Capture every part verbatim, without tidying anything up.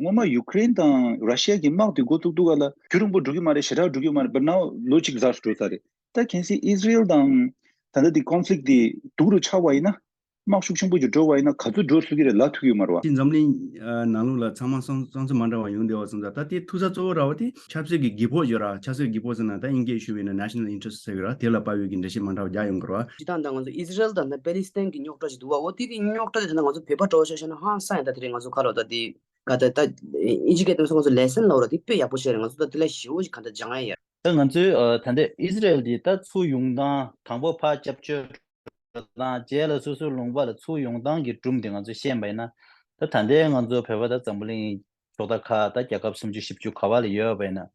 སྔོན་མ་ཡུ་ཀེ་རེན་དང་ར་ཤི་ཡ་གི་དམག་དེ་འགོ་བཙུགས་དུས་ག་ལ་རྒྱུན་རིང་པོ་འགྲོ་གི་མ་རེད། ཞེ་དྲག་འགྲོ་གི་མ་རེད། But now ལོ་གཅིག་ཙམ་འགྲོ་ཚར་རེད། ད་གལ་སྲིད་ཨི་ཟི་རེལ་དང་ད་ལྟ་དེ་ཀོན་ཕི་ལིག་དེ་སྡུག་རུ་ཆགས་པ་ཡིན་ན། དམག་ཤུགས་ཆེན་པོ་ཞིག་འགྲོ་བ་ཡིན་ན་ག་ཚོད་འགྲོ་ཚུགས་ཀྱི་རེད་ལབ་ཐུབ་ཀྱི་ཡོད་མ་རེད་བ། དེ་འཛམ་གླིང་ཨ་ནང་ལོགས་ལ་ཚང་མ་བསམ་བསམ་ཚུལ་མ་འདྲ་བ་ཡོང་བསྡད་པ་སོང་ཙང་། ད་དེ་ཐུག་ས་གཙོ་བོ་ར་བ་དེ་ཆབ་སྲིད་ཀྱི་རྒྱལ་ཕོགས་ཡོད་ར། ཆབ་སྲིད་རྒྱལ་ཕོགས་ཟེར་ན་ད་དབྱིན་སྐད་ཞུས་པ་ཡིན་ན་National Interest ཟེར་གི་ར། དེ་ལ་དཔག་པའི་གི་འགྲེལ་བཤད་མ་འདྲ་བ་རྒྱག་ཡོང་གི་རེད་བ། སྤྱིར་བཏང་ད་ང་ཚོ་ཨི་ཟི་རེལ་དང་ད་པེ་ལི་སི་ཐན་གྱི་རྙོག་དྲ་ཞིག་འདུག་བ། འོ་དེ་དེ་རྙོག་དྲ་དེ་ད་ང་ཚོ་བོད་པ་འདྲ་བོ་ཤོད་ཤོད་ན་ཧང་སང་ཡང་ད་དེ་རེད། ང་ཚོ་ཁ་ལོ་ད་དེ་ག་ད་ད་དབྱིན་ཇི་སྐད་དུ་ང་ཚོ་ལེ་སན་ལབ་ར། དེ་དཔེ་ཡག་པོ་བཤད་རེད། ང་ཚོ་ད་དེ་ལ་ཞེ་པོ་ཞིག་ག་ད་སྦྱང་ཡ་ཡོད། ད་ང་ཚོའི་ཨ་ད་ལྟའི་ཨི་ཟི་རེལ་འདི་ད་ཚུར་ཡོང་སྟངས་དང་པོ་ཕར་སྐྱབས་བཅོལ་དང་རྗེས་ལ་སོ་སོའི་ལུང་པ་ལ་ཚུར་ཡོང་སྟངས་ཀྱི་སྒྲུང་དེ་ང་ཚོས་ཤེས་པ་ཡིན་ན། ད་ད་ལྟའི་ང་ཚོ་བོད་པ་ད་འཛམ་བུ་གླིང་ཕྱོགས་མཐའ་ཁག་ད་རྒྱལ་ཁབ་སུམ་ཅུ་བཞི་བཅུ་ག་བ་ལ་ཡོད་པ་ཡིན་ན།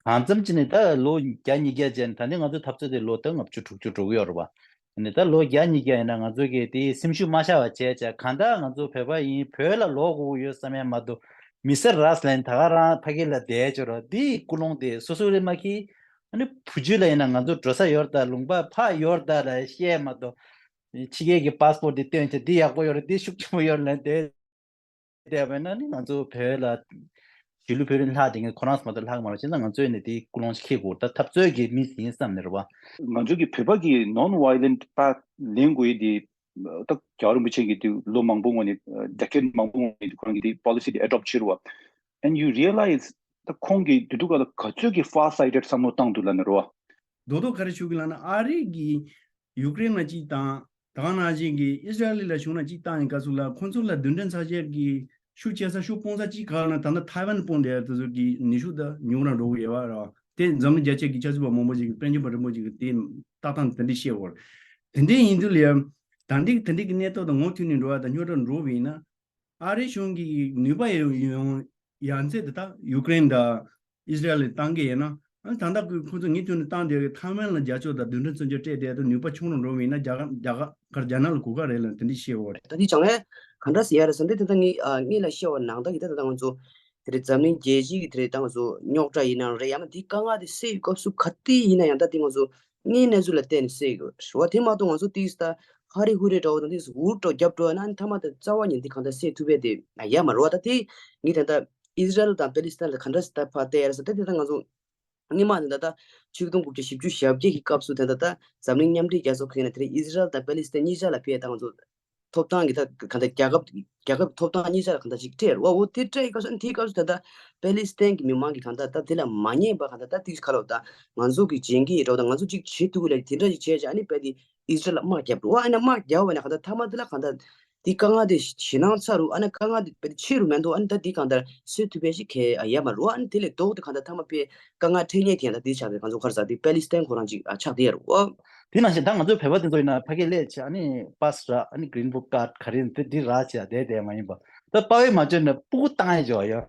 གང་འཚམ་ཅིག་ནས་ད་ལོ་བརྒྱ་ཉིས་བརྒྱ་ཅན། ད་ནི་ང་ཚོའི་འཐབ་རྩོད་དེ་ལོ་ད་ལྔ་བཅུ་དྲུག་ཅུ་འགྲོ་གི་ཡོད་རེད་བ། ནི་ད་ལོ་བརྒྱ་ཉིས་བརྒྱ་ཡིན་ན་ང་ཚོ་གིས་དེའི་སེམས་ཤུགས་མ་ཆག་པ་བྱས་བྱས། གང་ལྟར་ང་ཚོ་བོད་པ་ཡིན། བོད་ལ་ལོག་དགོས་ཡོད་བསམ་ཡ་མ་གཏོགས། མི་ཟེར་ར་ཟེར་ལན་ད་ག་རང་ཕ་གི་ལ་བསྡད་ཆོག་ར། དེའི་ཀུན་སློང་དེ་སོ་སོ་རེད་མ་གི། ཨ་ནི་བུ་བརྒྱུད་ལ་ཡིན་ན་ང་ཚོ་འགྲོ་ས་ཡོད་རེད་ད། ལུང་པ་ཕར་ཡོད་རེད་ད་ལ་བཤད་མ་གཏོགས། ཕྱི་རྒྱལ་གྱི་པ་སི་པོར་དེ་སྟོན་བྱས། འདི་ཡག་པོ་ཡོད་རེད། འདི་ཤུགས་ཆེན་པོ་ཡོད་རེད་ལབ་བསྡད་བསྡད་པ་ཡིན་ན་ནི་ང་ཚོ་བོད་ལ་གཞིས་ལུས་བོད་རིགས་ལྷག་བསྡད་མཁན་ཁོ་རང་ཚོ་མ་གཏོགས་ལྷག་མ་རེད། བྱས་ཙང་ང་ཚོས་ནི་དེའི་ཀུན་སློང་ཞིག་འཁྱེར་དགོས། ད་འཐབ་རྩོད་ཀྱི་མི་ཡིན་བསམ་ནས་རེད་བ། ང་ཚོ་གི་བོད་པ་གི་non violent path ལེན་དགོས་ཡས་དེ་ད་རྒྱལ་བ་རིན་པོ་ཆེ་གིས་དེ་ལོ་མང་པོ་སྔོན་ནས་decade མང་པོ་སྔོན་ནས་ཁོ་རང་གིས་དེ་policy དེ་adopt བྱས་རེད་བ། And you realize ད་ཁོང་གིས་དེ་དུས་ག་ལ་ག་ཚོད་ཀྱི་far sighted བསམ་བློ་བཏང་འདུག་ལབ་ནས་རེད་བ། རྡོག་རྡོག་ག་རེ་ཞུ་གི་ལབ་ན། ཨ་རི་གིས་ཡུཀ་རེན་ལ་གཅིག་བཏང་། ད་ག་ནང་བཞིན་གྱི་ཨི་སི་ར་ཨེལ་ལ་གཞུང་ལ་གཅིག་བཏང་ཡིན་སྐབས་སུ་ལ། ཁོང་ཚོ་ལ་རྡུལ་ཕྲན་ཚ་ཤེད་ཀྱི་ཤུགས་ཆེ་ས་ཤུགས་སྤུངས་ས་གཅིག་ག་ལབ་ན། ད་ལྟ་ཐའེ་ཝན་སྤུངས་བསྡད་ཡ་དེ་ཚོ་གི་ནུས་ཤུགས་ད་ཉུང་རུ་འགྲོ་གི་ཡོད་པ་རེད་བ། དེ་འཛམ་གླིང་རྒྱ་ཆེ་གི་ཆབ་སྲིད་པ་མང་པོ་ཞིག་གིས། དཔལ་འབྱོར་པ་རིན་པོ་ཆེ་གིས་དེ་ལྟ་སྟངས་དེ་འདྲ་བཤད་ཡོད་རེད། དེ་འདྲ་ཡིན་དུས་ལ་ཡ། ད་འདི་དེ་འདྲ་གི་གནས་སྟངས་དང་ངོ་མཐུན་ནས་འགྲོ་བ་དང་རྙོག་དྲ་འགྲོ་བ་ཡིན་ན། ཨ་རི་གཞུང་གིས་ནུས་པ་ཡོང་ཡོང་ཡང་ཚད་དེ་དག་ཡུཀ་རེན་དང་ཨི་སི་ར་ཨེལ་ལ་བཏང་གི་ཡིན་ན། ཨ་ནི་ད་ལྟ་ཁོ་ཚོ་ངས་ཐོས་ནས་བཏང་བསྡད་ཀྱི་ཐའེ་ཝན་ལ་རྒྱ་ཕྱོགས་དང་རྡུལ་ཕྲན་མཚོན་ཆ་སྤྲད་བསྡད་དུས་ནུས་པ་ཆུང་རུ་འགྲོ་བ་ཡིན་ན། རྒྱ་གར་རྒྱ་གར་རྒྱ་ནག་ལ་གོ་སྐབས་རེད་ལབ་དེ་འདྲ་བཤད་ཡོད་རེད། ད་འདི་སྦྱང་ཡས་ག་འདྲ་ཟེར་ཡ་རེད་ཟེར་ན། དེ་ད་ངས་ཨ་ངས་ལ་བཤད་པ་ནང་ལྟར་གྱི་ད་ད་ང་ཚོ་དེ་རིང་འཛམ་གླིང་རྒྱལ་སྤྱི་གི་དེ་རིང་ད་ང་ཚོ་རྙོག་དྲ་ཡིན་ནའང་རེད། ཡང་ན་འདི་དཀའ་ངལ་དེ་སེལ་ཡོད་སྐབས་སུ་ག་དུས་ཡིན་ན་ཡང་ད་དེ་ང་ཚོ་དངོས་གནས་ཚུལ་ལ་བལྟས་ནས་སེལ་དགོས་རེད་བ། དེ་མ་གཏོགས་ང་ཚོ་ཏིས་ད་ཧ་རི་ཧུ་རི་འདྲ་བོ་དང་ཏིས་འུར་འདྲ་བོ་རྒྱབ་འགྲོ་ན་ཨ་ནི་མཐའ་མ་ད་རྩ་བ་ཉིད་འདི་གང་ལྟར་སེལ་ཐུབ་པ་དེ་ཡོད་མ་རེད་བ། ད་དེ་ངས་ད་ལྟ་ཨི་སི་རལ་དང་པེ་ལི་སི་ཐན་ལ་ག་འདྲ་སེ་ད་ཕར་བལྟས་ཡ་རེད་ཟེར་ད། དེ་ད་ང་ཚོ་སྔོན་མ་དེ་ད་ད་ཆིག་སྟོང་དགུ་བརྒྱ་བཞི་བཅུ་ཞེ་བརྒྱད་ཀྱི་སྐབས་སུ་དེ་ད་ད་འཛམ་གླིང་མཉམ་འབྲེལ་རྒྱལ་ཚོགས་ཁེ་ན་དེ་རིང་ཨི་སི་རལ་དང་པེ་ལི་སི་ཐན་གཉིས་ཆ་ལ་ཕར་ད་ང་ཚོ་ཐོབ་ཐང་གི་ད་གང་ལྟར་རྒྱལ་ཁབ་རྒྱལ་ཁབ་ཐོབ་ཐང་གཉིས་ཆ་ལ་གང་ལྟར་ཅིག་སྤྲད་རེད་བ། འོ་དེ་སྤྲད་ཡི་སྐབས་སུ་ཨ་ནི་དེའི་སྐབས་སུ་ད་ལྟ་པེ་ལི་སི་ཐན་གྱི་མི་མང་གིས་གང་ལྟར་ད་དེ་ལ་མ་ཉན་པ་གང་ལྟར་ད་དེ་ག་ལ་ད་ང་ཚོ་གི་བྱེད་ཀྱི་རེད་བ། ད་ང་ཚོ་ཅིག་བྱེད་ཐུབ་ཀྱི་ལ་དེ་འདྲ་ཅིག་བྱས་བྱས་ཨ་ནི་རྦད་དེ་ཨི་སི་རལ་ལ་དམག་བརྒྱབ་རེད་བ། ཨ་ནི་དམག་བརྒྱབ་པ་ནས་གང་ལྟར་མཐའ་མ་དེ་ལ་གང་ལྟར་དེ་དཀའ་ངལ་དེ་ཞེད་སྣང་ཚ་རུ་ཨ་ནི་དཀའ་ངལ་དེ་རྦད་དེ་ཆེ་རུ་མི་འདུག་ཨ་ནི་ད་དེ་གང་ལྟར་སེལ་ཐུབ་པ་ཞིག་གང་ཡང་ཡོད་མ་རེད་བ། ཨ་ནི་དེ་ལས་ལྡོག་སྟེ་གང་ལྟར་མཐའ་མ་དཔེ་དཀའ་ངལ་འཕྲད་མཁན་དེ་ཡང་ད་དེ་ཆགས་ཏེ་ང་ཚོ་ག་རེ་ཟེར་དེ་པེ་ལི་སི་ཐན་ཁོ་རང་ཅིག་ཨ་ཆགས་བསྡད་ཡོད་རེད་བ། དེ་ནང་བཞིན་ད་ང་ཚོའི་བོད་པ་དེ་ཚོ་ཡིན་ན་ཕ་གིར་སླེབས་བྱས་ཨ་ནི་པ་སི་རག་ཨ་ནི་གི་རིན་བུག་ཀཱཌ་ག་རེ་ཡིན་དེ་འདི་རག་བྱས་བསྡད་བསྡད་མ་ཡིན་པ། ད་དཔའ་བོས་མ་བྱས་ན་སྤུ་གུ་བཏང་ཡས་ཅིག་ཡོད་ཡ།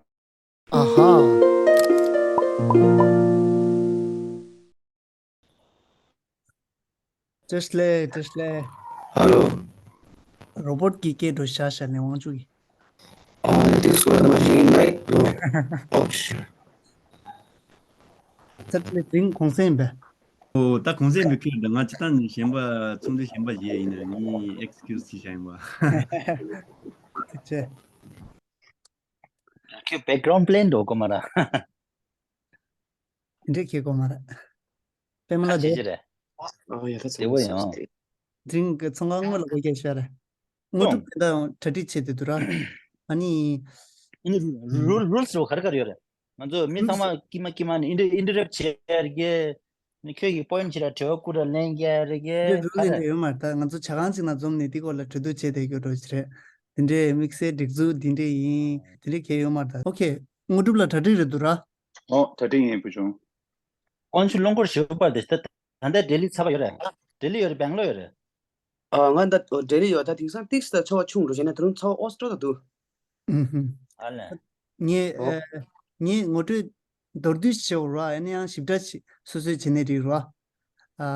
ཨ་ཧ། བཀྲ་ཤིས་བདེ་ལེགས། བཀྲ་ཤིས་བདེ་ལེགས། ཧ་ལོ། རོ་བོཊ་གི་སྐད་འགྲོ་ཤག་ཤག་ལས་དབང་ཕྱུག་གི། ཨ་དེ་སུ་ཡང་མ་ཤེས་ཡིན་ལའིག་ཏུ། ཨོ་ཤི། ཚར་ལས་དེ་རིང་གུང་སེང་ཡིན་པས། ཨོ་ད་གུང་སེང་མི་ཁྱོད་འདྲ། ང་སྤྱིར་བཏང་ནས་གཞན་པ་ཚོགས་འདུ་གཞན་པ་བཞེས་ཡིན་ན་ངས་ཨེག་སི་ཁིའུ་སི་བྱས་བཞག་ཡིན་པ། ཐུགས་རྗེ་ཆེ། ཁྱོད་བེག་གྷ་རའུན་ཌི་པི་ལེ་ཡིན་འགྲོ་གོ་མ་ར། དེ་འདྲས་ཁྱེད་གོ་མ་ར། པད་མ་ལགས་ཁ་ཆེ་ཆེ་རེད། ཨ་ཡ་ད་བདེ་པོ་ཡིན། དེ་རིང་གི་ཚོང་ཁང་དངོས་ལ་བཀོད་རྒྱ་ཞུ་ཡ་རེད། དངོས་གྲུབ་དེ་འདྲ་གྲ་སྒྲིག་བྱས་ཏེ་འདུག་ར། ཨ་ནི། ཨ་ནི་རུལ་རུལ་རུལ་སི་རུ་ག་རེ་ག་རེ་ཡོད་རེད། ང་ཚོ་མི་ཚང་མ་ཀི་མ་ཀི་མ་ནི་ཨིན་ཊར་ཨིན་ཊར་རེབ་བྱེད་ཡ་རེད་གི། ནི་ཁྱོད་ཀྱི་པོ་ཡིན་ཊི་ཞིག་ལ་དྲི་བ་བསྐུར་ར་ལན་རྒྱག་ཡ་རེད་གི། འདི་རུལ་ག་ལེན་རེད། འདྲ་ཡོད་མ་རེད། ད་ང་ཚོ་ཇ་ཁང་གཅིག་ནང་འཛོམས་ནས་འདི་སྐོར་ལ་གྲོས་བསྡུར་བྱས་བསྡད་རྒྱུ་འདྲ་ཞིག་རེད། དེ་འདྲའི་དམིགས་བསལ་སྒྲིག་འཛུགས་འདི་འདྲས་ཡིན། དེ་འདྲས་གང་ཡང་ཡོད་མ་རེད། ད་ཨོ་ཁེ། དངོས་གྲུབ་ལགས་གྲ་སྒྲིག་རེད་འདུག་ར། ཨོ་གྲ་སྒྲིག་ཡིན་བུ་ཆུང་། དབང་ཕྱུག་རླུང་འཁོར་ཞོ་པར་དེ་ད་ད་ལྟ་ལྡི་ལི་ཚ་བ་ཡོད་རེད། ལྡི་ལི་ཡོད་རེད། སྦེང་ལོར་ཡོད་རེད། ཨ་ང་ད་ལྡི་ལི་ཡོད། ད་དེང་སང་ཏིག་ཙམ་ཚ་བ་ཆུང་འགྲོ་བྱས་ན་ད་རུང་ཚ་བ་ཨོ་སི་ཀྲོ་ད་འདུག་ཨུ་ཧུམ། ཨ་ལས། ངས་ཨོ། ཨ་ངས་ངོ་སྤྲོད་མདོར་བསྡུས་ཤིག་བྱེད་དགོས་རེད་བ། ཡང་ན་ཡང་ཞིབ་ཕྲ་ཞིག་སོ་སོས་བྱེད་ནའི་འགྲིག་རེད་བ། ཨ་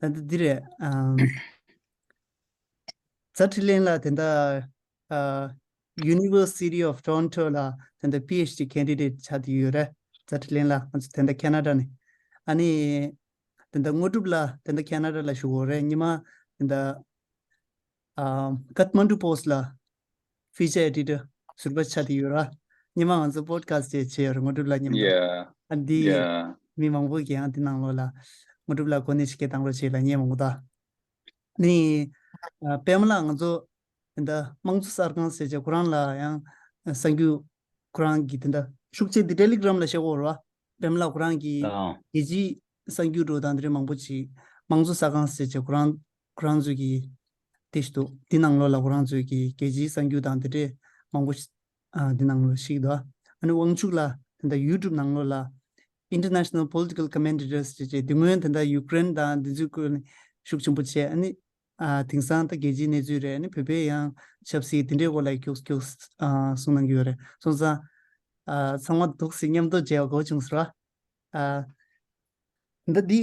ད་ལྟ་འདི་རེད། ཨམ། ཛ་ཁྲི་ལེན་ལགས་དེ་འདྲ་ཨ་University of Toronto ལ་དེ་འདྲ་པི་ཨེཆ་ཌི་candidate ཆགས་བསྡད་ཡོད་རེད། ཛ་ཁྲི་ལེན་ལགས་ང་ཚོ་དེ་འདྲ་ཁེ་ན་ཌ་ནས། ཨ་ནི་དེ་འདྲ་དངོས་གྲུབ་ལགས་དེ་འདྲ་ཁེ་ན་ཌ་ལ་བཞུགས་ཡོད་རེད། ཉི་མ་དེ་འདྲ་ཨ་Kathmandu Post ལ་feature editor ཟུར་པ་ཆགས་བསྡད་ཡོད་ར། སྔོན་མ་ང་ཚོ་པོ་ཌི་ཁ་སི་ཊི་བྱས་བྱས་ཡོད་ར། དངོས་གྲུབ་ལགས་མཉམ་དུ། Yeah. ཨ་འདི། Yeah. མི་མང་པོ་གིས་ཡང་འདི་ནང་ལོགས་ལ་དངོས་གྲུབ་ལགས་གོ་གནས་ཤིག་གི་བཏང་རོགས་བྱས་ལ་ངས་མང་པོ་ད། ནི། ཨ་པད་མ་ལགས་ང་ཚོ་འདི་འདྲ་དམངས་གཙོ་གསར་ཁང་ཟེར་བྱས་ཁོ་རང་ལ་ཡང་གསར་འགྱུར་ཁོ་རང་གིས་དེ་འདྲ་ཤུགས་ཆེ་འདི་ཊེ་ལི་གྷི་རམ་ལ་བཤད་ཀྱི་ཡོད་རེད་བ། པད་མ་ལགས་ཁོ་རང་གིས་ཨང་། རྒྱལ་སྤྱིའི་གསར་འགྱུར་འགྲོ་སྟངས་དེ་འདྲའི་མང་པོ་ཅིག་དམངས་གཙོ་གསར་ཁང་ཟེར་བྱས་ཁོ་རང་ཁོ་རང་ཚོས་ཀྱིས་དེ་ཞིག་འདུག་འདི་ནང་ལོགས་ལ་ཁོ་རང་ཚོས་ཀྱིས་རྒྱལ་སྤྱིའི་གསར་འགྱུར་དང་དེ་འདྲའི་མང་པོ་ཞིག་ཨ་འདི་ནང་ལོགས་ཤིག་འདུག་ཨ་ནི་དབང་ཕྱུག་ལགས་དེ་འདྲ་ཡུ་ཊུབ་ནང་ལོགས་ལ་International Political Commentators ཟེར་བྱས་དེ་སྔོན་དེ་འདྲ་ཡུ་ཀེ་རེན་དང་འདི་ཚོའི་སྐོར་ནས་ཤུགས་ཆེན་པོ་བྱས། ཨ་ནི། ཨ་དེང་སང་ད་རྒྱལ་སྤྱིའི་གནས་ཚུལ་རེད། ཨ་ནི་བོད་པའི་ཡང་ཆབ་སྲིད་དེ་འདྲའི་སྐོར་ལ་ཁྱུག་ཁྱུག་ཨ་གསུང་གནང་གི་ཡོད་རེད། སོང་ཙང་ཨ་ཚང་མ་འདུག་སེ་མཉམ་དུ་མཇལ་བ་དགའ་བོ་བྱུང་སོང་ར། ཨ་ད་འདི་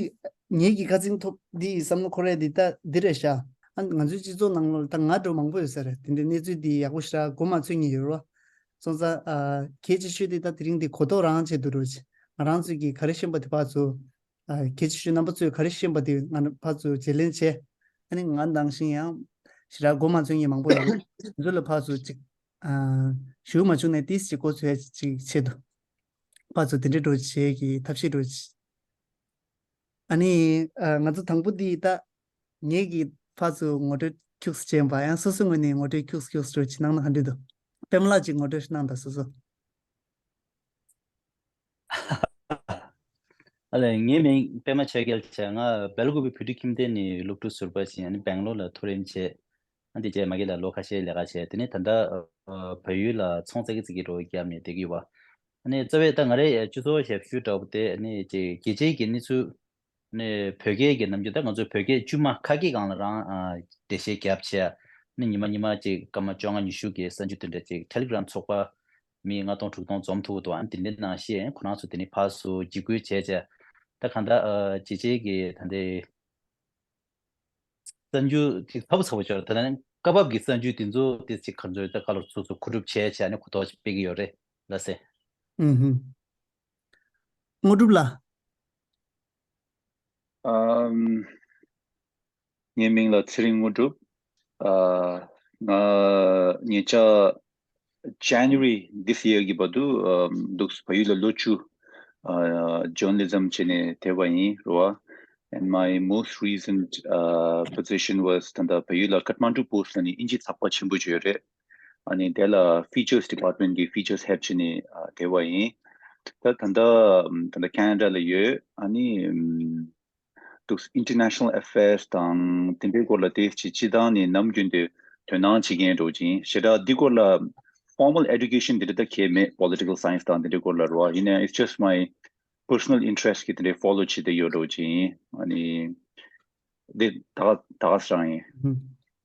ངེད་ཀྱི་ཁ་ཚིག་ཐོབ་འདི་བསམ་བློ་འཁོར་ཡ་འདི་ད་འདི་རེད་ཤག་ཨ་ང་ཚོའི་སྤྱི་ཚོགས་ནང་ལོགས་ལ་ད་ང་འདྲ་བོ་མང་པོ་ཡོད་ས་རེད། དེ་འདྲའི་གནས་ཚུལ་འདི་ཡག་པོ་ཞེ་དྲག་མགོ་མ་ཚོས་མཁན་ཡོད་རེད་བ། སོང་ཙང་ཨ་གལ་ཆེ་ཤོས་འདི་ད་དེ་རིང་འདི་གོ་རྟོགས་རང་ཆེད་དུ་འགྲོ་ཆེ། ང་རང་ཚོས་ཀྱི་ག་རེ་ཤེས་པ་དེ་ཕར་ཚུར། ཨ་གལ་ཆེ་ཤོས་རྣམ་པ་ཚོས་ག་རེ་ཤེས་པ་དེ་ང་ཕར་ཚུར་བརྗེ་ལེན་བྱས། ཨ་ནི་ང་ནང་བཞིན་ཡང་ཞེ་དྲག་མགོ་མ་ཚོས་མཁན་མང་པོ་ཡོད་རེད། ང་ཚོ་ལ་ཕར་ཚུར་ཅིག་ཨ་ཞུ་མ་བྱུང་ནས་ཏིས་ཅིག་མགོ་ཚོས་ཅིག་ཆེད་དུ་ཕར་ཚུར་དེ་འདྲའི་འགྲོ་བྱེད་ཀྱི་ཐབས་ཤེས་འགྲོ་བྱེད། ཨ་ནི་ཨ་ང་ཚོ་དང་པོ་འདི་ད་ངེད་ཀྱི་ཕར་ཚུར་ངོ་སྤྲོད་ཁྱུག་ཙམ་བྱས་པ་ཡང་སོ་སོའི་ངོས་ནས་ངོ་སྤྲོད་ཁྱུག་ཁྱུག་ཙམ་བྱེད་གནང་ན་ག་འདྲ་འདུག་པད་མ་ལགས་ཀྱིས་ངོ་སྤྲོད་གནང་དང་སོ་སོ། ཨ་ལས། ངའི་མིང་པད་མ་ཆོས་རྒྱལ་བྱས། ང་སྦེལ་ཀོབ་བོད་ཕྲུག་ཁྱིམ་སྡེ་ནས་སློབ་ཕྲུག་ཟུར་པ་ཞིག་ཨ་ནི་སྦེང་ལོར་ལ་མཐོ་རིམ་བྱས། ཨ་འདི་བྱས་མ་གི་ལ་ལོ་ཁ་ཤས་ལས་ཀ་བྱས། དེ་ནས་ད་ལྟ་ཨ་བལ་ཡུལ་ལ་ཚོང་ཙག་གི་ཙིག་གི་འགྲོ་བརྒྱབ་ནས་བསྡད་ཀྱི་ཡོད་པ། ཨ་ནི་རྩ་བའི་ད་ང་རའི་སྤྱི་ཚོགས་ཞབས་ཞུ་འདྲ་བོ་དེ་ཨ་ནི་ཅིག་རྒྱལ་སྤྱིའི་གི་གནས་ཚུལ། ནས་བོད་སྐད་ཀྱི་ནམ་རྒྱུན་ད་ང་ཚོའི་བོད་སྐད་དཀྱུས་མ་ཁ་སྐད་སྒང་ལ་རང་ཨ་འགྲེལ་བཤད་རྒྱབ་བྱས། ནས་ཉི་མ་ཉི་མ་ཅིག་སྐར་མ་བཅོ་ལྔ་ཉི་ཤུ་གི་གསར་འགྱུར་དེ་འདྲ་ཅིག་ཊེ་ལི་གྷི་རམ་ཚོགས་པ་མི་ལྔ་སྟོང་དྲུག་སྟོང་འཛོམས་ཐུབ་འདུག་ཨ་དེ་འདྲའི་ནང་བཤད། ཁོ་རང་ཚོ་དེ་ནས་ཕར་ཚུར་འཇིགས་སྐུལ་བྱས་བྱས། ད་གང་ལྟར་ཨ་ཅི་ཅིག་གི་ད་འདི་གསར་འགྱུར་ཅིག་ཚ་པོ་ཚ་པོ་ཅིག་ཡོད་རེད། ད་ནི་སྐབས་བབ་ཀྱི་གསར་འགྱུར་དེ་ཚོ་དེ་ཅིག་ག་ཚོད་ད་ག་ལ་ཚུར་ཚུར་མཁོ་སྒྲུབ་བྱས་བྱས་ནས་གོ་རྟོགས་སྤེལ་གྱི་ཡོད་རེད་ལགས་སེ། ཨུ་ཧུ། དངོས་གྲུབ་ལགས། ཨམ། ངའི་མིང་ལ་ཚེ་རིང་དངོས་གྲུབ། ཨ། ང་ཉེ་ཆར་January this year གི་བར་དུ་ཨམ་འདུག་བལ་ཡུལ་ལ་ལོ་བཅུ་ཨ་journalism བྱས་ནས་བསྡད་པ་ཡིན་རེད་བ། And my most recent uh, position was ད་ལྟ་བལ་ཡུལ་ལ་Kathmandu Post ལ་ནི་དབྱིན་ཇི་ཚགས་པར་ཆེན་པོ་ཅིག་ཡོད་རེད། ཨ་ནི་དེ་ལ་Features Department གི་Features Head བྱས་ནས་ཨ་བསྡད་པ་ཡིན། ད་ད་ལྟ་ད་ལྟ་Canada ལ་ཡོད། ཨ་ནི་ཨམ། འདུག International Affairs དང་དེ་འདྲའི་སྐོར་ལ་དེ་ཅི་ཅི་དང་ནི་ནམ་རྒྱུན་དུ་དོ་སྣང་བྱེད་མཁན་འགྲོ་ཅིང་ཞེ་དྲག་འདི་སྐོར་ལ་formal education འདི་འདྲ་ད་གས་མེད། Political Science དང་དེ་འདྲའི་སྐོར་ལ་རོ། ཡིན་ནའང་it's just my personal interest གི་དེ་འདྲའི་follow བྱེད་དེ་ཡོད་འགྲོ་ཅིང་ཨ་ནི་འདི་ད་ག་ད་ག་སྲང་ཡིན།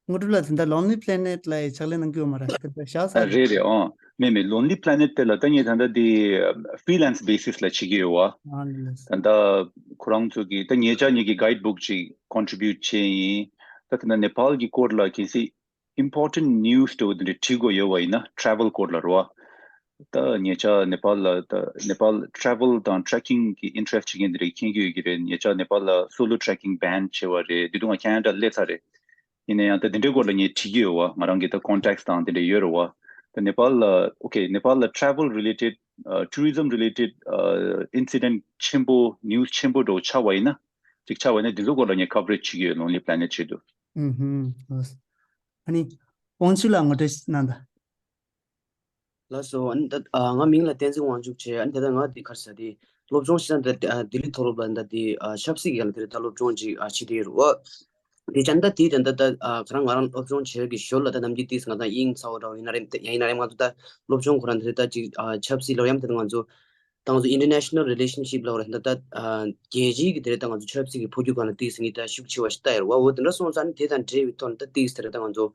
དངོས་གྲུབ་ལགས་དེ་འདྲ་Lonely Planet ལ་ཡི་ཕྱག་ལས་གནང་གི་ཡོད་མ་རེད། དེ་འདྲ་བཞག་ས་ཨ་རེད་རེད། ཨོ་མེད་མེད། Lonely Planet དེ་ལ་ད་ངས་ད་ལྟ་དེ་freelance basis ལ་བྱེད་ཀྱི་ཡོད་བ། ཨ་ལས། ད་ལྟ་ཁོ་རང་ཚོ་གི་ད་ཉེ་ཆར་ཉིད་ཀྱི་guide book ཅིག་contribute བྱས་ཡིན། ད་ད་ལྟ་ནེ་པཱལ་གྱི་སྐོར་ལ་གལ་སྲིད་important news དེ་འདྲ་བྲིས་དགོས་ཡོད་བ་ཡིན་ན་travel སྐོར་ལ་རེད་བ། ད་ཉེ་ཆར་ནེ་པཱལ་ལ་ད་ནེ་པཱལ་travel དང་trekking གི་interest བྱེད་མཁན་དེ་འདྲ་མཁྱེན་གྱི་ཡོད་ཀྱི་རེད། ཉེ་ཆར་ནེ་པཱལ་ལ་solo trekking ban བྱས་པ་རེད། དེ་དུས་ང་Canada སླེབས་ཚར་རེད། ཡིན་ན་ཡང་ད་དེ་འདྲའི་སྐོར་ལ་ངས་བྲིས་ཀྱི་ཡོད་བ། ང་རང་གི་ད་contacts དང་དེ་འདྲ་ཡོད་རེད་བ། ད་ནེ་པཱལ་ལ་okay ནེ་པཱལ་ལ་travel related uh, tourism related uh, incident ཆེན་པོ་news ཆེན་པོ་འདྲ་བོ་ཆགས་པ་ཡིན་ན་ཅིག་ཆགས་པ་ཡིན་ན་དེ་ཚོ་སྐོར་ལ་ངས་coverage བྱེད་ཀྱི་ཡོད། Lonely Planet ཆེད་དུ། ཨུ་ཧུམ། ཨ་ནི་དབང་ཕྱུག་ལགས་ངོ་སྤྲོད་གནང་དང་། ལགས་སོ། ཨ་ནི་ད་ཨ་ང་མིང་ལ་བསྟན་འཛིན་དབང་ཕྱུག་བྱས། ཨ་ནི་ད་ལྟ་ང་འདི་ག་རེ་ཟེར་དེ་སློབ་སྦྱོང་བྱེད་ས་འདི་ཨ་ལྡི་ལི་མཐོ་སློབ་ལ་འདི་ཨ་ཆབ་སྲིད་ཀྱི་སྒང་ལ་དེ་རེད། ད་སློབ་སྦྱོང་ཅིག་ཨ་བྱེད་དེ་ཡོད་རེད་བ། དེ་ཙང་ད་དེ་ད་ལྟ་ད་ཨ་ག་རང་ང་རང་སློབ་སྦྱོང་བྱེད་ཀྱི་ཞོར་ལ་ད་ནམ་རྒྱུན་དེས་ང་ད་དབྱིངས་ཚ་བོ་འདྲ་བོ་ཡིན་ན་རེད། ཡང་ཡིན་ན་རེད། ང་ཚོ་ད་སློབ་སྦྱོང་ཁོ་རང་དེ་རེད། ད་ཅིག་ཨ་ཆབ་སྲིད་ལ་ཡང་དེ་ང་ཚོ་ད་ང་ཚོ་international relationship ལ་རེད། ད་ད་ཨ་རྒྱལ་སྤྱིའི་གི་དེ་རེད། ད་ང་ཚོ་ཆབ་སྲིད་ཀྱི་འཕོ་འགྱུར་སྒང་ལ་དེས་ངས་ད་ཤུགས་ཆེ་བ་ཞིག་ལྟ་ཡོད་རེད་བ། འོ་དེ་འདྲ་སོང་ཙང་ནི་དེ་དང་འབྲེལ་བའི་ཐོག་ནས་ད་དེས་དེ་རེད། ད་ང་ཚོ་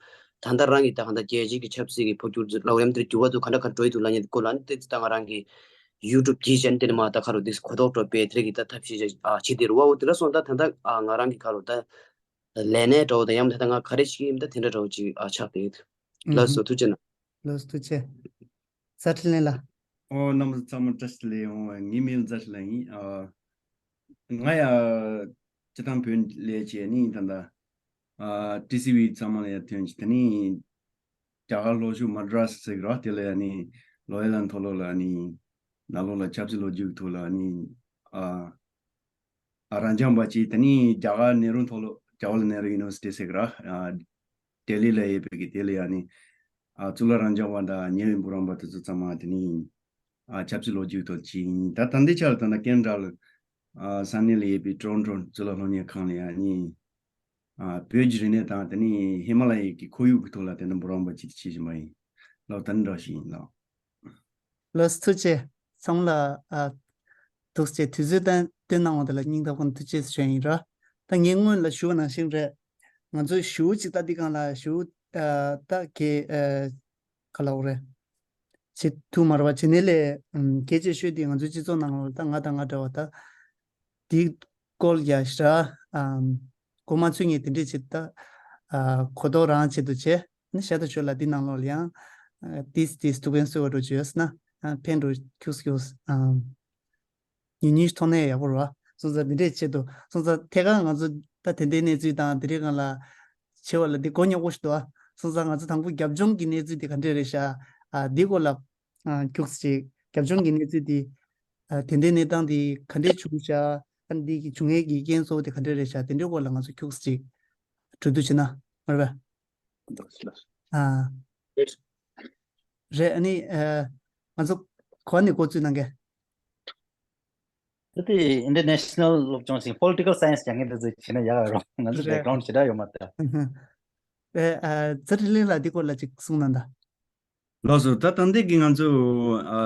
ད་ལྟ་རང་གི་ད་གང་ལྟར་རྒྱལ་སྤྱིའི་གི་ཆབ་སྲིད་ཀྱི་འཕོ་འགྱུར་ལ་ཡང་དེར་འགྱུར་བ་ཚོ་ག་འདྲ་ག་འགྲོ་ཡི་འདུག་ལབ་མཁན་སྐོར་ལ་ནི་ཏོག་ཙམ་ད་ང་རང་གི་YouTube གི་channel དེ་ནས་མ་ད་ག་རུ་དེ་གོ་རྟོགས་སྤྲོད་པའི་དེ་རིགས་ཀྱི་ད་ཐབས་ཤེས་ཅིག་ཨ་བྱེད་དེ་རུ་བ། འོ་དེ་འདྲ་སོང་ད་ད་ལྟ་ཨ་ང་རང་གི་ག་རུ་ད་ལས་གནས་འདྲ་བོ་དང་ཡང་ད་ད་ང་ག་རེ་བྱེད་ཀྱི་ཡིན་ད་དེ་འདྲ་འདྲ་བོ་ཅིག་ཨ་ཆགས་བསྡད་ཡོད། ལགས་སོ། ཐུགས་རྗེ་གནང་། ལགས་སོ། ཐུགས་རྗེ། མཛའ་འཕྲིན་ལགས། ཨོ་རྣམ་པ་ཚང་མ་བཀྲ་ཤིས་བདེ་ལེགས། ཨོ་ངའི་མིང་ལ་མཛའ་འཕྲིན་ལགས་ཡིན། ཨ་ང་ཡ་སྤྱི་བཏང་བོད་ལས་བྱས་ནི་ད་ལྟ་ཨ་ཊི་སི་ཝི་ཚང་མ་ལ་ཡ་ཐོན་ཅིག་དེ་ནི་ རྒྱ་གར་ལྷོ་ཕྱོགས་མ་ཌ་རཱས་ཟེར་གི་ར། དེ་ལ་ཡ་ནི་ལོ་ཡ་ལ་མཐོ་སློབ་ལ་ནི་ནང་ལོགས་ལ་ཆབ་སྲིད་ལོ་རྒྱུས་ཐོག་ལ་ནི་ཨ་ཨ་རང་སྦྱངས་པ་ཅིག་དེ་ནི་རྒྱ་གར་ནེ་རུ་མཐོ་སློབ། ཇ་ཝ་ཧར་ལལ་ནེ་རུ་ཡུ་ནི་ཝར་སི་ཊི་ཟེར་གི་ར། ཨ་ལྡི་ལི་ལ་ཡོད་པའི་གི་དེ་ལ་ཡ་ནི་ཨ་གཙུག་ལག་རང་སྦྱངས་པ་དང་ཉེ་བའི་འབུམ་རམས་པ་དེ་ཚོ་ཚང་མ་དེ་ནི་ཨ་ཆབ་སྲིད་ལོ་རྒྱུས་ཐོག་ཅིག་ཡིན། ད་ད་ལྟའི་ཆར་ད་ལྟ་ཀེ་ན་ཌ་ལ་ཨ་ས་གནས་ལ་ཡོད་པའི་ཊོ་རོན་ཊོ་གཙུག་ལག་སློབ་གཉེར་ཁང་ལ་ཡ་ནི་ཨ་བོད་ཀྱི་རིག་གནས་དང་དེ་ནི་ཧི་མ་ལ་ཡའི་གི་ཁོར་ཡུག་གི་ཐོག་ལ་དེ་ནི་འབུམ་རམས་པ་ཅིག་བྱེད་བཞིན་པ་ཡིན། ལགས་ད་ནི་འདྲ་ཞིག་ཡིན་ལགས། ལགས་སོ་ཐུགས་རྗེ་ཆེ། ཚང་མ་ལ་ཨ་ཐུགས་རྗེ་ཆེ། དུས་ཚོད་བཏོན་བཏོན་གནང་བ་དེ་ལ་སྙིང་ཐག་པ་ནས་ཐུགས་རྗེ་ཆེ་ཞུ་ཡ་ཡིན་ར། ད་ངས་སྔོན་ལ་ཞུ་བ་ནང་བཞིན་རེད། ང་ཚོའི་ཞུ་ཅིག་ད་འདི་སྒང་ལ་ཞུ་ཨ་ད་གེ་ཨ་ག་ལབ་དགོས་རེད། བྱེད་ཐུབ་མ་རེད་པ། བྱེད་ནས་ལས་ཨམ་སྐད་ཆ་ཤོད་དེ་ང་ཚོའི་སྤྱི་ཚོགས་ནང་ལ་ད་ང་དང་ང་འདྲ་བ་ད་དེའི་སྐོར་ཡ་ཤ་ཨམ་གོ་མ་ཚོད་ངས་དེ་འདྲས་བྱེད་ད་ཨ་གོ་རྟོགས་རང་ཆེད་དུ་བྱས་ནི་ཤ་ད་ཤོད་ལ་འདི་ནང་ལོགས་ལ་ཡང་ཨ་ཏིས་ཏིས་ཐུགས་ཕན་གསོས་པ་འགྲོ་བྱོས་ན་ཨ་ཕན་འགྲོ་ཁྱུགས་ཁྱུགས་ཨམ། ཉུང་ཉུང་ཐོག་ནས་ཡག་པོ་རེད་བ། སོང་ཙང་འདི་འདྲས་ཆེད་དུ་སོང་ཙང་ཐད་ཀར་ང་ཚོ་ད་དེ་འདྲའི་གནས་ཚུལ་དང་དེ་འདྲའི་སྒང་ལ་བྱེད་པ་ལ་འདི་གོ་ཉོག་པོ་ཞིག་འདུག་བ། སོང་ཙང་ང་ཚོ་དང་པོ་རྒྱབ་ལྗོངས་ཀྱི་གནས་ཚུལ་འདི་ག་འདྲས་རེད་ཤག་ཨ་འདི་སྐོར་ལ་ཨ་ཁྱུག་ཙམ་ཅིག་རྒྱབ་ལྗོངས་ཀྱི་གནས་ཚུལ་འདི་ཨ་དེ་འདྲའི་གནས་སྟངས་འདི་ག་འདྲས་བྱུང་ཤག་ཨ་འདི་གི་བྱུང་ཡས་ཀྱི་རྐྱེན་གཙོ་བོ་དེ་ག་འདྲས་རེད་ཤག་དེ་འདྲའི་སྐོར་ལ་ང་ཚོ་ཁྱུག་ཙམ་ཅིག་གྲོས་བསྡུར་བྱེད་ན་མ་རེད་པས། ཨ། རེད། ཨ་ནི་ཨ་ང་ཚོ་གོ་ནས་འགོ་བཙུགས་གནང་གས། ད་དེ་International སློབ་སྦྱོང་ཞིག་Political Science སྦྱང་མཁན་དེ་ཚོས་བྱས་ན་ཡག་རེད་རོ། ང་ཚོ་རེད། བེག་གྷ་རའུན་ཌི་ཞེ་དྲག་ཡོད་མ་རེད། ཨ་ཨ་ཛ་དྲི་ལིང་ལགས་འདི་སྐོར་ལ་ཅིག་གསུང་གནང་དང་། ལགས་སོ། ད་ད་ལྟའི་གི་ང་ཚོ་ཨ་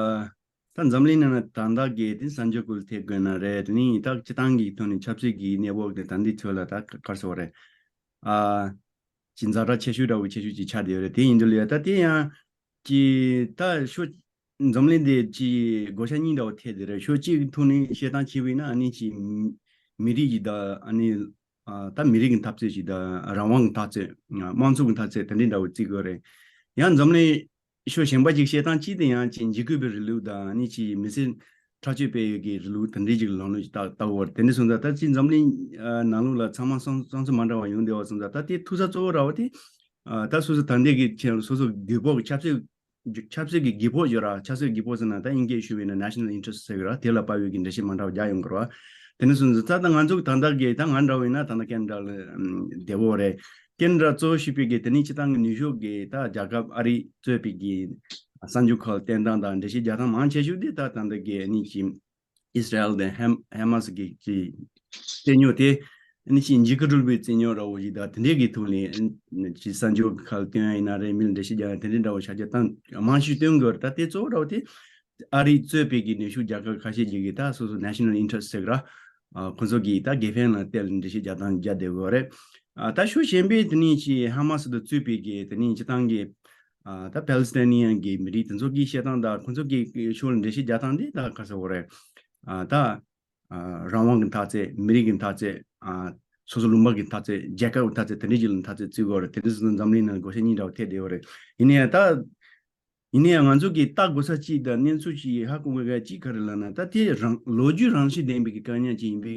ད་འཛམ་གླིང་ནང་ན་ད་ལྟ་གི་དེ་གསར་འགྱུར་སྐོར་ཐད་དགོས་ན་རེད། དེ་ནི་ད་སྤྱི་བཏང་གི་ཐོག་ནས་ཆབ་སྲིད་ཀྱི་གནས་བབ་དེ་ད་འདི་ཚོ་ལ་ད་ག་རེ་ཟེར་བ་རེད། ཨ་ཅིག་ཛ་དྲག་ཆེ་ཤོས་འདྲ་བོ་ཆེ་ཤོས་ཅིག་ཆགས་བསྡད་ཡོད་རེད། དེ་ཡིན་དུས་ལ་ད་དེ་ཡང་ཅིག་ད་ཤོ་འཛམ་གླིང་འདི་ཅིག་བགོ་བཤའ་གཉིས་འདྲ་བོ་ཐེབས་བསྡད་རེད། ཕྱོགས་གཅིག་གི་ཐོག་ནས་བཤད་སྟངས་བྱས་པ་ཡིན་ན་ཨ་ནི་ཅིག་མི་རིགས་ཀྱི་ད་ཨ་ནི་ཨ་ད་མི་རིགས་ཀྱི་འཐབ་རྩོད་ཅིག་དང་རང་དབང་གི་འཐབ་རྩོད། དམངས་གཙོ་གི་འཐབ་རྩོད་དེ་འདྲའི་འདྲ་བོ་བརྩི་དགོས་རེད། ཡང་འཛམ་གླིང་ཕྱོགས་གཞན་པ་ཅིག་བཤད་སྟངས་གཅིག་དེ་ཡང་ཅིག་འཇིགས་སྐུལ་བའི་རིང་ལུགས་དང་ཨ་ནི་ཅིག་མི་སེར་ཁྲག་སྦྱོར་སྤེལ་ཡུལ་གྱི་རིང་ལུགས་དེ་འདྲའི་ཅིག་ལམ་ལུགས་ཅིག་ལྟ་ལྟ་བུ་རེད། དེ་འདྲ་སོང་ཙང་ད་ཅིག་འཛམ་གླིང་ཨ་ནང་ལོགས་ལ་ཚང་མ་བསམ་བསམ་ཚུལ་མ་འདྲ་བ་ཡོང་བསྡད་པ་སོང་ཙང་ད་དེ་ཐུག་ས་གཙོ་བོ་ར་བ་དེ་ཨ་ད་སོ་སོ་ད་ལྟའི་གི་ཆེད་ལ་སོ་སོ་བདུད་ཕོག་གི་ཆབ་སྲིད་ཆབ་སྲིད་ཀྱི་རྒྱུ་ཕོག་ཡོད་ར། ཆབ་སྲིད་ཀྱི་རྒྱུ་ཕོག་ཟེར་ན་ད་དབྱིན་སྐད་ཞུ་བས་ན་national interest ཟེར་གི་ར། དེ་ལ་དཔག་པའི་གི་འགྲེལ་བཤད་མ་འདྲ་བ་རྒྱག་ཡོང་གི་ར། དེ་ནས་སོང་ཙང་ད་ང་ཚོ་གི་ད་ལྟ་གི་ད་ང་འདྲ་བ་ཡིན་ན་ད་ལྟ་ཀེ་ན་ཌ་ལ་བསྡད་པ་རེད། ཀེ་ན་ཌ་གཙོ་བོ་ཞུས་པའི་གི་དེ་ནས་སྤྱི་བཏང་གི་ནུབ་ཕྱོགས་ཀྱི་ད་རྒྱལ་ཁབ་ཨ་རི་གཙོས་པའི་གི་གསར་འགྱུར་ཁག་བསྟན་སྟངས་དང་འགྲེལ་བཤད་རྒྱག་སྟངས་མང་ཆེ་ཤོས་དེ་ད་ད་ལྟ་གི་ཨ་ནི་ཅིག་ཨིས་ར་ཨེལ་དང་ཧེ་ཧེ་མ་སི་གི་ཅིག་རྩོད་རྙོག་དེ་ཨ་ནི་ཅིག་འཇིགས་སྐུལ་རུལ་པའི་རྩོད་རྙོག་འདྲ་བོ་ཞིག་དང་དེ་འདྲའི་གི་ཐོག་ནས་ཨ་ནི་ཅིག་གསར་འགྱུར་ཁག་བཏོན་ཡ་ཡིན་ན་རེད། མི་ལ་འགྲེལ་བཤད་རྒྱག་ཡ་དེ་འདྲའི་འདྲ་བོ་བྱ་རྒྱུ་ད་མང་ཤོས་བཏོན་དགོས་རེད། ད་དེ་གཙོ་བོ་འདྲ་བོ་དེ་ཨ་རི་གཙོས་པའི་གི་ནུབ་ཕྱོགས་རྒྱལ་ཁབ་ཁ་ཤས་ཅིག་གིས་ད་སོ་སོ་national interest ཟེར་གི་ར། ཨ་ཁོ་ཚོ་གིས་ད་དགེ་ཕན་ལ་བལྟས་ལ་འགྲེལ་བཤད་རྒྱག་སྟངས་རྒྱག་བསྡད་ཡོད་རེད། ཨ་ད་ཕྱོགས་གཞན་པའི་དེ་ནས་ཅིག་ཧ་མ་སི་དང་གཙོས་པའི་གི་དེ་ནས་སྤྱི་བཏང་གི་ཨ་ད་Palestinian གི་མི་རིགས་དེ་ཚོ་གིས་བཤད་སྟངས་དང་ཁོ་ཚོ་གི་ཕྱོགས་ལ་འགྲེལ་བཤད་རྒྱག་སྟངས་དེ་ད་ག་རེ་ཟེར་དགོས་རེད། ཨ་ད་ཨ་རང་དབང་གི་འཐབ་རྩོད། མི་རིགས་ཀྱི་འཐབ་རྩོད། ཨ་སོ་སོ་ལུང་པ་གི་འཐབ་རྩོད། རྒྱལ་ཁབ་ཀྱི་འཐབ་རྩོད་དེ་འདྲའི་ཅིག་ལ་འཐབ་རྩོད་བརྩི་དགོས་རེད། དེ་འདྲ་སོང་ཙང་འཛམ་གླིང་ནང་བགོ་བཤའ་གཉིས་འདྲ་བོ་ཐེབས་བསྡད་ཡོད་རེད། ཡིན་ནའི་ད་ཡིན་ནའི་ང་ཚོ་གིས་ལྟ་དགོས་ས་གཅིག་དང་གནས་ཚུལ་གཅིག་ཧ་གོ་དགོས་ཀ་གཅིག་ག་རེ་ལབ་ན་ད་དེ་རང་ལོ་རྒྱུས་རང་བཞིན་ལྡན་པའི་གི་བཀག་ཉར་ཅིག་ཡིན་པའི་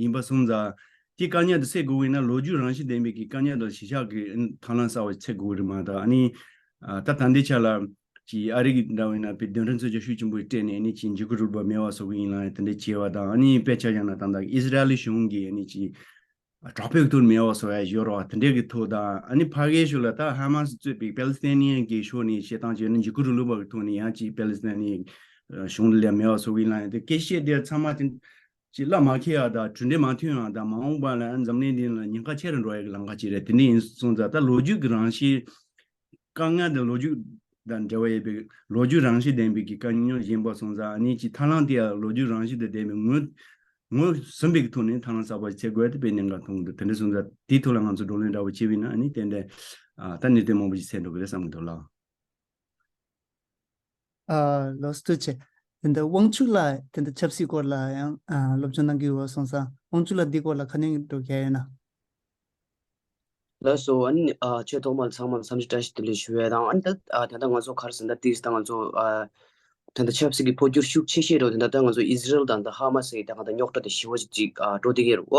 ཡིན་པ་སོང་ཙང་དེ་བཀག་ཉར་དེ་སེལ་དགོས་ཀྱི་ཡིན་ན་ལོ་རྒྱུས་རང་བཞིན་ལྡན་པའི་གི་བཀག་ཉར་དང་གཞིས་ཆགས་ཀྱི་ཐབས་ལམ་གསར་བ་འཚོལ་དགོས་ཀྱི་རེད་མ་གཏོགས་ཨ་ནི་ད་ད་ལྟའི་ཆ་ལ་ཅིག་ཨ་རི་གི་འདྲ་བ་ཡིན་ན་དཔེ་རྡུལ་ཕྲན་མཚོན་ཆ་ཤུགས་ཆེན་པོ་སྤྲད་ནས་ཨ་ནི་ཅིག་འཇིགས་སྐུལ་རུལ་པ་མེད་པ་བཟོ་གི་ཡིན་ལབ་དེ་འདྲ་བྱས་པ་དང་ཨ་ནི་དཔེ་ཆ་བཞག་ན་ད་ལྟ་ཨི་སི་ར་ཨེལ་གཞུང་གིས་ཨ་ནི་ཅིག་དྲག་པོའི་ཐོག་མེད་པ་བཟོ་ཡ་ཡོད་རེད་བ། དེ་འདྲའི་གི་ཐོག་དང་ཨ་ནི་ཕ་གིའི་ཕྱོགས་ལ་ད་ཧ་མ་སི་གཙོས་པའི་Palestinian གི་ཕྱོགས་ནས་བཤད་སྟངས་བྱས་ན་འཇིགས་སྐུལ་རུལ་སུངས་པ་གི་ཐོག་ནས་ཡང་ཅིག་Palestinian གཞུང་ལ་མེད་པ་བཟོ་གི་ཡིན་ལབ་ཡ་དེ་སྐད་ཆ་དེ་ཚང་མ་དེ་ཅིག་གླ་མ་འཁེལ་ཡ་དང་གྲུབ་འབྲས་མ་ཐོན་ཡ་དང་མ་འོངས་པ་ལ་འཛམ་གླིང་འདི་ལ་ཉེན་ཁ་ཆེ་རུ་འགྲོ་ཡ་གི་ལམ་ཁ་ཅིག་རེད། དེ་འདྲ་ཡིན་སོང་ཙང་ད་ལོ་རྒྱུས་ཀྱི་རང་བཞིན་དཀའ་ངལ་དེ་ལོ་རྒྱུས་དང་འབྲེལ་བ་ཡོད་པའི་ལོ་རྒྱུས་རང་བཞིན་ལྡན་པའི་གི་དཀའ་རྙོག་གཞན་པ་སོང་ཙང་ཨ་ནི་ཅིག་ཐབས་ལམ་དེ་ཡང་ལོ་རྒྱུས་རང་བཞིན་དང་ལྡན་པའི་ངོས་ངོས་ཟིན་པའི་ཐོག་ནས་ཐབས་ལམ་གསར་པ་ཞིག་འཚོལ་དགོས་ཡ་དེ་དཔེ་གནད་འགག་མཐོང་གི་འདུག་དེ་འདྲ་སོང་ཙང་དེའི་ཐོག་ལ་ང་ཚོ་བགྲོ་གླེང་འདྲ་བོ་བྱས་པ་ཡིན་ན་ཨ་ནི་ཏན་ཏན་ཨ་ད་གནད་དོན་མང་པོ་ཞིག་སེལ་འགྲོ་གི་རེད་བསམ་གི་འདུག་ལགས། ཨ་ལགས་སོ་ཐུགས་རྗེ་ཆེ། དེ་འདྲ་དབང་ཕྱུག་ལགས་དེ་འདྲ་ཆབ་སྲིད་སྐོར་ལ་ཡང་ཨ་སློབ་སྦྱོང་གནང་གི་ཡོད་པ་སོང་ཙང་དབང་ཕྱུག་ལགས་འདི་སྐོར་ལ་ག་ནས་འགྲོ་གི་ཡིན་ན། ལགས་སོ། ཨ་ནི་ཨ་ཆེས་ཐོག་མར་ཚང་མར་འཚམས་འདྲི་བཀྲ་ཤིས་བདེ་ལེགས་ཞུ་ཡས་དང་ཨ་ནི་ད་ཨ་ད་ལྟ་ང་ཚོ་ག་རེ་ཟེར་ན་ད་ཏིས་ད་ང་ཚོ་ཨ་ད་ལྟ་ཆབ་སྲིད་ཀྱི་འཕོ་འགྱུར་ཤུགས་ཆེ་ཤོས་རོ་དེ་ད་ལྟ་ང་ཚོ་ཨི་ཟི་རེལ་དང་ད་ཧ་མ་སི་ད་ག་ད་རྙོག་དྲ་དེ་ཞི་བ་ཅིག་ཅིག་ཨ་འགྲོ་བསྡད་ཀྱི་རེད་བ།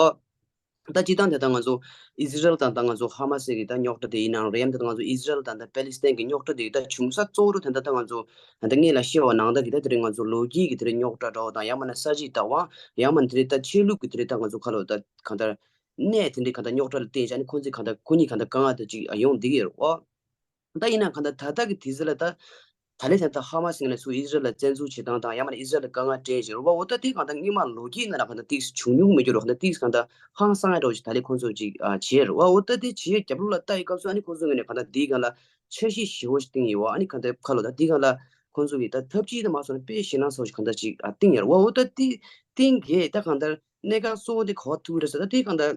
ད་སྤྱིར་བཏང་དེ་ལྟར་ང་ཚོ་ཨི་ཟི་རལ་དང་ད་ང་ཚོ་ཧ་མ་སི་གི་ད་རྙོག་དྲ་དེ་ཡིན་ནའང་རེད། ཡང་དེ་ལྟར་ང་ཚོ་ཨི་ཟི་རལ་དང་ད་པེ་ལི་སི་ཐན་གི་རྙོག་དྲ་དེ་ད་བྱུང་ས་གཙོ་བོ་དེ་ད་ད་ང་ཚོ་ད་ལྟ་སྔོན་ལ་བཤད་པ་ནང་ལྟར་གི་ད་དེ་རིང་ང་ཚོ་ལོ་རྒྱུས་ཀྱི་དེ་རིང་རྙོག་དྲ་འདྲ་བོ་དང་ཡང་མིན་ན་ས་གཞིའི་བདག་དབང་ཡང་མིན་དེ་རིང་ད་ཆོས་ལུགས་ཀྱི་དེ་རིང་ད་ང་ཚོ་ཁ་ལོ་ད་གང་ལྟར་གནས་དེ་འདྲའི་གང་ལྟར་རྙོག་དྲ་ལ་བརྟེན་བྱས་ནས་ཁོང་ཚོས་གང་ལྟར་ཁོ་གཉིས་གང་ལྟར་དཀའ་ངལ་དེ་ཅིག་ཡོང་བསྡད་ཀྱི་ཡོད་རེད་བ། ད་ཡིན་ན་གང་ལྟར་ད་ལྟ་གི་དུས་ཚོད་ལ་ད་ད་ལན་ད་ལྟ་ཧ་མ་སི་ངོས་ནས་ཚུར་ཨི་ཟི་རལ་ལ་བཙན་འཛུལ་བྱེད་སྟངས་དང་ཡང་མིན་ན་ཨི་ཟི་རལ་ལ་དཀའ་ངལ་སྤྲད་བཞིན་རེད་བ། འོ་ད་དེ་གང་ལྟར་སྔོན་མ་ལོ་རྒྱུས་ནང་ལ་གང་ལྟར་ཏིག་བྱུང་མྱོང་མེད་རྒྱུ་རེད། གང་ལྟར་ཏིག་གང་ལྟར་ཧང་སང་ཡ་འདྲ་བོ་ཞིག་ད་ལན་ཁོང་ཚོ་ཅིག་ཨ་བྱས་རེད་བ། འོ་ད་དེ་བྱས་རྒྱབ་ལོགས་ལ་ལྟ་ཡི་སྐབས་སུ་ཨ་ནི་ཁོང་ཚོ་ངོས་ནས་གང་ལྟར་དེའི་སྒང་ལ་འཆར་གཞི་ཞེ་པོ་ཞིག་བཏིང་ཡོད་བ། ཨ་ནི་གང་ལྟར་ཁ་ལོ་ད་དེའི་སྒང་ལ་ཁོང་ཚོ་གིས་ད་ཐབས་ཇུས་དེ་མ་སོང་ན་དཔེ་ཞེད་སྣང་ཚ་བོ་ཞིག་གང་ལྟར་ཅིག་ཨ་བཏིང་ཡོད་རེད་བ། འོ་ད་དེ་བཏིང་གས་ད་གང་ལྟར་གནད་འགག་གཙོ་བོ་དེ་ག་པར་ཐུག་རེད་ཟེར་ད་དེ་གང་ལྟར་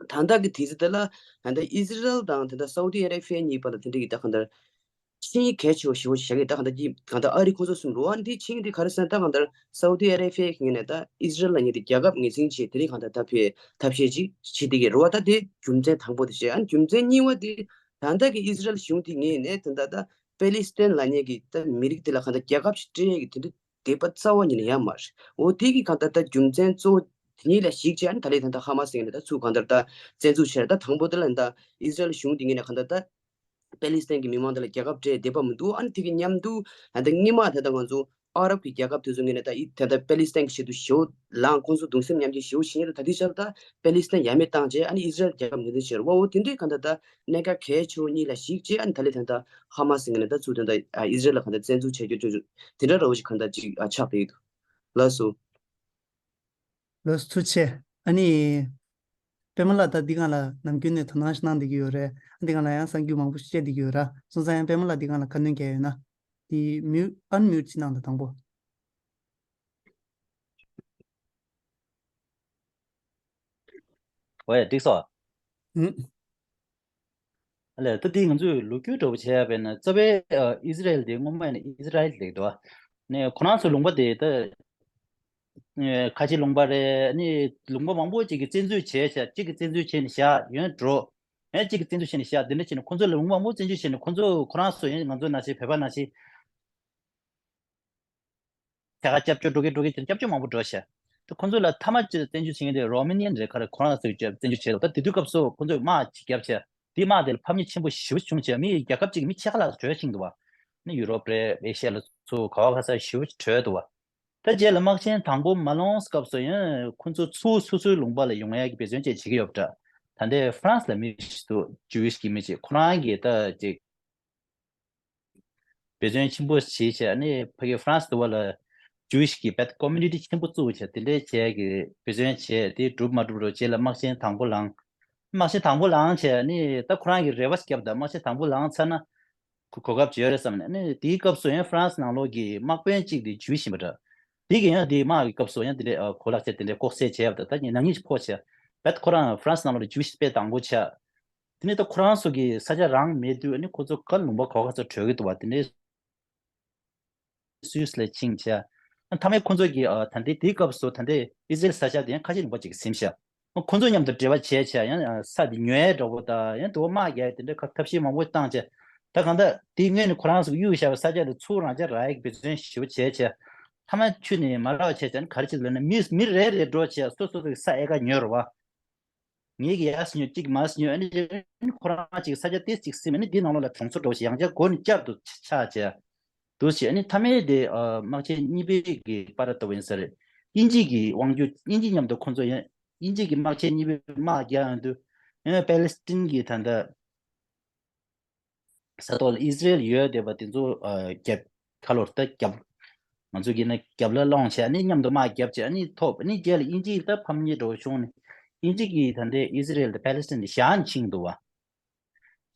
ད་ལྟ་གི་དུས་ཚོད་དེ་ལ་ད་ལྟ་ཨི་ཟི་རལ་དང་ད་ལྟ་སའུ་ཏི་ཨ་རེ་བྷི་ཡ་གཉིས་བར་ལ་དེ་འདྲ་གི་ད་གང་ལྟར་ཆིངས་ཡིག་གལ་ཆེ་བ་ཞེ་པོ་བཞག་གི་ད་གང་ལྟར་གྱི་གང་ལྟར་ཨ་རི་ཁོ་ཚོ་གསུམ་རུ་ཨ་འདི་ཆིངས་ཡིག་འདི་ག་རེ་ཟེར་ན་ད་གང་ལྟར་སའུ་ཏི་ཨ་རེ་བྷི་ཡ་གི་ངོས་ནས་ད་ཨི་ཟི་རལ་ལ་ངེས་ཏེ་རྒྱལ་ཁབ་ངོས་འཛིན་བྱས་དེ་རིང་གང་ལྟར་ཐབས་ཤེས་ཐབས་ཤེས་ཅིག་བྱེད་བསྡད་ཀྱི་རེད་བ། ད་དེ་རྒྱུ་མཚན་དང་པོ་དེ་བྱས། ཨ་ནི་རྒྱུ་མཚན་གཉིས་པ་དེ་ད་ལྟ་གི་ཨི་ཟི་རལ་གཞུང་དེ་ངོས་ནས་ད་ལྟ་ད་པེ་ལི་སི་ཐན་ལབ་མཁན་གྱི་ད་མི་རིགས་དེ་ལ་གང་ལྟར་རྒྱལ་ཁབ་ཅིག་སྤྲད་ཡས་ཀྱི་དེ་འདྲ་དད་པ་རྩ་བ་ཉིད་ནས་ཡོད་མ་རེད། འོ་དེ་གི་གང་ལྟར་ད་རྒྱུ་མཚན་གཙོ་བོ་དེ་གཉིས་ལ་གཞིགས་བྱས་ཨ་ནི་ད་ལན་ད་ལྟ་ཧ་མ་སི་ངོས་ནས་ད་ཚུར་གང་ལྟར་ད་བཙན་འཛུལ་བྱས་རེད། ད་དང་པོ་དེ་ལ་ད་ཨི་ཟི་རལ་གཞུང་དེ་ངོས་ནས་གང་ལྟར་ད་པེ་ལི་སི་ཐན་གྱི་མི་མང་དེ་ལ་རྒྱལ་ཁབ་སྤྲད་བསྡད་པ་མི་འདུག་ཨ་ནི་དེ་གི་མཉམ་དུ་ད་ལྟ་སྔོན་མ་ད་ལྟ་ང་ཚོ་ཨ་རབ་ཀྱི་རྒྱལ་ཁབ་དེ་ཚོ་ངོས་ནས་ད་ཨི་ད་ལྟ་པེ་ལི་སི་ཐན་གྱི་ཆེད་དུ་ཞེ་པོ་ལངས། ཁོང་ཚོ་གདུང་སེམས་མཉམ་སྐྱེད་ཞེ་པོ་བྱེད་མཁན་རེད། ད་དེ་ཆར་ད་པེ་ལི་སི་ཐན་ཡར་མེད་བཏང་བྱས་ཨ་ནི་ཨི་ཟི་རལ་རྒྱལ་ཁབ་ངོས་འཛིན་བྱས་རེད་བ། འོ་དེ་འདྲའི་གང་ལྟར་ད་གནད་འགག་གལ་ཆེ་བོ་གཉིས་ལ་གཞིགས་བྱས་ཨ་ནི་ད་ལན་ད་ལྟ་ཧ་མ་སི་ངོས་ནས་ད་ཚུར་ད་ལྟ་ཨི་ཟི་རལ་ལ་གང་ལྟར་བཙན་འཛུལ་བྱས་རྒྱུ་དེ་འདྲ་འདྲ་བོ་ཞིག་གང་ལྟར་ཅིག་ཆགས་བསྡད་ཡོད་འདུག་ལགས་སོ། ལགས་སོ། ཐུགས་རྗེ་ཆེ། ཨ་ནི། པད་མ་ལགས་ད་འདི་སྒང་ལ་ནམ་རྒྱུན་ནས་དོ་སྣང་ཞིག་གནང་བསྡད་ཀྱི་ཡོད་རེད། ཨ་འདི་སྒང་ལ་ཡང་གསར་འགྱུར་མང་པོ་ཞིག་བཤད་བསྡད་ཀྱི་ཡོད་ར། སོང་ཙང་ཡང་པད་མ་ལགས་འདི་སྒང་ལ་ཁ་སྣོན་རྒྱག་ཡོད་ན། འདི་མིའུ་ཨན་མིའུ་ཊི་ཅིག་གནང་དང་དང་པོ། ཝེ། འགྲིག་སོང་། ཨུ། ཨ་ལས། ད་འདི་ང་ཚོས་ལོ་རྒྱུས་འདྲ་པོ་བྱས་པས་ན་རྩ་བའི་ཨ་ཨི་ཟི་རལ་དེ་སྔོན་མ་ཡིན་ན་ཨི་ཟི་རལ་ལེགས་འདུག་ཨ། ནས་ཁོ་རང་ཚོའི་ལུང་པ་དེ་ད་ཨེ་ཁ་ཆེ་ལུང་པ་རེད། ནི་ལུང་པ་མང་པོ་ཅིག་གིས་བཙན་འཛུལ་བྱས་བྱས། གཅིག་གིས་བཙན་འཛུལ་བྱས་ནས་བཞག་ཡོང་འགྲོ། ཨེ་གཅིག་གིས་བཙན་འཛུལ་བྱས་ནས་བཞག་འདི་འདྲ་བྱས་ནས་ཁོ་ཚོ་ལུང་པ་མང་པོ་བཙན་འཛུལ་བྱས་ནས་ཁོ་ཚོ་ཁོ་རང་ཚོ་ཡང་ང་ཚོ་ནང་བཞིན་བོད་པ་ནང་བཞིན། ཐད་ཀར་སྐྱབས་བཅོལ་འགྲོ་གི་འགྲོ་གི་ཅིག་སྐྱབས་བཅོལ་མང་པོ་འགྲོ་ཤག་ད་ཁོ་ཚོ་ལ་མཐའ་མ་ཅིག་བཙན་བྱོལ་ཕྱིན་མཁན་དེ་རོ་མི་ནི་ཡན་རེད། ག་རེ་ཁོ་རང་ཚོས་བཙན་བྱོལ་བྱས་འདུག་ད་དེ་དུས་སྐབས་སུ་ཁོ་ཚོས་དམག་ཅིག་བརྒྱབ་བྱས། དེའི་དམག་དེ་ལ་ཕམ་ཉེས་ཆེན་པོ་ཞེ་པོ་བྱུང་བྱས། མི་རྒྱལ་ཁབ་ཅིག་གི་མི་ཕྱེད་ཀ་ལྷག་བྲོས་ཕྱིན་འདུག་བ། ནི་ཡུ་རོབ་རེད། ཨེ་ཤ་ཡ་ལ་ཚུར་ག་བ་ག་ས་ཞེ་པོ་ཅིག་བྲོས་འདུག་བ། ད་རྗེས་ལ་དམག་ཆེན་དང་པོ་མ་ལངས་སྐབས་སུ་ཡང་ཁོ་ཚོ་ཚུར་སོ་སོའི་ལུང་པ་ལ་ཡོང་ཡག་གི་འབད་བརྩོན་བཅས་བྱེད་ཀྱི་ཡོད་པ་འདྲ། ད་ལྟའི་ཧྥ་རན་སི་ལ་མི་ཞིག་འདུག་ཇུ་ཝིཤ་གི་མི་ཅིག་ཁོ་རང་གིས་ད་ཅིག་འབད་བརྩོན་ཆེན་པོ་བྱས་བྱས། ཨ་ནི་ཕ་གི་ཧྥ་རན་སི་དུ་བ་ལ་ཇུ་ཝིཤ་གི་བེད་ཀོ་མུ་ནི་ཊི་ཆེན་པོ་བཙུགས་བྱས། དེ་འདྲའི་བྱས་ཀྱི་འབད་བརྩོན་བྱས། དེ་འགྲུབ་མ་འགྲུབ་རོ། རྗེས་ལ་དམག་ཆེན་དང་པོ་ལངས། དམག་ཆེན་དང་པོ་ལངས་བྱས་ཨ་ནི་ད་ཁོ་རང་གིས་རེ་བ་བརྒྱབ། ད་དམག་ཆེན་དང་པོ་ལངས་ཚར་ན་གོ་གོ་སྐབས་ཅིག་ཡོད་རེད་བསམ་ནས། ཨ་ནི་དེའི་སྐབས་སུ་ཡང་ཧྥ་རན་སི་ནང་ལོགས་ཀྱི་དམག་དཔོན་གཅིག་དེ་ཇུ་ཝིཤ་ཡིན་པ་འདྲ། དེ་གིས་ཡང་དེའི་དམག་གི་སྐབས་སུ་ཡང་དེ་འདྲའི་ཨ་གོ་ལག་ཆ་དེ་འདྲའི་ལྐོག་བསད་བྱས་པ་དང་། ད་ནག་ཉེས་ཤིག་ཕོག་བྱས། བེད་ཁོ་རང་ཧྥ་རན་སི་ནང་ལོགས་ལ་ཇུ་ཝིཤ་དཔེ་དང་པོ་ཆགས། དེ་ནས་ད་ཁོ་རང་ཚོ་གི་ས་ཆ་རང་མེད་དུས་ཨ་ནི་ཁོ་ཚོ་ག་ལུང་པ་ག་བ་ག་ཚོ་བྲོས་ཀྱི་འདུག་བ། དེ་ནས་སུད་སི་ལ་ཕྱིན་བྱས། མཐའ་མའི་ཁོ་ཚོ་གི་ཨ་ད་ལྟའི་དེའི་སྐབས་སུ་ད་ལྟའི་ཨི་ཟི་རལ་ས་ཆ་དེ་ཡང་ཁ་ཆེ་ལུང་པ་ཅིག་ཟིན་བྱས། ཁོ་ཚོ་མཉམ་དུ་འབྲེལ་བ་བྱས་བྱས། ཡང་ས་དེ་ཉོ་ཡས་འདྲ་པོ་དང་། ཡང་དུ་བ་དམག་རྒྱག་ཡས་དེ་འདྲ་ཁ་ཐབས་ཤེས་མང་པོ་བཏང་བྱས། ད་གང་ལྟར་དེའི་སྔོན་ནས་ཁོ་རང་ཚོ་གཡུག་བཞག་པའི་ས་ཆ་དེ་ཚུར་རང་འཇགས་རག་ཡས་ཀྱི་འབད་བརྩོན་ཞེ་པོ་བྱས་བྱས། མཐའ་མ་ཁྱོན་ནས་མ་རག་བྱས་བྱས། ཨ་ནི་ག་རེ་བྱེད་ལབ་ན་མི་མི་རེ་རེ་འགྲོ་བྱས་སོ་སོ་སོ་གི་ས་ཨེ་ཀ་ཉོས་རེད་བ། ངེད་ཀྱིས་ཡར་སི་ཉོ། གཅིག་མར་སི་ཉོ། ཨ་ནི་ཁོ་རང་གཅིག་ས་ཆ་ཏོག་ཙམ་ཟིན་མ་ནི་འདི་ནང་ལོགས་ལ་གྲོང་ཚོ་འདྲ་བོ་ཞིག་ཡང་བསྐྱར་བསྐྱར་དུ་ཆགས་བྱས་འདུག་བྱས། ཨ་ནི་མཐའ་མའི་དེ་ཨ་དམག་ཆེན་གཉིས་པའི་གི་བར་ལྟ་བུ་ཡིན་ས་རེད། དབྱིན་ཇི་གི་དབང་སྒྱུར། དབྱིན་ཇི་མཉམ་དུ་ཁོང་ཚོ་ཡང་དབྱིན་ཇི་གི་དམག་ཆེན་གཉིས་པའི་དམག་རྒྱག་ཡོང་དུས་ཡང་པེ་ལི་སི་ཐན་གྱི་ད་ལྟ་ས་ཐོག་ལ་ཨི་ཟི་རེལ་ཡོད་བསྡད་པ་དེ་ཚོ་ཨ་རྒྱབ་ཁ་ལོར་ད་རྒྱབ། ང་ཚོ་གིས་ན་རྒྱབ་ལ་སློང་བྱས་ནས་མཉམ་དུ་དམག་རྒྱབ་བྱས་ནས་ཐོབ། ནས་རྗེས་ལ་དབྱིན་ཇི་ད་ཕམ་ཉེས་འགྲོ་བྱུང་ནས་དབྱིན་ཇི་གིས་ད་ལྟའི་ཨི་ཟི་རེལ་དང་པེ་ལི་སི་ཐན་དེ་བཞག་ཕྱིན་འདུག་བ།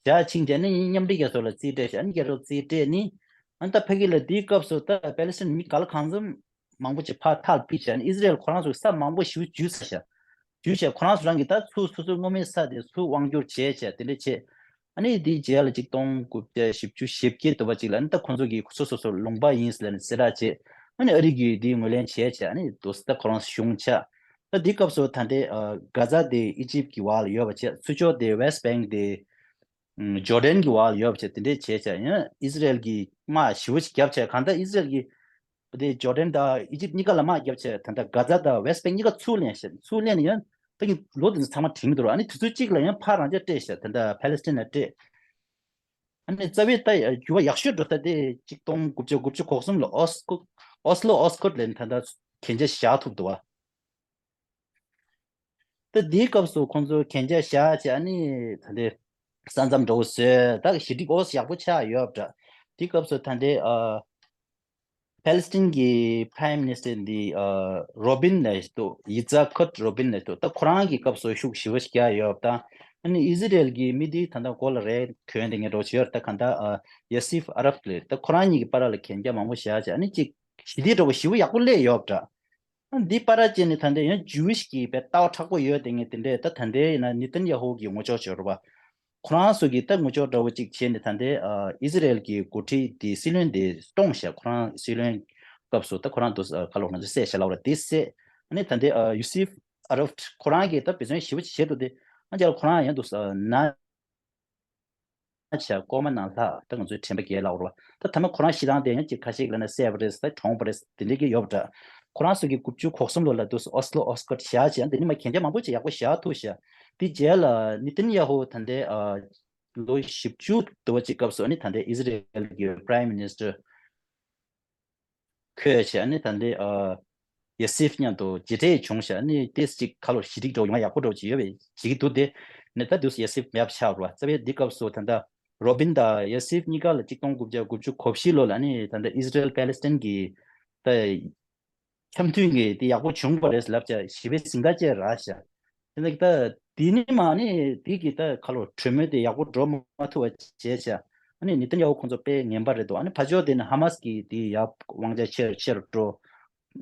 བཞག་ཕྱིན་བྱས་ནས་མཉམ་འབྲེལ་རྒྱལ་ཚོགས་ལ་རྩིས་སྤྲད་བྱས། ཨ་ནི་རྒྱལ་ཚོགས་རྩིས་སྤྲད་ནས་ཨ་ནི་ད་ཕ་གི་ལ་དེའི་སྐབས་སུ་ད་པེ་ལི་སི་ཐན་མི་ག་ལ་གང་འཚམ་མང་པོ་ཅིག་ཕར་ཐག་ཕུད་བྱས་ནས་ཨི་ཟི་རེལ་ཁོ་རང་ཚོས་ས་མང་པོ་ཞིག་འཇུས་ཚར་བྱས། འཇུས་བྱས་ཁོ་རང་ཚོ་རང་གིས་ད་ཚུར་སོ་སོའི་སྔོན་མའི་ས་དེ་ཚུར་དབང་སྒྱུར་བྱས་བྱས་དེ་འདྲ་བྱས། ཨ་ནི་དེའི་རྗེས་ལ་ཅིག་སྟོང་དགུ་བརྒྱ་བཞི་བཅུ་ཞེ་བརྒྱད་དུ་བ་ཅིག་ལ་ཨ་ནི་ད་ཁོ་ཚོ་གིས་སོ་སོ་སོ་ལུང་པ་ཡིན་ཟེར་ནས་གསལ་བསྒྲགས་བྱས། ཨ་ནི་ཨ་རི་གིས་དེའི་ངོས་ལེན་བྱས་བྱས། ཨ་ནི་དུ་ས་ད་ཁོ་རང་གཞུང་ཆགས། ད་དེའི་སྐབས་སུ་ད་ལྟའི་ཨ་གྷ་ཛ་དེ་ཨི་ཇིབ་ཀྱི་འོག་ལ་ཡོད་པ་བྱས། ཚུར་ཕྱོགས་དེ་ཝེ་སི་ཊི་བེང་ཀི་དེ་ཨམ་ཇོར་ཌན་གྱི་འོག་ལ་ཡོད་པ་བྱས། དེ་འདྲས་བྱས་བྱས་ཡང་ཨི་ཟི་རེལ་གྱིས་དམག་ཞེ་པོ་ཞིག་བརྒྱབ་བྱས། གང་ལྟར་ཨི་ཟི་རེལ་གྱིས་དེ་ཇོར་ཌན་དང་ཨི་ཇིབ་གཉིས་ཀ་ལ་དམག་བརྒྱབ་བྱས། ད་ལྟ་གྷ་ཛ་དང་ཝེ་སི་ཊི་བེང་ཀི་གཉིས་ཀ་ཚུར་ལེན་བྱས། ཚུར་ལེན་ནས་ཡང་ ད་གིན་ལོ་དེ་ཚོ་ཚང་མ་དྲན་མི་འདུག་ར། ཨ་ནི་དུས་ཚོད་གཅིག་ལ་ཡང་ཕར་རང་ཅག་སྤྲད་ཤག་ད་ལྟ་ཕ་ལེ་སི་ཐན་ལ་སྤྲད། ཨ་ནི་རྩ་བའི་ད་འགྱུར་བ་ཡག་ཤོས་འགྲོ་ས་དེ་གཅིག་སྟོང་དགུ་བརྒྱ་དགུ་བཅུ་གོ་གསུམ་ལོ་ཨོ་སི་ཀོ་ཨོ་སི་ལོ་ཨོ་སི་ཀོར་ལ་ད་ལྟ་གན་རྒྱ་བཞག་ཐུབ་འདུག་བ། ད་དེའི་སྐབས་སུ་ཁོང་ཚོས་གན་རྒྱ་བཞག་བྱས། ཨ་ནི་ད་ལྟའི་ས་མཚམས་འདྲ་བོ་བཟོས། ད་ཞི་འགྲིག་ཨོ་ཡག་པོ་ཆགས་ཡོད་པ་འདྲ། དེའི་སྐབས་སུ་ད་ལྟའི་ཨ་ཕ་ལེ་སི་ཐན་གྱི་Prime Minister འདི་ཨ་རོ་བིན་ལབ་འདུག་ཡི་ཙ་ཁུར་རོ་བིན་ལབ་འདུག་ད་ཁོ་རང་གི་སྐབས་སུ་ཤུགས་ཞེ་པོ་ཞིག་རྒྱག་ཡོད་པ་དང་། ཨ་ནི་ཨི་ཟི་རེལ་གྱི་མི་འདི་ད་ལྟ་མགོ་ལ་རས་གོན་བསྡད་མཁན་འདྲ་བོ་ཞིག་ཡོད་རེད། ད་གང་ལྟར་ཨ་ཡ་སིབ་ཨ་རབ་ལབ། ད་ཁོ་རང་གཉིས་ཀྱི་བར་ལ་གན་རྒྱ་མང་པོ་བཞག་བྱས། ཨ་ནི་གཅིག་ཞི་བདེ་འདྲ་བོ་ཞེ་པོ་ཡག་པོ་སླེབས་ཡོད་པ་འདྲ། འདི་པར་ཅན་ནི་ད་ལྟའི་ཡང་ཇུའི་ཤི་གི་པའི་ལྟ་བ་མཁྲེགས་པོ་ཡོད་དེ་ངས་དེ་འདྲས། ད་ད་ལྟའི་ཡིན་ན་ནེ་ཐན་ཡ་ཧུ་གི་ངོ་ཅོག་བྱོས་རོགས་པ། ཁོ་རང་ཚོ་གི་ད་ངོ་ཅོག་འདྲ་བོ་གཅིག་བྱས་ནས་ད་ལྟའི་ཨ་ཨི་ཟི་རེལ་གྱི་འགོ་ཁྲིད་དེ་སྲིད་བློན་དེ་བཀྲོངས་ཤག་ཁོ་རང་སྲིད་བློན་སྐབས་སུ་ད་ཁོ་རང་དུ་ཁ་ལོ་ང་ཚོ་བསད་ཤག་ལབ་ར། དེ་བསད། ཨ་ནི་ད་ལྟའི་ཨ་ཡུ་སིབ་ཨ་རབ་ཁོ་རང་གིས་ད་འབད་བརྩོན་ཞེ་པོ་བྱེད་འདུག་སྟེ། ཨ་ཅག་ཁོ་རང་ཡང་དུ་ན། བྱས་ལྐོག་མ་ནང་ལྷག་ད་ང་ཚོའི་དྲན་པ་བརྒྱལ་ལབ་རོ། ད་ཐ་མ་ཁོ་རང་ཤི་སྟངས་དེ་ཡང་ཅིག་ཁ་ཤས་ལ་ན་བསད་པ་རེད། ད་གྲོངས་པ་རེད། དེ་འདྲས་ཀྱི་ཡོད་པ་འདྲ། ཁོ་རང་ཚོ་གི་དགུ་བཅུ་གོ་གསུམ་ལོ་ལ་དུས་ཨོ་སི་ལོ་ཨོ་སི་ཀོར་བཞག་བྱས། དེ་ནི་མ་གན་རྒྱ་མང་པོ་ཅིག་ཡག་པོ་བཞག་ཐུབ་ཤག་དེ་རྗེས་ལ་ནེ་ཐན་ཡ་ཧུ་ད་ལྟའི་ཨ་ལོ་བཞི་བཅུ་དུ་བ་ཅིག་སྐབས་སུ་ཨ་ནི་ད་ལྟའི་ཨི་ཟི་རེལ་གྱི་Prime Minister ཁོས་བྱས། ཨ་ནི་ད་ལྟའི་ཨ་ཡ་སིབ་མཉམ་དུ་མཇལ་འཕྲད་བྱུང་ཤག་ཨ་ནི་ཏེས་ཅིག་ཁ་ལོ་ཞི་འགྲིག་འགྲོ་ཡོང་ཡག་པོ་འགྲོ་བྱེད་ཡོད་པའི་བྱེད་ཀྱི་འདུག་སྟེ། ནི་ད་དུས་ཡ་སིབ་མེད་པ་ཆགས་རོ། རྩ་བའི་འདི་སྐབས་སུ་ད་ལྟ་རོ་བིན་དང་ཡ་སིབ་གཉིས་ཀ་ལ་གཅིག་སྟོང་དགུ་བརྒྱ་དགུ་བཅུ་གོ་བཞི་ལོ་ལ་ནི་ད་ལྟ་ཨི་ཟི་རེལ་པེ་ལེ་སི་ཐན་གྱི་ད་འཆམ་མཐུན་གྱི་དེ་ཡག་པོ་བྱུང་བ་རེད་ལབ་བྱས་ཞི་བའི་གཟེངས་རྟགས་བཅས་རག་ཤག་དེ་ནི་ད་དེ་ནི་མ་ནི་དེ་གི་ད་ཁ་ལོ་གྲོས་མོལ་དེ་ཡག་པོ་འགྲོ་མ་ཐུབ་པ་བྱས་བྱས། ཨ་ནི་ནེ་ཐན་ཡ་ཧུ་ཁོང་ཚོ་དཔེ་ངན་པ་རེད་འདུག་ཨ་ནི་ཕར་ཕྱོགས་དེ་ནི་ཧ་མ་སི་གི་དེ་ཡག་དབང་ཆ་ཆེ་རུ་ཆེ་རུ་འགྲོ།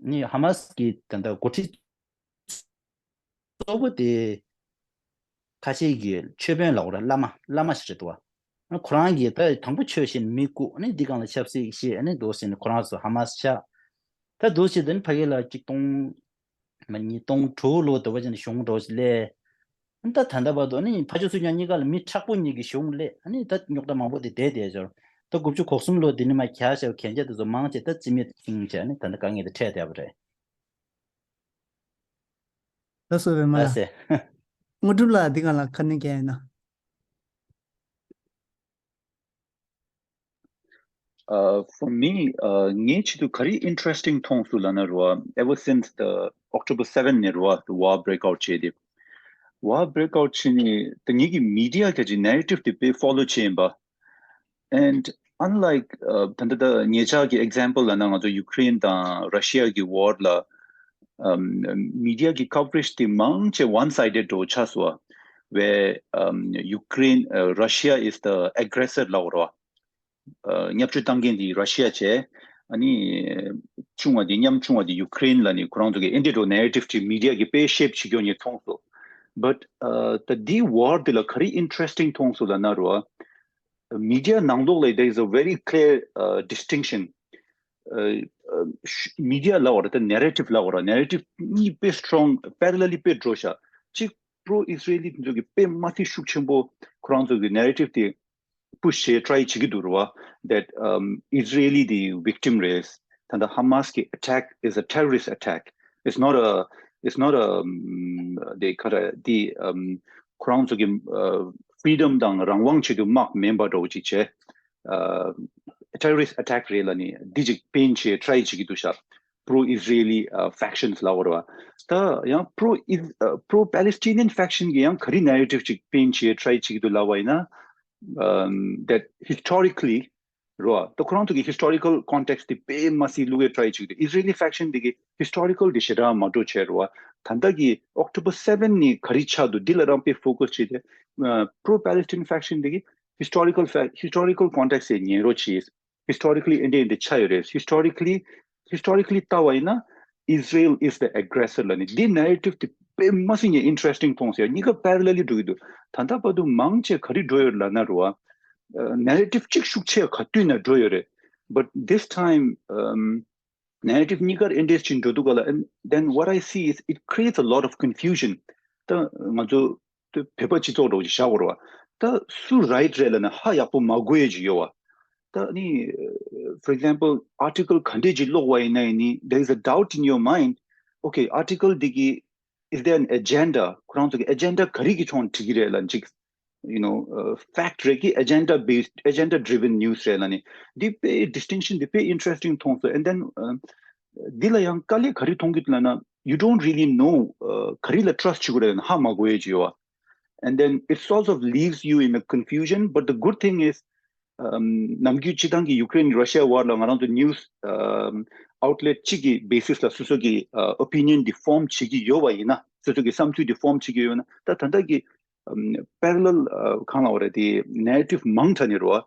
ནི་ཧ་མ་སི་གི་ད་ལྟ་འགོ་ཁྲིད་གཙོ་བོ་དེ་ཁ་ཤས་ཀྱི་ཆོས་དཔོན་ལབ་དགོས་རེད། བླ་མ་བླ་མ་ཞིག་རེད་འདུག་ཨ་ཁོ་རང་གིས་ད་དང་པོ་ཆོས་བཤད་ནས་མི་བཀུག་ཨ་ནི་འདི་སྒང་ལ་ཆབ་སྲིད་བཤད། ཨ་ནི་འདུག་ཟེར་ནས་ཁོ་རང་ཚོ་ཧ་མ་སི་ཆགས། ད་འདུག་ཟེར་དེ་ནི་ཕ་གི་ལ་གཅིག་སྟོང་མ་ཉིས་སྟོང་དྲུག་ལོ་དུ་བ་ཅན་གཞུང་འགྲོ་ལས། ཨ་ནི་ད་ད་ལྟ་བར་དུ་ཨ་ནི་ཕ་ཆོས་སུ་ཀྱང་གཉིས་ཀ་ལ་མི་མཁྲེགས་པོ་གཉིས་ཀྱི་གཞུང་ལས། ཨ་ནི་ད་རྙོག་དྲ་མང་པོ་དེ་བསྡད་བསྡད་ཅོར། ད་དགུ་བཅུ་གོ་གསུམ་ལོ་དེ་ནི་མ་གྱ་ཞབས་གན་རྒྱ་དེ་ཚོ་མང་ཆེ་ད་རྩིས་མེད་ཕྱིན་བྱས་ཨ་ནི་ད་ལྟ་དཀའ་ངལ་དེ་འཕྲད་བསྡད་པ་རེད། ད་སོ་བའི་མ་ལ་ཨ་སེ། དངོས་གྲུབ་ལ་འདི་གང་ལ་ཁ་ནས་རྒྱག་ཡིན་ན། Uh, for me, uh, ངའི་ཆེད་དུ་ག་རེ་interesting མཐོང་སོང་ལབ་ན་རེད་བ། Ever since the October seven ནས་རེད་བ། The war break out བྱས་ཏེ། War break out བྱས་ནས་ད་ངེད་ཀྱི་media ག་ཅིག་narrative དེ་དཔེ་follow བྱས་ཡིན་པ། And unlike, uh, ད་ལྟ་ད་ཉེ་ཆར་གྱི་example ལབ་ན་ང་ཚོ་Ukraine དང་Russia གི་war ལ། Um, media གི་coverage དེ་མང་ཆེ་one sided འགྲོ་ཆགས་སོང་བ། Where, um, Ukraine, uh, Russia is the aggressor ལབ་རོ། Uh, བརྙས་བཅོས་བཏང་མཁན་དེ་Russia བྱས། ཨ་ནི་བྱུང་བ་དེ་ཉམ་ཆུང་བ་དེ་Ukraine ལ་ནི་ཁོ་རང་ཚོ་གི་ཨེ་འདྲ་འགྲོ་narrative ཅིག་media གི་དཔེ་shape བྱེད་རྒྱུ་ངས་མཐོང་སོང་། But, uh, ད་འདི་war འདི་ལ་ག་རེ་interesting མཐོང་སོང་ལབ་ན་རོ། Media ནང་ལོགས་ལ་there is a very clear, uh, distinction. Uh, uh, sh- media ལབ་པ་ར་ད་narrative ལབ་པ་ར་narrative གཉིས་དཔེ་strong parallelly དཔེ་འགྲོ་ཤག་གཅིག pro Israeli དེ་ཚོ་གི་དཔེ་མ་སྲིད་ཤུགས་ཆེན་པོ་ཁོ་རང་ཚོ་གི་narrative དེ་push བྱེད་try བྱེད་ཀྱི་འདུག་ར་བ། That, um, Israeli དེ་victim རེད། ད་ལྟ་Hamas གི་attack is a terrorist attack. It's not a, it's not a, um, the kind of the, um, ཁོ་རང་ཚོ་གི་uh, freedom དང་རང་དབང་ཆེད་དུ་དམག་མིན་པ་འདྲ་བོ་ཅིག་བྱས། Uh, terrorist attack རེད་ལབ་ནས་འདི་ཅིག་paint བྱེད་try བྱེད་ཀྱི་འདུག་ཤག pro Israeli, uh, factions ལབ་པ་རེད་བ། ད་ཡང་pro Is- uh, pro Palestinian faction གི་ཡང་ག་རེ་narrative ཅིག་paint བྱེད་try བྱེད་ཀྱི་འདུག་ལབ་པ་ཡིན་ན། Um, that historically རོ། ད་ཁོ་རང་ཚོ་གི་historical context དེ་དཔེ་མ་སྲིད་བླུག་ཡས་try བྱེད་ཀྱི་འདུག Israeli faction དེ་གི་historical དེ་ཞེ་དྲག་མ་འགྲོ་བྱས་རོ། ད་ལྟ་གི་October seven ནི་ག་རེ་ཆགས་འདུག་འདི་ལ་རང་དཔེ་focus བྱས་ཏེ། Uh, pro Palestinian faction དེ་གི་historical fa- historical context ཡ་ཉན་རོགས་བྱེད། Historically ཨེ་འདྲ་ཨེ་འདྲ་ཆགས་ཡོད་རེད། Historically, historically ལྟ་བ་ཡིན་ན་Israel is the aggressor ལབ་ནས་འདི་narrative དེ་དཔེ་མ་སྲིད་ངས་interesting མཐོང་ཟེར། གཉིས་ཀ་parallelly འགྲོ་གི་འདུག་ད་ལྟ་བར་དུ་མང་ཆེ་ག་རེ་འགྲོ་ཡོད་ལབ་ན་རོ། Uh, narrative གཅིག་ཤུགས་ཆེ་ག་དུས་ན་འགྲོ་ཡོད་རེད། But this time, um, narrative གཉིས་ཀར་ཨེ་འདྲ་ཅིག་འགྲོ་འདུག་ག་ལ། And then what I see is it creates a lot of confusion. ད་ང་ཚོ་ད་བོད་པ་སྤྱི་ཚོགས་འདྲ་བོ་ཅིག་བཞག་དགོས་རེད་བ། ད་སུ་right རེད་ལབ་ན་ཧ་ཡག་པོ་མ་གོ་ཡས་ཅིག་ཡོད་བ། ད་ནི་for example article ག་འདྲས་ཅིག་ཀློག་པ་ཡིན་ན་ཡིན་ནི། There is a doubt in your mind. Okay, article འདི་གི་ is there an agenda? ཁོ་རང་ཚོ་གི་agenda ག་རེ་གི་ཕྱོགས་ནས་བྲིས་ཀྱི་རེད་ལབ་ཅིག you know, uh, fact རེད་ཀྱི་agenda based, agenda driven news རེད་ལབ་ནི་འདི་དཔེ་distinction འདི་དཔེ་interesting མཐོང་སོང་། And then, um, འདི་ལ་ཡང་དཀའ་ལས་ག་རེ་མཐོང་གི་འདུག་ལབ་ན། You don't really know, uh, ག་རེ་ལ་trust བྱེད་དགོས་རེད་ལབ་ན་ཧ་མ་གོ་ཡས་ཅིག་ཡོད་པ། And then it sort of leaves you in a confusion. But the good thing is, um, ནམ་རྒྱུན་སྤྱི་བཏང་གི་Ukraine Russia war ལ་ང་རང་ཚོ་news, um, outlet གཅིག་གི་basis ལ་སོ་སོ་གི་uh, opinion འདི་form བྱེད་ཀྱི་ཡོད་པ་ཡིན་ན། སོ་སོ་གི་བསམ་ཚུལ་འདི་form བྱེད་ཀྱི་ཡོད་ན། ད་ད་ལྟ་གི um, parallel uh, གང་ལབ་དགོས་རེད། དེ་narrative མང་དྲགས་ནས་རེད་པ།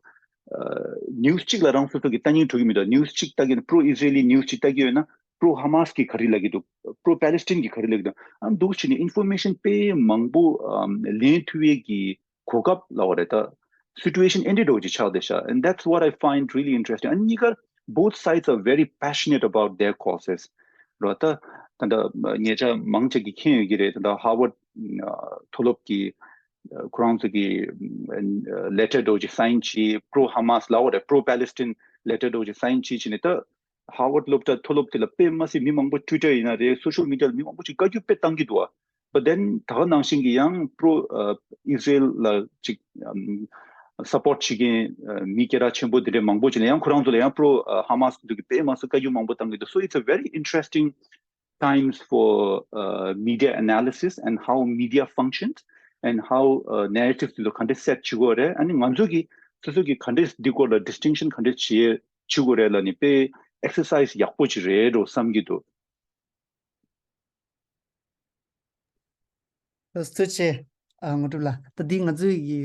Uh, news གཅིག་ལ་རང་སོ་སོ་གི་ལྟ་སྙིང་འདོད་ཀྱི་མི་འདུག news གཅིག་ལྟ་གི་ཡོད་ན། pro Israeli news གཅིག་ལྟ་གི་ཡོད་ན། pro Hamas གི་ག་རེ་ལབ་ཀྱི་འདུག pro Palestine གི་ག་རེ་ལབ་ཀྱི་འདུག་ཨ་འདུག་བྱས་ནས་information དཔེ་མང་པོ་um, ལེན་ཐུབ་ཡས་ཀྱི་གོ་སྐབས་ལབ་དགོས་རེད། ད་situation འདི་འདྲ་བོ་ཅིག་ཆགས་བསྡད་ཤག And that's what I find really interesting. ཨ་གཉིས་ཀ་both sides are very passionate about their causes རེད་པ། ད་ད་ད་ཉེ་ཆར་མང་ཆེ་གིས་མཁྱེན་ཡོད་ཀྱི་རེད། ད་ལྟ་Harvard uh, མཐོ་སློབ་ཀྱི uh, ཁོ་རང་ཚོ་གི uh, letter འདྲ་བོ་ཅིག་sign བྱས། pro Hamas ལབ་དགོས་རེད། pro Palestine letter འདྲ་བོ་ཅིག་sign བྱས་བྱས་ནས། ད་Harvard སློབ་གྲྭ་མཐོ་སློབ་དེ་ལ་དཔེ་མ་སྲིད་མི་མང་པོ་Twitter ཡིན་ན་རེད། social media ལ་མི་མང་པོ་ཅིག་བཀའ་བཀྱོན་དཔེ་བཏང་གི་འདུག་པ། But then ད་ག་ནང་བཞིན་གྱི་ཡང་pro uh, Israel ལ་ཅིག um, support བྱེད་མཁན uh, མི་སྐད་གྲགས་ཆེན་པོ་དེ་འདྲ་མང་པོ་ཅིག་ལ་ཡང་ཁོ་རང་ཚོ་ལ་ཡང་pro uh, Hamas འདུག་གི་དཔེ་མ་སྲིད་བཀའ་བཀྱོན་མང་པོ་བཏང་གི་འདུག So it's a very interesting times for uh, media analysis and how media functions and how uh, narratives དེ་ཚོ་ག་འདྲས་set བྱེད་དགོས་རེད། ཨ་ནི་ང་ཚོ་གི་སོ་སོ་གི་ག་འདྲས་འདི་སྐོར་ལ་distinction ག་འདྲས་བྱེད་བྱེད་དགོས་རེད་ལབ་ནི་དཔེ་exercise ཡག་པོ་ཅིག་རེད་འགྲོ་བསམ་གྱི་འདུག་ཐུགས་རྗེ་ཆེ། ཨ་དངོས་གྲུབ་ལགས། ད་འདི་ང་ཚོའི་གི་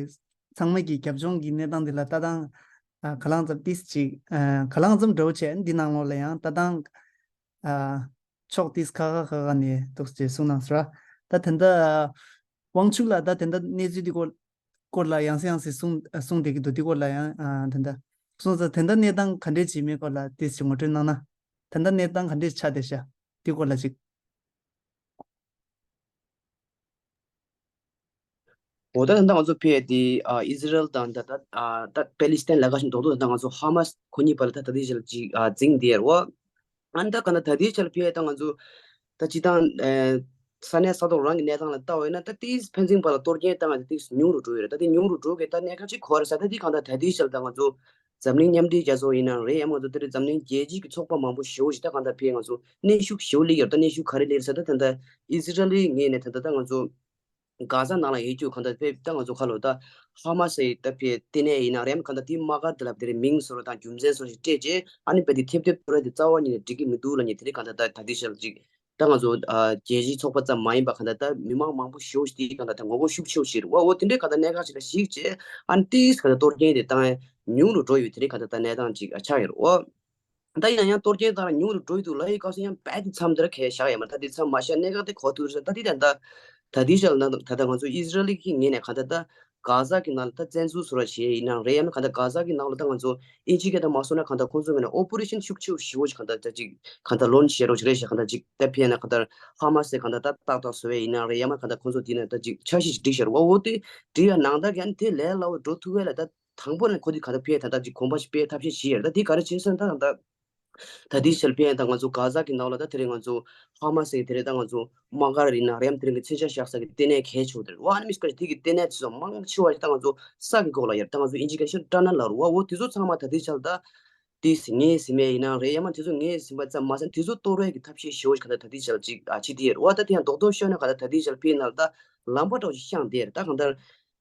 ཚང་མ་གི་རྒྱབ་ལྗོངས་ཀྱི་གནས་སྟངས་འདི་ལ་ལྟ་སྟངས་ཨ་ག་ལང་ཙམ་ཏིས་ཅིག་ཨ་ག་ལང་ཙམ་འདྲ་བོ་བྱས། འདི་ནང་ལོགས་ལ་ཡང་ལྟ་སྟངས་ཨ་ཕྱོགས་ཏིས་ཁ་ཁ་ཁ་ཁ་ནས་འདུག་ཅེས་གསུངས་གནང་སོང་ར། ད་དེ་འདྲ་དབང་ཕྱུག་ལགས། ད་དེ་འདྲ་གནས་ཚུལ་འདི་སྐོར་སྐོར་ལ་ཡང་སེ་ཡང་སེ་གསུང་གསུང་བསྡད་ཀྱི་འདུག་འདི་སྐོར་ལ་ཡང་ཨ་དེ་འདྲ་གསུངས་ཙང་། དེ་འདྲ་གནས་སྟངས་ག་འདྲས་བྱེད་མིན་སྐོར་ལ་ཏིས་ཅིག་ངོ་སྤྲོད་གནང་ན། དེ་འདྲ་གནས་སྟངས་ག་འདྲས་ཆགས་བསྡད་ཤག་འདི་སྐོར་ལ་ཅིག་འོ་ད་ད་ལྟ་ང་ཚོ་ཕེ་དེ་ཨ་ཨི་ཟི་རལ་དང་ད་ད་ཨ་ད་པེ་ལི་སི་ཐན་ལ་ཁ་ཞིག་རྡོག་རྡོག་ད་ལྟ་ང་ཚོ་ཧ་མ་སི་ཁོ་གཉིས་བར་ལ་ད་ད་ལྟའི་ཆར་ཅིག་ཨ་འཛིང་བསྡད་ཡོད་རེད་པ། ཨ་ནི་ད་ག་ན་ད་ལྟའི་ཆར་ཕེ་ད་ང་ཚོ་ད་སྤྱི་བཏང་ཨ་ས་གནས་ས་ཐོག་རང་གི་གནས་སྟངས་ལ་ལྟ་བ་ཡིན་ན། ད་ཏིས་ཕན་ཚུན་བར་ལ་གཏོར་སྐྱོན་བཏང་ཡ་ད་ཏིས་ཉུང་རུ་འགྲོ་ཡོད་རེད། ད་དེ་ཉུང་རུ་འགྲོ་གི་ད་གནད་འགག་ཅིག་གོ་བ་རེད་ཟེར། ད་དེ་གང་ལྟར་ད་ལྟའི་ཆར་ད་ང་ཚོ་འཛམ་གླིང་མཉམ་འབྲེལ་རྒྱལ་ཚོགས་ཡིན་ནའང་རེད། ཡང་ང་ཚོ་དེ་རིང་འཛམ་གླིང་རྒྱལ་སྤྱིའི་གི་ཚོགས་པ་མང་པོ་ཞེ་པོ་ཞིག་ད་གང་ལྟར་ཕེ་ང་ཚོ་གནོན་ཤུགས་ཞེ་པོ་སླེབས་ཡོད་རེད། ད་གནོན་ཤུགས་ག་རེ་སླེབས་རེད་ཟེར་ད་ད་ལྟ་ཨི་ཟི་རལ་ལི་ངོས་ནས་ད་ལྟ་ད་ང་ཚོ་གྷ་ཟ་ནང་ལ་ཡོད་རྒྱུ་གང་ལྟར་ཕེ་ད་ང་ཚོ་ཁ་ལོ་ད་ཧ་མ་སི་ད་ཕེ་ལྟེ་གནས་ཡིན་ནའང་རེད། གང་ལྟར་དེའི་དམག་སྒར་དེ་ལ་དེ་རིང་མིང་བཟོ་འདྲ་དང་རྒྱུ་མཚན་བཟོ་འདྲ་ཞིག་སྤྲད་རྗེས་ཨ་ནི་ཕེ་དེ་ཐེབས་ཐེབས་གཏོར་ཡ་དེ་རྩ་བ་ཉིད་ནས་འགྲིག་གི་མི་འདུག་ལབ་མཁན་དེ་རིང་གང་ལྟར་ད་ད་ལྟའི་ཆར་ཅིག་ད་ང་ཚོ་ཨ་རྒྱལ་སྤྱིའི་ཚོགས་པ་ཙམ་མ་ཡིན་པ་གང་ལྟར་ད་མི་མང་མང་པོ་ཞེ་པོ་ཞིག་དེའི་གང་ལྟར་ད་ངོ་རྒོལ་ཤུགས་ཆེ་བོ་ཞིག་རེད་པ། འོ་དེ་འདྲའི་གང་ལྟར་གནད་འགག་ཅིག་ལ་གཞིགས་བྱས་ཨ་ནི་ཏིས་གང་ལྟར་གཏོར་སྐྱོན་དེ་བཏང་ཡ་ཉུང་རུ་འགྲོ་ཡོད། དེ་རིང་གང་ལྟར་ད་གནས་སྟངས་ཅིག་ཨ་ཆགས་ཡོད་རེད་པ། ད་ཡང་ཡང་གཏོར་སྐྱོན་བཏང་ལ་ཉུང་རུ་འགྲོ་ཡི་འདུག་ལབ་ཡི་སྐབས་སུ་ཡང་རྦད་དེ་མཚམས་འདིར་ཁེལ་བཞག་ཡོད་མ་རེད། ད་དེ་མཚམས་མ་བཞག་གནད་འགག་དེ་གོ་ཐུབ་རེད། ད་དེ་ད་ལྟ་ད་ལྟའི་ཆར་ལ་ད་ད་ལྟ་ང་ཚོ་ཨི་ཟི་རལ་གྱི་ངོས་ནས་གང་ལྟར་ད་གྷ་ཟ་གི་ནང་ལ་ད་བཙན་འཛུལ་བཟོ་འདྲ་བྱས་ཡིན་ནའང་རེད། ཡང་ན་གང་ལྟར་གྷ་ཟ་གི་ནང་ལ་ད་ང་ཚོ་ཨིན་ཇི་སྐད་ད་མ་སོང་ན་གང་ལྟར་ཁོང་ཚོའི་ངོས་ནས་ཨོ་པ་རེ་ཤན་ཤུགས་ཆེ་བོ་ཞེ་པོ་ཞིག་གང་ལྟར་ད་ཅིག་གང་ལྟར་ལོན་བྱས་རོགས་ཞིག་རེད་ཤག་གང་ལྟར་ཅིག་ད་ཕེ་ན་གང་ལྟར་ཧ་མ་སི་གང་ལྟར་ད་ཏག་ཏག་བཟོ་བས་ཡིན་ནའང་རེད། ཡང་ན་གང་ལྟར་ཁོང་ཚོ་དེ་ན་ད་ཅིག་འཆར་གཞི་ཞིག་སྒྲིག་བཞག་རེད་པ། འོ་དེ་སྒྲིག་ཡ་ནང་ལྟར་གྱི་ཨ་ནི་དེ་ལས་སླ་བོ་འགྲོ་ཐུབ་པ་ལ་ད། དང་པོ་ནས་ཁོ་དེ་ག་ད་ཕེ་ད་ད་ཅིག་གོམ་པ་ཞིག་སྤོ་ཐབས་ཤེས་བྱས་ཡོད་རེད། ད་དེ་ག་རེ་བྱས་ཟེར་ན་ད་ད་ད་དེའི་ཆར་ཕེ་ད་ང་ཚོ་གྷ་ཟ་གི་ནང་ལ་ད་དེ་རིང་ང་ཚོ་ཧ་མ་སི་དེ་རེད། ད་ང་ཚོ་དམག་སྒར་ཡིན་ནའང་རེད། ཡང་དེ་རིང་གི་མཚོན་ཆ་བཞག་ས་གི་ལྟེ་གནས་གལ་ཆེ་བོ་དེ་རེད་པ། ཨ་ནི་མི་སྐད་དེ་གི་ལྟེ་གནས་དེ་ཚོ་མང་ཆེ་བ་ཞིག་ད་ང་ཚོ་ས་གི་གོག་ལ་ཡོད་རེད། ད་ང་ཚོ་ཨིན་ཇི་སྐད་ཤོད་ཊ་ནལ་ལབ་རེད་པ། འོ་དེ་ཚོ་ཚང་མ་ད་དེའི་ཆར་ད་དེ་ངོས་ཟིན་པ་ཡིན་ནའང་རེད། ཡང་མ་དེ་ཚོ་ངོས་ཟིན་པ་ཙམ་མ་ཟད་དེ་ཚོ་གཏོར་བའི་གི་ཐབས་ཤེས་ཞེ་པོ་ཞིག་ག་ད་ད་དེའི་ཆར་ཅིག་ཨ་བྱེད་དེ་ཡོད་རེད་པ། ད་དེ་ཡང་རྡོག་རྡོག་ཤོད་ན་ག་ད་ད་དེའི་ཆར་ཕེ་ནང་ལ་ད་ལམ་པ་འདྲ་བོ་ཞིག་བཤངས་བསྡད་རེད། ད་གང་ལྟར་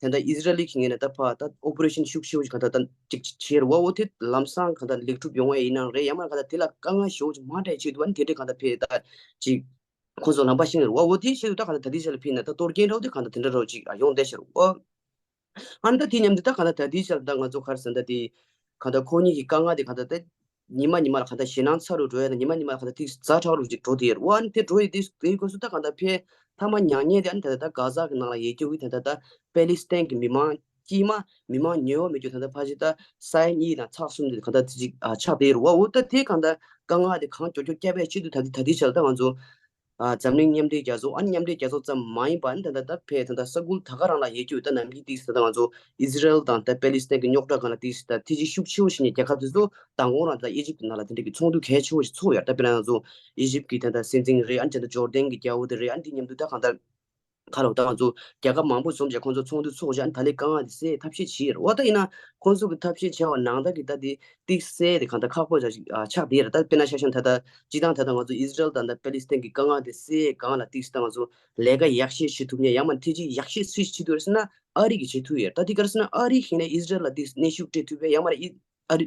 དེ་འདྲ་ཨི་ཟི་རལ་གྱི་ངོས་ནས་ད་ཕར་ད་ཨོ་པ་རེ་ཤན་ཤུགས་ཆེ་བོ་ཞིག་གང་ལྟར་ད་ཅིག་བྱས་རེད་པ། འོ་དེ་ལམ་སང་གང་ལྟར་ལེགས་གྲུབ་ཡོང་བ་ཡིན་ནའང་རེད། ཡང་མ་གང་ལྟར་དེ་ལ་དཀའ་ངལ་ཞེ་པོ་ཅིག་མ་འཕྲད་ཆེད་དུ་ཨ་ནི་དེ་འདྲའི་གང་ལྟར་ཕེ་ད་ཅིག་ཁོང་ཚོ་ལམ་པ་བཤིག་རེད་པ། འོ་དེའི་ཆེད་དུ་ད་གང་ལྟར་ད་ལྟའི་ཆར་ལ་ཕེ་ན་ད་གཏོར་སྐྱོན་འདྲ་བོ་དེ་གང་ལྟར་དེ་འདྲ་འདྲ་བོ་ཅིག་ཡོང་བསྡད་ཤག་རེད་པ། ཨ་ནི་ད་དེ་མཉམ་དུ་ད་གང་ལྟར་ད་ལྟའི་ཆར་ད་ང་ཚོ་ག་རེ་ཟེར་ན་ད་དེ་གང་ལྟར་ཁོ་གཉིས་ཀྱི་དཀའ་ངལ་དེ་གང་ལྟར་ད་ཉི་མ་ཉི་མ་ལ་གང་ལྟར་ཞེད་སྣང་ཚ་རུ་འགྲོ་ཡ་དང་ཉི་མ་ཉི་མ་ལ་གང་ལྟར་ཏིག་ཛ་དྲག་རུ་ཅིག་འགྲོ་བསྡད་ཡོད་རེད་པ། ཨ་ནི་དེ་འགྲོ་ཡི་དེ་དེའི་སྐབས་སུ་ད་གང་ལྟར་ཕེ་མཐའ་མ་མྱ་ངན་དེ་ཨ་ནི་ད་ལྟ་ད་གྷ་ཟ་གི་ནང་ལ་ཡོད་རྒྱུ་གི་ད་ལྟ་ད་པེ་ལི་སི་ཐན་གྱི་མི་མང་དཀྱུས་མ་མི་མང་ཉེ་བ་མེད་རྒྱུ་ད་ལྟ་ཕལ་ཆེར་ད་ས་ཡ་གཉིས་དང་ཚེག་གསུམ་དེ་གང་ལྟར་ཅིག་ཨ་ཆགས་བསྡད་ཡོད་རེད་པ། འོ་ད་དེ་གང་ལྟར་དཀའ་ངལ་དེ་གང་མགྱོགས་མགྱོགས་བསྐྱབ་པའི་ཆེད་དུ་ད་ལྟ་ད་ལྟའི་ཆར་ད་ང་ཚོ་ ཨ་འཛམ་གླིང་མཉམ་འབྲེལ་རྒྱལ་ཚོགས། ཨ་ནི་མཉམ་འབྲེལ་རྒྱལ་ཚོགས་ཙམ་མ་ཡིན་པ། ཨ་ནི་ད་ལྟ་ད་ཕེ་ད་ལྟ་ས་ཁུལ་ད་ག་རང་ལ་ཡོད་རྒྱུ་ད་ནམ་རྒྱུན་ཏིག་ད་ལྟ་ང་ཚོ་ཨི་ཟི་རེལ་དང་ད་པེ་ལི་སི་ཐན་གྱི་རྙོག་དྲ་སྒང་ལ་ཏིག་ད་ཐེ་ཇུས་ཤུགས་ཆེ་བོ་བྱེད་མཁན་རྒྱལ་ཁབ་དེ་ཚོ་མདང་དགོང་རང་ད་ལྟ་ཨི་ཇིབ་ཀྱི་ནང་ལ་དེ་འདྲ་གི་ཚོགས་འདུ་གལ་ཆེ་བོ་ཞིག་ཚོགས་ཡོད། ད་དཔེར་ན་ང་ཚོ་ཨི་ཇིབ་ཀྱི་ད་ལྟ་སྲིད་འཛིན་རེད། ཨ་ནི་ད་ལྟ་ཇོར་ཌན་གྱི་རྒྱལ་པོ་དེ་རེད། ཨ་ནི་དེ་མཉམ་དུ་ད་གང་ལྟར་ཁ་ལོ་ད་ང་ཚོ་རྒྱལ་ཁབ་མང་པོ་འཛོམས་བྱས་ཁོང་ཚོ་ཚོགས་འདུ་ཚོགས་བྱས། ཨ་ནི་ད་ལས་དཀའ་ངལ་དེ་སེལ་ཐབས་ཤེས་བྱས་ཡོད་རེད། འོ་ད་ཡིན་ན་ཁོང་ཚོ་གི་ཐབས་ཤེས་བྱས་པ་ནང་ལྟར་གྱི་ད་དེ་ཏིག་སེལ་དེ་གང་ལྟར་ཁག་པོ་ཆགས་ཆགས་བསྡད་ཡོད་རེད། ད་དཔེར་ན་ཆ་བཞག་ན་ད་ལྟ་སྤྱིར་བཏང་ད་ལྟ་ང་ཚོ་ཨི་ཟི་རེལ་དང་ད་པེ་ལི་སི་ཐན་གྱི་དཀའ་ངལ་དེ་སེལ་སྒང་ལ་ཏིག་ད་ང་ཚོ་ལས་ཀ་ཡག་ཤོས་བྱེད་ཐུབ་མཁན། ཡང་མ་ཐེ་ཇུས་ཡག་ཤོས་སུས་བྱེད་ཐུབ་ཡོད་ཟེར་ན་ཨ་རི་གིས་བྱེད་ཐུབ་ཡོད། ད་དེ་ག་རེ་ཟེར་ན་ཨ་རི་ཁེ་ནས་ཨི་ཟི་རེལ་ལ་ཏིག་གནོན་ཤུགས་སྤྲད་ཐུབ་པས། ཡང་མ་རེད་ཨི་ཨ་རི་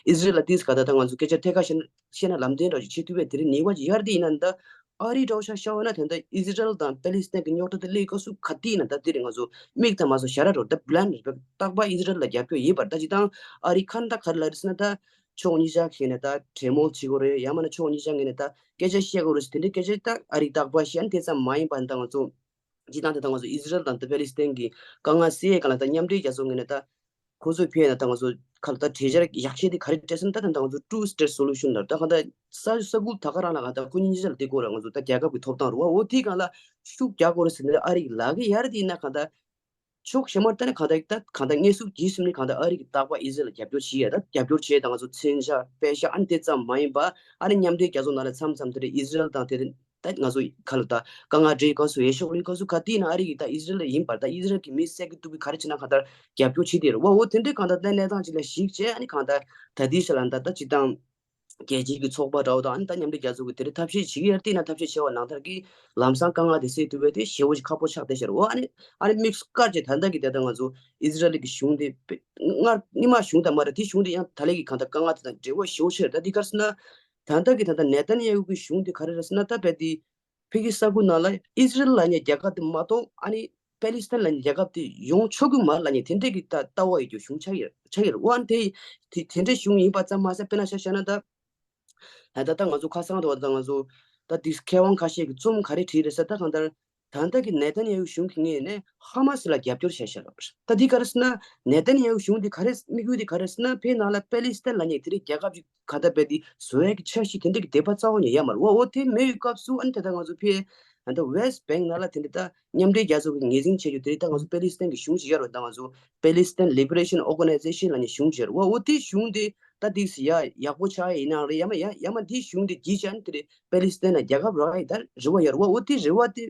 ཨི་ཟི་རེལ་ལ་ཏིག་ག་ད་ད་ང་ཚོ་སྐད་ཆ་ཐད་ཀར་བཤད་ན་བཤད་ན་ལམ་སྟོན་འདྲ་ཞིག་བྱེད་ཐུབ་པས། དེ་རིང་ཉེས་པ་ཅིག་ཡར་དེ་ཡིན་ན་ད་ཨ་རི་འདྲ་བོ་ཆ་བཞག་པ་ན་ད་ལྟ་ཨི་ཟི་རེལ་དང་པེ་ལི་སི་ཐན་གྱི་རྙོག་དྲ་དེ་སླེབས་སྐབས་སུ་ག་དུས་ཡིན་ན་ད་དེ་རིང་ང་ཚོ་མིག་དང་མ་སོ་ཞར་ར་འགྲོ། ད་པི་ལན་རེད་པ། རྟག་པར་ཨི་ཟི་རེལ་ལ་རྒྱབ་སྐྱོར་ཡིན་པར། ད་ཅི་ཏང་ཨ་རི་ཁ་ན་ད་ག་རེ་ལབ་རེད་ཟེར་ན་ད་ཕྱོགས་གཉིས་ཆ་ཁེ་ནས་ད་གྲོས་མོལ་བྱེད་དགོས་རེད། ཡང་མིན་ན་ཕྱོགས་གཉིས་ཆ་ངོས་ནས་ད་སྐད་ཆ་བཤད་དགོས་རེད་ཟེར། དེ་འདྲའི་སྐད་ཆ་ད་ཨ་རི་རྟག་པར་བཤད། ཨ་ནི་དེ་ཙམ་མ་ཡིན་པར་ད་ང་ཚོ་ཇི་ལྟར་དེ་ད་ང་ཚོ་ཨི་ཟི་རེལ་དང་ད་པེ་ལི་སི་ཐན་གྱི་དཀའ་ངལ་སེལ་ཡས་སྒང་ལ་ད་མཉམ་འབྲེལ་རྒྱལ་ཚོགས་ངོས་ནས་ད་ཁོ་ཚོས་ཕེ་ན་ད་ང་ཚོ་ཁ་ལ་ད་གྲོས་འཆར་ཡག་ཤོས་དེ་ག་རེ་སྤྲད་ཟེར་ན་ད་ད་ང་ཚོ་ཊུ་སི་ཊེཊ་སོ་ལུ་ཤན་ལ་ད་གང་ལྟར་ས་ས་ཁུལ་ད་ག་རང་ལ་གང་ལྟར་ཁོ་གཉིས་ཆ་ལ་དེ་སྐོར་ལ་ང་ཚོ་ད་རྒྱལ་ཁབ་ཀྱི་ཐོབ་ཐང་རེད་པ། འོ་དེའི་སྒང་ལ་ཤུགས་རྒྱག་དགོས་རེད་ཟེར་ནས་ཨ་རི་ལབ་ཀྱི་ཡོད་རེད། དེ་ཡིན་ན་གང་ལྟར་ཕྱོགས་གཞན་མར་ལྟ་ན་གང་ལྟར་ད་གང་ལྟར་དངོས་སུ་གྱིས་ཟིན་ནས་གང་ལྟར་ཨ་རི་གིས་རྟག་པར་ཨི་ཟི་རེལ་ལ་རྒྱབ་སྐྱོར་བྱེད་ཡ། ད་རྒྱབ་སྐྱོར་བྱེད་ད་ང་ཚོ་མཚོན་ཆ་པད་ཤག་ཨ་ནི་དེ་ཙམ་མ་ཡིན་པ། ཨ་ནི་མཉམ་འབྲེལ་རྒྱལ་ཚོགས་ནང་ལ་མཚམས་མཚམས་དེ་འདྲ་ཨི་ཟི་རེལ་དང་དེ་ད་ང་ཚོ་ག་ལ་ད་དཀའ་ངལ་འཕྲད་སྐབས་སུ་འོས་ཤོག་ལེན་སྐབས་སུ་ག་དུས་ཡིན་ན་ཨ་རི་གིས་ད་ཨི་ཟི་རེལ་ཡིན་པར་ད་ཨི་ཟི་རེལ་གྱི་མི་བསད་ཀྱི་གཏུབ་ཀྱི་ག་རེ་བྱེད་ན་གང་ལྟར་རྒྱབ་སྐྱོར་བྱེད་དེ་རེད་པ། འོ་དེ་འདྲའི་གང་ལྟར་ད་གནས་སྟངས་ཅིག་ལ་གཞིགས་བྱས། ཨ་ནི་གང་ལྟར་ད་ལྟའི་ཆ་ལ་ད་ད་སྤྱིར་བཏང་རྒྱལ་སྤྱིའི་གི་ཚོགས་པ་འདྲ་བོ་དང་། ཨ་ནི་ད་མཉམ་འབྲེལ་རྒྱལ་ཚོགས་ཀྱི་དེ་རིང་ཐབས་ཤེས་བྱེད་ཀྱི་ཡོད་རེད། དེ་ན་ཐབས་ཤེས་བྱས་པ་ནང་ལྟར་གྱི་ལམ་སང་དཀའ་ངལ་དེ་སེལ་ཐུབ་པ་དེ་ཞེ་པོ་ཞིག་ཁག་པོ་ཆགས་བསྡད་ཤག་རེད་པ། ཨ་ནི་ཨ་ནི་དམིགས་སུ་བཀར་བྱས་ད་ལྟ་གི་དེ་ལྟར་ང་ཚོ་ཨི་ཟི་རེལ་གྱི་གཞུང་དེ་དཔེ་སྔར་སྔོན་མ་གཞུང་དང་མ་རེད། དེ་གཞུང་དེ་ཡང་ད་ལན་གྱི་གང་ལྟར་དཀའ་ངལ་དེ་དང་འབྲེལ་བ་ཞེ་པོ་ཆེ་རེད། ད་འདི་ག་རེ་ཟེར་ན་ད་ལྟ་གི་ད་ལྟ་ནེ་ཐན་ཡ་ཧུ་གི་གཞུང་དེ་ག་རེ་རེད་ཟེར་ན་ད་དཔེ་དེ་ཕ་གི་ས་ཁུལ་ནང་ལ་ཨི་ཟི་རེལ་ལབ་མཁན་རྒྱལ་ཁབ་དེ་མ་གཏོགས་ཨ་ནི་པེ་ལི་སི་ཐན་ལབ་མཁན་རྒྱལ་ཁབ་དེ་ཡོང་ཆོག་གི་མ་རེད་ལབ་མཁན་དེ་འདྲའི་གི་ད་ལྟ་བ་ཡོད་རྒྱུ་གཞུང་ཆགས་ཡོད་ཆགས་ཡོད་རེད། འོ་ཨ་ནི་དེ་དེ་དེ་འདྲའི་གཞུང་ཡིན་པ་ཙམ་མ་ཟད། དཔེར་ན་ཆ་བཞག་ན་ད་ད་ད་ད་ང་ཚོ་ཁ་སང་དུ་བ་ད་ང་ཚོ་ད་དེ་མཁས་དབང་ཁ་ཤས་ཀྱིས་རྩོམ་ག་རེ་བྲིས་རེད་ཟེར། ད་གང་ལྟར་ད་ལྟ་གི་ནེ་ཐན་ཡ་ཧུ་གཞུང་གི་ངོས་ནས་ཧ་མ་སི་ལ་རྒྱབ་སྐྱོར་བྱས་བཞག་རེད། ད་འདི་ག་རེ་ཟེར་ན་ནེ་ཐན་ཡ་ཧུ་གཞུང་འདི་ག་རེ་དམིགས་ཡུལ་འདི་ག་རེ་ཟེར་ན་ཕའི་ནང་ལ་པེ་ལི་སི་ཐན་ལབ་མཁན་དེ་རིང་རྒྱལ་ཁབ་ཅིག་ག་ད་པེ་དེ་བཟོ་ཡག་གི་འཆར་གཞི་དེ་འདྲ་གི་དད་པ་རྩ་བ་ནས་ཡོད་མ་རེད་པ། འོ་དེ་མེད་པའི་སྐབས་སུ་ཨ་ནི་ད་ལྟ་ང་ཚོ་ཕའི་ད་ལྟ་ཝེ་སི་ཊི་བེང་ནང་ལ་དེ་འདྲ་ད་མཉམ་འབྲེལ་རྒྱལ་ཚོགས་ཀྱིས་ངོས་འཛིན་བྱེད་རྒྱུ་དེ་རིང་ད་ང་ཚོ་པེ་ལི་སི་ཐན་གྱི་གཞུང་ཅིག་ཡོད་རེད་པ། ད་ང་ཚོ་པེ་ལི་སི་ཐན་ལི་བྷ་རེ་ཤན་ཨོར་ག་ནའི་ཛེ་ཤན་ལབ་མཁན་གཞུང་ཅིག་ཡོད་རེད་པ། འོ་དེ་གཞུང་དེ་ད་དེ་ཡ་ཡག་པོ་ཆགས་ཡ་ཡིན་ནའང་རེད། ཡང་མ་ཡ་ཡང་མ་དེ་གཞུང་དེ་བརྒྱུད་བྱས་ཨ་ནི་དེ་རིང་པེ་ལི་སི་ཐན་ལ་རྒྱལ་ཁབ་རག་ཡ་ད་རེ་བ་ཡོད་རེད་པ། འོ་དེ་རེ་བ་དེ་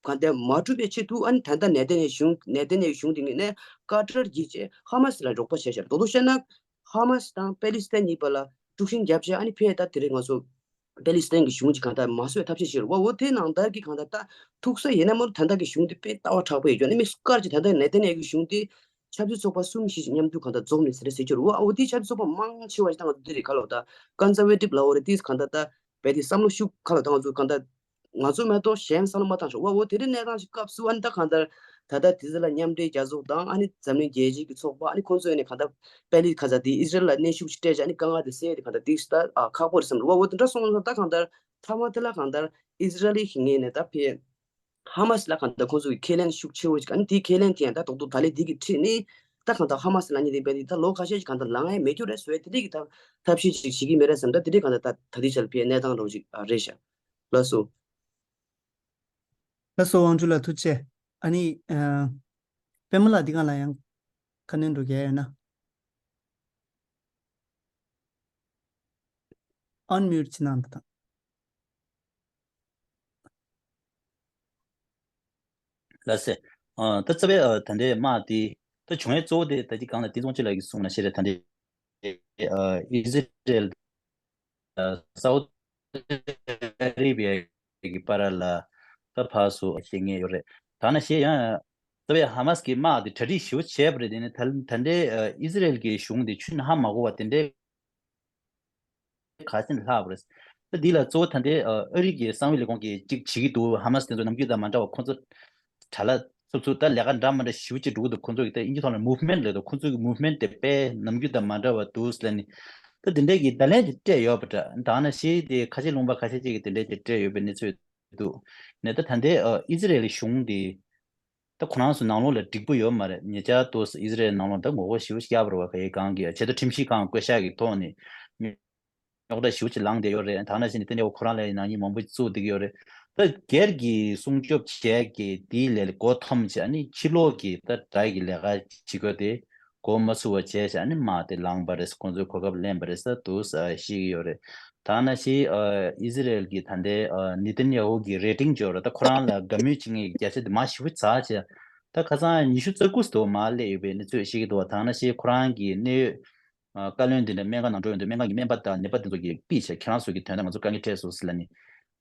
གང་ལྟར་མ་འགྲུབ་པའི་ཆེད་དུ་ཨ་ནི་ད་ལྟ་ནེ་ཐན་ཡ་ཧུ་གཞུང་ནེ་ཐན་ཡ་ཧུ་གཞུང་དེ་ངོས་ནས་ཀ་ཏར་བརྒྱུད་བྱས་ཧ་མ་སི་ལ་རོགས་པ་བྱས་ཤག་རྡོག་རྡོག་བཤད་ན་ཧ་མ་སི་དང་པེ་ལི་སི་ཐན་གཉིས་བར་ལ་དཀྲུག་ཤིང་བརྒྱབ་བྱས་ཨ་ནི་ཕའི་ད་དེ་རིང་ང་ཚོ་པེ་ལི་སི་ཐན་གྱི་གཞུང་ཅིག་གང་ལྟར་མ་བཟོ་བའི་ཐབས་ཤེས་བྱེད་རེད་པ། འོ་དེ་ནང་ལྟར་གྱི་གང་ལྟར་ད་ཐུག་ས་ཡིན་ན་མོ་ད་ལྟ་གི་གཞུང་དེ་དཔེ་ལྟ་བ་དྲག་པོ་ཡོད་ཀྱང་ཨ་ནི་དམིགས་སུ་བཀར་བྱས་ད་ལྟ་ནེ་ཐན་ཡ་ཧུ་གཞུང་དེ་ཆབ་སྲིད་ཚོགས་པ་གསུམ་བཞི་ཅིག་མཉམ་དུ་གང་ལྟར་འཛོམས་ནས་ཟེར་ཟེར་གྱི་རེད་པ། འོ་དེ་ཆབ་སྲིད་ཚོགས་པ་མང་ཆེ་བ་ཞིག་ད་ང་ཚོ་འདི་རེད་ག་ལབ་ད་ཀོན་སར་ཝེ་ཊིབ་ལབ་འོ་རེད། དེ་གང་ལྟར་ད་རྦད་དེ་བསམ་བློ་ཤུགས་ཁ་ལ་བཏང་ཚུལ་གང་ལྟར་ང་ཚོ་མ་གཏོགས་གཞན་བསམ་བློ་མ་བཏང་ཤོག་བ། འོ་དེ་འདྲའི་གནས་སྟངས་ཤིག་སྐབས་སུ་ཨ་ནི་ད་གང་ལྟར་ད་ལྟ་དེ་ཚོ་ལ་མཉམ་འབྲེལ་རྒྱལ་ཚོགས་དང་ཨ་ནི་འཛམ་གླིང་རྒྱལ་སྤྱིའི་གི་ཚོགས་པ་ཨ་ནི་ཁོང་ཚོ་ཡོད་ནས་གང་ལྟར་པེ་ལི་ཁ་ས་དེ་ཨི་ཟི་རེལ་ལ་གནོན་ཤུགས་ཤིག་སྤྲད་བྱས་ཨ་ནི་དཀའ་ངལ་དེ་སེལ་ཡ་དེ་གང་ལྟར་དེ་ད་ཁག་པོ་རེད་བསམ་རེད་བ། འོ་དེ་འདྲ་སོང་ཙང་ད་གང་ལྟར་མཐའ་མ་དེ་ལ་གང་ལྟར་ཨི་ཟི་རེལ་གྱི་ངོས་ནས་ད་ཕེ་ཧ་མ་སི་ལ་གང་ལྟར་ཁོང་ཚོ་གི་ཁས་ལེན་ཤུགས་ཆེ་བོ་ཞིག་ཨ་ནི་དེའི་ཁས་ལེན་དེ་ཡང་ད་རྡོག་རྡོག་ད་ལན་དེ་གི་ཁྲིད་ནས་ད་གང་ལྟར་ཧ་མ་སི་ལ་ཉེ་དེ་བས་དེ་ད་ལོ་ཁ་ཤས་ཤིག་གང་ལྟར་ལངས་ཡ་མེད་རྒྱུ་རེད་བཟོ་ཡ་དེ་འདྲའི་གི་ད་ཐབས་ཤེས་ཤིག་བྱེད་ཀྱི་མེད་རེད་བསམ། ད་དེ་འདྲའི་གང་ལྟར་ད་ད་ལྟའི་ཆར་ཕེ་གནས་སྟངས་རོགས་ཅིག་ཨ་རེད་ཤག་ལགས་སོ། ལགས་སོ་དབང་ཕྱུག་ལགས་ཐུགས་རྗེ་ཆེ། ཨ་ནི་ཨ་པད་མ་ལགས་འདི་ག་ལ་ཡང་ཁ་སྣོན་འགྲོ་གི་ཡོད་ན་ཨན་མིའུ་ཊི་བྱེད་གནང་དང་། ལགས་སེ། ཨ་ད་རྩ་བའི་ཨ་ད་ལྟའི་དམག་དེ་ད་བྱུང་ཡས་གཙོ་བོ་དེ་ད་ཅི་གང་ལ་དེ་ཚོང་ཅི་ལ་གི་གསུང་ན་ཤེས་རེད། ད་ལྟའི་ཨ་ཨི་ཟི་རེལ་ཨ་སའུ་ཏི་ཨ་རེ་བི་ཡ་གི་བར་ལ་ད་ཕར་སུ་ཤེས་ངེས་ཡོད་རེད། ད་ན་ཤེས་ཡང་རྩ་བའི་ཧ་མ་སི་གི་དམག་དེ་གྲ་སྒྲིག་ཞིབ་བྱས་པ་རེད། དེ་ནི་ད་ད་ལྟའི་ཨ་ཨི་ཟི་རེལ་གི་གཞུང་དེ་ཆུ་ནང་ཧ་མ་གོ་བ་དེ་འདྲའི་ག་ཚོད་ལྷག་པ་རེད། ད་འདི་ལ་གཙོ་བོ་ད་ལྟའི་ཨ་རིའི་གསང་བའི་ལས་ཁུངས་ཀྱིས་གཅིག་བྱེད་ཀྱི་འདུག་ཧ་མ་སི་དེ་ཚོ་ནམ་རྒྱུན་དང་མ་འདྲ་བ་ཁོང་ཚོ་དྲ་ལམ་སོ་སོ་ད་ལས་ཀ་འདྲ་མི་འདྲ་ཞེ་པོ་ཅིག་འགྲོ་གི་འདུག་ཁོང་ཚོ་གི་ད་དབྱིན་ཇི་ཐོག་ལ་movement་ལབ་འདུག་ཁོང་ཚོ་གི་movement་དེ་དཔེ་ནམ་རྒྱུན་དང་མ་འདྲ་བ་འདུག་ལབ་ནི། ད་དེ་འདྲའི་གི་བརྡ་ལན་དེ་སྤྲད་ཡོད་པ་འདྲ། ད་ནང་བཞིན་དེ་ཁ་ཆེ་ལུང་པ་ཁ་ཤས་ཅིག་གིས་དེ་འདྲའི་དེ་སྤྲད་ཡོད་པའི་གནས་ཚུལ་འདུག་ནས་ད་ད་ལྟའི་ཨ་ཨི་ཟི་རེལ་གཞུང་དེ་ད་ཁོ་རང་ཚོ་ནང་ལོགས་ལ་འགྲིག་པོ་ཡོད་མ་རེད། ཉེ་ཆར་དུ་ཨི་ཟི་རེལ་ནང་ལོགས་ད་ངོ་རྒོལ་ཞེ་པོ་ཞིག་བརྒྱབ་པ་རེད་བ། ག་ཡེ་གང་གི་ཆེད་དུ་ཁྲིམས་ཞིབ་ཁང་བསྐོ་བཞག་གི་ཐོག་ནས་རྙོག་དྲ་ཞེ་པོ་ཅིག་ལངས་བསྡད་ཡོད་རེད། ད་ནང་བཞིན་ནས་དེ་འདྲ་བ་ཁོ་རང་ལ་ཡང་ནག་ཉེས་མང་པོ་བཙུགས་བསྡད་ཀྱི་ཡོད་རེད། ད་སྒེར་གྱི་སྲུང་སྐྱོབ་བྱས་ཀྱི་དེའི་ལས་མགོ་འཐོམས་བྱས། ཨ་ནི་ཕྱི་ལོགས་ཀྱི་ད་དགྲ་ཡི་ལས་ཀ་བྱེད་དགོས་དེ་མགོ་མ་ཚུགས་པ་བྱས་བྱས། ཨ་ནི་དམག་དེ་ལངས་པ་རེད། ཁོང་ཚོའི་གོ་སྐབས་ལེན་པ་རེད་ཟེར་འདུག་ཟེར་བཤད་ཀྱི་ཡོད་རེད། ད་ནང་བཞིན་ཨ་ཨི་ཟི་རེལ་གྱི་ད་ལྟའི་ཨ་ནེ་ཐན་ཡ་ཧུ་གི་རེ་ཊིང་ཅིག་ཡོད་རེད། ད་ཁོ་རང་ལ་དགའ་མོས་བྱེད་མཁན་གྱི་རྒྱ་ཆེ་དེ་མར་ཞེ་པོ་ཚ་བྱས། ད་ཁ་སང་ཉི་ཤུ་རྩ་དགུ་ཙམ་མར་སླེབས་ཡོད་པའི་གནས་ཚུལ་བཤད་ཀྱི་འདུག་བ། ད་ནང་བཞིན་ཁོ་རང་གི་གནས་ཨ་བཀའ་བློན་དེ་འདྲ་སྨན་ཁང་ནང་འགྲོ་ཡོང་དུས་སྨན་ཁང་གི་སྨན་པ་དང་ནད་པ་དེ་ཚོ་གིས་ཕུད་བྱས། ཁྱེད་རང་ཚོ་གིས་དོན་དག་ང་ཚོ་དཀའ་ངལ་འཕྲད་སོང་ཟེར་ལབ་ནས་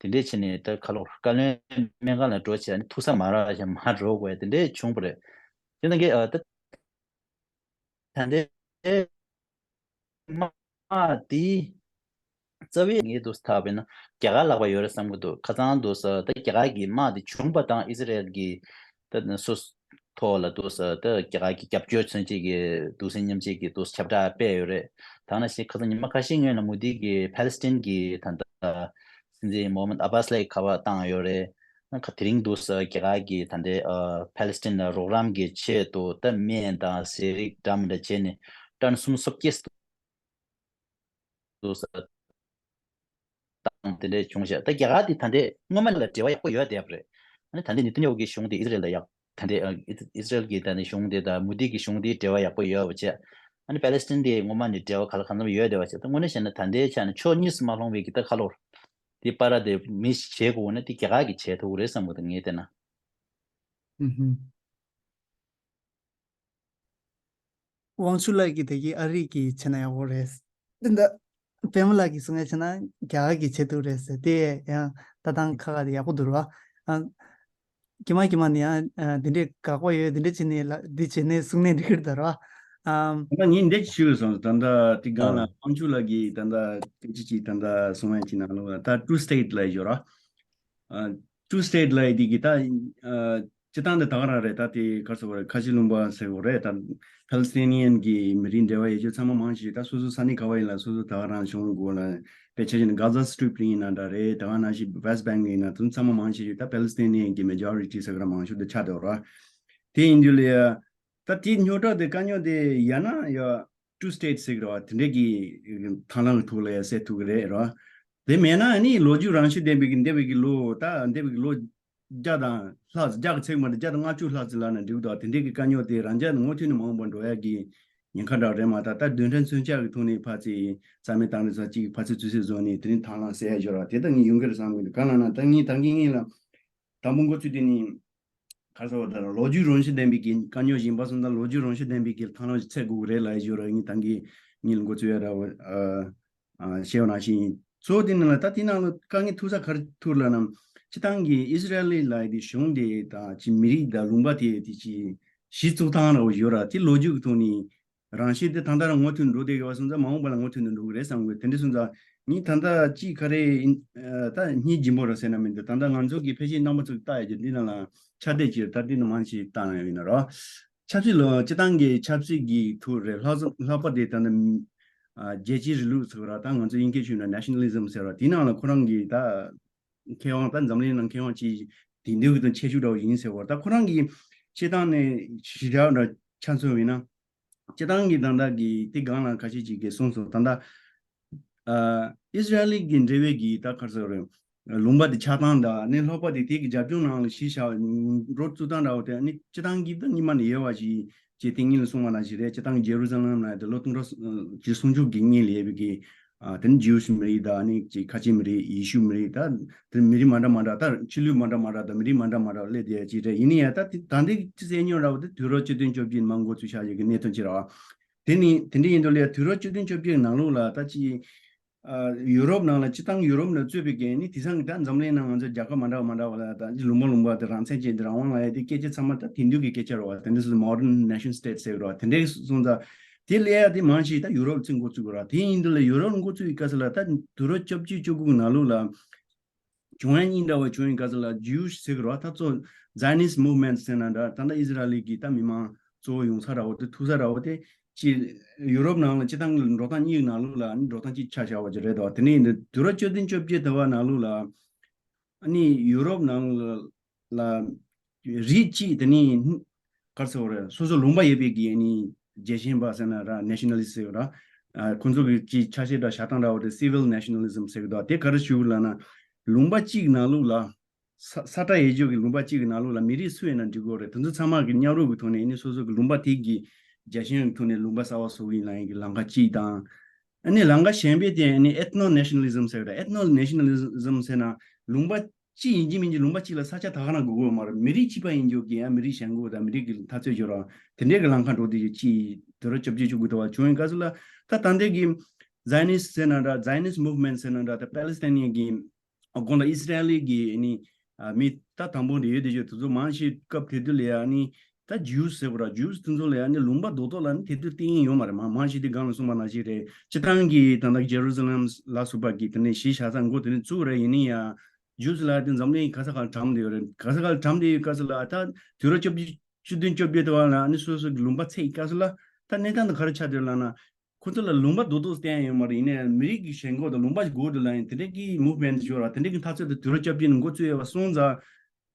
དེ་འདྲས་བྱས་ནས། ད་ཁ་ལོར་བཀའ་བློན་སྨན་ཁང་ལ་འགྲོ་བྱས་ནས་ཐུག་ས་མ་རག་བྱས་མར་འགྲོ་དགོས་དེ་འདྲས་བྱུང་བ་རེད། དེ་ནང་གི་ཨ་ད་ད་ལྟའི་དམག་དེ་རྩ་བའི་ངས་འདུག་ཐག་པས་ན་རྒྱ་གར་ལག་པ་ཡོད་རེད་བསམ་གྱི་འདུག་ཁ་སང་འདུག་ས་ད་རྒྱ་གར་གྱི་དམག་དེ་བྱུང་པ་དང་ཨི་ཟི་རེལ་གྱི་ད་སོ་ཐོག་ལ་འདུག་ས་ད་རྒྱ་གར་གྱི་རྒྱབ་སྐྱོར་མཚོན་བྱེད་ཀྱི་འདུག་སེ་མཉམ་ཆས་ཀྱི་འདུག་ཁྱབ་བསྒྲགས་སྤེལ་ཡོད་རེད། ད་ནང་བཞིན་ཁ་སང་ཉི་མ་ཁ་ཤས་སྔོན་ལ་མུ་དྷི་གིས་ཕཱ་ལི་སི་ཐན་གྱི་ད་ལྟ་སྲིད་འཛིན་མོ་ཧམ་མད་ཨ་བྷཱས་ལ་ཁ་པར་བཏང་ཡོད་རེད། ཁ་དེ་རིང་འདུག་ས་རྒྱ་གར་གྱི་ད་ལྟའི་ཨ་ཕཱ་ལི་སི་ཐན་ལ་རོགས་རམ་གྱི་ཆེད་དུ་ད་སྨན་དང་ཟས་རིགས་འདྲ་མི་འདྲ་བྱས་ནས་ཏན་སུམ་སོ་བརྒྱད་འདུག་ས་དང་དེ་འདྲས་བྱུང་ཤག་ད་རྒྱ་གར་དེ་ད་ལྟའི་སྔོན་མ་ལ་འབྲེལ་བ་ཡག་པོ་ཡོད་བསྡད་པ་རེད། ཨ་ནི་ད་ལྟའི་ནེ་ཐན་ཡ་ཧུ་གི་གཞུང་དེ་ཨི་ཟི་རེལ་ལ་ཡག་ད་ལྟའི་ཨ་ཨི་ཨི་ཟི་རེལ་གྱི་ད་ལྟའི་གཞུང་དེ་དང་མུ་དྷི་གི་གཞུང་དེ་འབྲེལ་བ་ཡག་པོ་ཡོད་པ་བྱས། ཨ་ནི་པཱ་ལི་སི་ཐན་དེ་སྔོན་མ་ནས་འབྲེལ་བ་ག་ལ་གང་འཚམ་ཡོད་བསྡད་པ་བྱས། ད་དངོས་གནས་བཤད་ན་ད་ལྟའི་ཆ་ནས་ཕྱོགས་གཉིས་སུ་མ་ལྷུང་བའི་གི་ད་ཁ་ལོར་དེ་པར་དེ་མི་ཞིག་བྱེད་དགོས་ན་དེ་རྒྱ་གར་གྱིས་བྱེད་ཐུབ་ཀྱི་རེད་བསམ་གི་འདུག་ངས་བལྟས་ན། ཨུ་ཧུམ། དབང་ཕྱུག་ལགས་ཀྱིས་དེ་གའི་ཨ་རི་གིས་བྱས་ན་ཡག་པོ་རེད། འདི་འདྲ་པད་མ་ལགས་ཀྱིས་གསུང་ཡ་བྱས་ན་རྒྱ་གར་གྱིས་བྱེད་ཐུབ་རེད་ཟེར། དེ་ཡང་ལྟ་སྟངས་ཁག་ཁག་དེ་ཡག་པོ་འདུག་ར། ཨ་ཀྱེ་མ་ཀྱེ་མ་ནི་ཡང་ཨ་འདི་འདྲའི་དགག་པ་ཡོད། འདི་འདྲ་བྱས་ནས་ལ་འདི་བྱས་ནས་གསུང་ནས་འགྲིག་གི་རེད་ད་ར། ཨ་ད་ངས་འདི་ཞུས་སོང་། ད་ལྟ་དེ་སྒང་ལ་དབང་ཕྱུག་ལགས་ཀྱིས་ད་ལྟ་སྐད་ཆ་ཅིག་ད་ལྟ་གསུང་ཡ་ཅིག་ནང་ལོགས་ལ་ད་two state ལབ་ཡོད་ར། ཨ་two state ལབ་ཡ་དེ་གི་ད་ཨ་སྤྱི་བཏང་དེ་ད་ག་རང་རེད། ད་དེ་ག་རེ་ཟེར་དགོས་རེད། ཁ་ཆེ་ལུང་པ་ཟེར་དགོས་རེད། ད་ཕཱ་ལི་སི་ཐན་ནི་ཡན་གྱི་མི་རིགས་འབྲེལ་བ་ཡོད་རྒྱུ་ཚང་མ་མང་ཆེ་ད་སོ་སོ་ས་གནས་ག་བ་ཡིན་ལ་སོ་སོ་ད་ག་རང་བྱུང་དགོས་ལ། དཔེ་ཆ་བཞག་ན་Gaza Strip ཡིན་ན་འདྲ་རེད། ད་ག་ནང་བཞིན་West Bank ཡིན་ན་དེ་ཚང་མ་མང་ཆེ་ད་ཕཱ་ལི་སི་ཐན་ནི་ཡན་གྱི་མེ་ཇོ་རི་ཊི་ཟེར་གི་ར་མང་ཤོས་དེ་ཆགས་བསྡད་ཡོད་ར། དེ་ཡིན་དུས་ལ་ཡ་ད་དེ་རྙོག་དྲ་དེ་དཀའ་རྙོག་དེ་ཡང་ན་ཡ་two state ཟེར་གི་ར་བ་དེ་འདྲས་ཀྱི་ཐང་ལང་གི་ཐོག་ལ་ཡ་སེལ་ཐུབ་ཀྱི་རེད་ར། དེ་མེད་ན་ནི་ལོ་རྒྱུས་རང་བཞིན་ལྡན་པའི་གི་འདས་པའི་གི་ལོ་ད་འདས་པའི་གི་ལོ་བརྒྱ་དང་ལྷག་བརྒྱ་གི་ཚད་མ་རེད། བརྒྱ་དང་ལྔ་བཅུ་ལྷག་ཙམ་ལབ་ན་འགྲིག་འདུག་དེ་འདྲས་ཀྱི་དཀའ་རྙོག་དེ་རང་རྒྱལ་ངོ་ཐུག་ནས་མ་འོངས་པར་འགྲོ་ཡ་གི་ཉེན་ཁ་འདྲ་རེད་མ་གཏོགས། ད་རྡུལ་ཕྲན་མཚོན་ཆ་གི་ཐོག་ནས་ཕར་ཚད་རྩ་མེད་བཏང་རེས་ཚ་གཅིག་ཕར་ཚད་ཚུད་ཚད་བཟོས་ནས་དེ་རིང་ཐང་ལང་སེལ་ཡ་ཞོར་བ་དེ་ད་ངས་ཡོང་གི་རེད་བསམ་གི་འདུག་གང་ལབ་ན་ད་ངས་ད་གིན་ངས་ལ་དང་པོ་འགོ་ཚུགས་དེ་ནི་ག་རེ་ཟེར་བ་ད་ལོ་རྒྱུས་རང་བཞིན་ལྡན་པའི་གི་དཀའ་རྙོག་གཞན་པ་སོང་ད་ལོ་རྒྱུས་རང་བཞིན་ལྡན་པའི་གི་ཐང་ལང་ཞིག་འཚོལ་དགོས་གི་རེད་ལབ་ཡ་ཞོར་བ་ངས་ད་གིན་ངས་ལ་འགོ་ཚུགས་ཡ་འདྲ་བོ་ཨ། ཨ་ཞེས་པ་ནང་བཞིན་གཙོ་བོ་དེ་ནི་ལ་ད་དེ་ནང་ལ་དཀའ་ངལ་ཐུག་ས་ག་རེ་ཐུག་ལབ་ན། སྤྱི་བཏང་གི་ཨི་ཟི་རལ་ལ་ཡི་དེ་གཞུང་དེ་དང་ཅི་མི་རིགས་དང་ལུང་པ་དེ་དེ་ཅི་གཞི་བཙུགས་སྟངས་ར་བ་ཡོད་ར། དེ་ལོ་རྒྱུས་ཀྱི་ཐོག་ནས་རང་བཞིན་དེ་ད་ལྟ་རང་ངོ་ཐུག་འགྲོ་བསྡད་ཡོད་པ་སོང་ཙང་མ་འོངས་པ་ལ་ངོ་ཐུག་ནས་འགྲོ་གི་རེད་བསམ་གི། དེ་འདྲ་སོང་ཙང་ངས་ད་ལྟ་ཅི་ག་རེ་ཡིན་ད་སྙིང་རྗེ་མོ་ར་ཟེར་ན་མི་འདུག་ད་ལྟ་ང་ཚོ་གི་ཕལ་ཆེར་རྣམ་པ་ཚོ་གི་ལྟ་ཡ་གི་འདི་ནང་ལ་ཆ་དེ་ཅི་ད་འདི་ནང་མང་ཆེ་བཏང་ཡོད་ཡིན་ན་ར། ཆབ་སྲིད་ལ་སྤྱི་བཏང་གི་ཆབ་སྲིད་ཀྱི་ཐོག་རེད། ལྷག་ལྷག་པར་དེ་ད་ནི་ཨ་རྒྱལ་སྤྱིའི་རིང་ལུགས་ཟེར་བ་ར་ད་ང་ཚོ་དབྱིན་སྐད་ཤོད་ན་Nationalism ཟེར་བ་དེ་ནང་ལ་ཁོ་རང་གི་ད་མཁས་དབང་ད་འཛམ་གླིང་ནང་མཁས་དབང་ཅིག་དེང་དུས་ཀྱི་དང་ཆེ་ཤོས་འདྲ་བོ་ཡིན་ཟེར་བ་ར། ད་ཁོ་རང་གི་སྤྱི་བཏང་ནས་ཞི་དྲག་འདྲ་ཆ་མཚོན་བས་ན་སྤྱི་བཏང་གི་ད་ལྟ་གི་དེ་སྒང་ལ་ཁ་ཤས་ཅིག་གིས་གསུངས་སོང་། ད་ལྟ་ཨ་ཨི་ཟི་རལ་གྱི་འབྲེལ་བའི་གི་ད་ག་རེ་ཟེར་རེད། ལུང་པ་དེ་ཆགས་སྟངས་དང་ནི་ལྷག་པར་དེ་དེ་གི་རྒྱབ་ལྗོངས་ནང་ལ་གཞི་བཞག་འགྲོ་བཙུགས་སྟངས་འདྲ་བོ་དེ་ནི་སྤྱི་བཏང་གི་ད་སྔོན་མ་ནས་ཡོད་པ་ཞིག་ཅེས་དེ་སྔོན་ལ་གསུངས་པ་ནང་བཞིན་རེད། སྤྱི་བཏང་གི་ཇེ་རུ་ཟ་ལེམ་ལ་དེ་ལོ་སྟོང་ཕྲག་ཅིག་སུམ་ཅུ་གི་སྔོན་ལ་ཡོད་པའི་གི་ཨ་དེ་ནི་ཇིའུ་ཤི་མི་རིགས་དང་ནི་ཅིག་ཁ་ཆེ་མི་རིགས་ཡེ་ཤུ་མི་རིགས་ད་དེ་མི་རིགས་མ་འདྲ་མ་འདྲ་ད་ཆོས་ལུགས་མ་འདྲ་མ་འདྲ་ད་མི་རིགས་མ་འདྲ་མ་འདྲ་སླེབས་བསྡད་ཡ་ཅིག་རེད། ཡིན་ན་ཡང་ད་དེ་ད་འདི་ཅི་ཟེར་སྙིང་ར་བ་དེ་དུས་རབས་བཅུ་བདུན་བཅོ་བརྒྱད་ནས་མར་འགོ་ཚུགས་བཞག་ཡོད་གི་གནད་དོན་ཅིག་རེད་བ། དེ་ནི་དེ་འདྲ་ཡིན་དུས་ལ་དུས་རབས་བཅུ་བདུན་བཅོ་བརྒྱད་ནང་ལོགས་ལ་ད་ཅི་ཨ་ཡུ་རོབ་ནང་ལ་སྤྱི་བཏང་ཡུ་རོབ་ནང་གཙོས་པའི་གི་ནི་དེང་སང་གི་ད་འཛམ་གླིང་ནང་ང་ཚོ་རྒྱལ་ཁབ་མ་འདྲ་བ་མ་འདྲ་བ་ལ་ད་ལུང་པ་ལུང་པ་དེ་རང་བཙན་ཅན་དེ་རང་དབང་ལ་ཡ་དེ་སྐད་ཆ་ཚང་མ་ད་དེང་དུས་ཀྱི་སྐད་ཆ་རེད་བ། དེ་འདྲ་སོང་modern nation state ཟེར་གི་རེད་བ། དེ་འདྲ་སོང་ཙང་དེ་ལས་ཡ་དེ་མང་ཆེ་ད་ཡུ་རོབ་ཚུར་འགོ་བཙུགས་གི་རེད་བ། དེ་ཡིན་དུས་ལ་ཡུ་རོབ་འགོ་བཙུགས་ཡི་སྐབས་སུ་ལ་ད་དུས་རབས་བཅོ་བརྒྱད་བཅོ་དགུ་གི་ནང་ལོགས་ལ། བྱུང་ཡ་གཉིས་འདྲ་བ་བྱུང་ཡིན་ག་ཚོད་ལ་Jewish ཟེར་གི་རོ། ད་གཙོ་Zionist movement ཟེར་ན་འདྲ་ད་ལྟ་ཨི་ཟི་ར་ལི་གི་ད་མི་མང་གཙོ་བོ་ཡོང་ས་འདྲ་བོ་དེ་ཐུག་ས་འདྲ་བོ་དེ་ཅི་ཡུ་རོབ་ནང་ལ་སྤྱི་བཏང་གི་འགྲོ་སྟངས་གཉིས་ནང་ལོགས་ལ་ནི་འགྲོ་སྟངས་གཅིག་ཆ་བཞག་པ་ཅིག་རེད་དོ། དེ་ནས་ཡིན་དུས་དུས་རབས་བཅུ་བདུན་བཅོ་བརྒྱད་དེ་བ་ནང་ལོགས་ལ་ཨ་ནི་ཡུ་རོབ་ནང་ལ་རིགས་གཅིག་དེ་ནི་ག་རེ་ཟེར་བ་རེད། སོ་སོ་ལུང་པ་ཡོད་པའི་གི་ཨ་ནི་རྒྱལ་ཞེན་པ་ཟེར་ན་ར་nationalist ཟེར་བ་ར། ཁོང་ཚོ་གི་ཅི་ཆ་ཤས་འདྲ་བཞག་སྟངས་འདྲ་བོ་དེ་civil nationalism ཟེར་གི་འདུག་དེ་ག་རེ་ཞུ་གི་ལབ་ན་ལུང་པ་གཅིག་ནང་ལོགས་ལ་ ས་ས་ཁྲ་ཡོད་རྒྱུ་གི་ལུང་པ་གཅིག་གི་ནང་ལོགས་ལ་མི་རིགས་སུ་ཡིན་ན་འགྲིག་གི་རེད། དེ་ཚོ་ཚང་མ་གི་མཉམ་རུབ་གི་ཐོག་ནས་ཨ་ནི་སོ་སོ་གི་ལུང་པ་དེ་གི་རྒྱལ་ཞེན་གི་ཐོག་ནས་ལུང་པ་གསར་པ་བཟོ་གི་ཡིན་ལབ་ཡིན་གི་ལམ་ཁ་གཅིག་དང་། ཨ་ནི་ལམ་ཁ་གཞན་པའི་དེ་ཨ་ནི་ethno nationalism ཟེར་གི་རེད། ethno nationalism ཟེར་ན་ལུང་པ་གཅིག་ཡིན་གཅིག་མིན་གཅིག་ལུང་པ་གཅིག་ལ་ས་ཆ་ད་ག་རང་དགོས་ཀྱི་ཡོད་མ་རེད། མི་རིགས་གཅིག་པ་ཡིན་རྒྱུ་གི་ཡང་མི་རིགས་ཞེན་ཁོག་དང་མི་རིགས་ཀྱི་འཐབ་རྩོད་བྱེད་རོགས་དེ་འདྲའི་གི་ལམ་ཁ་འགྲོ་བསྡད་རྒྱུ་གཅིག་དུས་རབས་བཅོ་བརྒྱད་བཅུ་དགུ་དུ་བ་བྱུང་ཡིན་སྐབས་སུ་ལ་ད་ད་ལྟའི་གི་Zionist ཟེར་ན་འདྲ། Zionist movement ཟེར་ན་འདྲ། ད་Palestinian གི་ཨ་དགོངས་དག་ཨི་སི་ར་ཨེལ་གི་ཨ་ནི་ཨ་མི་ད་དང་པོ་འདི་ཡོད་དེ་ཆོས་དེ་ཚོ་མང་ཆེ་སྐབས་དེ་དུས་ལ་ཡང་ཨ་ནི་ད་Jews ཟེར་བ་ར། Jews དེ་ཚོ་ལ་ཡང་ཨ་ནི་ལུང་པ་རྡོག་རྡོག་ལ་ཨ་ནི་དེ་དུས་བསྟན་ཡིན་ཡོད་མ་རེད། མང་མང་ཆེ་དེ་སྒང་ལ་གསུངས་པ་ནང་བཞིན་རེད། སྤྱི་བཏང་གི་ད་ལྟ་Jerusalem ལ་སོགས་པ་གི་དེ་ནས་གཞིས་ཆགས་ས་འགོ་དེ་ནས་བཙུགས་རེད། ཡིན་ནའི་ཡང་Jews ལ་དེ་འཛམ་གླིང་ག་ས་ག་ལ་གྲམ་དེ་ཡོད་རེད། ག་ས་ག་ལ་གྲམ་དེ་ཡོད་སྐབས་སུ་ལ་ད་དུས་རབས་བཅོ་བརྒྱད་བཅུ་བདུན་བཅོ་བརྒྱད་དུ་བ་ལ་ཨ་ནི་སོ་སོ་གི་ལུང་པ་ཚད་ཡིན་སྐབས་སུ་ལ་ད་གནས་སྟངས་དེ་ག་རེ་ཆགས་བསྡད་ལབ་ན། ཁོ་ཚོ་ལ་ལུང་པ་རྡོག་རྡོག་བསྟན་ཡོད་མ་རེད། ཡིན་ནའི་མི་རིགས་ཀྱི་ཞེན་ཁོག་དང་ལུང་པ་ཞིག་དགོས་འདུག་ལབ་ཡིན། དེ་འདྲ་གི་movement ཞིག་ཡོད་ར། དེ་འདྲ་གི་འཐབ་རྩོད་དེ་དུས་རབས་བཅོ་བརྒྱད་ནས་འགོ་བཙུགས་ཡོད་པ་སོང་ཙང་།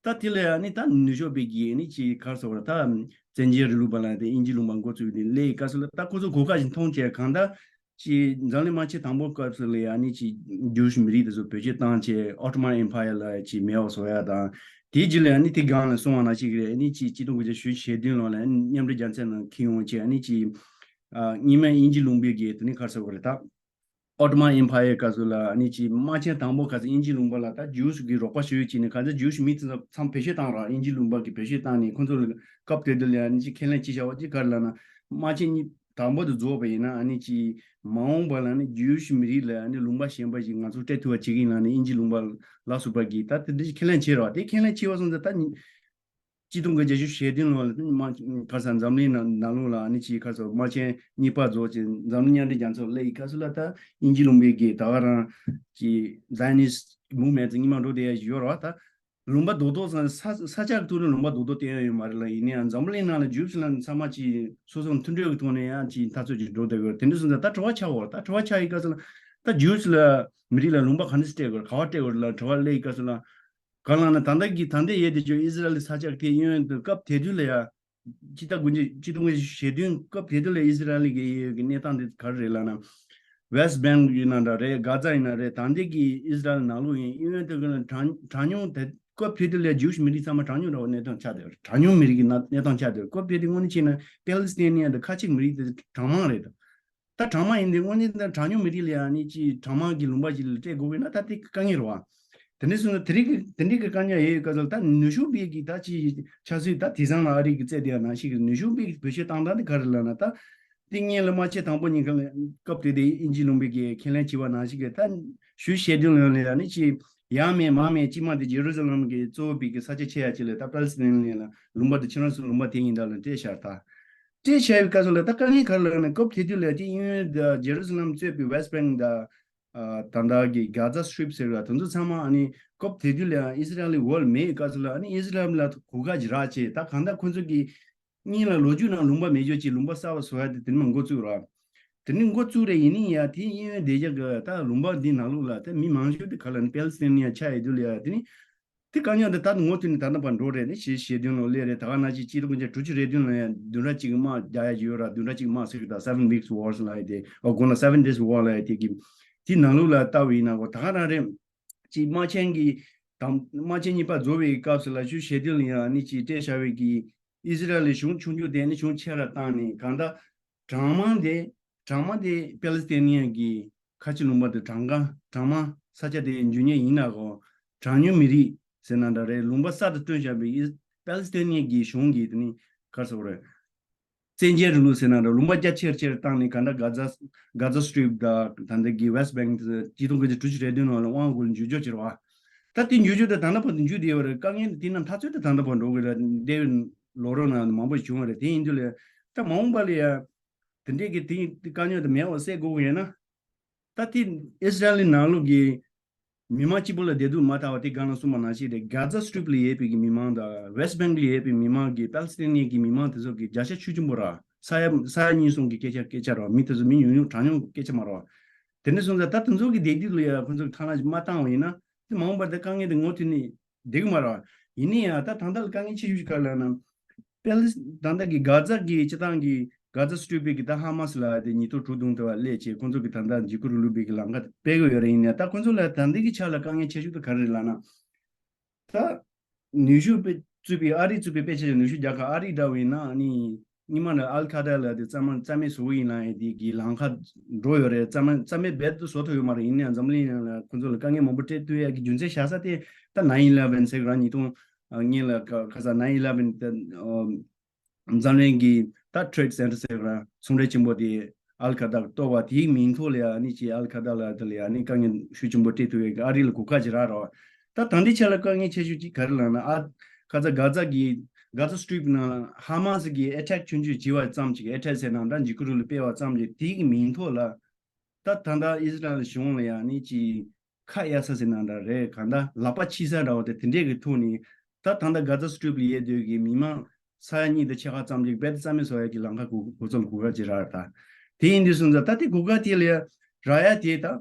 ད་དེ་ལ་ཡང་ནི་ད་ནུབ་ཕྱོགས་པའི་གི་ནི་ཅིག་ག་རེ་ཟེར་བ་རེད། ད་བཙན་བྱོལ་རིང་ལུགས་པ་ལ་དེ་དབྱིན་ཇི་ལུང་པ་འགོ་བཙུགས་ཏེ་སླེབས་སྐབས་སུ་ལ་ད་ཁོ་ཚོ་གོ་སྐབས་ཤིག་མཐོང་བྱས། གང་ལྟར་ཅིག་འཛམ་གླིང་དམག་ཆེན་དང་པོ་སྐབས་སུ་ལ་ཡང་ནི་ཅིག་Jewish མི་རིགས་དེ་ཚོ་བེད་སྤྱོད་བཏང་བྱས་Ottoman Empire ལ་ཅིག་མེད་པ་བཟོ་ཡ་དང་། དེའི་རྗེས་ལ་ཡང་ནི་དེ་སྒང་ལ་སོང་བ་ནང་བཞིན་རེད། ནི་ཅིག་གཅིག་སྟོང་དགུ་བརྒྱ་ཞེ་བདུན་ལོ་ལ་མཉམ་འབྲེལ་རྒྱལ་མཚན་ནང་འཁྱེར་ཡོང་བྱས། ནི་ཅིག་ཨ་སྔོན་མ་དབྱིན་ཇི་ལུང་པའི་གི་དེ་ནི་ག་རེ་ཟེར་དགོས་རེད། ད་Ottoman Empire སྐབས་སུ་ལ་ནི་ཅིག་དམག་ཆེན་དང་པོ་སྐབས་སུ་དབྱིན་ཇི་ལུང་པ་ལ་ད་Jews གི་རོགས་པ་ཞུས་བྱས་ནས། གང་ལྟར་Jews མི་དེ་ཚོ་ཚང་བེད་སྤྱོད་བཏང་ར། དབྱིན་ཇི་ལུང་པ་གི་བེད་སྤྱོད་བཏང་ནས་ཁོང་ཚོ་ལ་སྐབས་དེ་དུས་ལ་ནི་ཅིག་ཁས་ལེན་བྱས་བཞག་པ་ཅིག་ག་རེ་ལབ་ན། དམག་ཆེན་གཉིས་དང་པོ་དེ་རྫོགས་པ་ཡིན་ན་ཨ་ནི་ཅིག་མ་འོངས་པ་ལ་ནི་Jews མི་རིགས་ལ་ནི་ལུང་པ་གཞན་པ་ཞིག་ང་ཚོ་སྤྲད་ཐུབ་པ་བྱེད་ཀྱི་ཡིན་ལབ་ནས་དབྱིན་ཇི་ལུང་པ་ལ་སོགས་པ་གིས་ད་དེ་འདྲ་ཞིག་ཁས་ལེན་བྱས་ར། དེ་ཁས་ལེན་བྱས་པ་སོང་ཙང་ད་ནི་གཅིག་སྟོང་དགུ་བརྒྱ་ཞེ་བདུན་ལོ་ལ་དམག་ག་ས་འཛམ་གླིང་ནང་ནང་ལོགས་ལ་ནི་ཅིག་ག་ས་དམག་ཆེན་གཉིས་པ་རྫོགས་ཅིང་འཛམ་གླིང་མཉམ་འབྲེལ་རྒྱལ་ཚོགས་སླེབས་ཡི་སྐབས་སུ་ལ་ད་དབྱིན་ཇི་ལུང་པའི་གི་ད་ག་རང་གི་Zionist movement ཚོ་སྔོན་མ་འགྲོ་བསྡད་ཡ་ཡོད་ར། ད་ལུང་པ་རྡོག་རྡོག་ས་ས་ས་ཆ་གི་ཐོག་ནས་ལུང་པ་རྡོག་རྡོག་བསྟན་ཡ་ཡོད་མ་རེད་ལ། ཡིན་ནའང་འཛམ་གླིང་ནང་ལ་Jews ལ་ཚང་མ་ཅིག་སོ་སོ་མཐུན་སྒྲིལ་གི་ཐོག་ནས་ཡང་ཅིག་འཐབ་རྩོད་ཅིག་འགྲོ་བསྡད་ཡོད་རེད། དེ་འདྲ་སོང་ཙང་ད་དྲི་བ་ཆགས་འོ། ད་དྲི་བ་ཆགས་ཡི་སྐབས་སུ་ལ་ད་Jews ལ་མི་རིགས་ལ་ལུང་པ་ག་འདྲ་སྤྲད་དགོས་རེད། ག་བ་སྤྲད་དགོས་རེད་ལ་དྲི་བ་སླེབས་ཡི་སྐབས་སུ་ལ། གང་ལབ་ན་ད་ལྟ་གི་ད་ལྟ་ཡོད་དེ་ཚོ་ཨི་ཟི་རལ་ས་ཆ་དེ་གཡས་གཡོན་དུ་སྐབས་དེ་དུས་ལ་ཡ། ཕྱི་ཟླ་དགུ་བརྒྱ་ཆིག་སྟོང་དགུ་བརྒྱ་ཞེ་བདུན་སྐབས་དེ་དུས་ལ་ཨི་ཟི་རལ་གི་ཡོད་ཀྱི་གནས་སྟངས་དེ་ག་རེ་རེད་ལབ་ན། West Bank ཡིན་ན་འདྲ་རེད། Gaza ཡིན་ན་རེད། ད་ལྟ་གི་ཨི་ཟི་རལ་ནང་ལོགས་ཡིན། གཡས་གཡོན་དུ་གི་གྲངས་གྲངས་ཉུང་དེ་སྐབས་དེ་དུས་ལ་Jewish མི་རིགས་ཚང་མ་གྲངས་ཉུང་འདྲ་བོ་གནས་སྟངས་ཆགས་བསྡད་ཡོད་རེད། གྲངས་ཉུང་མི་རིགས་ཀྱི་གནས་གནས་སྟངས་ཆགས་བསྡད་ཡོད་རེད། སྐབས་དེ་དུས་དངོས་གནས་བྱས་ན་Palestinian དང་ཁ་ཆེ་མི་རིགས་དེ་གྲངས་མང་རེད་དོ། ད་གྲངས་མང་ཡིན་དུས་དངོས་གནས་ད་གྲངས་ཉུང་མི་རིགས་ལ་ཡང་ནི་ཅིག་གྲངས་མང་གི་ལུང་པ་ཞིག་ལ་སྤྲད་དགོས་ཀྱི་ན་ད་དེ་དཀའ་ངལ་རེད་བ། དེ་འདྲ་སོང་ན་དེ་རིགས་ཀྱི་དེ་འདྲའི་གི་དཀའ་ངལ་ཡོད་ཡོད་སྐབས་སུ་ད་ནུབ་ཕྱོགས་པའི་གི་ད་ཅིག་ཆབ་སྲིད་ད་དེང་སང་ལ་ཨ་རི་གི་རྩེད་དེ་ཡང་ནང་བཞིན་གི་ནུབ་ཕྱོགས་པའི་གི་བེད་སྤྱོད་བཏང་སྟངས་དེ་ག་རེ་ལབ་ན། ད་དེ་སྔོན་ལ་དམག་ཆེན་དང་པོ་གཉིས་ཀ་ལ་སྐབས་དེ་དེ་དབྱིན་ཇི་ལུང་པའི་གི་ཁས་ལེན་བྱས་པ་ནང་བཞིན་གི་ད་ཞུ་ཤེས་དོན་ལ་ཡང་ནི་ཅིག་ཡང་མེད་མང་མེད་གཅིག་མ་དེ་ཇེ་རུ་ཟ་ལམ་གི་གཙོ་བོ་པའི་གི་ས་ཆ་ཆེ་ཡ་ཅིག་ལ་ད་པ་ལི་སི་ཐན་ལ་ལུང་པ་དེ་ཁྱེད་རང་ཚོ་ལུང་པ་དེ་ཡིན་ད་ལ་སྤྲད་ཤར་ད། སྤྲད་བྱས་པའི་སྐབས་སུ་ལ་ད་དཀའ་ངལ་ག་རེ་ལབ་ན། སྐབས་དེ་དུས་ལ་དེ་གཡས་གཡོན་ད་ཇེ་རུ་ཟ་ལམ་གཙོས་པའི་West Bank ད་ཨ་ད་ལྟ་གི་Gaza Strip ཟེར་བ་དེ་ཚོ་ཚང་མ་ཨ་ནི་སྐབས་དེ་དུས་ལ་ཨི་སི་རལ་ལི་འོག་ལ་མེད་སྐབས་སུ་ལ་ཨ་ནི་ཨི་སི་རལ་ལ་གོ་སྐབས་ཅིག་རག་བྱས། ད་གང་ལྟར་ཁོ་ཚོ་གི་སྔོན་ལ་ལོ་རྒྱུས་ནང་ལུང་པ་མེད་ཆོག་ཅིག་ལུང་པ་གསར་པ་བཟོ་ཡ་དེ་དེ་ནས་མ་འགོ་བཙུགས་ར། དེ་ནས་འགོ་བཙུགས་རེད། ཡིན་ནི་ཡ་དེ་གཡས་གཡོན་དེ་རྒྱ་གི་ད་ལུང་པ་འདི་ནང་ལོགས་ལ་ད་མི་མང་ཤོས་དེ་ག་ལ་ནི་པེ་ལི་སི་ཐན་ཡ་ཆགས་ཡོད་དུས་ལ་ཡ། དེ་ནི་དེ་དཀའ་རྙོག་འདི་ད་ངོ་མཐུད་ནས་ད་ལྟ་བར་འགྲོ་རེད། ནི་ཞེ་ཞེ་བདུན་ལོ་སླེབས་རེད། ད་ག་ནང་བཞིན་གཅིག་སྟོང་དགུ་བརྒྱ་དྲུག་ཅུ་རེ་བདུན་ལ་ཡང་བདུན་ཕྲག་གཅིག་གི་དམག་རྒྱག་ཡ་ཡོད་ར། བདུན་ཕྲག་གཅིག་དམག་ཟེར་གི་ད་Seven Weeks War ལ་ཡ་དེ། ཨོ་དགོངས་ན་Seven Days War ལ་ཡ་དེ་གི་དེ་ནང་ལོགས་ལ་ལྟ་བ་ཡིན་ན་གོ་ད་ག་རང་རེད། གཅིག་དམག་ཆེན་གྱི་དང་དམག་ཆེན་གཉིས་པ་རྫོགས་པའི་སྐབས་སུ་ལ་ཞུ་ཞེ་བདུན་ལ་ཡང་ནི་གཅིག་སྤྲད་བཞག་པའི་གི་ཨི་སི་རལ་ལི་གཞུང་ཆུང་ཆུང་དེ་ནི་ཆུང་ཆེ་ར་བཏང་ནས་གང་ལྟར་གྲངས་མང་དེ་གྲངས་མང་དེ་པེ་ལི་སི་ཐན་ཡ་གི་ཁ་ཆེ་ལུང་པ་དེ་གྲངས་ཀ་གྲངས་མང་ས་ཆ་དེ་འཇུ་ཉེ་ཡིན་ན་གོ། གྲངས་ཉུང་མི་རིགས་ཟེར་ན་འདྲ་རེད། ལུང་པ་གསར་དུ་བཏོན་བཞག་པའི་ཨི་པེ་ལི་སི་ཐན་ཡ་གི་གཞུང་གི་དེ་ནི་ག་རེ་ཟེར་དགོས་རེད། བཙན་རྒྱལ་རིང་ལུགས་ཟེར་ན་འདྲ། ལུང་པ་རྒྱ་ཆེར་ཆེར་བཏང་ནས་གང་ལྟར་Gaza Gaza Strip ད་ད་ལྟ་གི་West Bank དེ་གཅིག་སྟོང་དགུ་བརྒྱ་དྲུག་ཅུ་རེ་བདུན་ནང་ལ་དབང་དགོས་འཇུ་ཆོག་ཅེས་རེད་བ། ད་དེ་འཇུ་ཆོག་དེ་ད་ལྟ་བར་དུ་འཇུ་བསྡད་ཡོད་རེད། དཀའ་ངལ་དེ་དེ་ན་འཐབ་རྩོད་དེ་ད་ལྟ་བར་འགྲོ་གི་རེད། འདས་པའི་ལོ་རབས་ནང་མང་པོ་ཞིག་བྱུང་བ་རེད། དེ་ཡིན་དུས་ལ་ད་མ་འོངས་པ་ལ་ཡ་དེ་འདྲས་ཀྱི་དེ་དཀའ་རྙོག་དེ་མེད་པ་སེལ་དགོས་ཀྱི་ཡོད་ན། ད་དེ་ཨི་སི་རལ་ནང་ལོགས་ཀྱི་མི་མང་གཅིག་པུ་ལ་བདེ་སྡུག་མ་ཐག་པ་དེ་སྒང་ལ་གསུངས་པ་ནང་བཞིན་རེད། Gaza Strip ལ་ཡོད་པའི་གི་མི་མང་དང་West Bank ལ་ཡོད་པའི་མི་མང་གི་པེ་ལི་སི་ཐན་ཡ་གི་མི་མང་དེ་ཚོ་གི་བརྒྱ་ཆ་བཅུ་ཆེན་པོ་ར་ས་ཡ་ས་ཡ་གཉིས་གསུམ་གི་སྐད་ཆ་སྐད་ཆ་ར། མི་དེ་ཚོ་མི་ཉུང་ཉུང་གྲངས་ཉུང་གི་སྐད་ཆ་མ་ར་བ། དེ་འདྲ་སོང་ཙང་ད་དེ་ཚོ་གི་བདེ་སྡུག་ལ་ཡ་ཁོ་ཚོ་གི་ཐང་ལ་མ་བཏང་བ་ཡིན་ན་དེ་མ་འོངས་པར་དེ་དཀའ་ངལ་དེ་ངོ་མཐུད་ནས་བསྡད་གི་མ་ར་བ། ཡིན་ནའི་ཡང་ད་ད་ལྟ་ལ་དཀའ་ངལ་ཆེ་ཤོས་ཤིག་ག་རེ་ལབ་ན། པེ་ལི་ད་ལྟ་གི་གྷ་ཛ་གི་སྤྱི་བཏང་གི་གྷ་ཛ་སི་ཊི་རིབ་པའི་གི་ད་ཧ་མ་སི་ལ་དེ་ཉིས་སྟོང་དྲུག་བདུན་དེ་བ་སླེབས་བྱས་ཁོང་ཚོ་གི་ད་ལྟ་འཇིགས་སྐུལ་རིང་ལུགས་པའི་གི་ལམ་ཁ་དེ་སྤེལ་གི་ཡོད་རེད། ཡིན་ནའི་ད་ཁོང་ཚོ་ལ་ད་ལྟ་གི་ཆ་ལ་དཀའ་ངལ་ཆེ་ཤོས་དེ་ག་རེ་རེད་ལབ་ན། ད་ ད་ནུས་ཤུགས་དཔེ་གཙོས་པའི་ཨ་རི་གཙོས་པའི་དཔེ་ཆ་ནུས་ཤུགས་རྒྱལ་ཁབ་ཨ་རི་འདྲ་བོ་ཡིན་ན་ཨ་ནི་སྔོན་མ་ལ་ཨལ་ཁ་ད་ལ་དེ་རྩ་མ་རྩ་མེད་བཟོ་གི་ཡིན་ན་ཡང་དེ་གི་ལམ་ཁ་འགྲོ་ཡོད་རེད། རྩ་མ་རྩ་མེད་རྦད་དུ་བཟོ་ཐུབ་ཡོད་མ་རེད། ཡིན་ན་ཡང་འཛམ་གླིང་ནང་ལ་ཁོང་ཚོ་ལ་དཀའ་ངལ་མང་པོ་སྤྲད་ཐུབ་ཡ་གི་རྒྱུ་མཚན་བཞག་ས་དེ་ད་nine eleven ཟེར་གི་རང་ཉིས་སྟོང་ཉིན་ལ་ཁ་ཁ་ས་nine eleven དེ་འཛམ་གླིང་གི་ད་Trade Center ཟེར་གི་རང་ཚོང་འབྲེལ་ཆེན་པོ་དེ་ཨལ་ཁ་ད་གཏོར་བ་དེའི་མིང་ཐོག་ལ་ཡ་ཨ་ནི་ཅི་ཨལ་ཁ་ད་ལ་དེ་ལ་ཡ་ཨ་ནི་དཀའ་ངལ་ཤུགས་ཆེན་པོ་སྤྲད་ཐུབ་ཡ་གི་ཨ་རི་ལ་གོ་སྐབས་ཅིག་རག་རོགས། ད་ད་ལྟའི་ཆ་ལ་དཀའ་ངལ་ཆེ་ཤོས་ཅིག་ག་རེ་ལབ་ན། ཨ་ཁ་ཚ་ག་ཛ་གི་ག་ཛ་སི་ཊི་རིབ་ནང་ཧ་མ་སི་གི་ཨེ་ཊེག་ཆུང་ཆུང་བྱས་པ་ཙམ་ཅིག་ཨེ་ཊེག་ཟེར་ན་འདྲ་འཇིགས་སྐུལ་རིང་ལུགས་སྤེལ་བ་ཙམ་ཅིག་དེའི་གི་མིང་ཐོག་ལ་ད་ད་ལྟ་ཨི་སི་རལ་གཞུང་ལ་ཡང་ནི་ཅིག་ཁ་གཡར་ས་ཟེར་ན་འདྲ་རེད། གང་ལྟར་ལག་པ་ཕྱིས་ས་འདྲ་བོ་དེ་དེ་འདྲས་ཀྱི་ཐོག་ནས་ད་ད་ལྟ་ག་ཛ་སི་ཊི་རིབ་ལ་ཡོད་དུས་ཀྱི་མི་མང་ས་ཡ་གཉིས་དང་ཕྱེད་ཀ་ཙམ་ཅིག་རྦད་དེ་རྩ་མེད་བཟོ་ཡ་གི་ལམ་ཁ་གོ་ཁོ་ཚོ་ལ་གོ་སྐབས་ཅིག་རག་རེད། ད་དེ་ཡིན་དུས་སོང་ཙང་ད་དེ་གོ་སྐབས་དེ་ལ་ཡ་རག་ཡ་དེ་ད།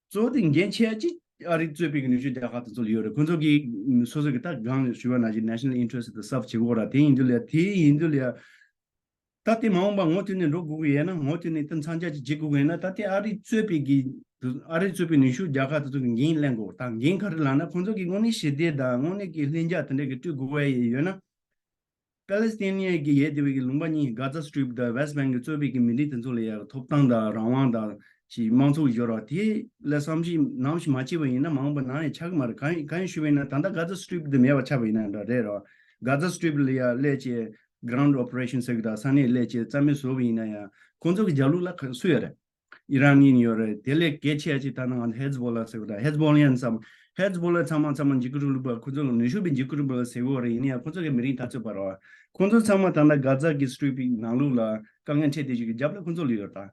གཙོ་བོ་དེ་འགན་ཆེ་ཡ་གཅིག་ཨ་རི་གཙོས་པའི་གི་ནུས་ཤུགས་རྒྱལ་ཁབ་དེ་ཚོ་ལ་ཡོད་རེད། ཁོང་ཚོ་གི་སོ་སོ་གི་ད་གང་ཞུ་བ་ནང་བཞིན་national interest དེ་སརབ་བྱེད་དགོས་ར། དེ་ཡིན་དུས་ལ་དེ་ཡིན་དུས་ལ་ད་དེ་མ་འོངས་པ་ངོ་མཐུད་ནས་འགྲོ་དགོས་ཀྱི་ཡོད་ན་ངོ་མཐུད་ནས་ད་མཚམས་ཆད་ཅིག་བྱེད་དགོས་ཀྱི་ཡོད་ན་ད་དེ་ཨ་རི་གཙོས་པའི་གི་ཨ་རི་གཙོས་པའི་ནུས་ཤུགས་རྒྱལ་ཁབ་དེ་ཚོ་གི་འགན་ལེན་དགོས། ད་འགན་ག་རེ་ལབ་ན་ཁོང་ཚོ་གི་དངོས་གནས་ཞི་བདེ་དང་དངོས་གནས་ཀྱི་ལྷིང་འཇགས་དེ་འདྲ་གི་སྤྲོད་དགོས་ཀྱི་ཡོད་ན། པ་ལེ་སི་ཐི་ནི་ཡན་གྱི་ཡོད་བསྡད་པའི་གི་ལུང་པ་གཉིས་གྷ་ཛ་སི་ཊི་རིབ་དང་ཝེ་སི་ཊི་བྷེང་གི་གཙོས་པའི་གི་མི་རིགས་དེ་ཚོ་ལ་ཡང་ཐོབ་ཐང་དང་རང་དབང་དང་ཅིག་དམངས་གཙོ་ཡོད་ར། དེ་ལ་བསམ་གཞིག་ནམ་ཞིག་མ་བྱས་པ་ཡིན་ན་མ་འོངས་པ་ནམ་ཡང་ཆགས་ཀྱི་མ་རེད། གང་གང་ཡིན་ཞུས་པ་ཡིན་ན་ད་ལྟ་གྷ་ཛ་སི་ཊི་རིབ་དེ་མེད་པ་ཆགས་པ་ཡིན་ན་འདྲ་རེད་ར། གྷ་ཛ་སི་ཊི་རིབ་ལ་ཡང་སླེབས་བྱས་གྷ་རའུན་ཌི་ཨོ་པ་རེ་ཤན་ཟེར་གི་དང་ས་གནས་སླེབས་བྱས་རྩ་མེད་བཟོ་བ་ཡིན་ན་ཡང་ཁོང་ཚོ་གི་རྒྱབ་ལོགས་ལ་ག་སུ་ཡོད་རེད། ཨི་རན་ཡིན་ཡོད་རེད། དེ་ལས་གལ་ཆེ་ཡ་ཅིག་ད་ནང་ཧེ་ཛ་བོ་ལ་ཟེར་བ་དང་ཧེ་ཛ་བོ་ལ་ཡང་ཚང་མ་ཧེ་ཛ་བོ་ལ་ཚང་མ་ཚང་མ་འཇིགས་སྐུལ་རིང་ལུགས་པ་ཁོ་ཚོ་ལ་ནུས་ཤུགས་པའི་འཇིགས་སྐུལ་རིང་ལུགས་པ་ཟེར་གི་ཡོད་རེད། ཡིན་ཡང་ཁོ་ཚོ་གི་མི་རིགས་འཐབ་རྩོད་པ་རེད་བ། ཁོ་ཚོ་ཚང་མ་ད་ལྟ་གྷ་ཛ་གི་སི་ཊི་རིབ་ནང་ལོགས་ལ་དཀའ་ངལ་འཕྲད་བསྡད་ཅིག་གི་རྒྱབ་ལ་ཁོ་ཚོ་ལ་ཡོད་རེད།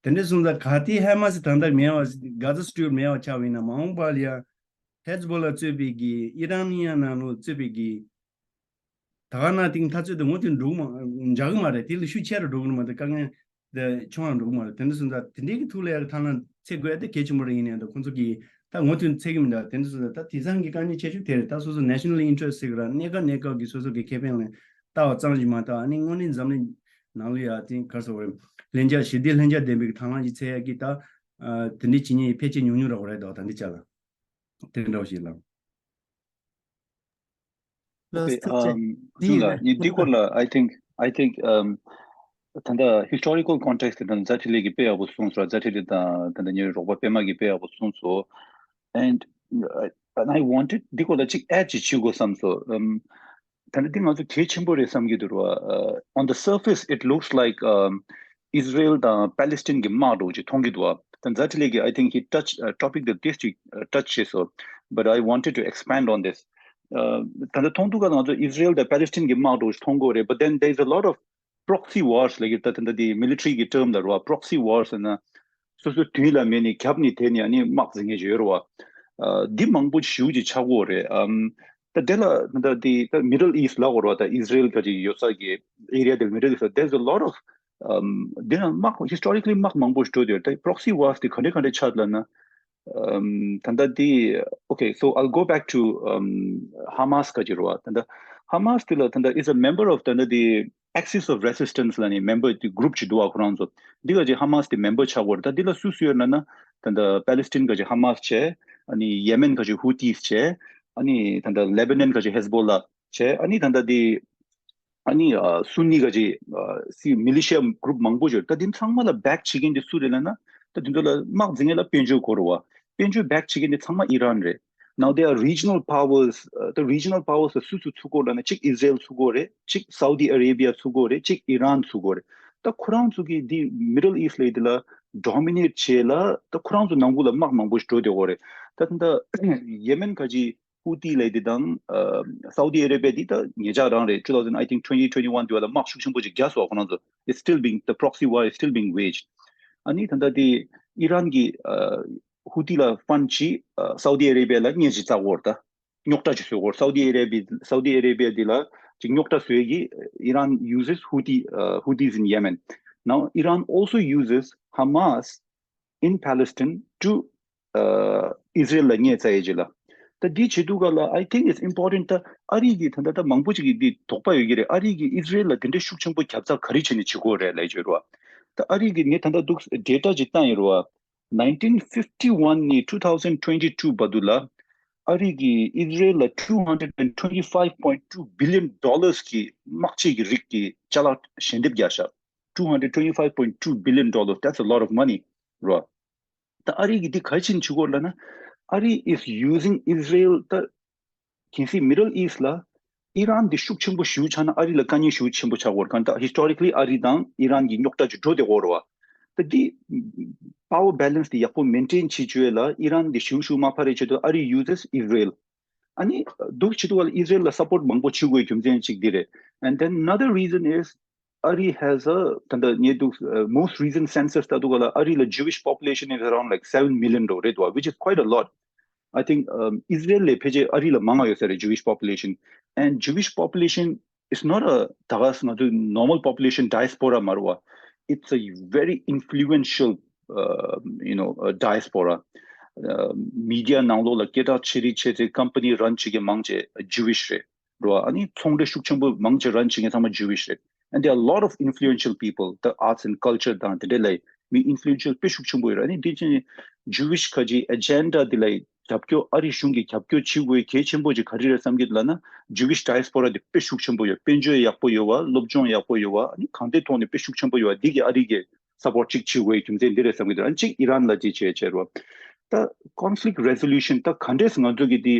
ད་དེ་འདྲ་སོང་ཙང་ག་དེ་ཧེ་མ་སི་ད་ལྟ་མེད་པ་གྷ་ཛ་སི་ཊི་རིབ་མེད་པ་ཆགས་པ་ཡིན་ན་མ་འོངས་པ་ལ་ཡ་ཧེ་ཛ་བོ་ལ་གཙོས་པའི་གི་ཨི་རན་ཡ་ནང་ལོགས་གཙོས་པའི་གི་ད་ག་ནང་བཞིན་འཐབ་རྩོད་དེ་ངོ་དེ་འགྲོ་གི་མ་འཇགས་གི་མ་རེད། དེ་ལས་ཤུགས་ཆེ་རུ་འགྲོ་གི་མ་རེད། དཀའ་ངལ་དེ་ཆུང་རུ་འགྲོ་གི་མ་རེད། དེ་འདྲ་སོང་ཙང་དེ་འདྲའི་གི་ཐུགས་ལ་ཡ་ཐ་ན་ཚད་དགོས་ཡ་དེ་གལ་ཆེན་པོ་རེད། ཡིན་ནའི་ད་ཁོང་ཚོ་གིས་ད་ངོ་དེ་ཚད་གི་མི་འདུག་དེ་འདྲ་སོང་ཙང་ད་དེང་སང་གི་དཀའ་ངལ་ཆེ་ཤོས་དེ་རེད། ད་སོ་སོ་ནེ་ཤ་ནལ་ཨིན་ཊི་རེ་སི་ཊི་ཟེར་གི་ར་གནས་སྐབས་གནས་སྐབས་ཀྱི་སོ་སོ་གི་ཁེ་ཕན་ལ་ལྟ་བ་ཙམ་ཞིག་མ་གཏོགས་ཨ་ནི་དངོས་གནས་འཛམ་གླིང་ནང་ལ་ཡ་དེ་ག་རེ་ཟེར་དགོས་རེད། ལྷིང་འཇགས་ཞི་བདེ་ལྷིང་འཇགས་ལྡན་པའི་གི་ཐབས་ལམ་ཞིག་འཚོལ་ཡ་གི་ད་དེ་འདྲའི་བྱེད་མཁན་ཕལ་ཆེར་ཉུང་ཉུང་རེད་པ་རེད། ད་ད་འདི་ཅག་ལ་དེ་འདྲ་བ་ཞིག་ལ། ལགས་སོ། ཐུགས་རྗེ་ཆེ། ཨམ་འདི་ཡིན་ལ་ཡིན་འདི་སྐོར་ལ་I think I think um ད་ལྟ་historical context དེ་དང་ཛ་ཁྲི་ལེ་གི་དཔེ་ཡག་པོ་གསུངས་སོང་། ཛ་ཁྲི་ལེ་དང་ད་ལྟ་ཉེ་རོགས་པ་པད་མ་གི་དཔེ་ཡག་པོ་གསུངས་སོང་། And uh, and I wanted འདི་སྐོར་ལ་གཅིག་add ཅིག་བྱེད་དགོས་བསམ་སོང་། ཨམ་ད་ལྟ་འདི་ང་ཚོ་གལ་ཆེན་པོ་རེད་བསམ་གྱི་འདུག་ར། On the surface it looks like um Israel དང་Palestine གི་དམག་འདྲ་བོ་ཅིག་མཐོང་གི་འདུག་བ། ད་ཛ་ཁྲི་ལེ་གི་I think he touch uh, topic that this ཅིག uh, touch བྱས་སོང་། But I wanted to expand on this. Uh, ད་ལྟ་མཐོང་ཐུབ་ཀ་ང་ཚོ་Israel དང་Palestine གི་དམག་འདྲ་བོ་ཅིག་མཐོང་གི་ཡོད་རེད། But then there is a lot of proxy wars ལབ་ཀྱི་ད་ད་ད་དེ་military གི་term ལ་རེད་བ། Proxy wars ཟེར་ན་སོ་སོའི་མདུན་ལ་མེད་ནས་རྒྱབ་ནས་དེད་ནས་ཨ་ནི་དམག་འཛིང་མཁན་ཅིག་ཡོད་རེད་བ། ཨ་འདི་མང་པོ་ཞེ་པོ་ཅིག་ཆགས་ཀྱི་ཡོད་རེད། ཨམ་ད་དེ་ལ་ད་དེ་ད་Middle East ལབ་དགོས་རེད་བ། ད་Israel ག་ཅིག་ཡོད་ས་གི་area དེ་Middle East ལ་there's a lot of um དེ་ན་དམག་historically དམག་མང་པོ་ཞིག་འགྲོ་བསྡད་ཡོད་རེད། ད་proxy wars དེ་ག་འདྲ་ག་འདྲ་ཆགས་ལབ་ན། Um, ད་ལྟ་དེ okay, so I'll go back to um, Hamas ག་ཅིག་རེད་བ། ད་ལྟ་Hamas དེ་ལ་ད་ལྟ is a member of ད་ལྟ་དེ་Axis of Resistance ལབ་ནས་member དེ་group ཅིག་འདུག་བ། ཁོ་རང་ཚོ་འདི་ག་ཅིག་Hamas དེ་member ཆགས་ཀྱི་ཡོད་རེད། ད་འདི་ལ་སུ་སུ་ཡོད་ན་ན་ད་ལྟ་Palestine ག་ཅིག་Hamas བྱས། ཨ་ནི་Yemen ག་ཅིག་Houthis བྱས། ཨ་ནི་ད་ལྟ་Lebanon ག་ཅིག་Hezbollah བྱས། ཨ་ནི་ད་ལྟ་དེ་ཨ་ནི་ཨ་སུ་ནི་ག་ཅིག་ཨ་སི་militia group མང་པོ་ཡོད། ད་དེ་ཚང་མ་ལ་back བྱེད་མཁན་དེ་སུ་རེད་ལབ་ན། ད་དེ་ཚོ་ལ་དམག་འཛིང་མཁན་ལ་དཔལ་འབྱོར་དགོས་རེད་བ། དཔལ་འབྱོར་back བྱེད་མཁན་དེ་ཚང་མ་ཨི་རན་རེད། Now there are regional powers, uh, the regional powers ལ་སུ་སུ་ཚུད་ཀྱི་ཡོད་ལབ་ན་གཅིག་Israel ཚུད་ཀྱི་ཡོད་རེད། གཅིག་Saudi Arabia ཚུད་ཀྱི་ཡོད་རེད། གཅིག་ཨི་རན་ཚུད་ཀྱི་ཡོད་རེད། ད་ཁོ་རང་ཚོ་གིས་འདི་Middle East ལབ་དེ་ལ་dominate བྱས་ལ་ད་ཁོ་རང་ཚོ་ནང་ཁུལ་ལ་དམག་མང་པོ་ཞིག་འགྲོ་བསྡད་ཀྱི་ཡོད་རེད། ད་ད་ལྟ་Yemen ག་ཅིག་Houthi ལབ་དེ་དང་ཨ་Saudi Arabia དེ་ད་ཉེ་ཆར་རང་རེད། two thousand I think twenty twenty one དེ་བ་ལ་དམག་ཤུགས་ཆེན་པོ་ཅིག་བརྒྱབ་སོང་། ཁོ་རང་ཚོ་it's still being, the proxy war is still being waged. ཨ་ནི་ད་ལྟ་དེ་ཨི་རན་གྱི་ཨ་Houthi ལ་fund ཅིག་ཨ་Saudi Arabia ལ་བརྙས་བཅོས་བརྒྱབ་ཀྱི་ཡོད་རེད། ད་རྙོག་དྲ་ཅིག་བཟོ་ཀྱི་ཡོད་རེད། Saudi Arabia, Saudi Arabia དེ་ལ་ཅིག་རྙོག་དྲ་བཟོ་ཡས་ཀྱི་Iran uses Houthi, uh, Houthis in Yemen. Now Iran also uses Hamas in Palestine to uh, Israel ལ་བརྙས་བཅོས་ཡས་ཅིག་ལ། ད་འདི་བྱེད་དུས་སྐབས་ལ་I think it's important. ད་ཨ་རི་གིས་ད་ལྟ་ད་མང་པོ་ཅིག་གིས་འདི་དོགས་པ་ཡོད་ཀྱི་རེད། ཨ་རི་གིས་Israel ལ་དེ་འདྲའི་ཤུགས་ཆེན་པོ་རྒྱབ་རྩ་ག་རེ་བྱས་ནས་བྱེད་ཀྱི་ཡོད་རེད་ལབ་ཀྱི་ཡོད་རེད་བ། ད་ཨ་རི་གིས་ངས་ད་ལྟ་འདུག་data ཅིག་བཏང་ཡོད་རེད་བ། nineteen fifty one ནས་two thousand twenty two བར་དུ་ལ་ ཨ་རི་གིས་ཨིས་རལ་ལ་two hundred and twenty five point two billion dollars གི་དམག་སྤྱི་གི་རིགས་ཀྱི་ཅ་ལག་ཞལ་འདེབས་བརྒྱབ་ཤག two hundred twenty five point two billion dollars, that's a lot of money, རོ། ད་ཨ་རི་གིས་འདི་ག་རེ་བྱས་ནས་བྱེད་ཀྱི་ཡོད་ལབ་ན། ཨ་རི་is using Israel, ད་གལ་སྲིད་Middle East ལ་ཨི་རན་འདི་ཤུགས་ཆེན་པོ་ཞེ་པོ་ཆགས་ན་ཨ་རི་ལ་དཀའ་ངལ་ཞེ་པོ་ཆེན་པོ་ཆགས་ཀྱི་ཡོད་རེད། གང་ལྟར་historically ཨ་རི་དང་ཨི་རན་གྱི་རྙོག་དྲ་ཅིག་འགྲོ་བསྡད་ཀྱི་ཡོད་རེད་བ། ད་འདི་power balance འདི་ཡག་པོ་maintain བྱེད་བཅུག་ཡས་ལ་ཨི་རན་འདི་ཞེ་པོ་ཞེ་པོ་མ་ཕར་རེད། བྱེད་དུས་ཨ་རི་uses Israel. ཨ་ནི་འདུག་བྱེད་དུས་ཨ་ལ་ཨིས་རལ་ལ་support མང་པོ་བྱེད་དགོས་རྒྱུ་མཚན་གཅིག་འདི་རེད། And then another reason is ཨ་རི་has a, ད་ལྟ་ངས་འདུག uh, most recent census ལྟ་དུས་ག་ལ་ཨ་རི་ལ་Jewish population is around like seven million འགྲོ་རེད་བ། Which is quite a lot. I think um, ཨིས་རལ་ལས་ཕལ་ཆེར་ཨ་རི་ལ་མང་ང་ཡོད་ས་རེད། Jewish population. And Jewish population is not a, ད་ག་ང་ཚོའི་normal population diaspora མ་རེད་བ། It's a very influential, uh, you know, uh, diaspora. Uh, media ནང་ལོགས་ལ་སྐད་གྲགས་ཆེ་རིགས་ཆེ་ཚེ་company run བྱེད་མཁན་མང་ཆེ་Jewish རེད། རོ། ཨ་ནི་ཚོང་འབྲེལ་ཤུགས་ཆེན་པོ་མང་ཆེ་run བྱེད་མཁན་ཚང་མ་Jewish རེད། And there are a lot of influential people, the arts and culture དང་དེ་འདྲ་ལ་མི་influential དཔེ་ཤུགས་ཆེན་པོ་ཡོད་རེད། ཨ་ནི་དེ་ཕྱིན་Jewish ཁ་ཅིག་agenda དེ་ལ་རྒྱབ་སྐྱོར། ཨ་རི་གཞུང་གིས་རྒྱབ་སྐྱོར་བྱེད་དགོས་གལ་ཆེན་པོ་ཅིག་ག་རེ་རེད་བསམ་གྱི་འདུག་ལབ་ན། Jewish diaspora དེ་དཔེ་ཤུགས་ཆེན་པོ་ཡོད། དཔལ་འབྱོར་ཡག་པོ་ཡོད་བ། སློབ་སྦྱོང་ཡག་པོ་ཡོད་བ། ཨ་ནི་གང་ལྟར་ཐོག་ནས་དཔེ་ཤུགས་ཆེན་པོ་ཡོད་བ། འདི་གིས་ཨ་རི་གིས་support ཅིག་བྱེད་དགོས་རྒྱུ་མཚན་འདི་རེད་བསམ་གྱི་འདུག་ཨ་ནི་གཅིག་ཨི་རན་ལ་ཅིག་བྱས་བྱས་རོ། ད་conflict resolution ད་ག་འདྲས་ང་ཚོ་གི་དེ་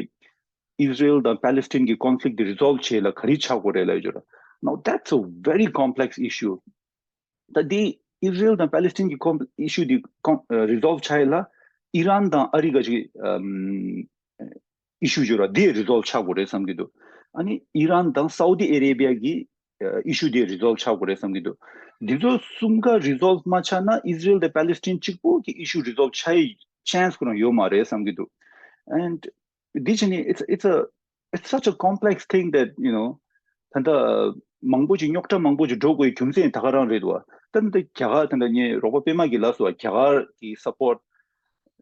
ཨིས་རལ་དང་པེ་ལེ་སི་ཐན་གྱི་conflict དེ་resolve བྱེད་ལ་ག་རེ་ཆགས་དགོས་རེད་ལབ་ཡོད་ར། Now that's a very complex issue. ད་དེ་ཨིས་རལ་དང་པེ་ལེ་སི་ཐན་གྱི་com- issue དེ་com- resolve བྱ་ཡས་ལ་ཨི་རན་དང་ཨ་རི་ག་ཅིག་ཨམ་issue ཡོད་ར། དེ་resolve བྱ་དགོས་རེད་བསམ་གྱི་འདུག་ཨ་ནི་ཨི་རན་དང་Saudi Arabia གི་issue དེ་resolve བྱ་དགོས་རེད་བསམ་གྱི་འདུག་འདི་ཚོ་གསུམ་ཀ་resolve མ་བྱ་ན་ཨིས་རལ་དང་པེ་ལེ་སི་ཐན་གཅིག་པོ་གི་issue resolve བྱ་ཡི་chance ཁོ་རང་ཡོད་མ་རེད་བསམ་གྱི་འདུག And འདི་བྱས་ནས་it's it's a it's such a complex thing that, you know, ད་ལྟ་མང་པོ་ཅིག་རྙོག་དྲ་མང་པོ་ཅིག་འགྲོ་དགོས་རྒྱུ་མཚན་ད་ག་རང་རེད་འདུག་ད་ལྟ་རྒྱ་གར་ད་ལྟ་ངས་རོགས་པ་པད་མ་གིས་ལབ་སོང་བ། རྒྱ་གར་གྱི་support,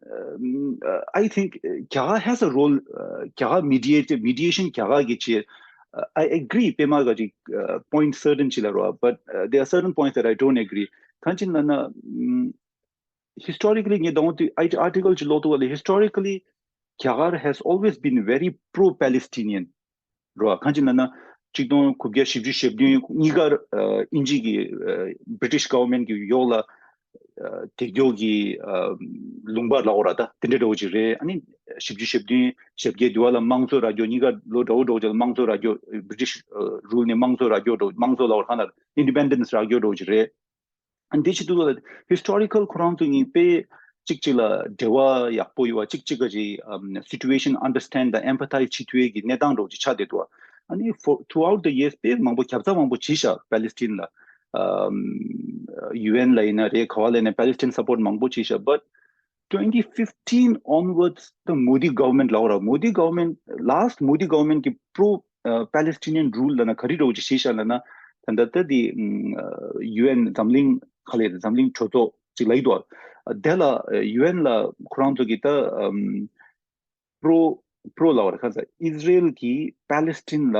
um, uh, I think uh, རྒྱ་གར has a role. Uh, རྒྱ་གར་mediator, mediation རྒྱ་གར་གྱིས་བྱེད། Uh, I agree པད་མ་ག་ཅིག uh, point certain ཅིག་ལབ་རོགས། But uh, there are certain points that I don't agree. གང་ཅི་ལབ་ན། ཨམ། Historically ངས་དང་པོ་དེ་ཨའི་article ཅིག་ཀློག་དུས་ལ། Historically རྒྱ་གར་has always been very pro-Palestinian རོ། གང་ཅི་ལབ་ན་ཆིག་སྟོང་དགུ་བརྒྱ་བཞི་བཅུ་ཞེ་བདུན་གཉིས་ཀར་ཨ་དབྱིན་ཇི་གི་ཨ་British government གི་འོག་ལ་ཨ་དེ་སྐྱོ་གི་ཨ་ལུང་པ་ལབ་དགོས་ར། ད་དེ་འདྲ་འདྲ་བོ་ཅིག་རེད། ཨ་ནི་བཞི་བཅུ་ཞེ་བདུན་ཞེ་བརྒྱད་དུ་བ་ལ་དམངས་གཙོ་ར་སྐྱོར། གཉིས་ཀ་ལོ་འདྲ་བོ་འདྲ་བོ་ཅིག་ལ་དམངས་གཙོ་ར་སྐྱོར། British ཨ་rule ནས་དམངས་གཙོ་ར་སྐྱོར་འདྲ་བོ། དམངས་གཙོ་ལབ་དགོས་ར། གང་ལྟར་independence ར་སྐྱོར་འདྲ་བོ་ཅིག་རེད། ཨ་འདི་བྱེད་དུས་ལ་historical ཁོ་རང་ཚོ་གཉིས་དཔེ་གཅིག་གཅིག་ལ་འབྲེལ་བ་ཡག་པོ་ཡོད་པ། གཅིག་གཅིག་ག་ཅིག་um, situation understand དང་empathize བྱེད་ཐུབ་ཡས་ཀྱི་གནས་སྟངས་འདྲ་བོ་ཅིག་ཆགས་བསྡད་འདུག་ཨ་ནི་for throughout the years དཔེ་མང་པོ་རྒྱབ་རྩ་མང་པོ་བྱས་ཤག་པེ་ལེ་སི་ཐན་ལ། Um, ཡུ་ཨེན་ལ་ཡིན་ན་རེད། ག་བ་ལ་ཡིན་ན་པེ་ལེ་སི་ཐན་support མང་པོ་བྱས་ཤག But twenty fifteen onwards the Modi government ལབ་དགོས་ར། Modi government, last Modi government གི pro uh, Palestinian rule ལབ་ན་ག་རེ་འདྲ་བོ་ཅིག་བྱས་ཤག་ལབ་ན། ད་ལྟ་ད་དེ་ཨམ་ཨ་ཡུ་ཨེན་འཛམ་གླིང་ག་ལ་ཡིན། འཛམ་གླིང་གྲོས་ཚོགས་ཅིག་ལ་ཡིན་འདུག་དེ་ལ་ཡུ་ཨེན་ལ་ཁོ་རང་ཚོ་གི་ད་ཨམ་pro pro ལབ་དགོས་ར། ག་ས་ཨིས་རལ་གྱིས་པེ་ལེ་སི་ཐན་ལ་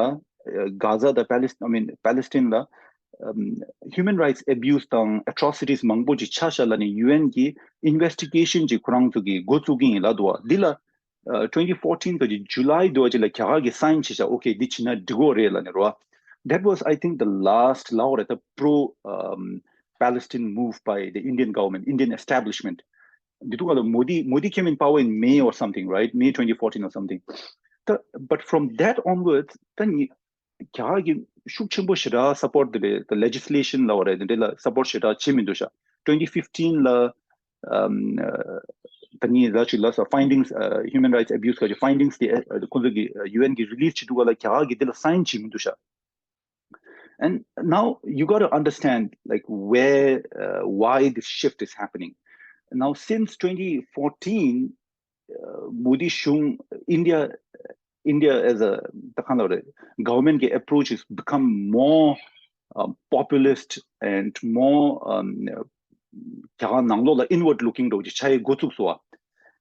གྷ་ཟ་དང་པེ་ལེ་སི་I mean པེ་ལེ་སི་ཐན་ལ་um, human rights abuse དང་atrocities མང་པོ་ཅིག་བྱས་ཤག་ལབ་ནས་ཡུ་ཨེན་གྱིས་investigation ཅིག་ཁོ་རང་ཚོ་གིས་འགོ་བཙུགས་ཀྱི་ཡིན་ལབ་འདུག་འདི་ལ་uh, twenty fourteen གི་July དུ་བ་ཅིག་ལ་རྒྱ་གར་གྱིས་sign བྱས་ཤག Okay, འདི་བྱས་ན་འགྲིག་གི་རེད་ལབ་ནས་རོ། That was, I think, the last ལབ་དགོས་རེད། ད་pro um, Palestine move by the Indian government, Indian establishment. འདི་དུས་ལ་Modi, Modi came in power in May or something, right? May twenty fourteen or something. ད་but from that onwards ད་ནི་རྒྱ་གར་གྱིས་ཤུགས་ཆེན་པོ་ཞེ་དྲག་support དེ་རེད། ད་legislation ལབ་དགོས་རེད། དེ་འདྲ་ལ་support ཞེ་དྲག་བྱས་མི་འདུག་ཤག twenty fifteen ལ་um, uh, ད་ནི་ལ་ཅིག་ལ་ས་findings, uh, human rights abuse ག་ཅིག་findings དེ་ཁོང་ཚོ་གི་ཡུ་ཨེན་གི་release བྱེད་དུས་ལ་རྒྱ་གར་གྱིས་དེ་ལ་sign བྱས་མི་འདུག་ཤག And now you got to understand like where uh, why this shift is happening. Now since twenty fourteen, uh, Modi གཞུང་India, India as a ད་གང་ལབ་རེད། Government གི་approach is become more um, populist and more um, རྒྱ་གར་ནང་ལོགས་ལ་inward looking འདྲ་བོ་ཅིག་ཆགས་ཡས་འགོ་བཙུགས་སོང་བ།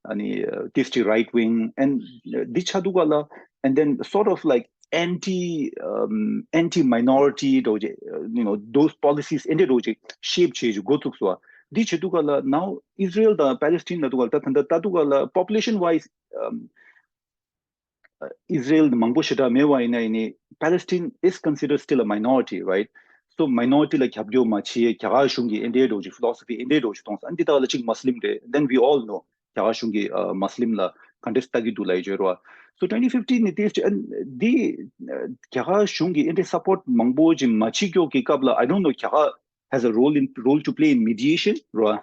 ཨ་ནི་ཏིས་ཏི་right wing and འདི་ཆགས་དུས་ལ་and then sort of like anti um, anti minority འདྲ་བོ་ཅིག you know those policies འདི་འདྲ་བོ་ཅིག་shape བྱེད་ཅིག་འགོ་བཙུགས་སོང་བ། འདི་བྱེད་དུས་ལ་now Israel དང་Palestine ལབ་དུས་ལ་ད་ད་ལྟ་ལྟ་དུས་ལ་population wise um, ཨིས་ར་ཨེལ་མང་པོ་ཞེ་དྲག་མེད་པ་ཡིན་ན་ཡིན་ནི། Palestine is considered still a minority, right? So minority ལ་རྒྱབ་སྐྱོར་མ་བྱེད། རྒྱ་གར་གཞུང་གིས་ཨེ་འདྲའི་འདྲ་བོ་ཅིག་philosophy ཨེ་འདྲའི་འདྲ་བོ་ཅིག་གཏོང་ས། ཨ་འདི་དག་ལ་གཅིག་མུ་སི་ལིམ་རེད། Then we all know རྒྱ་གར་གཞུང་གིས་ཨ་མུ་སི་ལིམ་ལ་ག་འདྲས་ལྟ་གི་འདུག་ལབ་ཡོད་རེད་བ། So twenty fifteen ནི་དེ་ཅི་ཨ་འདི་ཨ་རྒྱ་གར་གཞུང་གིས་ཨེ་འདྲའི་support མང་པོ་ཅིག་མ་བྱེད་ཀྱོག་གི་སྐབས་ལ། I don't know རྒྱ་གར has a role in, role to play in mediation རེད་བ།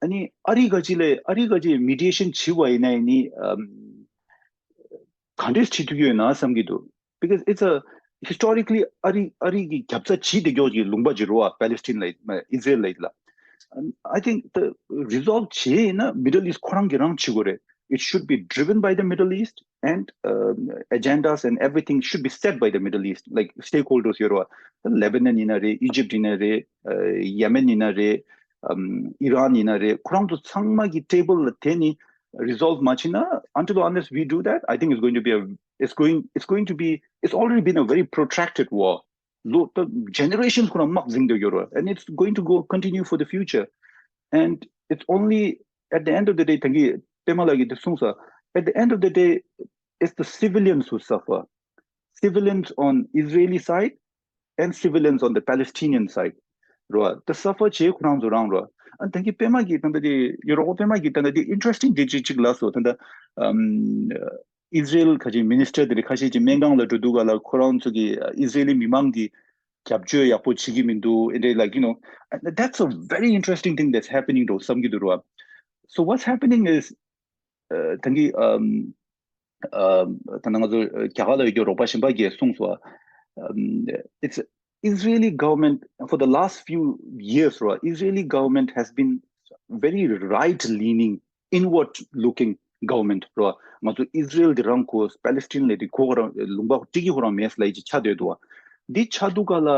ཨ་ནི་ཨ་རི་ག་ཅི་ལས་ཨ་རི་ག་ཅི་mediation བྱེད་པ་ཡིན་ན་ཡིན་ནི་ཨམ། ག་འདྲས་བྱེད་ཐུབ་ཀྱི་ཡོད་ན་བསམ་གྱི་འདུག Because it's a historically ཨ་རི་ཨ་རི་གི་རྒྱབ་རྩ་བྱེད་བསྡད་ཀྱོག་གི་ལུང་པ་ཅིག་རེད་བ། Palestine ལ་ཨིས་ར་ཨེལ་ལ་ཡིན་ལ། And I think the resolve བྱེད་ཡིན་ན་Middle East ཁོ་རང་གི་རང་བྱེད་དགོས་རེད། It should be driven by the Middle East and um, agendas and everything should be set by the Middle East, like stakeholders ཡོད་རེད་བ། Lebanon ཡིན་ན་རེད། Egypt ཡིན་ན་རེད། ཡེ་མེན་ཡིན་ན་རེད། ཨིམ། ཨི་རན་ཡིན་ན་རེད། ཁོ་རང་ཚོ་ཚང་མ་གི་table ལ་དེ་ནི་resolve མ་བྱེད་ན། Until unless we do that, I think it's going to be a, it's going, it's going to be, it's already been a very protracted war. ལོ་ད་generations ཁོ་རང་དམག་འཛིང་བསྡད་ཡོད་རེད། And it's going to go continue for the future. And it's only at the end of the day, ད་གིན་པད་མ་ལགས་ཀྱིས་དེ་གསུངས་སོང་། At the end of the day, it's the civilians who suffer. Civilians on Israeli side and civilians on the Palestinian side རོ། ད་suffer བྱེད་ཁོ་རང་ཚོ་རང་རོ། ཨ་ད་གིན་པད་མ་གིས་ད་ལྟ་དེ་ཡོ་རོགས་པ་པད་མ་གིས་ད་ལྟ་དེ་interesting དེ་ཅིག་ཅིག་ལབ་སོང་། ད་ལྟ་ཨམ། ཨིས་ར་ཨེལ་ག་ཅིག་minister དེ་འདྲ་ཁ་ཤས་ཅིག་སྨན་ཁང་ལ་འགྲོ་དུས་ག་ལ་ཁོ་རང་ཚོ་གི་ཨིས་ར་ཨེལ་མི་མང་གི་རྒྱབ་སྐྱོར་ཡག་པོ་བྱེད་ཀྱི་མི་འདུག་ཨེ་འདྲ། Like, you know, that's a very interesting thing that's happening འགྲོ་བསམ་གྱི་འདུག་རོ། So what's happening is, ད་གིན་ད་ང་ཚོ་རྒྱ་གར་ལ་ཡོད་རྒྱུ་རོགས་པ་གཞན་པ་གིས་གསུངས་སོང་། It's Israeli government for the last few years རོ། Israeli government has been very right leaning, inward looking government རོ། ང་ཚོ་ཨིས་ར་ཨེལ་འདི་རང་གོ་པེ་ལེ་སི་ཊིན་ལ་དེ་གོ་ག་རང་ལུང་པ་ཏིག་གི་ཁོ་རང་མེད་ལ་ཡི་ཅི་ཆ་དོད་དུ་བ། འདི་ཆ་དུ་ག་ལ་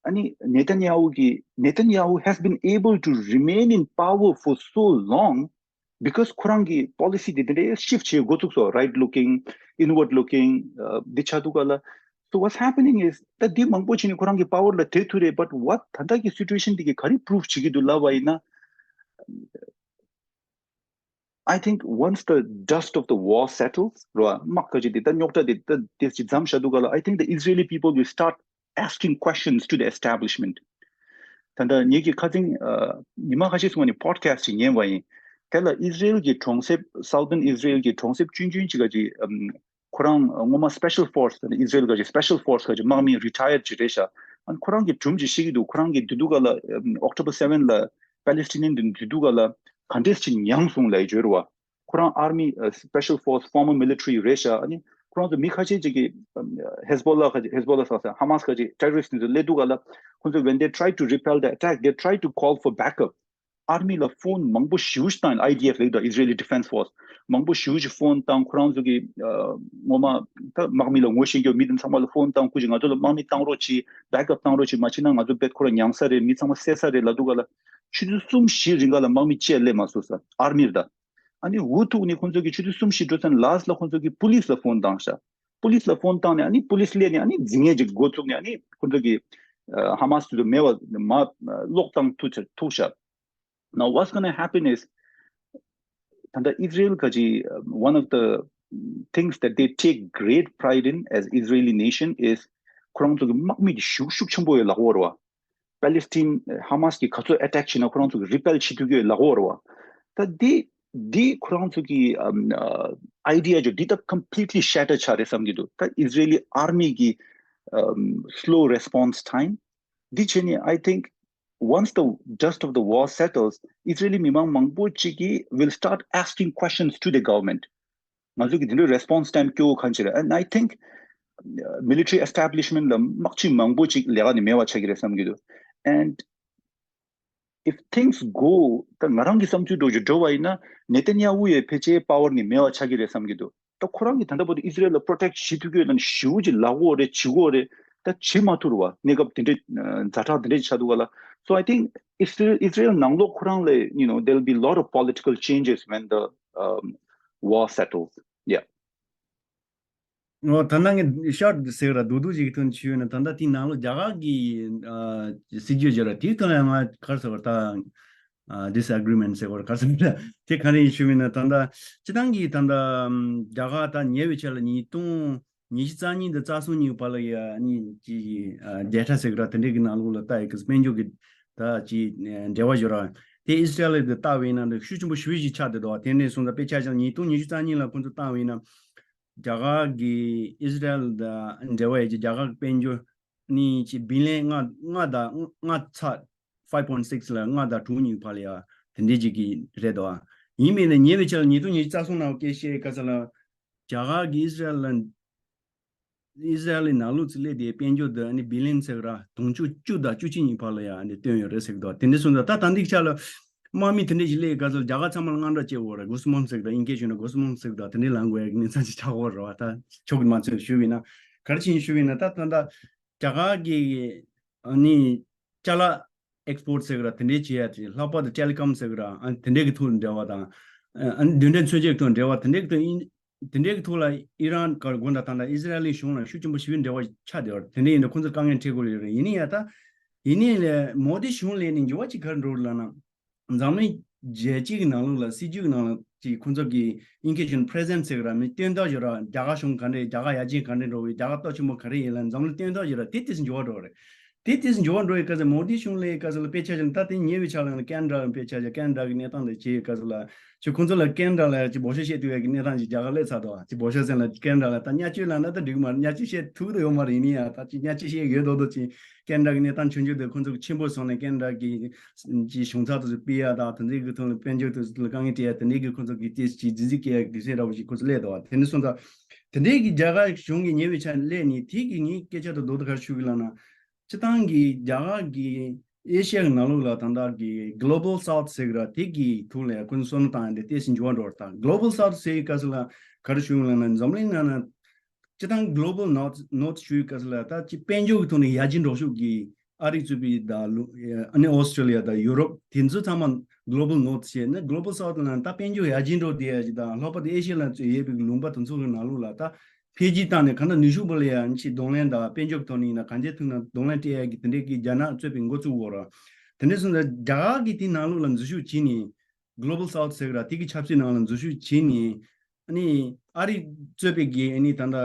ཨ་ནི་ནེ་ཐན་ཡ་ཧུ་གི་Netanyahu has been able to remain in power for so long because ཁོ་རང་གི་policy དེ་དེ་འདྲའི་shift བྱེད་འགོ་ཚུགས་སོ། Right looking, inward looking འདི་ཆ་དུ་ག་ལ། So what's happening is ད་འདི་མང་པོ་བྱས་ནས་ཁོ་རང་གི་power ལ་དེ་ཐུ་རེད། But what ད་ལྟ་གི་situation དེ་གི་ག་རེ་prove བྱེད་ཀྱི་འདུག་ལབ་པ་ཡིན་ན། I think once the dust of the war settles རོ། དམག་ག་ཅིག་དེ་ད་རྙོག་དྲ་དེ་ད་དེ་ཅིག་མཚམས་བཞག་དུས་ག་ལ། I think the Israeli people will start asking questions to the establishment. ད་ལྟ་ངེད་ཀྱིས་ཁ་སང་ཉི་མ་ཁ་ཤས་སྔོན་ནས་podcast ཅིག་ཉན་པ་ཡིན། དེ་ལ་ཨིས་ར་ཨེལ་གྱི་གྲོང་གསེབ། Southern Israel གྱི་གྲོང་གསེབ་ཆུང་ཆུང་ཅིག་ག་ཅིག་ཁོ་རང་སྔོན་མ་special force ཨིས་ར་ཨེལ་ག་ཅིག་special force ག་ཅིག་དམག་མི་retired ཅིག་རེད་ཤག་ཨ་ཁོ་རང་གི་སྒྲུང་ཅིག་བཤད་ཀྱི་འདུག་ཁོ་རང་གི་དེ་དུས་ག་ལ་October seven ལ་Palestinian དེ་དུས་ག་ལ་ག་འདྲས་ཅིག་མྱངས་སོང་ལབ་ཡོད་རེད་བ། ཁོ་རང་army special force former military རེད་ཤག་ཨ་ནི་ཁོ་རང་ཚོ་མི་ཁ་ཤས་ཅིག་གིས་Hezbollah ག་ཅིག Hezbollah ཟེར་ཟེར་Hamas ག་ཅིག་terrorist དེ་ཚོ་སླེབས་དུས་ག་ལ་ཁོ་ཚོ་when they try to repel the attack, they try to call for backup. Army ལ་phone མང་པོ་ཞེ་པོ་ཅིག་བཏང་། ཨའི་ཌི་ཨེཕ་ལབ་ཀྱི་འདུག Israeli Defense Force མང་པོ་ཞེ་པོ་ཅིག་phone བཏང་། ཁོ་རང་ཚོ་གི་ངོ་མ་ད་དམག་མི་ལ་ངོ་ཤེས་ཀྱི་མི་དེ་ཚང་མ་ལ་phone བཏང་། སྐུ་མཁྱེན་ང་ཚོ་ལ་དམག་མི་བཏང་རོགས་གྱིས། Backup བཏང་རོགས་གྱིས། མ་བྱས་ན་ང་ཚོ་རྦད་ཁོ་རང་མྱངས་ས་རེད། མི་ཚང་མ་བསད་ས་རེད་ལབ་དུས་ག་ལ། ཆུ་ཚོད་གསུམ་བཞི་རིང་ག་ལ་དམག་མི་གཅིག་ཡང་སླེབས་མ་སོང་ས། Army ལ་ད། ཨ་ནི་འུ་ཐུག་ནས་ཁོང་ཚོ་གི་ཆུ་ཚོད་གསུམ་བཞི་འགྲོ་ཚར་ནས་last ལ་ཁོང་ཚོ་གི་police ལ་phone བཏང་ཤག Police ལ་phone བཏང་ནས་ཨ་ནི་police སླེབས་ནས་ཨ་ནི་འཛིང་ངེས་ཅིག་འགོ་བཙུགས་ནས་ཨ་ནི་ཁོང་ཚོ་གི་Hamas དེ་ཚོ་མེད་པ་མར་ལོག་བཏང་ཐུབ་ཐུབ་ཤག Now what's gonna happen is ད་ལྟ་ཨིས་ར་ཨེལ་ག་ཅིག one of the things that they take great pride in as Israeli nation is ཁོ་རང་ཚོ་གི་དམག་མི་དེ་ཤུགས་ཤུགས་ཆེན་པོ་ཡོད་ལབ་ཀྱི་ཡོད་རེད་བ། Palestine Hamas གིས་ག་ཚོད་attack བྱས་ན་ཁོ་རང་ཚོ་གི་repel བྱེད་ཐུབ་ཀྱི་ཡོད་ལབ་ཀྱི་ཡོད་རེད་བ། ད་འདི་འདི་ཁོ་རང་ཚོ་གི་ཨམ་ཨ་idea ཅིག་འདི་ད་completely shatter ཆགས་རེད་བསམ་གྱི་འདུག་ད་Israeli army གི་ཨམ་slow response time འདི་བྱས་ནས། I think once the dust of the war settles, Israeli མི་མང་མང་པོ་ཅིག་གིས་will start asking questions to the government. ང་ཚོ་གི་འདི་འདྲའི་response time སྐྱོ་བོ་གང་ཅི་རེད། And I think uh, military establishment ལ་དམག་སྤྱི་མང་པོ་ཅིག་ལས་ཀ་ནས་མེད་པ་ཆགས་ཀྱི་རེད་བསམ་གྱི་འདུག And if things go ད་ང་རང་གི་བསམ་ཚུལ་འདྲ་ཅིག་འགྲོ་བ་ཡིན་ན་ནེ་ཐན་ཡ་ཧུ་ཡི་ཕལ་ཆེར་power ནས་མེད་པ་ཆགས་ཀྱི་རེད་བསམ་གྱི་འདུག་ད་ཁོ་རང་གིས་ད་ལྟ་བར་དུ་ཨིས་ར་ཨེལ་ལ་protect བྱེད་ཐུབ་ཀྱི་ཡོད་ན་ཞེ་པོ་ཅིག་ལབ་ཀྱི་ཡོད་རེད། བྱེད་ཀྱི་ཡོད་རེད། ད་བྱེད་མ་ཐུབ་རེད་བ། གནས་སྐབས་དེ་འདྲའི་ཛ་དྲག་དེ་འདྲའི་ཆགས་འདུག་ག་ལ། So I think Israel, Israel ནང་ལོགས་ཁོ་རང་ལ་you know there'll be lot of political changes when the um, war settles. Yeah. ཨོ་ད་ནང་གི་short ཟེར་ར་རྡོག་རྡོག་ཅིག་ཐོན་ཆུ་ཡོད་ན། ད་ལྟ་དེའི་ནང་ལོགས་རྒྱ་གར་གི་ཨ་སྲིད་ཇུས་བརྗོད་ར་དེའི་ཐོག་ལ་ང་ག་རེ་ཟེར་བ་ད། ཨ། disagreement ཟེར་བ་ག་ཟེར་ན། དེ་ག་རེ་ཡིན་ཞུས་པ་ཡིན་ན། ད་ལྟ་སྤྱིར་བཏང་གི་ད་ལྟ་རྒྱ་གར་ད་ཉེ་བའི་ཆར་ལ་ཉིས་སྟོང་ཉི་ཤུ་རྩ་གཉིས་དང་རྩ་གསུམ་གཉིས་བར་ལ་ཡ་ནི་ཅི་ཨ་data ཟེར་གི་ར། དེ་འདྲས་ཀྱི་ནང་ལོགས་ལ་ལྟ་ཡི་གི། དཔལ་འབྱོར་གྱི་ད་ཅི་འབྲེལ་བ་ཡོད་ར། དེ་ཨི་སི་རལ་དང་ལྟ་བ་ཡིན་ན་ཤུགས་ཆེན་པོ་ཞེ་པོ་ཅིག་ཆགས་བསྡད་འདུག་དེ་ནས་སོང་ཙང་དཔེ་ཆ་བཞག་ཉིས་སྟོང་ཉི་ཤུ་རྩ་གཉིས་ལ་ཁོང་ཚོ་བཏང་བ་ཡིན་ན། རྒྱ་གར་གྱི་ཨི་སི་རལ་དང་འབྲེལ་བ་ཡོད་ཀྱི་རྒྱ་གར་གྱི་དཔལ་འབྱོར་ནི་ཅི་བི་ལི་ཡན་ལྔ་ལྔ་དང་ལྔ་ཚེག five point six ལ་ལྔ་དང་དྲུག་གཉིས་བར་ལ་ཡ་དེ་འདྲས་ཅིག་གི་རེད་དོ། ཡིན་མིན་ལ་ཉེ་བའི་ཆར་ལ་ཉིས་སྟོང་ཉི་ཤུ་རྩ་གསུམ་ནང་སྐད་བཤད་ག་ས་ལ་རྒྱ་གར་གྱི་ཨི་སི་རལ་ལ་ཨི་སི་རལ་ལི་ནང་ལོགས་སུ་སླེབས་དེ་དཔལ་འབྱོར་དུ་ཨ་ནི་བི་ལི་ཡན་ཟེར་གི་ར་དུང་ཕྱུར་བཅུ་དང་བཅུ་གཅིག་གཉིས་བར་ལ་ཡ་ཨ་ནི་བཏོན་ཡོད་རེད་ཟེར་གི་འདུག་དེ་འདྲས་སོང་ཙང་ད་ད་འདི་ཆ་ལ་དམག་མི་དེ་འདྲས་ཞིག་སླེབས་ག་ས་ལ་རྒྱ་གར་ཚང་མ་ལ་དངངས་སྐྲག་སྐྱེ་འོ་ར། གོ་སི་མོམ་ཟེར་གི་འདུག་ཨིན་སྐད་བྱས་ན་གོ་སི་མོམ་ཟེར་གི་འདུག་དེ་འདྲས་ལངས་དགོས་ཡ་གི་གནས་སྟངས་ཅིག་ཆགས་འོ་ར་བ། ད་ཕྱོགས་ཀྱི་མ་ཚོས་ཞུས་པ་ཡིན་ན། ག་རེ་བྱས་ནས་ཞུས་པ་ཡིན་ན། ད་ད་ད་རྒྱ་གར་གྱི་ཨ་ནི་ཅ་ལག་ཨེག་སི་པོར་ཊི་ཟེར་གི་ར་དེ་འདྲས་བྱེད་ཡ་དེ། ལྷག་པར་དུ་ཊེ་ལི་ཀོམ་ཟེར་གི་ར་ཨ་དེ་འདྲས་ཀྱི་ཐོག་ལ་འབྲེལ་བ་དང་། ཨ་ནི་རྡུལ་ཕྲན་མཚོན་ཆའི་ཐོག་འབྲེལ་བ་དེ་འདྲས་ཀྱི་ཐོག་ཨིན། དེ་འདྲའི་ཐོག་ལ་ཨི་རན་ག་དགོན་དང་ད་ལྟ་ཨི་སི་རལ་ལི་གཞུང་ལ་ཤུགས་ཆེན་པོ་ཞེ་པོའི་འབྲེལ་བ་ཆགས་བསྡད་པ་རེད། དེ་འདྲ་ཡིན་དུས་ཁོང་ཚོར་དཀའ་ངལ་འཕྲད་དགོས་ཡོད་རེད། ཡིན་ནའི་ཡ་ད་ཡིན་ནའི་ལས་མོ་དི་གཞུང་སླེབས་ནས་འགྱུར་བ་ཅིག་ག་རེ་འགྲོ་རེད་ལབ་ན། འཛམ་གླིང་རྒྱལ་སྤྱི་གི་ནང་ལོགས་ལ་སྲིད་ཇུས་ཀྱི་ནང་ལ་ཅིག་ཁོང་ཚོ་གི་ཨིན་སྐད་བྱས་ན་པི་རེ་ཟེན་ཊི་ཟེར་གི་ར། མི་སྟོན་ཐབས་ཡོད་ར། རྒྱ་གར་གཞུང་ག་འདྲ། རྒྱ་གར་ཡར་རྒྱས་ག་འདྲ་འགྲོ་བའི། རྒྱ་གར་སྟོབས་ཆེན་པོ་ག་རེ་ཡིན་ལབ་འཛམ་གླིང་སྟོན་ཐབས་ཡོད་ར། དེ་དེ་ཚོ་འགྱུར་བ་འགྲོ་རེད། དེ་དེ་ཚོ་འགྱུར་བ་འགྲོ་ཡི་ག་ཚོད་མོ་དི་གཞུང་སླེབས་ག་ཚོད་ལ་དཔེ་ཆ་བཞག་ན། ད་དེ་ཉེ་བའི་ཆར་ལ་ཀེ་ན་ཌ་ལ་དཔེ་ཆ་བཞག་ཀེ་ན་ཌ་གི་གནས་སྟངས་དེ་བྱེད་ཡི་ག་ཚོད་ལ། ཅིག་ཁོང་ཚོ་ལ་ཀེ་ན་ཌ་ལ་ཅིག་འབོད་ཤོག་བཤད་ཐུབ་ཡ་གི་གནས་སྟངས་ཅིག་རྒྱ་གར་སླེབས་ཚར་འདུག་ཅིག་འབོད་ཤོག་ཟེར་ན་ཀེ་ན་ཌ་ལ་ད་བརྙས་བཅོས་ལབ་ན་ད་འགྲིག་གི་མ་རེད། བརྙས་བཅོས་བཤད་ཐུབ་ཀྱི་ཡོད་མ་རེད། ཡིན་ནའི་ཡ་ད་ཅིག་བརྙས་བཅོས་བཤད་ཡོད་མདོག་མདོག་ཅིག་ཀེ་ན་ཌ་གི་གནས་སྟངས་ཆུང་ཆུང་དེ་ཁོང་ཚོ་གི་ཆེན་པོ་བཟོས་ནས་ཀེ་ན་ཌ་གི་ཅིག་གཞུང་ཚབ་དེ་ཚོ་སྤེལ་ཡ་དང་། དེ་ཚོའི་གི་ཐོག་ལ་དཔལ་འབྱོར་དེ་ཚོ་ལ་དཀའ་ངལ་སྤྲད་ཡ་དེ་འདྲའི་གི་ཁོང་ཚོ་གི་དེ་ཅིག་རྫུན་རྫུན་སྐྱེལ་ཡ་གི་དུས་ཚོད་འདྲ་བོ་ཞིག་ཁོང་ཚོ་སླེབས་འདུག་དེ་འདྲ་སོང་ཙང་དེ་འདྲའི་གི་རྒྱ་གར་གཞུང་གི་ཉེ་བའི་ཆར་སླེབས་ནས་དེ་གི་ངའི་སྐད་ཆ་དང་རྡོག་རྡོག་ག་རེ་ཞུ་གི་ལབ་ན། སྤྱིར་བཏང་གི་རྒྱ་གར་གྱི་ཨེ་ཤི་ཡ་གི་ནང་ལོགས་ལ་ད་ལྟ་གི་གི་ལོ་བལ་སའུ་ཐི་ཟེར་གི་ར་དེ་གི་ཐོག་ལ་ཁོ་ཚོ་བསམ་བློ་བཏང་ཡ་དེ་ཏོག་ཙམ་འགྱུར་བ་འགྲོ་བ་རེད། ད་གི་ལོ་བལ་སའུ་ཐི་ཟེར་གི་སྐབས་སུ་ལ་ག་རེ་ཞུ་ཡོང་ལབ་ན། འཛམ་གླིང་ནང་ན་སྤྱིར་བཏང་གི་གི་ལོ་བལ་ནོར་ཐི་ནོར་ཐི་ཞུ་ཡི་སྐབས་སུ་ལ་ད་ཅིག་དཔལ་འབྱོར་གི་ཐོག་ནས་ཡར་རྒྱས་འགྲོ་ཕྱོགས་གི་ཨ་རི་གཙོས་པའི་ད་ལུ་ཨ་ནི་ཨོ་སི་ཀྲོ་ལི་ཡ་དང་ཡུ་རོབ་དེ་ཚོ་ཚང་མ་གི་ལོ་བལ་ནོར་ཐི་བྱས་ན། གི་ལོ་བལ་སའུ་ཐི་ལབ་ན་ད་དཔལ་འབྱོར་ཡར་རྒྱས་འགྲོ་བསྡད་ཡ་ཅིག་དང་། ལྷག་པར་དུ་ཨེ་ཤི་ཡ་ལ་ཡོད་པའི་ལུང་པ་དེ་ཚོ་གི་ནང་ལོགས་ལ་ད་འཕེལ་རྒྱས་བཏང་ནས་གང་ལྟར་ནུས་ཤུགས་སྤུས་ལ་ཡང་ཅིག་གདོང་ལེན་དང་། དཔལ་འབྱོར་ཐོག་ནས་ཡིན་ན་གང་ཅིའི་ཐོག་ནས་གདོང་ལེན་སྤྲད་ཡ་གི་དེ་འདྲའི་གི་རྒྱ་ནག་གཙོས་པའི་འགོ་བཙུགས་ཡོད་རེད། དེ་འདྲ་སོང་ཙང་རྒྱ་གར་གི་དེའི་ནང་ལོགས་ལ་འཛུལ་ཞུགས་བྱས་ནས། གི་ལོ་བལ་སའུ་ཐི་ཟེར་གི་ར་དེ་གི་ཆབ་སྲིད་ནང་ལ་འཛུལ་ཞུགས་བྱས་ནས། ཨ་ནི་ཨ་རི་གཙོས་པའི་གི་ཨ་ནི་ད་ལྟ་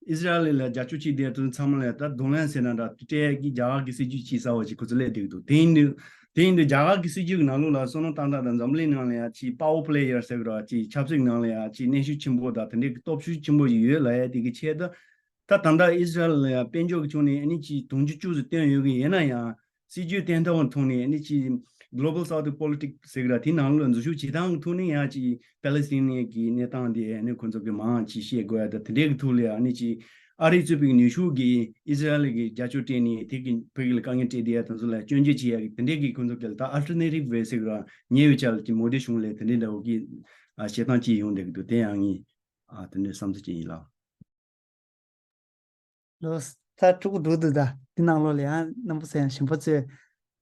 ཨི་སི་རལ་ལ་རྒྱབ་སྐྱོར་བྱེད་བསྡད་དེ་ཚང་མ་ལ་ད་གདོང་ལེན་ཟེར་ན་འདྲ་སྤྲད་ཡ་གི་རྒྱ་གར་གི་སྲིད་ཇུས་བྱེད་ས་བ་ཅིག་ཁོ་ཚོ་སླེབས་བསྡད་ཀྱི་འདུག་དེ་ཡིན་དུས་དེ་ཡིན་དུས་རྒྱ་གར་གི་སྲིད་ཇུས་ཀྱི་ནང་ལོགས་ལ་བསམ་བློ་བཏང་སྟངས་དང་། འཛམ་གླིང་ནང་ལ་ཡང་ཅིག་པ་ཝར་པི་ལེ་ཡར་ཟེར་གི་ར་ཅིག་ཆབ་སྲིད་ནང་ལ་ཡང་ཅིག་གནོན་ཤུགས་ཆེན་པོ་དང་དེ་འདྲའི་གི་སྟོབས་ཤུགས་ཆེན་པོ་ཞིག་ཡོད་ལབ་ཡ་དེ་གི་ཆེད་དུ། ད་ད་ལྟ་ཨི་སི་རལ་ལ་ཡང་དཔལ་འབྱོར་གྱི་ཕྱོགས་ནས་ཨ་ནི་ཅིག་དུང་ཕྱུར་བཅུ་ཙམ་བཏོན་ཡོད་ཀྱི་ཡིན་ན་ཡང་། སྲིད་ཇུས་བརྟན་ཐོག་ཐོག་ནས་ཨ་ནི་ཅིག་གི་ལོ་བལ་སའུ་ཐི་པོ་ལི་ཊིག་ཟེར་གི་ར་དེའི་ནང་ལོགས་འཛུལ་ཞུགས་བྱེད་སྟངས་ཀྱི་ཐོག་ནས་ཡང་ཅིག་པེ་ལེ་སི་ཐི་ནི་གི་གནས་སྟངས་དེ་ཨ་ནི་ཁོང་ཚོ་གི་མང་ཅིག་བཤད་དགོས་ཡ་དང་། དེ་འདྲའི་གི་ཐོག་ལ་ཡང་ཨ་ནི་ཅིག་ཨ་རི་གཙོས་པའི་ནུས་ཤུགས་ཀྱིས་ཨི་སི་རལ་གྱི་རྒྱབ་སྐྱོར་སྤྲད་ནས་དེ་གི་བོད་ཀྱི་ལ་དཀའ་ངལ་སྤྲད་བསྡད་ཡ་དེ་ཚོ་ལ་སྐྱོན་བརྗོད་བྱེད་ཡ་གི་དེ་འདྲའི་གི་ཁོང་ཚོ་གི་ལ་ད་ཨལ་ཊར་ནེ་ཊིབ་ཝེ་ཟེར་གི་ར་ཉེ་བའི་ཆར་ལ་ཅིག་མོ་དི་གཞུང་ལ་དེ་འདྲའི་འདྲ་བོ་གི་ཨ་བྱེད་སྟངས་ཅིག་ཡོང་བསྡད་ཀྱི་འདུག་དེ་ཡང་ངས་ཨ་དེ་འདྲའི་བསམ་ཚུལ་ཅིག་ཡིན་ལགས། ལོ་ས་དྲུག་འགྲོ་འདུག་ད་འདི་ནང་ལོགས་ལ་ཡང་རྣམ་པ་ཚོ་ཡང་གཞན་པ་ཚོས་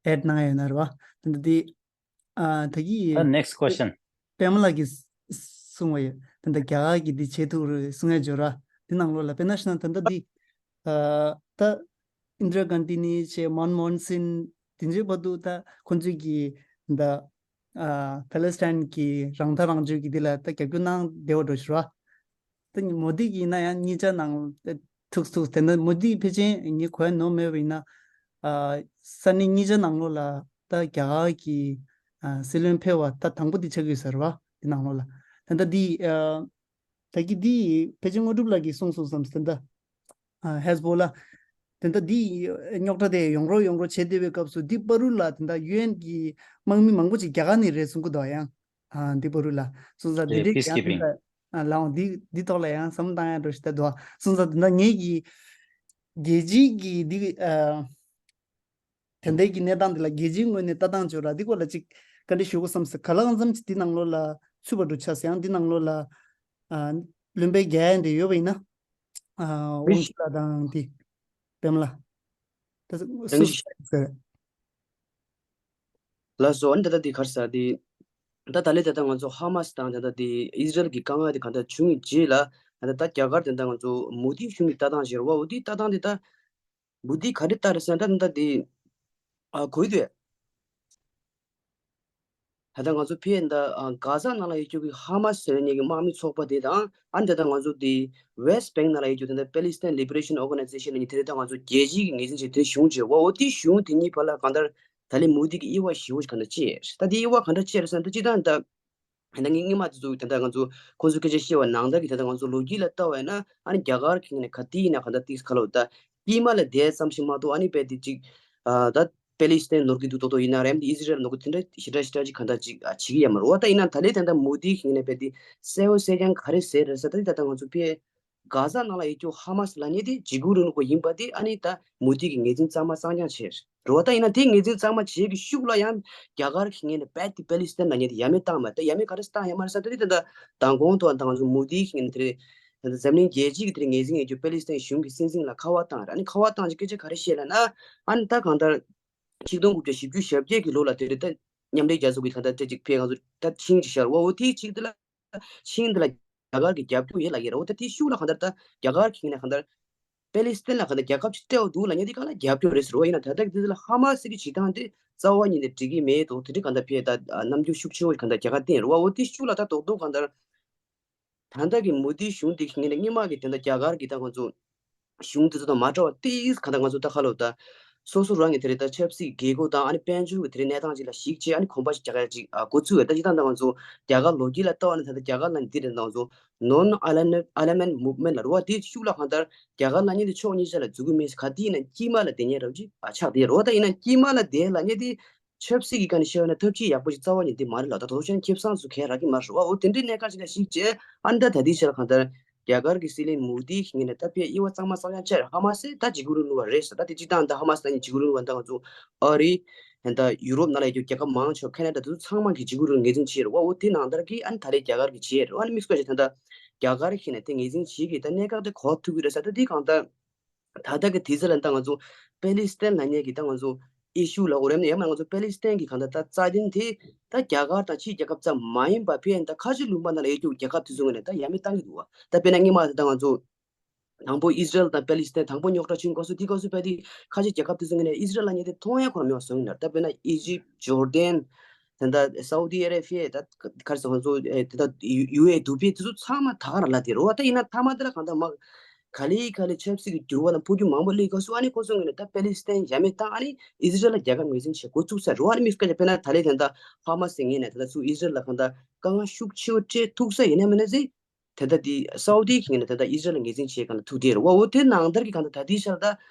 ཨེ་ཌི་གནང་ཡ་ཡོད་ན་རེད་བ། ད་ལྟ་འདི་ཨ་ད་གི་ད་next question. པད་མ་ལགས་ཀྱིས་གསུངས་པ་ཡོད། ད་ལྟ་རྒྱ་གར་གྱིས་འདི་བྱེད་ཐུབ་རེད་གསུང་ཡ་འབྱོར་ར། འདི་ནང་ལོགས་ལ་དཔེར་ན་ཞུ་ན་ད་ལྟ་འདི་ཨ་ད་ཨིན་དྲ་གྷན་དྷི་ནས་བྱས་མན་མོ་ཧན་སིང་དེ་ཚོའི་བར་དུ་ད་ཁོང་ཚོས་ཀྱི་ད་ཨ་ཕ་ལེ་སི་ཐན་གྱི་རང་ཐག་རང་གཅོད་ཀྱི་འདི་ལ་ད་རྒྱབ་སྐྱོར་གནང་བསྡད་པ་འགྲོ་ཞུ་ར། ད་མོ་དི་གི་ཡིན་ན་ཡང་གཉིས་ཆ་ནང་ཐུག་ཐུག་དེ་ནས་མོ་དི་ཕལ་ཆེར་ངས་གོ་ཡ་ནོར་མེད་པ་ཡིན་ན། ཨ་ས་གནས་གཉིས་ཆ་ནང་ལོགས་ལ་ད་རྒྱ་གར་གྱི་ཨ་སྲིད་བློན་ཕེབས་པ་ད་དང་པོ་དེ་ཆགས་ཀྱི་ཡོད་ས་རེད་བ། དེ་ནང་ལོགས་ལ་ད་ལྟ་འདི་ཨ་ད་གི་འདི་ཕལ་ཆེར་དངོས་གྲུབ་ལགས་ཀྱིས་གསུངས་སོང་བསམ། ད་ལྟ་ཨ་ཧེ་ཟ་བོ་ལ་དེ་ལྟ་འདི་རྙོག་དྲ་དེ་ཡོང་རོགས་ཡོང་རོགས་བྱེད་བསྡད་པའི་སྐབས་སུ་འདི་བར་དུ་ལ་དེ་ལྟ་ཡུ་ཨེན་གྱི་དམག་མི་མང་པོ་ཅིག་རྒྱ་གར་ནས་རེད་གསུང་གི་འདུག་ཡང་། ཨ་འདི་བར་དུ་ལ་སོང་ཙང་འདི་རེད། འདྲའི་ཡང་དེ་peacekeeping. ལྟ་ཨ་ལའང་འདི་འདི་ཐོག་ལ་ཡང་བསམ་བློ་བཏང་ཡ་འགྲོ་ཞིག་ད་འདུག་སོང་ཙང་དེ་ལྟ་ངེད་ཀྱི་རྒྱལ་སྤྱིའི་གི་འདི་ཨ་དེ་འདྲའི་གི་གནས་སྟངས་འདི་ལ་རྒྱལ་སྤྱིའི་ངོས་ནས་ལྟ་སྟངས་བྱོས་ར། འདི་སྐོར་ལ་ཅིག་བཀའ་འདྲི་ཞུ་དགོས་བསམ་སོང་། གང་ལ་གང་འཚམ་ཅིག་འདི་ནང་ལོགས་ལ་ཚུད་པ་འགྲོ་ཆགས་སོང་། ཡང་འདི་ནང་ལོགས་ལ་ཨ་བློན་པོའི་རྒྱ་ཡན་དེ་ཡོད་པ་ཡིན་ན། ཨ་དབང་ཕྱུག་ལགས་དང་དེ་པད་མ་ལགས། ད་སུ་སུ་ཟེར། ལགས་སོ། ཨ་ནི་ད་ལྟ་དེ་ག་རེ་ཟེར་དེ། ད་ད་ལས་ད་ལྟ་ང་ཚོ་ཧ་མ་སི་དང་ད་ལྟ་དེ་ཨི་སི་རལ་གྱི་དཀའ་ངལ་དེ་ག་འདྲ་བྱུང་བའི་རྗེས་ལ། ད་ལྟ་ད་རྒྱ་གར་དེ་ད་ང་ཚོ་མོ་དི་གཞུང་གི་ལྟ་སྟངས་ཟེར་བ། འོ་དེའི་ལྟ་སྟངས་དེ་ད་མོ་དི་ག་རེ་ལྟ་རེད་ཟེར་ན། ད་ད་ལྟ་དེ་ཨ་གོ་ཡི་དུས། ད་ལྟ་ང་ཚོ་ཕེ་ད་གྷ་ཟ་ནང་ལ་ཡོད་རྒྱུ་གི་ཧ་མ་སི་ཟེར་ནས་ཀྱི་དམག་མི་ཚོགས་པ་དེ་དང་ཨ་ནི་ད་ལྟ་ང་ཚོ་དེ་West Bank ནང་ལ་ཡོད་རྒྱུ་དེ་ད་Palestine Liberation Organization ནས་དེ་རེད། ད་ང་ཚོ་རྒྱལ་སྤྱིའི་གི་ངོས་འཛིན་བྱས་དེ་གཞུང་བྱས་བ་འོ་དེ་གཞུང་དེ་གཉིས་བར་ལ་གང་ལྟར་ད་ལན་མོ་དི་གི་དབྱེ་བ་ཞེ་པོ་ཞིག་གང་ལྟར་ཕྱེ་ད་དེ་དབྱེ་བ་གང་འདྲ་ཕྱེ་རེད་ཟེར་ན་ད་སྤྱིར་བཏང་ད། ད་ངས་སྔོན་མ་དེ་ཚོ་ད་ལྟ་ང་ཚོ་ཁོང་ཚོ་སྐད་ཆ་བཤད་པ་ནང་ལྟར་གྱི་ད་ལྟ་ང་ཚོ་ལོ་རྒྱུས་ལ་ལྟ་བ་ཡིན་ན་ཨ་ནི་རྒྱ་གར་གྱི་ནས་ག་དུས་ཡིན་ན་ག་ད་ཏིག་ཁ་ལོ་ད་དཀྱིལ་མ་ལ་བསྡད་ཙམ་ཞིག་མ་གཏོགས་ཨ་ནི་རྦད་དེ་ཅིག་ཨ་ད་པེ་ལི་སི་ཐན་ནོར་གྱི་འདུག་ཏོག་ཏོག་ཡིན་ན་རེད་དེ་ཨི་ཟི་རེལ་ནོར་གྱི་དེ་འདྲ་ཞེ་དྲག་ཞེ་དྲག་ཅིག་ག་ད་ཅིག་ཨ་བྱེད་ཀྱི་ཡོད་མ་རེད་བ། ད་ཡིན་ན་ད་ལན་ད་ལྟ་མོ་དི་གི་ནས་རྦད་དེ་གསལ་བོ་གསལ་རྐྱང་ག་རེ་ཟེར་རེད་ཟེར་ད་ད་ལྟ་ང་ཚོ་ཕེ་གྷ་ཟ་ནང་ལ་ཡོད་རྒྱུ་ཧ་མ་སི་ལབ་མཁན་དེ་འཇིགས་སྐུལ་རིང་ལུགས་པ་ཡིན་པ་དེ་ཨ་ནི་ད་མོ་དི་གི་ངོས་འཛིན་གཙང་མ་གཙང་རྐྱང་བྱས་རེད་བ། ད་ཡིན་ན་དེ་ངོས་འཛིན་གཙང་མ་བྱེད་ཀྱི་ཤུགས་ལ་ཡང་རྒྱ་གར་གྱི་ངོས་ནས་རྦད་དེ་པེ་ལི་སི་ཐན་ལབ་མཁན་དེ་ཡ་མེད་བཏང་མ་ད་ཡ་མེད་ག་རེ་བཏང་ཡོད་མ་རེད་ཟེར་ད་དེ་ད་ད་མདང་དགོང་དུ་ད་ང་ཚོ་མོ་དི་གི་ངོས་ནས་དེ་རེད། ད་ད་འཛམ་གླིང་རྒྱལ་སྤྱི་གི་དེ་རེད་ངོས་འཛིན་ཡོད་རྒྱུ་པེ་ལི་སི་ཐན་གཞུང་གི་སྲིད་འཛིན་ལ་ཁ་པར་བཏང་རེད། ཨ་ནི་ཁ་པར་བཏང་ཅིག་སྐད་ཆ་ག་རེ་བཤད་ལབ་ན་ཨ་ནི་ད་གང་ལྟར་ཆིག་སྟོང་དགུ་བརྒྱ་བཞི་བཅུ་ཞེ་བརྒྱད་ཀྱི་ལོ་ལ་དེ་རེད་ད་མཉམ་འབྲེལ་རྒྱལ་ཚོགས་ཀྱི་གང་ལྟར་དེ་ཅིག་ཕེ་ང་ཚོ་ད་ཆིངས་ཅིག་བཞག་རེད་བ། འོ་དེ་ཅིག་དེ་ལ། ཆིངས་འདི་ལ་རྒྱ་གར་གྱི་རྒྱབ་སྐྱོར་ཡོད་ལབ་ཀྱི་རེད། འོ་ད་དེ་ཤུགས་ལ་གང་ལྟར་ད་རྒྱ་གར་གྱི་ངོས་ནས་གང་ལྟར་པེ་ལི་སི་ཐན་ལ་གང་ལྟར་རྒྱལ་ཁབ་ཅིག་སྤྲད་འོ་འདུག་ལབ་མཁན་དེ་གང་ལ་རྒྱབ་སྐྱོར་རེད་ཟེར་བ་ཡིན་ན་ད་ལྟ་གི་དེ་ལ་ཧ་མ་སི་གི་བྱེད་སྟངས་དེ་རྩ་བ་ཉིད་ནས་འགྲིག་གི་མེད་དོ། དེ་འདྲ་གང་ལྟར་ཕེ་ད་རྣམ་འགྱུར་ཤུགས་ཆེ་བོ་གང་ལྟར་རྒྱ་གར་བསྟན་རེད་བ། འོ་དེ་ཤུགས་ལ་ད་རྡོག་རྡོག་གང་ལྟར་ད་ལྟ་གི་མོ་དིའི་གཞུང་དེ་གི་ངོས་ནས་སྔོན་མ་གི་དེ་འདྲ་རྒྱ་གར་གྱི་ད་ང་ཚོ་གཞུང་དེ་ཚོ་དང་མ་འདྲ་བ་ཏིས་ག་ད་ང་ཚོ་ད་ཁ་ལོ་ད་སོ་སོ་རང་གི་དེ་རེད་ད་ཆབ་སྲིད་དགོས་མཁོ་དང་ཨ་ནི་དཔལ་འབྱོར་གྱི་དེ་རེད་གནས་སྟངས་ཅིག་ལ་གཞིགས་བྱས་ཨ་ནི་གོམ་པ་ཞིག་རྒྱག་ཡ་ཅིག་ཨ་འགོ་བཙུགས་ཡོད། ད་ཅི་ད་ད་ང་ཚོ་རྒྱ་གར་ལོ་རྒྱུས་ལ་ལྟ་བ་ན་ད་ལྟ་རྒྱ་གར་ལ་འདི་རེད་ད་ང་ཚོ་Non Alignment Movement ལ་རེད་བ། དེ་ཤུགས་ལ་གང་ལྟར་རྒྱ་གར་ལབ་མཁན་དེ་ཕྱོགས་གཉིས་ཆ་ལ་འཛུལ་གི་མེད་ག་དེ་ཡིན་ན་དཀྱིལ་མ་ལ་བསྡད་མཁན་རབ་ཅིག་ཨ་ཆགས་བསྡད་རེད་བ། ད་ཡིན་ན་དཀྱིལ་མ་ལ་བསྡད་ལབ་མཁན་དེ་ཆབ་སྲིད་ཀྱི་སྒང་ནས་བཤད་པ་ན་ཐབས་ཇུས་ཡག་པོ་ཞིག་རྩ་བ་ཉིད་དེ་མ་རེད་ལ་ད་དོ་ཤན་ཁེ་བཟང་སུ་གས་རག་གི་མ་རེད་བ། འོ་དེ་འདྲའི་གནད་འགག་ཅིག་ལ་གཞིགས་བྱས་ཨ་ནི་ད་ད་ལྟའི་ཆར་གང་ལྟར་རྒྱ་གར་གྱི་སྲིད་བློན་མོ་དིའི་ངོས་ནས་ད་ཕེ་དབྱེ་བ་གཙང་མ་གཙང་རྐྱང་ཕྱེ་རེད། ཧ་མ་སི་ད་འཇིགས་སྐུལ་རིང་ལུགས་པ་རེད་ཟེར། ད་དེ་སྤྱིར་བཏང་ད་ཧ་མ་སི་ད་ནི་འཇིགས་སྐུལ་རིང་ལུགས་པ་ད་ང་ཚོ་ཨ་རི་ད་ཡུ་རོབ་ནང་ལ་ཡོད་རྒྱུ་རྒྱལ་ཁབ་མང་ཆེ་བ་ཁེ་ན་ཌ་དེ་ཚོ་ཚང་མ་གི་འཇིགས་སྐུལ་རིང་ངོས་འཛིན་བྱེད་རེད་བ། འོ་དེ་ནང་ལྟར་གྱི་ཨ་ནི་ད་རེས་རྒྱ་གར་གྱི་བྱེད་རེད་བ། ཨ་ནི་དམིགས་བཀར་ཞིག་ད་ལྟ་རྒྱ་གར་གྱི་ནས་དེ་ངོས་འཛིན་བྱེད་ཀྱི་ད་གནད་འགག་དེ་གོ་ཐུབ་ཀྱི་རེད་ཟེར། ད་དེ་གང་ལྟར། ད་ལྟ་གི་དུས་ཚོད་ལ་ད་ང་ཚོ་པེ་ལི་སི་ཐན་ལབ་མཁན་གྱི་ད་ང་ཚོ་ཨི་ཤུ་ལ་འོ་རེམ་ནས་ཡང་ན་ང་ཚོ་པེ་ལི་སི་ཐན་གྱི་གང་ལྟར་ད་རྩ་དོན་དེ་ད་རྒྱ་གར་དང་ཕྱིའི་རྒྱལ་ཁབ་ཙམ་མ་ཡིན་པ་ཕེ་ཡིན་ད་ཁ་ཆེ་ལུང་པ་ནང་ལ་ཡོད་རྒྱུ་རྒྱལ་ཁབ་དེ་ཚོ་ངོས་ནས་ད་ཡ་མེད་བཏང་གི་འདུག་བ། ད་དཔེར་ན་སྔོན་མ་ད་ང་ཚོ་དང་པོ་ཨི་ཟི་རེལ་དང་པེ་ལི་སི་ཐན་དང་པོ་རྙོག་དྲ་བྱུང་སྐབས་སུ་དེ་སྐབས་སུ་ཕེ་དེ་ཁ་ཆེ་རྒྱལ་ཁབ་དེ་ཚོ་ངོས་ནས་ཨི་ཟི་རེལ་ལབ་མཁན་དེ་མཐོང་ཡ་ཁོ་རང་མེད་པ་བཟོ་གི་ཡིན་ད། ད་དཔེར་ན་ཨི་ཇིབ་ཇོར་ཌན་ད་ལྟ་སའུ་ཏི་ཨ་རེ་བྷི་ཡ་ད་ག་རེ་ཟེར་ང་ཚོ་ད་ཡུ་ཨེ་དུ་བྷེ་དེ་ཚོ་ཚང་མ་ད་ག་རང་ལ་དེ་རེད་བ། ད་ཡིན་ན་མཐའ་མ་དེ་ལ་གང་ལྟར་མ་ག་ལེ་ག་ལེ་ཆབ་སྲིད་ཀྱི་འགྱུར་བ་དང་འཕོ་འགྱུར་མང་པོ་སླེབས་སྐབས་སུ་ཨ་ནི་ཁོ་ཚོ་ངོས་ནས་ད་པེ་ལི་སི་ཐན་ཡ་མེད་བཏང་ཨ་ནི་ཨི་ཟི་རེལ་ལ་རྒྱལ་ཁབ་ངོས་འཛིན་བྱེད་འགོ་བཙུགས་ས་རེད་བ། ཨ་ནི་དམིགས་བཀར་དཔེར་ན་ད་ལེ་དེ་འདྲ་ཧ་མ་སི་ངོས་ནས་ད་ལྟ་ཚུར་ཨི་ཟི་རེལ་ལ་གང་ལྟར་དཀའ་ངལ་ཤུགས་ཆེ་བོ་སྤྲད་ཐུབ་ས་ཡིན་ན་མིན་ན་ཟེར། དེ་ལྟ་དེ་སའུ་ཏི་གི་ངོས་ནས་ད་ལྟ་ཨི་ཟི་རེལ་ལ་ངོས་འཛིན་བྱེད་ག་ལ་ཐུག་དེ་རེད་བ། འོ་དེ་ནང་ལྟར་གྱི་གང་ལྟར་ད་ལྟའི་ཆར་ད་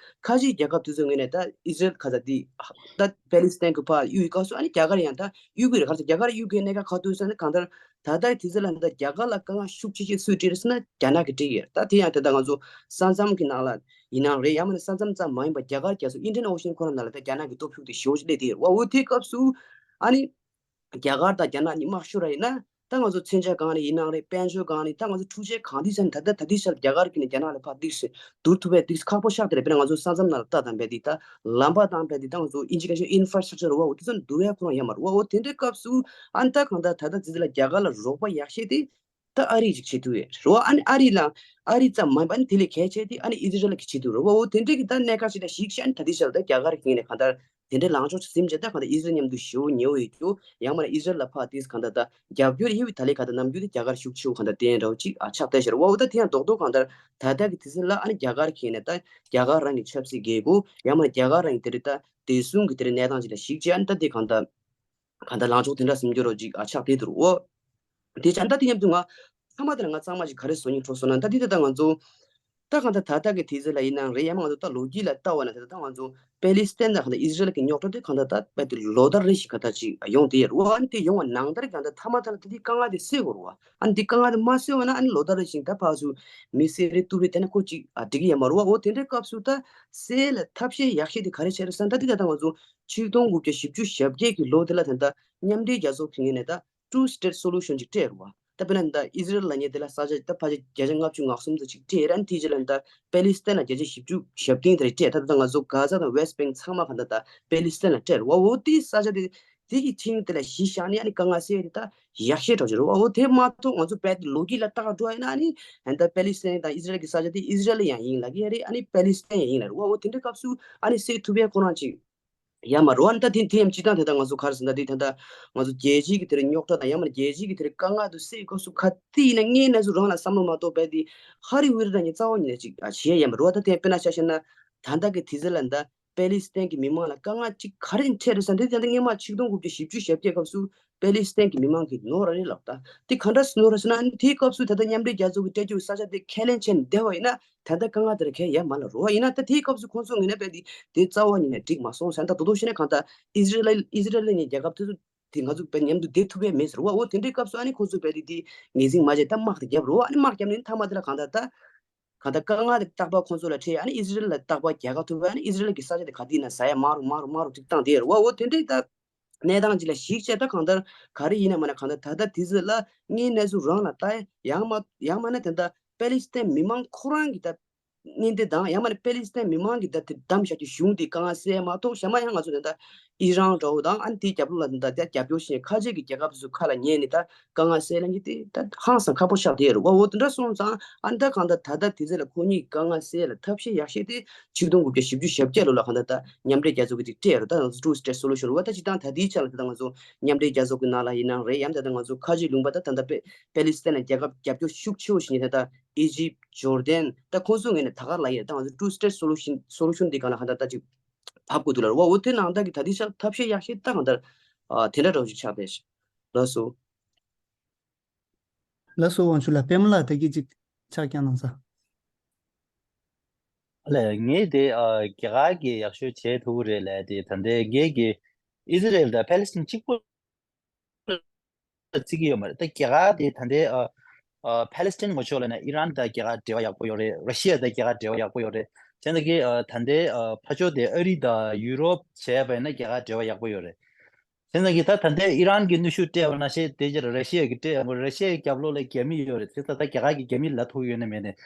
ཁ་ཆེའི་རྒྱལ་ཁབ་དེ་ཚོའི་ངོས་ནས་ད་ཨི་ཟི་རེལ་ག་ད་དེ་ད་པེ་ལི་སི་ཐན་གྱི་ཕར་གཡུག་ཡི་སྐབས་སུ་ཨ་ནི་རྒྱ་གར་ཡང་ད་གཡུག་གི་རེད། ག་ཚོད་རྒྱ་གར་གཡུག་གི་གནད་འགག་ག་དུས་ཟེར་ན་གང་ལྟར་ད་ལྟའི་དུས་ཚོད་ལ་ད་རྒྱ་གར་ལ་དཀའ་ངལ་ཤུགས་ཆེ་ཤོས་སུས་སྤྲད་རེད་ཟེར་ན་རྒྱ་ནག་གིས་སྤྲད་ཡོད་རེད། ད་དེ་ཡང་ད་ལྟ་ང་ཚོ་ས་མཚམས་ཀྱི་ནང་ལ་ཡིན་ནའང་རེད། ཡང་མིན་ན་ས་མཚམས་ཙམ་མ་ཡིན་པ་རྒྱ་གར་རྒྱ་མཚོ་ཨིན་ཌི་ཡན་ཨོ་ཤན་ཁོ་རང་ནང་ལ་ད་རྒྱ་ནག་གི་སྟོབས་ཤུགས་དེ་ཞེ་པོ་ཅིག་སླེབས་དེ་ཡོད་རེད་བ། འོ་དེའི་སྐབས་སུ་ཨ་ནི། རྒྱ་གར་དང་རྒྱ་ནག་གཉིས་དམག་ཤོར་ར་ཡིན་ན་ད་ང་ཚོ་མཚོན་ཆ་གང་ནས་ཡིན་ནའང་རེད། དཔལ་འབྱོར་གང་ནས་ད་ང་ཚོ་འཕྲུལ་ཆས་གང་འདི་ཟེར་ན་ད་ལྟ་ད་ལྟའི་ཆར་རྒྱ་གར་གྱི་ནས་རྒྱ་ནག་ལ་ཕར་འདུག་སེ་བསྡུར་ཐུབ་པའི་འདུག་སེ་ཁག་པོ་ཤག་དེ་རེད། དཔེར་ན་ང་ཚོ་ས་མཚམས་ནང་ལ་ལྟ་དང་བས་འདི་ད་ལམ་པ་དང་བས་འདི་ད་ང་ཚོ་ཨིན་ཇི་སྐད་ཤོད་infrastructure རེད་བ། འོ་དེ་ཚོ་བསྡུར་ཡ་ཁོ་རང་ཡོད་མ་རེད་བ། འོ་དེ་འདྲའི་སྐབས་སུ་ཨ་ནི་ད་གང་ལྟར་ད་ལྟ་ཙི་ཙི་ལ་རྒྱ་གར་ལ་རོགས་པ་ཡག་ཤོས་དེ་ད་ཨ་རི་ཅིག་བྱེད་ཐུབ་ཡོད་རེད་བ། ཨ་ནི་ཨ་རི་ལ་ཨ་རི་ཙམ་མ་ཡིན་པ་ཨ་ནི་དེ་ལས་གལ་ཆེ་དེ་ཨ་ནི་ཨི་ཟི་རེལ་གྱིས་བྱེད་ཐུབ་རེད་བ། འོ་དེ་འདྲའི་གི་ད་གནད་འགག་ཅིག་ལ་གཞིགས་ཤིག་ཨ་ནི་ད་ལྟའི་ཆར་ད་རྒྱ་གར་གྱི་ངོས་ནས་གང་ལྟར། དེ་འདྲའི་ལངས་ཕྱོགས་ཤིག་འཛིན་བྱས་ད་གང་ལྟར་ཨི་ཟི་རེལ་མཉམ་དུ་ཞེ་པོ་ཉེ་བོ་ཡོད་རྒྱུ། ཡང་མིན་ན་ཨི་ཟི་རེལ་ལ་ཕར་དེས་གང་ལྟར་ད་རྒྱབ་སྐྱོར་ཡོད་པའི་ད་ལན་གང་ལྟར་ནམ་རྒྱུན་དེ་རྒྱ་གར་ཤུགས་ཆེ་བོ་གང་ལྟར་བསྟན་འདྲ་བོ་ཅིག་ཨ་ཆགས་བསྡད་ཤག་རེད་བ། འོ་ད་དེ་ཡང་རྡོག་རྡོག་གང་ལྟར་ད་ལྟ་གི་དུས་ཚོད་ལ་ཨ་ནི་རྒྱ་གར་གྱི་ནས་ད་རྒྱ་གར་རང་གི་ཆབ་སྲིད་དགོས་མཁོ། ཡང་མིན་ན་རྒྱ་གར་རང་གི་དེ་རིང་ད་བདེ་སྲུང་གི་དེ་རིང་གནས་སྟངས་ཅིག་ལ་གཞིགས་བྱས་ཨ་ནི་ད་དེ་གང་ལྟར་གང་ལྟར་ལངས་ཕྱོགས་དེ་འདྲ་ཟིན་རྒྱུ་རོ་ཅིག་ཨ་ཆགས་བསྡད་འདུག་འོ། དེ་ཆ་ད་དེ་མཉམ་དུ་ང་ཚང་མ་དེ་ལ་ང་གཙང་མ་ཞིག་ག་རེ་བཟོ་སྙིང་བྲོ་སོང་ན་ད་དེ་ད་ལྟ་ང་ཚོ་ད་གང་ལྟར་ད་ལྟ་གི་དུས་ཚོད་ལ་ཡིན་ནའང་རེད། ཡང་མིན་ང་ཚོ་ད་ལོ་རྒྱུས་ལ་ལྟ་བ་ན་ད་ལྟ་ང་ཚོ་པེ་ལི་སི་ཐན་དང་གང་ལྟར་ཨི་ཟི་རེལ་གྱི་རྙོག་དྲ་དེ་གང་ལྟར་ད་རྦད་དེ་ལོ་ལྟར་རེ་བཞིན་གང་ལྟར་ཅིག་ཡོང་བསྡད་ཡོད་རེད་བ། ཨ་ནི་དེ་ཡོང་བ་ནང་ལྟར་གང་ལྟར་མཐའ་མ་ད་ལ་ད་དེ་དཀའ་ངལ་དེ་སེལ་དགོས་རེད་བ། ཨ་ནི་དེ་དཀའ་ངལ་དེ་མ་སེལ་བ་ན་ཨ་ནི་ལོ་ལྟར་རེ་བཞིན་ད་ཕར་ཚུར་མི་བསད་རེད་གཏུབ་རེད་དེ་ན་ཁོ་ཅིག་ཨ་འགྲིག་གི་ཡོད་མ་རེད་བ། འོ་དེ་འདྲའི་སྐབས་སུ་ད་སེལ་ལ་ཐབས་ཤེས་ཡག་ཤོས་དེ་ག་རེ་བྱས་རེད་ཟེར་ན་ད་དེ་ད་ལྟ་ང་ཚོ་ཆིག་སྟོང་དགུ་བརྒྱ་བཞི་བཅུ་ཞེ་བརྒྱད་ཀྱི་ལོ་དེ་ལ་ད་ལྟ་མཉམ་འབྲེལ་རྒྱལ་ཚོགས་ཀྱི་ངོས་ནས་ད་two state solution ཅིག་སྤྲད་རེད་བ། ད་དཔེར་ན་ད་ཨི་ཟི་རེལ་ལབ་མཁན་དེ་ལ་ས་ཆ་ད་ཕལ་ཆེར་བརྒྱ་ཆ་ལྔ་བཅུ་ང་གསུམ་ཙམ་ཅིག་སྤྲད་རེད། ཨ་ནི་དེའི་རྗེས་ལ་ད་པེ་ལི་སི་ཐན་ལ་བརྒྱ་ཆ་བཞི་བཅུ་ཞེ་བདུན་དེ་རེད་སྤྲད། ད་ད་ང་ཚོ་གྷ་ཟ་དང་West Bank ཚང་མ་གང་ལྟར་ད་པེ་ལི་སི་ཐན་ལ་སྤྲད་རེད་བ། འོ་དེའི་ས་ཆ་དེ་དེ་གི་ཆིངས་དེ་ལ་གཞི་བཞག་ནས་ཨ་ནི་དཀའ་ངལ་སེལ་ཡ་དེ་ད་ཡག་ཤོས་འདྲ་ཅིག་རེད་བ། འོ་དེ་མ་གཏོགས་ང་ཚོ་རྦད་དེ་ལོ་རྒྱུས་ལ་ལྟ་ག་འགྲོ་ཡ་ཡིན་ན་ཨ་ནི་ད་པེ་ལི་སི་ཐན་དང་ཨི་ཟི་རེལ་གྱི་ས་ཆ་དེ་ཨི་ཟི་རེལ་ཡང་ཡིན་ལབ་ཀྱི་ཡ་རེད། ཨ་ནི་པེ་ལི་སི་ཐན་ཡང་ཡིན་ལབ་རེད་བ། འོ་དེ་འདྲའི་སྐབས་སུ་ཨ་ནི་སེལ་ཐུབ་ཡ་ཁོ་རང་ཅིག་ཡ་མ་རོ་ཨ་ནི་ད་དེ་དེ་ཡང་སྤྱི་བཏང་དེ་ད་ང་ཚོ་ག་རེ་ཟེར་ན་དེ་ད་ད་ང་ཚོ་རྒྱལ་སྤྱིའི་གི་དེ་རིང་རྙོག་དྲ་དང་ཡང་མ་རྒྱལ་སྤྱིའི་གི་དེ་རིང་དཀའ་ངལ་དུ་སེལ་སྐབས་སུ་ག་དེ་ཡིན་ན་ངའི་གནས་ཚུལ་རང་ལ་བསམ་བློ་མ་གཏོགས་པའི་དེ་ཧ་རི་ཝི་རི་ར་ཉི་རྩ་བ་ཉིད་ནས་ཅིག་ཨ་བྱེད་ཡ་མ་རོ་ཨ་ད་དེ་དཔེར་ན་ཆ་བཞག་ན་ད་ད་གི་དེ་ཚེ་ལ་ད་པེ་ལི་སི་ཐན་གི་མི་མང་ལ་དཀའ་ངལ་ཅིག་ག་རེ་འཕྲད་རེད་ཟེར་ན་དེ་ད་ད་སྔོན་མ་ཆིག་སྟོང་དགུ་བརྒྱ་བཞི་བཅུ་ཞེ་བརྒྱད་སྐབས་སུ་པེ་ལི་སི་ཐན་གྱི་མི་མང་གིས་ནོར་རེད་ལབ། ད་དེ་ག་འདྲ་སེ་ནོར་རེད་ཟེར་ན་ཨ་ནི་དེའི་སྐབས་སུ་ད་ལྟ་མཉམ་འབྲེལ་རྒྱལ་ཚོགས་ཀྱི་སྤྲད་རྒྱུ་ས་ཆ་དེ་ཁས་ལེན་བྱས་ནས་བསྡད་པ་ཡིན་ན་ད་ལྟ་དཀའ་ངལ་དེ་ར་གང་ཡང་ཡོད་མ་རེད་རོ། ཡིན་ན་ད་དེའི་སྐབས་སུ་ཁོང་ཚོ་ངོས་ནས་དཔེ་དེ་དེ་རྩ་བ་ཉིད་ནས་འགྲིག་མ་སོང་ཟེར་ན་ད་དོ་དོ་ཤེས་ན་གང་ལྟར་ཨི་ཟི་རེལ་ཨི་ཟི་རེལ་གཉིས་རྒྱལ་ཁབ་དེ་ཚོ་དེ་ང་ཚོ་དཔེ་མཉམ་དུ་བསྡད་ཐུབ་ཡས་མེད་ཟེར་བ། འོ་དེ་འདྲའི་སྐབས་སུ་ཨ་ནི་ཁོང་ཚོ་དཔེ་དེ་དེ་ངོས་འཛིན་མ་བྱས་ད་དམག་དེ་བརྒྱབ་རོ། ཨ་ནི་དམག་བརྒྱབ་ནས་མཐའ་མ་དེ་ལ་གང་ལྟར་ད་གང་ལྟར་དཀའ་ངལ་དེ་རྟག་པར་ཁོང་ཚོ་ལ་འཕྲད། ཨ་ནི་ཨི་ཟི་རེལ་ལ་རྟག་པར་རྒྱལ་ཁ་ཐོབ། ཨ་ནི་ཨི་ཟི་རེལ་གྱི་ས་ཆ་དེ་ག་དུས་ཡིན་ན་ཟ་ཡ་མང་རུ་མང་རུ་མང་རུ་ཅིག་བཏང་བསྡད་ཡོད་རེད་བ། འོ་དེ་འདྲའི་ད་གནས་སྟངས་ཅིག་ལ་གཞིགས་བྱས་ད་གང་ལྟར་ག་རེ་ཡིན་ན་མ་ན་གང་ལྟར་ད་ལྟ་དེ་ཚོ་ལ་དངོས་གནས་ཚུལ་རང་ལ་ལྟ་ཡ་ཡང་མ་ཡང་མ་ན་དེ་འདྲ་པེ་ལི་སི་ཐན་མི་མང་ཁོ་རང་གི་ད་གནས་འདི་དང་ཡང་མ་ན་པེ་ལི་སི་ཐན་མི་མང་གི་ད་དེ་བདམས་བཞག་རྒྱུ་གཞུང་དེ་དཀའ་ངལ་སེལ་མ་གཏོགས་གཞན་པ་ཡང་ང་ཚོ་ད་ལྟ་ཨི་རན་འདྲ་བོ་དང་ཨ་ནི་དེའི་རྒྱབ་ལོགས་ལ་ད་ལྟ་རྒྱབ་སྐྱོར་བྱེད་མཁན་ཁ་ཆེ་གི་རྒྱལ་ཁབ་ཚོ་ཁ་ལ་ཉན་ནས་ད་དཀའ་ངལ་སེལ་ལེན་གྱི་དེ་ད་ཧང་སང་ཁག་པོ་ཆགས་བསྡད་ཡོད་རེད་བ། འོ་དེ་འདྲ་སོང་ཙང་ཨ་ནི་ད་གང་ལྟར་ད་ལྟ་དེ་ཚོ་ལ་ཁོ་གཉིས་ཀྱི་དཀའ་ངལ་སེལ་ལ་ཐབས་ཤེས་ཡག་ཤོས་དེ་ཆིག་སྟོང་དགུ་བརྒྱ་བཞི་བཅུ་ཞེ་བརྒྱད་ལོ་ལ་གང་ལྟར་ད་མཉམ་འབྲེལ་རྒྱལ་ཚོགས་ཀྱི་ཅིག་སྤྲད་ཡོད་རེད། ད་ང་ཚོ་ཊུ་སི་ཊེཊ་སོ་ལུ་ཤན་ལབ་བ། ད་སྤྱིར་བཏང་ད་ལྟའི་ཆ་ལ་ད་ལྟ་ང་ཚོ་མཉམ་འབྲེལ་རྒྱལ་ཚོགས་ཀྱི་ནང་ལ་ཡིན་ནའང་རེད། ཡང་ད་ལྟ་ང་ཚོ་ཁ་ཆེ་ལུང་པ་ད་ད་ལྟ་པེ་པེ་ལི་སི་ཐན་ལ་རྒྱལ་ཁབ་རྒྱབ་སྐྱོར་ཤུགས་ཆེ་བོ་ཞིག་ཡིན་ད་ལྟ་ཨི་ཇིབ། ཇོར་ཌན། ད་ཁོང་ཚོའི་ངོས་ནས་ད་ག་ལ་ཡོད། ད་ང་ཚོ་ཊུ་སི་ཊེཊ་སོ་ལུ་ཤན་སོ་ལུ་ཤན་འདི་སྒང་ལ་གང་ལྟར་ད་ཅིག་བབས་དགོས་འདུག་ལབ་རེད་བ། འོ་དེ་ནང་ད་གི་ད་ལྟའི་ཆ་ཐབས་ཤེས་ཡག་ཤོས་ད་གང་ལྟར་ཨ་དེ་འདྲ་འདྲ་བོ་ཞིག་ཆགས་བསྡད་ཤག་ལགས་སོ། ལགས་སོ། དབང་ཕྱུག་ལགས་པད་མ་ལགས་ད་གི་ཅིག་ཕྱག་བརྐྱངས་གནང་ས། ལགས་ངས་དེ་ཨ་རྒྱ་གར་གྱིས་ཡག་ཤོས་བྱེད་ཐུབ་ཀྱི་རེད་ལབ་དེ་ད་ལྟའི་ངས་ཀྱི་ཨི་ཟི་རེལ་དང་ཕ་ལི་སི་ཐན་གཅིག་པོ་བརྩི་གི་ཡོད་མ་རེད། ད་རྒྱ་གར་དེ་ད་ལྟའི་ཨ་ཨ་ཕ་ལི་སི་ཐན་ངོ་ཕྱོགས་ལ་ན་ཨི་རན་དང་རྒྱ་གར་འབྲེལ་བ་ཡག་པོ་ཡོད་རེད། ར་ཤི་ཡ་དང་རྒྱ་གར་འབྲེལ་བ་ཡག་པོ་ཡོད་རེད། བྱས་ཙང་གི་ཨ་ད་ལྟའི་ཨ་ཕར་ཕྱོགས་དེ་ཨ་རི་དང་ཡུ་རོབ་བྱས་པ་ཡིན་ན་རྒྱ་གར་འབྲེལ་བ་ཡག་པོ་ཡོད་རེད། བྱས་ཙང་གི་ད་ད་ལྟའི་ཨི་རན་གྱི་གནོན་ཤུགས་སྤྲད་པ་ནང་བཞིན་དེ་རྗེས་ར་ཤི་ཡ་གིས་སྤྲད་ཡག་པོ་རེད། ར་ཤི་ཡ་གི་རྒྱབ་ལོགས་ལ་རྒྱ་མི་ཡོད་རེད། དེ་ད་ལྟ་རྒྱ་གར་གྱིས་རྒྱ་མི་ལ་ཐུག་ཡོད་ན་མེད་ན་ད་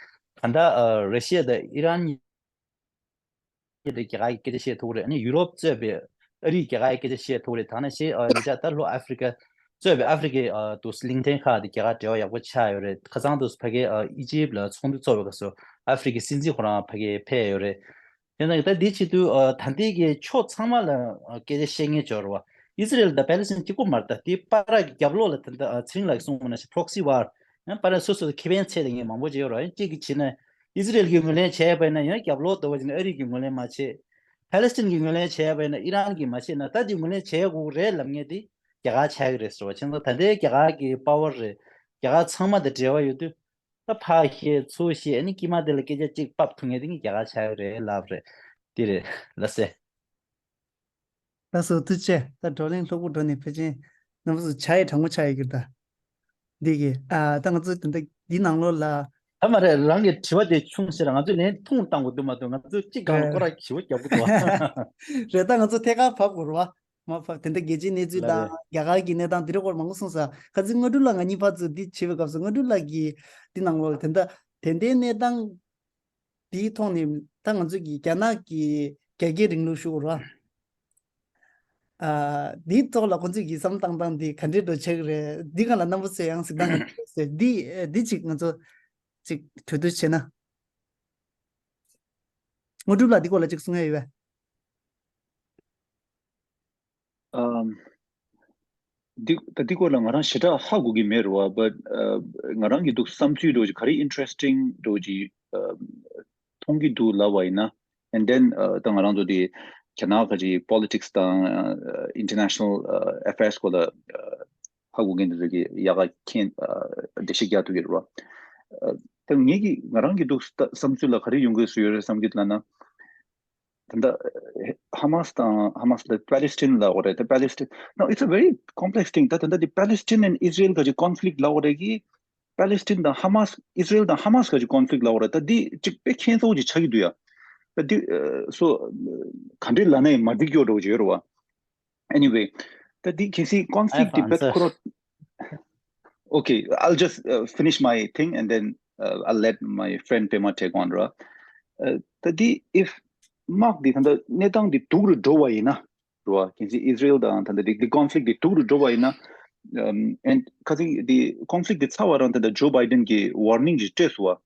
ལྟ་ཨ་ར་ཤི་ཡ་དང་ཨི་རན་གཉིས་དེ་རྒྱ་གར་གྱི་སྐད་ཆ་བཤད་ཐུབ་རེད། ཨ་ནི་ཡུ་རོབ་གཙོས་པའི་ཨ་རིས་རྒྱ་གར་གྱི་སྐད་ཆ་བཤད་ཐུབ་རེད། ད་ནང་བཞིན་ཨ་ཉེ་ཆར་ད་ལྷོ་ཨ་ཧྥི་རི་ཀ་གཙོས་པའི་ཨ་ཧྥི་རི་ཀའི་ཨ་དུ་གླིང་ཕྲན་ཁག་དེ་རྒྱ་གར་འབྲེལ་བ་ཡག་པོ་ཆགས་ཡོད་རེད། ཁ་སང་དུ་ཕ་གིའི་ཨ་ཨི་ཇིབ་ལ་ཚོགས་འདུ་ཚོགས་པའི་སྐབས་སུ་ཨ་ཧྥི་རི་ཀའི་སྲིད་འཛིན་ཁོ་རང་ཕ་གིར་ཕེབས་ཡོད་རེད། དེ་ནང་ད་འདི་ཆེད་དུ་ཨ་ད་ལྟའི་གི་ཕྱོགས་ཚང་མ་ལ་ཨ་སྐད་ཆ་བཤད་མཁན་ཅིག་ཡོད་རེད་བ། ཨི་ཟི་རེལ་དང་པེ་ལི་སི་ཐན་གཅིག་པོ་མ་རེད། ད་དེའི་བར་གྱི་རྒྱབ་ལོགས་ལ་ད་ལྟ་ཨ་ཚེ་རིང་ལགས་ཀྱིས་གསུངས་པ་ནང་བཞིན་པོ་རོག་སི་ཝར། ཡང་བར་སོ་སོའི་ཁེ་ཕན་འཚོལ་བསྡད་མཁན་མང་པོ་ཅིག་ཡོད་རེད་བ། ཡང་གཅིག་གིས་བྱས་ན་ཨི་ཟི་རེལ་གྱིས་ངོས་ལེན་བྱས་པ་ཡིན་ན་ཡང་རྒྱབ་ལོགས་དུ་བ་ཅིག་ནས་ཨ་རི་གིས་ངོས་ལེན་མ་བྱས། ཕ་ལེ་སི་ཐན་གྱིས་ངོས་ལེན་བྱས་པ་ཡིན་ན་ཨི་རན་གྱིས་མ་བྱས་ན་ད་དེ་ངོས་ལེན་བྱེད་དགོས་ཀྱི་རེད་ལབ་མཁན་དེ་རྒྱ་གར་ཆགས་ཀྱི་རེད་ཟེར་བ། བྱས་ཙང་ད་ལྟའི་རྒྱ་གར་གྱི་པ་ཝར་རེད། རྒྱ་གར་ཚང་མ་དང་འབྲེལ་བ་ཡོད་དུས། ད་ཕར་བཤད་ཚུར་བཤད་ཨ་ནི་དཀྱིལ་མ་དེ་ལ་སྐད་ཆ་གཅིག་ཕབ་ཐུབ་མཁན་དེ་ནི་རྒྱ་གར་ཆགས་ཀྱི་རེད་ལབ་རེད། དེ་རེད་ལ་ཟེ། ལགས་སོ་ཐུགས་རྗེ་ཆེ། ད་བགྲོ་གླེང་ལྷུག་པོ་འགྲོ་ནས་ཕལ་ཆེར་རྣམ་པ་ཚོ་བྱ་ཡི་གྲང་མོ་ཆགས་ཡོད་ཀྱི་རེད་ད། འདི་གི་ཨ་ད་ང་ཚོ་དེ་འདྲ་འདི་ནང་ལོགས་ལ། ཨ་མ་རེད། རང་གི་དྲི་བ་དེ་ཆུང་ཟེར་ང་ཚོས་ལན་ཐུང་བཏང་དགོས་འདུག་མ་གཏོགས་ང་ཚོས་གཅིག་སྒང་ལ་སྐོར་ར་ཞིབ་པོ་རྒྱབ་དགོས་འདུག་བ། རེད་ད་ང་ཚོ་ཐད་ཀར་བབས་དགོས་རེད་བ། མ་བབས་དེ་འདྲ་རྒྱལ་སྤྱིའི་གནས་ཚུལ་ལ་དང་རེད། རྒྱ་གར་གྱི་གནས་སྟངས་དེ་འདྲ་སྐོར་མང་པོ་གསུངས་ས། ཁ་ཚིག་དངོས་གྲུབ་ལགས་ང་གཉིས་ཕར་ཚུར་འདི་བྱེད་པའི་སྐབས་སུ་དངོས་གྲུབ་ལགས་ཀྱིས་འདི་ནང་ལོགས་ལ་དེ་འདྲ་དེ་འདྲའི་གནས་སྟངས་དེའི་ཐོག་ནས་ད་ང་ཚོ་གི་རྒྱ་ནག་གི་རྒྱ་སྐྱེད་རིང་ལུགས་ཞུ་དགོས་རེད་བ། ཨ་འདིའི་ཐོག་ལ་ཁོང་ཚོས་ཀྱི་བསམ་བཏང་སྟངས་འདི་ག་འདྲའི་འགྲོ་ཆགས་ཀྱི་རེད། འདི་སྒང་ལ་རྣམ་པ་ཚོས་ཡང་གཟིགས་སྟངས་ག་འདྲ་ཟེར་འདི་འདི་ཅིག་ང་ཚོ་ཅིག་གྲོས་བསྡུར་བྱས་ན། དངོས་གྲུབ་ལགས་འདི་སྐོར་ལ་ཅིག་གསུང་ཡ་ཡོད་པས། ཨམ། འདི་ད་འདི་སྐོར་ལ་ང་རང་ཞེ་དྲག་ཧ་གོ་གི་མེད་རེད་བ། But ཨ་ང་རང་གི་འདུག་བསམ་ཚུལ་འདྲ་བོ་ཅིག་ག་རེ་interesting འདྲ་བོ་ཅིག་ཨ་མཐོང་གི་འདུག་ལབ་པ་ཡིན་ན། And then ཨ་ད་ང་རང་ཚོ་དེ་རྒྱ་ནག་ཁ་ཅིག་politics དང་ཨ་international ཨ་affairs སྐོར་ལ་ཨ་ཧ་གོ་མཁན་དེ་ཚོ་གི་ཡག་ག་མཁྱེན་ཨ་འགྲེལ་བཤད་རྒྱག་ཐུབ་ཀྱི་རེད་བ། ཨ་ད་ངེད་ཀྱི་ང་རང་གི་འདུག་བསམ་ཚུལ་ལ་ག་རེ་ཡོང་དགོས་སུ་ཡོད་རེད་བསམ་གྱི་འདུག་ལབ་ན། ད་ལྟ་ཧ་མ་སི་དང་ཧ་མ་སི་ལ་པ་ལེ་སི་ཐན་ལབ་དགོས་རེད། ད་པ་ལེ་སི་ཐན། No, it's a very complex thing. ད་ད་ལྟ་འདི་Palestine and Israel ག་ཅིག་conflict ལབ་དགོས་རེད་ཀྱི། པ་ལེ་སི་ཐན་དང་ཧ་མ་སི། ཨི་ཟི་རེལ་དང་ཧ་མ་སི་ག་ཅིག་conflict ལབ་དགོས་རེད། ད་འདི་ཅིག་དཔེ་ཁྱད་མཚར་པོ་ཅིག་ཆགས་ཀྱི་འདུག་ཡ། ད་འདི་ཨ་སོ་ག་འདྲས་ལབ་ན་ཡང་མ་འགྲིག་ཡོད་འདྲ་བོ་ཅིག་ཡོད་རེད་བ། Anyway, ད་འདི་གལ་སྲིད་I have conflict འདི་བེད་answer. ཁོ་རང་Okay, I'll just uh, finish my thing and then uh, I'll let my friend Pema take on, ར། ཨ་ད་འདི་if དམག་འདི་ད་ལྟ་གནས་སྟངས་འདི་སྡུག་རུ་འགྲོ་བ་ཡིན་ན། ར། གལ་སྲིད་ཨི་ཟི་རེལ་དང་ད་ལྟ་འདི་འདི་conflict འདི་སྡུག་རུ་འགྲོ་བ་ཡིན་ན། Um, and གལ་སྲིད་འདི་conflict འདི་ཚར་བ་རང་ད་ལྟ་ཇོ་བྷའི་ཌེན་གྱིས་warning ཅིག་སྤྲད་སོང་བ།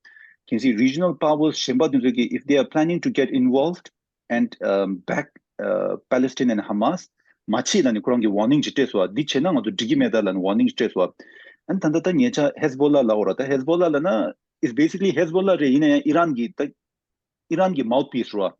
གལ་སྲིད་regional powers གཞན་པ་དེ་ཚོ་གིས if they are planning to get involved and um, back uh, Palestine and Hamas མ་བྱེད་ལབ་ནས་ཁོ་རང་གི་warning ཅིག་སྤྲད་སོང་བ། འདི་བྱས་ན་ང་ཚོ་འགྲིག་གི་མེད་ད་ལབ་ནས་warning ཅིག་སྤྲད་སོང་བ། ཨ་ནི་ད་ལྟ་ད་ཉེ་ཆར་Hezbollah ལབ་འོ་ར། ད་Hezbollah ལབ་ན། It's basically Hezbollah རེད། ཡིན་ན་ཡང་ཨི་རན་གྱི་ད་ཨི་རན་གྱི་mouthpiece རེད་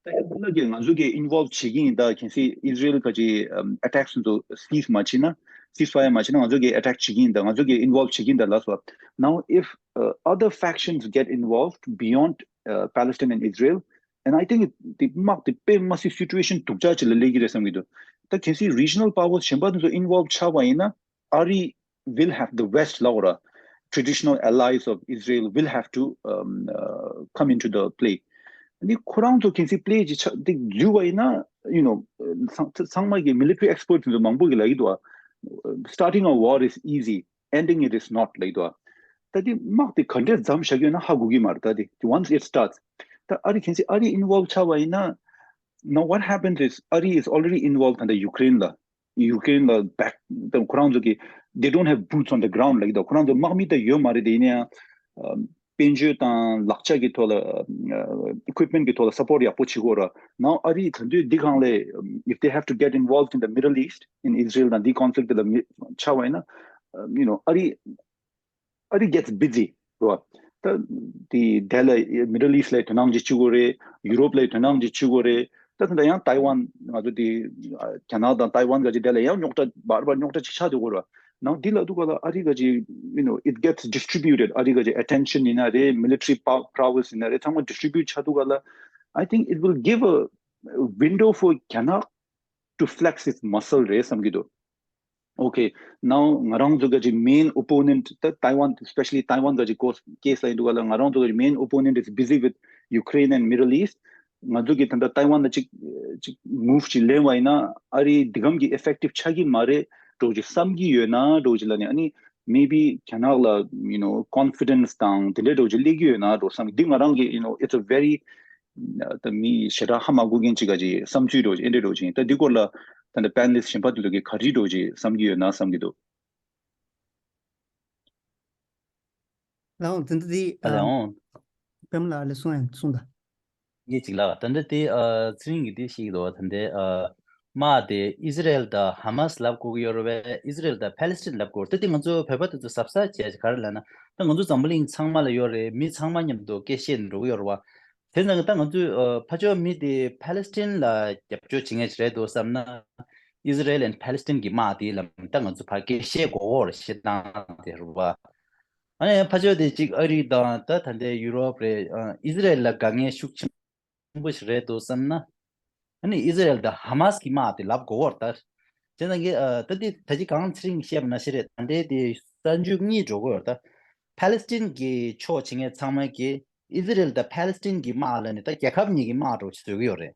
བ། ད་Hezbollah གིས་ང་ཚོ་གི་involve བྱེད་ཀྱི་ཡིན། ད་གལ་སྲིད་Israel ག་ཅིག་um, attacks ཚོ་cease མ་བྱེད་ན། ceasefire མ་བྱེད་ན་ང་ཚོ་གི་attack བྱེད་ཀྱི་ཡིན། ད་ང་ཚོ་གི་involve བྱེད་ཀྱི་ཡིན་ད་ལབ་སོང་བ། Now if uh, other factions get involved beyond uh, Palestine and Israel, and I think དེ་དམག་དེ་དཔེ་མ་སྲིད་situation སྡུག་ཅག་ཅིག་ལ་སླེབས་ཀྱི་རེད་བསམ་གྱི་འདུག་ད་གལ་སྲིད་regional powers གཞན་པ་དེ་ཚོ་involve ཆགས་པ་ཡིན་ན། ཨ་རི་will have, the West ལབ་འོ་ར། Traditional allies of Israel will have to um, uh, come into the play. ནི་ཁོ་རང་ཚོ་གལ་སྲིད་play ཅིག་ཆགས་དེ་འཛུལ་བ་ཡིན་ན། you know ཚང་ཚང་མ་གི་military experts ཚོ་མང་པོ་གི་ལབ་ཀྱི་འདུག་བ། Starting a war is easy, ending it is not ལབ་ཀྱི་འདུག་བ། ད་དེ་དམག་དེ་ག་འདྲས་མཚམས་བཞག་ཡོད་ན་ཧ་གོ་གི་མ་རེད། ད་དེ་once it starts, ད་ཨ་རི་གལ་སྲིད་ཨ་རི་involve ཆགས་པ་ཡིན་ན། Now what happens is ཨ་རི is already involved in the Ukraine ལ། Ukraine ལ་back ད་ཁོ་རང་ཚོ་གི་they don't have boots on the ground ལབ་ཀྱི་འདུག་ཁོ་རང་ཚོ་དམག་མི་ད་ཡོད་མ་རེད། དེ་ཡིན་ན་ཡང་དཔལ་འབྱོར་དང་ལག་ཆ་གི་ཐོག་ལ་equipment གི་ཐོག་ལ་support ཡག་པོ་བྱེད་དགོས་ར། Now ཨ་རི་ད་དུང་འདི་སྒང་ལ་if they have to get involved in the Middle East, in Israel དང་འདི་conflict ལ་ཆགས་པ་ཡིན་ན། you know ཨ་རི་ཨ་རི་gets busy རོ། ད་དེ་དེ་ལ་Middle East ལ་དོ་སྣང་ཅིག་བྱེད་དགོས་རེད། Europe ལ་དོ་སྣང་ཅིག་བྱེད་དགོས་རེད། ད་ད་ད་ཡང་Taiwan ང་ཚོ་དེ་རྒྱ་ནག་དང་Taiwan ག་ཅིག་དེ་ལ་ཡང་རྙོག་དྲ་བར་བར་རྙོག་དྲ་ཅིག་ཆགས་འདུག་གོ་ར། ནང་འདི་ལ་འདུག་ག་ལ་ཨ་རི་ག་ཅིག you know it gets distributed ཨ་རི་ག་ཅིག་attention ཡིན་ན་རེད། Military prowess ཡིན་ན་རེད། ཚང་མ་distribute ཆགས་འདུག་ག་ལ། I think it will give a window for རྒྱ་ནག to flex its muscle རེད་བསམ་གྱི་འདུག Okay, now ང་རང་ཚོ་ག་ཅིག་main opponent ད་Taiwan, especially Taiwan ག་ཅིག་case case ལ་ཡིན་འདུག་ག་ལ། ང་རང་ཚོ་ག་ཅིག་main opponent is busy with Ukraine and Middle East. ང་ཚོ་གི་ད་ལྟ་Taiwan ལ་ཅིག་ཅིག་move ཅིག་ལེན་པ་ཡིན་ན་ཨ་རི་འདི་གམ་གྱི་effective ཆགས་ཀྱི་མ་རེད་འགྲོ་ཅིག་བསམ་གྱི་ཡོད་ན་འགྲོ་ཅིག་ལ་ནི། ཨ་ནི་maybe རྒྱ་ནག་ལ་you know confidence དང་དེ་འདྲ་འགྲོ་ཅིག་སླེབས་ཀྱི་ཡོད་ན་འགྲོ་བསམ། འདི་ང་རང་གི་you know it's a very ད་མི་ཞེ་དྲག་ཧ་མ་གོ་མཁན་ཅིག་ག་ཅིག་བསམ་ཚུལ་འགྲོ་ཅིག་ཨེ་འདྲ་འགྲོ་ཅིག་ད་འདི་སྐོར་ལ་ད་ལྟ་panelist གཞན་པ་དེ་ཚོ་གིས་ག་རེ་འགྲོ་ཅིག་བསམ་གྱི་ཡོད་ན་བསམ་གྱི་འདུག་ལའོ་དེ་འདི་དེ་ཨ་ལའོ་པེམ་ལ་ལས་གསུང་ཡང་གསུང་ད། ངས་ཅིག་ལ་ད་འདི་དེ་ཨ་ཚེ་རིང་གིས་དེ་ཤེས་ཀྱི་འདུག་ད་འདི་ཨ་དམག་དེ་ཨི་ཟི་རེལ་དང་ཧ་མ་སི་ལབ་དགོས་ཀྱི་ཡོད་རེད་པས། ཨི་ཟི་རེལ་དང་ཕ་ལེ་སི་ཏིན་ལབ་དགོས་རེད། ད་དེ་ང་ཚོ་བོད་པ་དེ་ཚོ་གཟབ་གཟབ་བྱས་ག་རེ་ལབ་ན། ད་ང་ཚོ་འཛམ་བུ་གླིང་ཚང་མ་ལ་ཡོད་རེད། མི་ཚང་མ་མཉམ་དུ་སྐད་བཤད་འགྲོ་གི་ཡོད་རེད་བ། དེ་ཙང་ད་ང་ཚོས་ཨ་ཕ་ཕྱོགས་མི་དེ་ཕ་ལེ་སི་ཏིན་ལ་རྒྱབ་སྐྱོར་བྱེད་མཁན་ཞིག་རེད་འདུག་བསམ་ན། ཨི་ཟི་རེལ་ཨེན་ཕ་ལེ་སི་ཏིན་གྱི་དམག་དེའི་ལམ་ད་ང་ཚོ་ཕར་སྐད་བཤད་དགོས་རེད། བཤད་སྟངས་དེ་རེད་བ། ཨ་ནི་ཕ་ཕྱོགས་དེ་གཅིག་ཨ་རི་དང་ད་ད་ལྟའི་ཡུ་རོབ་རེད། ཨ་ཨི་ཟི་རེལ་ལ་དགའ་མཁན་ཤུགས་ཆེན་པོ་ཞིག་རེད་འདུག་བསམ་ན། ཨ་ནི་ཨི་ཟི་རེལ་དང་ཧ་མ་སི་གི་དམག་དེ་ལབ་དགོས་རེད་ད། བྱས་ཙང་གི་ཨ་ད་དེ་ད་ཅི་གང་ཚེ་རིང་བཤད་པ་ནང་བཞིན་རེད། ད་འདྲའི་དེ་གསར་འཇུག་གཉིས་འགྲོ་གི་ཡོད་རེད་ད། ཕ་ལེ་སི་ཏིན་གྱི་ཕྱོགས་བྱེད་མཁན་ཚང་མ་གིས་ཨི་ཟི་རེལ་དང་ཕ་ལེ་སི་ཏིན་གྱི་དམག་ལབ་ནས་ད་རྒྱལ་ཁབ་གཉིས་ཀྱི་དམག་འདྲ་བོ་ཞིག་བཟོ་གི་ཡོད་རེད།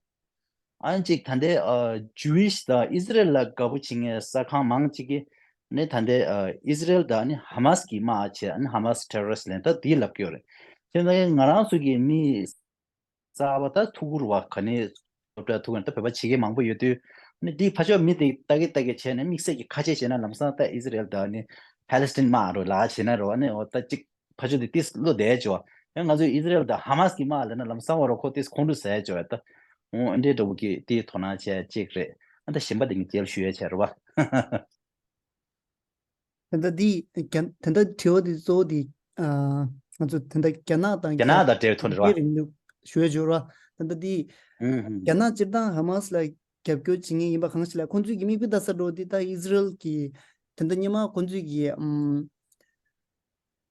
ཨ་ནི་ཅིག་ད་ལྟའི་ཨ་ཇུ་ཝིཤ་དང་ཨི་ཟི་རེལ་ལ་དགའ་པོ་བྱེད་མཁན་གསར་ཁང་མང་ཅིག་གིས་ནི་ད་ལྟའི་ཨ་ཨི་ཟི་རེལ་དང་ནི་ཧ་མ་སི་གི་དམག་བྱས། ཨ་ནི་ཧ་མ་སི་ཊེ་རོ་རི་སི་ཊི་ལབ་ནས་ད་དེ་ལབ་ཀྱི་ཡོད་རེད། དེ་ནས་ང་རང་ཚོ་གི་མི་གསར་པ་ད་ཐུག་གི་རེད་བ། ག་ནས་སློབ་གྲྭ་ཐུག་ནས་ད་བོད་པ་བྱེད་མཁན་མང་པོ་ཡོད་དུས། ནི་འདི་ཕ་ཕྱོགས་མི་དེ་ལྟ་གི་ལྟ་གི་བྱས་ནས་དམིགས་བསལ་གྱི་ཁ་ཆད་བྱས་ན་ལམ་སང་ད་ཨི་ཟི་རེལ་དང་ནི་ཕ་ལེ་སི་ཏིན་དམག་རོ་ལ་བྱས་ན་རོ། ཨ་ནི་འོ་ད་ཅིག་ཕ་ཕྱོགས་དེ་ཏིས་བློ་བདེ་བྱོས། ཡང་ང་ཚོས་ཨི་ཟི་རེལ་དང་ཧ་མ་སི་གི་དམག་ལབ་ན་ལམ་སང་བ་རོ་ཁོ་ཏིས་ཁོང་ཁྲོ་ཟ་བྱོས་ད། འོ་འདྲའི་འདྲ་བོ་གི་དེའི་དོ་སྣང་བྱས་ཅིག་རེད། ཨ་ད་གཞན་པ་དེ་ངས་རྗེས་ལ་ཞུ་ཡ་བྱས་རེད་བ། ད་ལྟ་འདི་རྒྱ་ད་ལྟ་དྲི་བ་འདི་གཙོ་བོ་འདི་ཨ་ང་ཚོ་ད་ལྟ་རྒྱ་ནག་དང་རྒྱ་ནག་དང་འབྲེལ་ཐོག་རེད་བ། རྒྱ་རིང་ལུགས་ཞུ་ཡ་བྱོས་ར། ད་ལྟ་འདི་ཨུམ་ཧུམ། རྒྱ་ནག་སྤྱིར་བཏང་ཧ་མ་སི་ལ་རྒྱབ་སྐྱོར་བྱེད་མཁན་ཡིན་པ་གང་ཞིག་ལ་ཁོང་ཚོས་ཀྱི་མིག་དཔེ་ལྟ་ས་འགྲོ་འདི་ད་ཨི་ཟི་རེལ་གྱི་ད་ལྟ་སྔོན་མ་ཁོང་ཚོས་ཀྱི་ཨམ།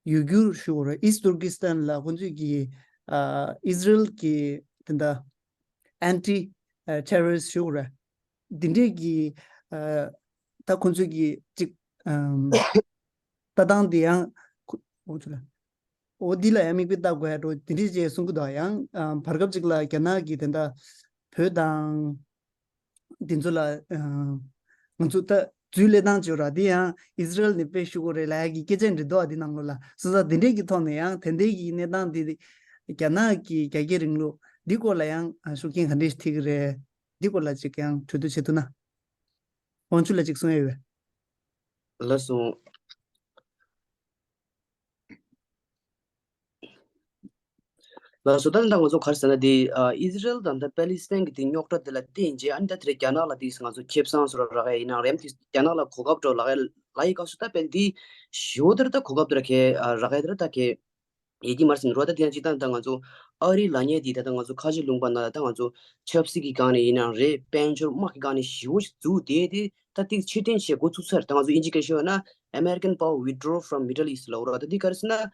ཡུ་གུར་ཞུ་དགོས་རེད། East Turkestan ལ་ཁོང་ཚོས་ཀྱི་ཨ་ཨི་ཟི་རེལ་གྱི་དེ་འདྲ་anti terrorist ཞུ་དགོས་རེད། འདི་འདྲས་ཀྱི་ཨ་ད་ཁོང་ཚོས་ཀྱི་ཅིག་ཨམ་ལྟ་སྟངས་འདི་ཡང་ཁོ་ཁོང་ཚོ་ལ་འོ་འདི་ལ་ཡང་མིག་དཔེ་ལྟ་དགོས་ཡ་འགྲོ་འདི་འདྲས་ཅེས་གསུང་གི་འདུག་ཡང་ཨ་བར་སྐབས་ཅིག་ལ་རྒྱ་ནག་གི་དེ་འདྲ་བོད་དང་། འདི་ཚོ་ལ་ཨ་ང་ཚོ་ད་འཛུལ་ལས་སྟངས་བྱོས་ར། འདི་ཡང་ཨི་ཟི་རེལ་ནས་དཔེ་ཞུ་དགོས་རེད་ལབ་ཡ་གི་སྐད་ཆ་འདྲི་འདུག་ཨ་འདི་ནང་ལོགས་ལ། སོང་ཙང་འདི་འདྲས་ཀྱི་ཐོག་ནས་ཡང་དེ་འདྲས་ཀྱི་གནས་སྟངས་འདི་རྒྱ་ནག་གི་རྒྱ་སྐྱེད་རིང་ལུགས་འདི་སྐོར་ལ་ཡང་ཨ་ཤུགས་རྐྱེན་ག་འདྲས་ཐེབས་ཀྱི་རེད། འདི་སྐོར་ལ་ཅིག་ཡང་གྲོས་བསྡུར་བྱེད་ཐུབ་ན། དབང་ཕྱུག་ལ་ཅིག་གསུང་ཡ་ཡོད་པས། ལགས་སོ། ལགས་སོ། ད་ལྟ་ང་ཚོ་ག་རེ་ཟེར་ན་དེ་ཨ་ཨི་ཟི་རལ་དང་ད་པེ་ལི་སི་ཐན་གྱི་དེ་རྙོག་དྲ་དེ་ལ་བརྟེན་རྗེས་ཨ་ནི་ད་དེ་རིང་རྒྱ་ནག་ལ་དེ་ང་ཚོ་ཁེ་བཟང་བཟོ་ར་རག་ཡ་ཡིན་ན་རེད་དེ་རྒྱ་ནག་ལ་གོ་སྐབས་འགྲོ་ལག་ཡ་ལ་ཡི་སྐབས་སུ་ད་དཔེ་དེ་ཞོ་དེར་ད་གོ་སྐབས་དེར་ཁེ་ཨ་རག་ཡ་དེར་ད་ཁེ་ཡེ་གི་མར་སིན་རོ་ད་དེ་ཡང་ཅི་ད་ད་ང་ཚོ་ཨ་རི་ལ་ཉེ་དེ་ད་ད་ང་ཚོ་ཁ་ཆེ་ལུང་པ་ན་ད་ང་ཚོ་ཆབ་སྲིད་ཀྱི་སྒང་ནས་ཡིན་ན་རེད་དཔལ་འབྱོར་དམག་གི་སྒང་ནས་ཞོ་ཞིག་འཛུགས་དེ་དེ་ད་དེ་ཕྱིར་འཐེན་བྱེད་འགོ་ཚུགས་ཚར། ད་ང་ཚོ་ཨིན་ཇི་སྐད་ཤོད་ན་American power withdraw from Middle East ལ་འོ་ར་ད་དེ་ག་རེ་ཟེར་ན།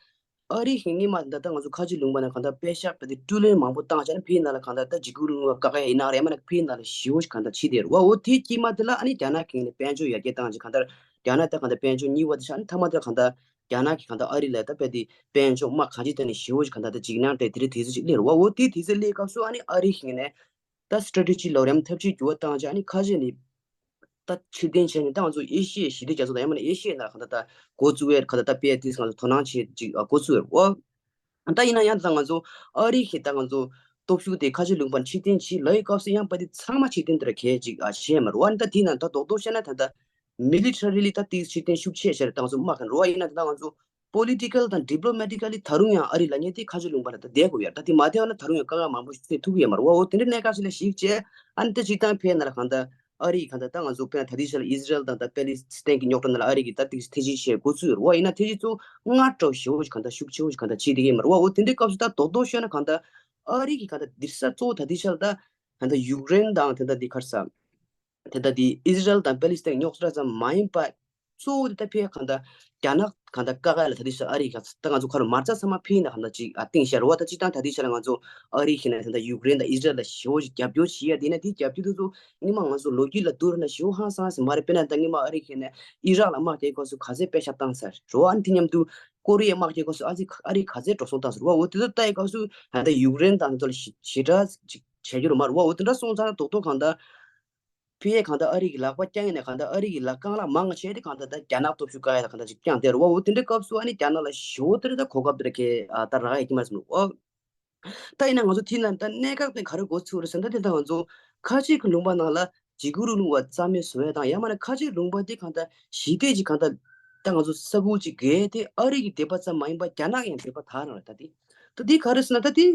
ཨ་རི་གི་སྔོན་མ་ད་ལྟ་ང་ཚོ་ཁ་ཆེ་ལུང་པ་ན་གང་ལྟར་པེ་ཤག་པ་དེ་ཀྲུ་ལེན་མང་པོ་བཏང་བྱས་ནས་ཕའི་ནང་ལ་གང་ལྟར་ད་འཇིགས་སྐུལ་རིང་ལུགས་བཀག་ཡ་ཡིན་ན་རེད་མ་ན་ཕའི་ནང་ལ་ཞེ་པོ་ཞིག་གང་ལྟར་ཕྱིན་དེ་རེད་བ། འོ་དེ་དཀྱིལ་མ་དེ་ལ་ཨ་ནི་རྒྱ་ནག་གིས་ནས་དཔལ་འབྱོར་ཡར་རྒྱས་བཏང་བྱས་གང་ལྟར་རྒྱ་ནག་ད་གང་ལྟར་དཔལ་འབྱོར་གཉིས་པ་དེ་ཆགས་ནས་མཐའ་མ་དེ་གང་ལྟར་རྒྱ་ནག་གིས་གང་ལྟར་ཨ་རི་ལ་ད་དཔེ་དེ་དཔལ་འབྱོར་དམག་གང་ཅི་ཐད་ནས་ཞེ་པོ་ཞིག་གང་ལྟར་ད་འཇིགས་སྣང་སྤྲད་དེ་རེད་དུས་ཚོད་ཅིག་སླེབས་རེད་བ། འོ་དེ་དུས་ཚོད་སླེབས་སྐབས་སུ་ཨ་ནི་ཨ་རི་གིས་ནས་ད་སི་ཊེ་རེ་ཊེ་ཇི་ལབ་རེད་འཐབ་ཇུས་འགྱུར་བ་བཏང་བྱས་ཨ་ནི་ཁ་ཆེ་ནས། ད་ཕྱིར་འཐེན་བྱས་ནས་ད་ང་ཚོ་ཨེ་ཤི་ཡའི་ཞི་བདེ་རྒྱ་མཚོ་དང་ཡང་མིན་ན་ཨེ་ཤི་ཡའི་ནང་གང་ལྟར་ད་འགོ་བཙུགས་ཡས་གང་ལྟར་ད་དཔེ་དེ་ང་ཚོ་དོ་སྣང་བྱེད་ཅིག་འགོ་བཙུགས་ཡོད་རེད་བ། ད་ཡིན་ན་ཡང་ད་ང་ཚོ་ཨ་རི་གི་ད་ང་ཚོ་སྟོབས་ཤུགས་དེ་ཁ་ཆེ་ལུང་པར་ཕྱིར་འཐེན་བྱེད་ལབ་ཡི་སྐབས་སུ་ཡང་པ་དེ་ཚང་མ་ཕྱིར་འཐེན་དེ་ར་གལ་ཅིག་ཨ་བྱས་མ་རེད་བ། ད་དེ་ན་ད་རྡོག་རྡོག་བཤད་ན་ད་ད་མི་ལི་ཊ་རི་ལི་ད་དེ་ཕྱིར་འཐེན་ཤུགས་ཆེ་ཤར་ད་ང་ཚོ་མ་གང་རེད་བ། ཡིན་ན་ད་ང་ཚོ་པོ་ལི་ཊི་ཀལ་དང་ཌི་པོ་ལོ་མེ་ཊི་ཀ་ལི་ད་རུང་ཡང་ཨ་རི་ལ་ཉེ་དེ་ཁ་ཆེ་ལུང་པ་ལ་ད་བསྡད་དགོས་ཡ། ད་དེ་མ་བསྡད་བ་ན་ད་རུང་ཡང་དཀའ་ངལ་མང་པོ་ཞིག་སེལ་ཐུབ་ཀྱི་ཡོད་མ་རེད་བ། འོ་དེ་འདྲའི་གནད་འགག་ཞིག་ལ་གཞིགས་བྱས་ཨ་ནི་ད་སྤྱིར་བཏང་ཕའི་ནང་ལ་གང་ལྟར་ཨ་རི་གང་ལྟར་ད་ང་ཚོ་དཔེར་ན་ད་ལྟའི་ཆ་ལ་ཨི་ཟི་རལ་དང་ད་པེ་ལི་སི་ཐན་གྱི་རྙོག་དྲ་ནང་ལ་ཨ་རི་གིས་ད་ཐེངས་ཐེངས་ཤིག་བྱས་འགོ་ཚུགས་ཡོད་རེད་བ། ཡིན་ན་ཐེངས་ཤིག་ཚོ་སྔར་འདྲ་བོ་ཞེ་པོ་ཞིག་གང་ལྟར་ཤུགས་ཆེ་བོ་ཞིག་གང་ལྟར་བྱེད་བསྡད་ཀྱི་ཡོད་མ་རེད་བ། འོ་དེ་འདྲའི་སྐབས་སུ་ད་རྡོག་རྡོག་ཤོད་ན་གང་ལྟར་ཨ་རི་གིས་གང་ལྟར་འདིར་ས་གཙོ་བོ་ད་ལྟའི་ཆ་ལ་ད་གང་ལྟར་ཡུཀ་རེན་དང་དེ་ལྟར་འདི་ག་རེ་ཟ། དེ་ལྟར་འདི་ཨི་ཟི་རལ་དང་པེ་ལི་སི་ཐན་རྙོག་དྲ་ཙམ་མ་ཡིན་པ། གཙོ་བོ་དེ་ལྟར་ཕའི་གང་ལྟར་རྒྱ་ནག་གང་ལྟར་བཀག་ཡ་ལ་ད་ལྟའི་ཆར་ཨ་རི་ག་ད་ང་ཚོ་ཁ་ལོ་མ་རྩ་ཚང་མ་ཕའི་ནང་གང་ལྟར་ཅིག་ཨ་བཏིང་བཞག་རེད་བ། ད་སྤྱིར་བཏང་ད་ལྟའི་ཆར་ང་ཚོ་ཨ་རི་གི་ནང་ད་ལྟ་ཡུཀ་རེན་དང་ཨི་ཟི་རལ་ལ་ཞེ་པོ་ཞིག་རྒྱབ་སྐྱོར་བྱེད་ཡ་དེ་ན་དེ་རྒྱབ་སྐྱོར་དེ་ཚོ་སྔོན་མ་ང་ཚོ་ལོ་རྒྱུས་ལ་བསྡུར་ན་ཞེ་པོ་ཧང་སང་ཟིག་མ་རེད། དཔེར་ན་ད་སྔོན་མ་ཨ་རི་གི་ནས་ཨི་རག་ལ་དམག་རྒྱག་སྐབས་སུ་ག་ཚད་པེ་ཤག་བཏང་ཚར་རེད་བ། ཨ་ནི་དེ་མཉམ་དུ་ཀོ་རི་ཡའི་དམག་རྒྱག་སྐབས་སུ་ཨ་ཙི་ཨ་རི་ག་ཚད་འགྲོ་སོང་བཏང་ཚར་རེད་བ། འོ་དེ་ཚོ་ལྟ་ཡི་སྐབས་སུ་ད་ལྟ་ཡུཀ་རེན་དང་དེ་ཚོ་ལ་ཞེ་དྲག་ཅིག་བྱེད་རྒྱུ་རེད་མ་རེད་བ། འོ་དེ་འདྲ་སོང་ཙང་ན་རྡོག་རྡོག་གང་ལྟར། ཕི་ཡས་གང་ལྟར་ཨ་རི་གི་ལག་པ་བརྐྱངས་ནས་གང་ལྟར་ཨ་རི་གི་ལག་རྐང་ལག་མང་བ་བྱས་ཏེ་གང་ལྟར་ད་རྒྱ་ནག་སྟོབས་ཤུགས་བཀག་ཡ་ལ་གང་ལྟར་ཅིག་བརྐྱངས་བསྡད་རེད་བ། འོ་དེ་འདྲའི་སྐབས་སུ་ཨ་ནི་རྒྱ་ནག་ལ་ཞེ་པོ་དེ་འདྲ་ད་གོ་སྐབས་དེ་འདྲ་གས་ཨ་ད་རག་ཡ་ཡོད་ཀྱི་མ་རེད་བསམ་འདུག་ཨོ། ད་ཡིན་ན་ང་ཚོ་དེ་ན་ད་གནད་འགག་དེ་ག་རེ་འགོ་ཚུགས་རེད་ཟེར་ན་ད་དེ་ད་ང་ཚོ་ཁ་ཆེ་གི་ལུང་པ་ནང་ལ་འཇིགས་སྐུལ་རིང་ལུགས་པ་རྩ་མེད་བཟོ་ཡ་དང་ཡང་མིན་ན་ཁ་ཆེ་ལུང་པ་དེ་གང་ལྟར་ཞི་བདེ་ཅིག་གང་ལྟར་ད་ང་ཚོ་ས་ཁུལ་ཅིག་བརྒལ་ཏེ་ཨ་རི་གི་དད་པ་ཙམ་མ་ཡིན་པར་རྒྱ་ནག་ཡང་དད་པ་དག་རང་རེད། ད་དེ་ད་དེ་ག་རེ་ཟེར་ན་ད་དེ།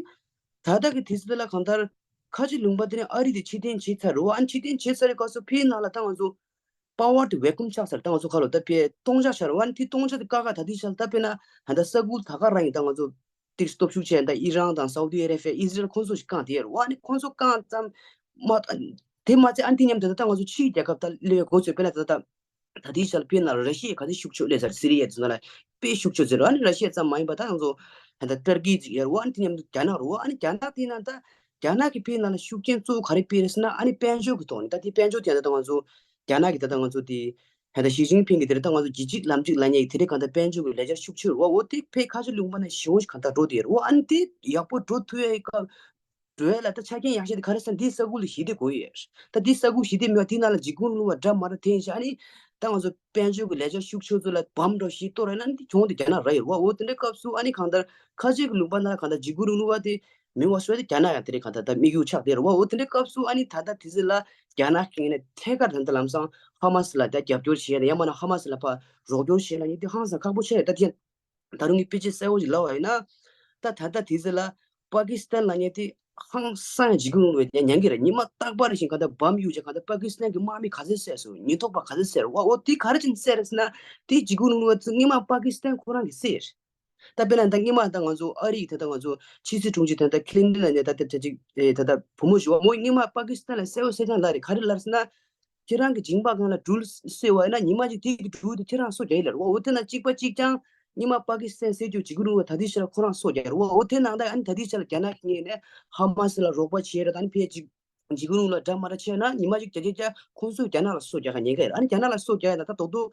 ད་ལྟ་གི་དུས་ཚོད་ལ་གང་ལྟར་ཁ་ཆེ་ལུང་པ་དེ་ནས་ཨ་རི་དེ་ཕྱིར་འཐེན་བྱས་ཚར་རེད་བ། ཨ་ནི་ཕྱིར་འཐེན་བྱས་ཚར་བའི་སྐབས་སུ་ཕིའི་ནང་ལ་ད་ང་ཚོ་པ་ཝར་དེ་བེ་ཀུམ་ཆགས་ཚར། ད་ང་ཚོ་ཁ་ལོ་ད་ཕིའི་སྟོང་ཆ་ཆགས་རེད་བ། ཨ་ནི་དེ་སྟོང་ཆ་དེ་བཀག་ག་ད་ལྟའི་ཆར་ད་དཔེར་ན་ད་ལྟ་ས་ཁུལ་ད་ག་རང་ཡིན། ད་ང་ཚོ་དེར་སྟོབས་ཤུགས་ཆེ་ད་ཨི་རན་དང་སའུ་ཏི་ཨ་རེ་བྷི་ཡ་ཨི་ཟི་རལ་ཁོང་ཚོ་ཞིག་བཀང་དེ་རེད་བ། ཨ་ནི་ཁོང་ཚོ་བཀང་ཙམ་མ་དེ་མ་ཚད་ཨ་ནི་དེ་མཉམ་དུ་ད་ང་ཚོ་ཕྱིའི་རྒྱལ་ཁབ་ད་སླེབས་འགོ་ཚུགས་དཔེར་ན་ད་ལྟ། ད་ལྟའི་ཆར་ཕིའི་ནང་ར་ཤི་ཡ་ག་ཚོད་ཤུགས་ཆེ་སླེབས་ཚར། སི་རི་ཡ་དེ་ཚོ་ནང་ལ་དཔེ་ཤུགས་ཆེ་ཟེར་བ་ནི་ར་ཤི་ཡ་ཙམ་མ་ཡིན་པ་ད་ང་ཚོ་ད་ལྟ་ཏུར་ཀི་ཅིག་ཡོད་རེད་བ། ཨ་ནི་དེ་མཉམ་དུ་རྒྱ་ནག་རེད་བ། ཨ་ནི་རྒྱ་ནག་དེའི་ནང་ད་རྒྱ་ནག་གི་ཕིའི་ནང་ལ་ཤུགས་རྐྱེན་གཙོ་བོ་ག་རེ་སྤེལ་རེད་ཟེར་ན་ཨ་ནི་དཔལ་འབྱོར་གི་ཐོག་ནས་ད་དེ་དཔལ་འབྱོར་དེ་ད་ལྟ་ང་ཚོ་རྒྱ་ནག་གི་ད་ལྟ་ང་ཚོ་དེ་ད་ལྟ་ཞི་ཅིན་ཕིང་གི་དེ་རེད་ད་ང་ཚོ་རྒྱལ་སྤྱིའི་ལམ་ལུགས་ལ་ཉེ་དེ་རེད་གང་ལྟར་དཔལ་འབྱོར་གི་ལས་འཆར་ཤུགས་ཆེ་རེད་བ། འོ་དེ་ཕའི་ཁ་ཆེ་ལུང་པ་ནས་ཞེ་པོ་ཞིག་གང་ལྟར་འགྲོ་དེ་རེད་བ། ཨ་ནི་དེ་ཡག་པོ་འགྲོ་ཐུབ་ཡ་ཡི་སྐབས། འགྲོ་ཡ་ལ་ད་ཆ་རྐྱེན་ཡག་ཤོས་དེ་ག་རེ་ཟེར་ན་འདིའི་ས་ཁུལ་ལ་ཞི་བདེ་དགོས་ཡོད། ད་འདིའི་ས་ཁུལ་ཞི་བདེ་མེད་པ་དེའི་ནང་ལ་འཇིགས་སྐུལ་རིང་ལུགས་པ་འདྲ་མ་འདྲ་འཐེན་བྱས་ཨ་ནི་ད་ང་ཚོ་དཔལ་འབྱོར་གྱི་ལས་འཆར་ཤུགས་ཆེ་ཚོ་ལ་བམ་འདྲ་ཞིག་གཏོར་ཡ་ན་འདི་གྱོང་དེ་རྒྱ་ནག་རག་ཡོད་རེད་བ། འོ་དེ་འདྲའི་སྐབས་སུ་ཨ་ནི་གང་ལྟར་ཁ་ཆེ་གི་ལུང་པ་ནང་གང་ལྟར་འཇིགས་སྐུལ་རིང་ལུགས་པ་དེ་མི་འོ་སོ་དེ་རྒྱ་ནག་ཡང་དེ་རིང་གང་ལྟར་ད་དམིགས་ཡུལ་ཆགས་བསྡད་རེད་བ། འོ་དེ་འདྲའི་སྐབས་སུ་ཨ་ནི་ད་ལྟ་དེ་ཚོ་ལ་རྒྱ་ནག་གིས་ནས་ཐད་ཀར་ད་ལྟ་ལམ་སང་ཧ་མ་སི་ལ་ད་རྒྱབ་སྐྱོར་བྱེད་ཡ་ཡང་མིན་ན་ཧ་མ་སི་ལ་ཕར་རོགས་སྐྱོར་བྱེད་ཡ་ཡིན་དེ་ཧང་སང་ཁག་པོ་ཆེ་རེད། ད་དེ་ད་རུང་ངས་དཔེ་ཆ་གསལ་བོ་ཞིག་ལབ་པ་ཡིན་ན། ད་ད་ལྟ་དེ་ཚོ་ལ་པ་ཀི་སི་ཐན་ལབ་མཁན་དེ་ཧང་སང་འཇིགས་སྐུལ་རིང་ལུགས་པའི་ཉན་གྱི་རེད། ཉི་མ་རྟག་པར་བཞིན་གང་ལྟར་བམ་གཡུག་བྱས་གང་ལྟར་པ་ཀི་སི་ཐན་གྱི་དམག་མི་ག་ཚོད་བསད་སོང་། ཉེན་རྟོག་པ་ག་ཚོད་བསད་རེད་བ། འོ་དེ་ག་རེ་བྱས་ནས་བསད་རེད་ཟེར་ན་དེ་འཇིགས་སྐུལ་རིང་ལུགས་པ་ཚོ་སྔོན་མ་པ་ཀི་སི་ཐན་ཁོ་རང་གིས་བསད་རེད། ད་དཔེར་ན་ད་སྔོན་མ་ད་ང་ཚོ་ཨ་རི་ཡི་ད་ད་ང་ཚོ་ཕྱི་སྲིད་དྲུང་ཆེ་ད་ད་ཁི་ལིན་ཊོན་ལབ་མཁན་ད་ད་ད་ཅིག་ད་ད་བུ་མོ་ཞིག་བ་མོ་སྔོན་མ་པ་ཀི་སི་ཐན་ལ་གསལ་བོ་གསལ་རྐྱང་ལབ་རེད། ག་རེ་ལབ་རེད་ཟེར་ན། ཁྱེད་རང་གི་མཇིང་པ་སྒང་ལ་སྦྲུལ་གསོས་པ་ཡིན་ན་ཉི་མ་གཅིག་དེ་གི་སྦྲུལ་དེ་ཁྱེད་རང་གསོ་རྒྱག་གི་ལ་རེད་བ། འོ་དེ་ན་གཅིག་པ་གཅིག་རྐྱང་ཉི་མ་པ་ཀི་སི་ཐན་སྲིད་ཇུས་འཇིགས་སྐུལ་རིང་ལུགས་པ་ད་ལྟའི་ཆར་ཁོ་རང་གསོ་རྒྱག་རེད་བ། འོ་དེ་ནང་ད་ཨ་ནི་ད་ལྟའི་ཆར་རྒྱ་ནག་གི་ངོས་ནས་ཧ་མ་སི་ལ་རོགས་པ་བྱས་རེད། ད་ནི་ཕའི་འཇིགས་འཇིགས་སྐུལ་རིང་ལུགས་ལ་འདྲ་མ་འདྲ་བྱས་ན་ཉི་མ་གཅིག་བརྒྱ་བརྒྱ་བརྒྱ་ཁོང་ཚོས་རྒྱ་ནག་ལ་གསོ་རྒྱག་ག་ཉེན་ཁ་ཡོད། ཨ་ནི་རྒྱ་ནག་ལ་གསོ་རྒྱག་ཡ་ད་ད་རྡོག་རྡོག་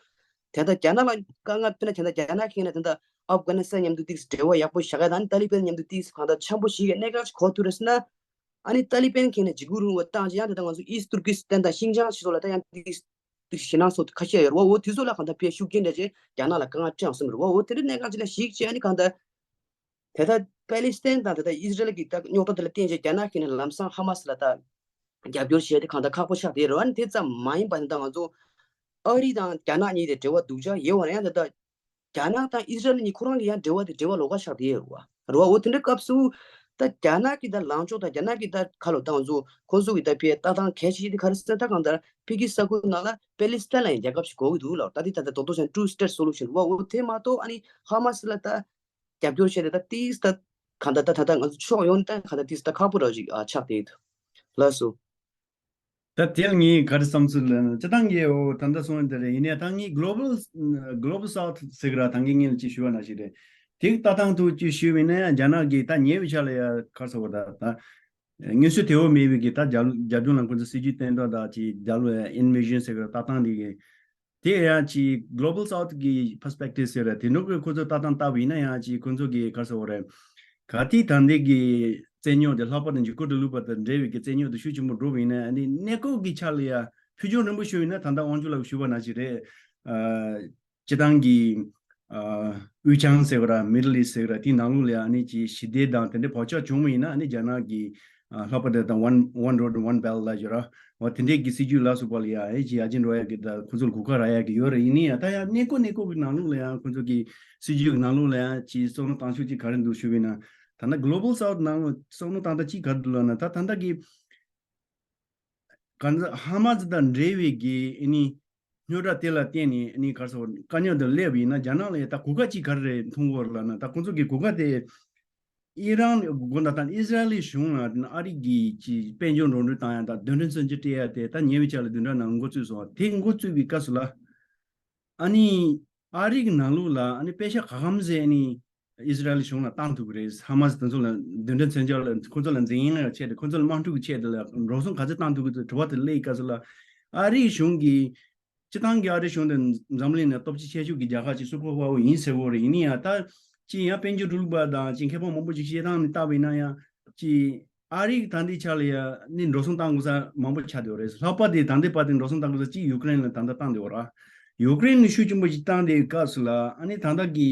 དེ་ད་རྒྱ་ནག་ལ་དཀའ་ངལ་ཕན་ན་དེ་ད་རྒྱ་ནག་གི་ངོས་ནས་དེ་ད་ཨབ་གྷ་ནི་སི་ཐན་མཉམ་དུ་ཏིག་འབྲེལ་བ་ཡག་པོ་བཞག་ཡ་ད་ནི་ཏཱ་ལི་བན་མཉམ་དུ་ཏིག་གང་ལྟར་འཆམ་པོ་ཞིག་གི་གནད་འགག་ཅིག་གོ་ཐུབ་རེད་ཟེར་ན། ཨ་ནི་ཏཱ་ལི་བན་གྱིས་ནས་འཇིགས་སྐུལ་རིང་ལུགས་བཏང་རྗེས་ཡང་དེ་ལྟར་ང་ཚོ་ཨིསི་ཊུར་ཀི་སི་ཐན་དང་ཤིན་ཅང་ཕྱི་ལོགས་ལ་ད་ཡང་དེ་དེ་ཞེད་སྣང་ཚོར་ཁ་ཤས་ཡོད་རེད་བ། འོ་དེ་ཚོ་ལ་གང་ལྟར་ཕའི་ཤུགས་རྐྱེན་འདྲ་ཅིག་རྒྱ་ནག་ལ་དཀའ་ངལ་སྤྲད་ཡོང་བསམ་རེད་བ། འོ་དེ་འདྲ་གནད་འགག་ཅིག་ལ་གཞིགས་བྱས་ཨ་ནི་གང་ལྟར་དེ་ལྟར་པེ་ལི་སི་ཐན་དང་དེ་ལྟར་ཨི་ཟི་རལ་གྱི་ད་རྙོག་དྲ་དེ་ལ་བརྟེན་བྱས་རྒྱ་ནག་གིས་ནས་ལམ་སང་ཧ་མ་སི་ལ་ད་རྒྱབ་སྐྱོར་བྱས་ཏེ་གང་ལྟར་ཁག་པོ་ཆགས་བསྡད་ཡོད་རེད་བ། ཨ་ནི་དེ་ཙམ་མ་ཡིན་པ་ནི་ད་ང་ཚོ་ཨ་རི་དང་རྒྱ་ནག་གཉིས་དེ་འབྲེལ་བ་སྡུག་ཅག་ཡོད་པ་ན་ཡང་དེ་ལྟར། རྒྱ་ནག་དང་ཨི་ཟི་རལ་གཉིས་ཁོ་རང་གི་ཡང་འབྲེལ་བ་དེ་འབྲེལ་བ་ལོགས་ཀ་ཆགས་བསྡད་ཡོད་རེད་བ། རེད་བ། འོ་དེ་འདྲའི་སྐབས་སུ་ ད་རྒྱ་ནག་གི་ད་ལངས་ཕྱོགས་དང་རྒྱ་ནག་གི་ད་ཁ་ལོ་ད་ང་ཚོ་ཁོང་ཚོ་གི་ད་ཕའི་ལྟ་སྟངས་གལ་ཆེ་ཤོས་དེ་ག་རེ་ཟེར་ན། ད་གང་ལྟར་ཕ་གི་ས་ཁུལ་ནང་ལ་པེ་ལི་སི་ཐན་ལ་ཡང་རྒྱལ་ཁབ་ཅིག་དགོས་ཀྱི་འདུག་ལབ། ད་དེ་ད་ལྟ་རྡོག་རྡོག་བྱས་ན་two state solution འོ་འོ་དེ་མ་གཏོགས་ཨ་ནི་ཧ་མ་སི་ལ་ད་རྒྱབ་སྐྱོར་བྱས་ཏེ་ད་ཏིས་ད་གང་ལྟར་ད་ད་ད་ང་ཚོ་ཕྱོགས་ཡོངས་ནས་ད་གང་ལྟར་ཏིས་ད་ཁག་པོ་ར་ཅིག་ཨ་ཆགས་བསྡད་འདུག་ལགས་སོ། ད་དེ་ལ་ངས་ག་རེ་བསམ་ཚུལ་ལབ་ན། སྤྱིར་བཏང་གི་འོ་ད་ལྟ་སོང་དེ་རེད། ཡིན་ནའི་ད་ངས་Global Global South ཟེར་གི་ར་ད་ངས་ངས་ལ་ཅིག་ཞུ་བ་ནང་བཞིན་རེད། དེ་ལྟ་སྟངས་ཐུག་ཅིག་ཞུས་པ་ཡིན་ན་ཡང་རྒྱ་ནག་གིས་ད་ཉེ་བའི་ཆར་ལ་ཡ་ག་རེ་ཟེར་བ་ད་ད་དངོས་སུ་དེ་འོ་མེད་པའི་གི་ད་རྒྱབ་རྒྱབ་ལྗོངས་ལ་ཁོ་ཚོ་སྲིད་ཇུས་བསྟན་ཐོག་ད་ཅིག་རྒྱབ་ལ་ཡ་Envision ཟེར་གི་ར་ལྟ་སྟངས་དེ་གི་དེ་ཡང་ཅིག་Global South གི་perspective ཟེར་ར་དེ་འདྲ་གི་ཁོ་ཚོ་ལྟ་སྟངས་ལྟ་བ་ཡིན་ན་ཡང་ཅིག་ཁོ་ཚོ་གི་ག་རེ་ཟེར་བ་རེད། ག་དུས་ད་འདི་གི་རྩོད་རྙོག་དེ་ལྷག་པར་དུ་འཇིགས་སྐུལ་དང་ལུག་པ་དང་འབྲེལ་བའི་གི་རྩོད་རྙོག་དེ་ཤུགས་ཆེན་པོ་འགྲོ་བ་ཡིན་ན་ཨ་ནི་གནས་སྐབས་ཀྱི་ཆ་ལ་ཡ་ཕུལ་བྱུང་རིང་པོ་ཞུ་ཡིན་ན་ད་ལྟ་དབང་ཕྱུག་ལགས་ཞུ་བ་ནང་བཞིན་རེད། ཨ་སྤྱིར་བཏང་གི་ཨ་དབུས་གཙང་ཟེར་བ་ར་Middle East ཟེར་བ་ར་དེའི་ནང་ལོགས་ལ་ཡ་ཨ་ནི་ཅིག་ཞི་བདེ་དང་དེ་འདྲའི་བག་ཆགས་བྱུང་བ་ཡིན་ན་ཨ་ནི་རྒྱ་ནག་གི་ཨ་ལྷག་པར་དུ་ད་One One Road One Belt ལ་ཞུ་ར། འོ་དེ་འདྲས་ཀྱི་སྲིད་ཇུས་ལ་སོགས་པ་ལ་ཡ་ཨེ་ཅི་ཡར་རྒྱས་འགྲོ་ཡ་གི་ད་ཁོ་ཚོར་གོ་སྐབས་རག་ཡ་གི་ཡོད་རེད། ཡིན་ནའི་ཡ་ད་ཡ་གནས་སྐབས་གནས་སྐབས་ཀྱི་ནང་ལོགས་ལ་ཡང་ཁོ་ཚོ་གི་སྲིད་ཇུས་ཀྱི་ནང་ལོགས་ལ་ཡང་ཅིག་བསམ་བློ་བཏང་ཕྱོགས་ཅིག་ག་རེ་འདུག་ཞུ་བས་ན། ད་ལྟ་Global South ནང་ལ་བསམ་བློ་བཏང་སྟངས་ཅིག་ག་རེ་འདུག་ལབ་ན། ད་ད་ལྟ་གི་ག་ཚོད་ཧ་མ་ཛི་དང་འབྲེལ་བའི་གི་ཨ་ནི་རྙོག་དྲ་དེ་ལ་བརྟེན་ནས་ཨ་ནི་ག་རེ་ཟེར་དཀའ་རྙོག་དེ་སླེབས་པ་ཡིན་ན་རྒྱ་ནག་ལ་ཡ་ད་གོ་སྐབས་ཅིག་ག་རེ་རེད་མཐོང་གི་ཡོད་རེད་ལབ་ན། ད་ཁོ་ཚོ་གི་གོ་སྐབས་དེ། ཨི་རན་དགོངས་དག་དང་ཨི་ཟི་རལ་གཞུང་ལ་ཨ་རི་གིས་ཀྱི་དཔལ་འབྱོར་འགྲོ་གྲོན་བཏང་ཡ་དང་རྡུལ་ཕྲན་མཚོན་ཆ་སྤྲད་ཡ་དེ་ད་ཉེ་བའི་ཆར་ལ་བདུན་ཕྲག་ནང་འགོ་བཙུགས་སོང་། དེ་འགོ་བཙུགས་པའི་སྐབས་སུ་ལ་ཨ་ནི་ཨ་རི་གི་ནང་ལོགས་ལ་ཨ་ནི་པེ་ཤ་ག་གམ་ཟེ་ཨ་ནི་ཨི་ཟི་རལ་གཞུང་ལ་བཏང་ཐུབ་ཀྱི་རེད། ཧ་མ་སི་དེ་ཚོ་ལ་རྡུལ་ཕྲན་མཚོན་ཆ་ལ་ཁོ་ཚོ་ལ་འཛིང་ཡང་ཆེད་དུ་ཁོ་ཚོ་ལ་དམག་འཁྲུག་གི་ཆེད་དུ་ལ་འགྲོ་སོང་ག་ཚོད་བཏང་ཐུབ་ཀྱི་འདུག་དྲི་བ་དེ་སླེབས་པའི་སྐབས་སུ་ལ་ཨ་རི་གཞུང་གིས། སྤྱིར་བཏང་གི་ཨ་རི་གཞུང་དེ་འཛམ་གླིང་ནང་སྟོབས་ཆེ་ཤོས་ཀྱི་རྒྱལ་ཁབ་ཅིག་སུ་ཕར་ཕར་ཡིན་ཟེར་གྱི་ཡོད་རེད། ཡིན་ནའི་ཡང་ད་ཅིག་ཡང་དཔལ་འབྱོར་འགྲོ་ལུགས་པ་དང་ཅིག་མཁས་པ་མང་པོ་ཅིག་བཤད་སྟངས་ནས་བལྟས་པ་ཡིན་ན་ཡང་ཅིག་ཨ་རི་གི་ད་ལྟའི་ཆ་ལ་ཡང་ནི་འགྲོ་སོང་བཏང་དགོས་ས་མང་པོ་ཆགས་བསྡད་ཡོད་རེད། ལྷག་པར་དུ་ད་ལྟའི་བར་དུ་འགྲོ་སོང་བཏང་དགོས་ས་གཅིག་ཡུ་ཀེ་རེན་ལ་ད་ལྟ་བཏང་བསྡད་ཡོད་རེད། ཡུ་ཀེ་རེན་ལ་ཤུགས་ཆེན་པོ་ཅིག་བཏང་བསྡད་སྐབས་སུ་ལ་ཨ་ནི་ད་ལྟ་གི་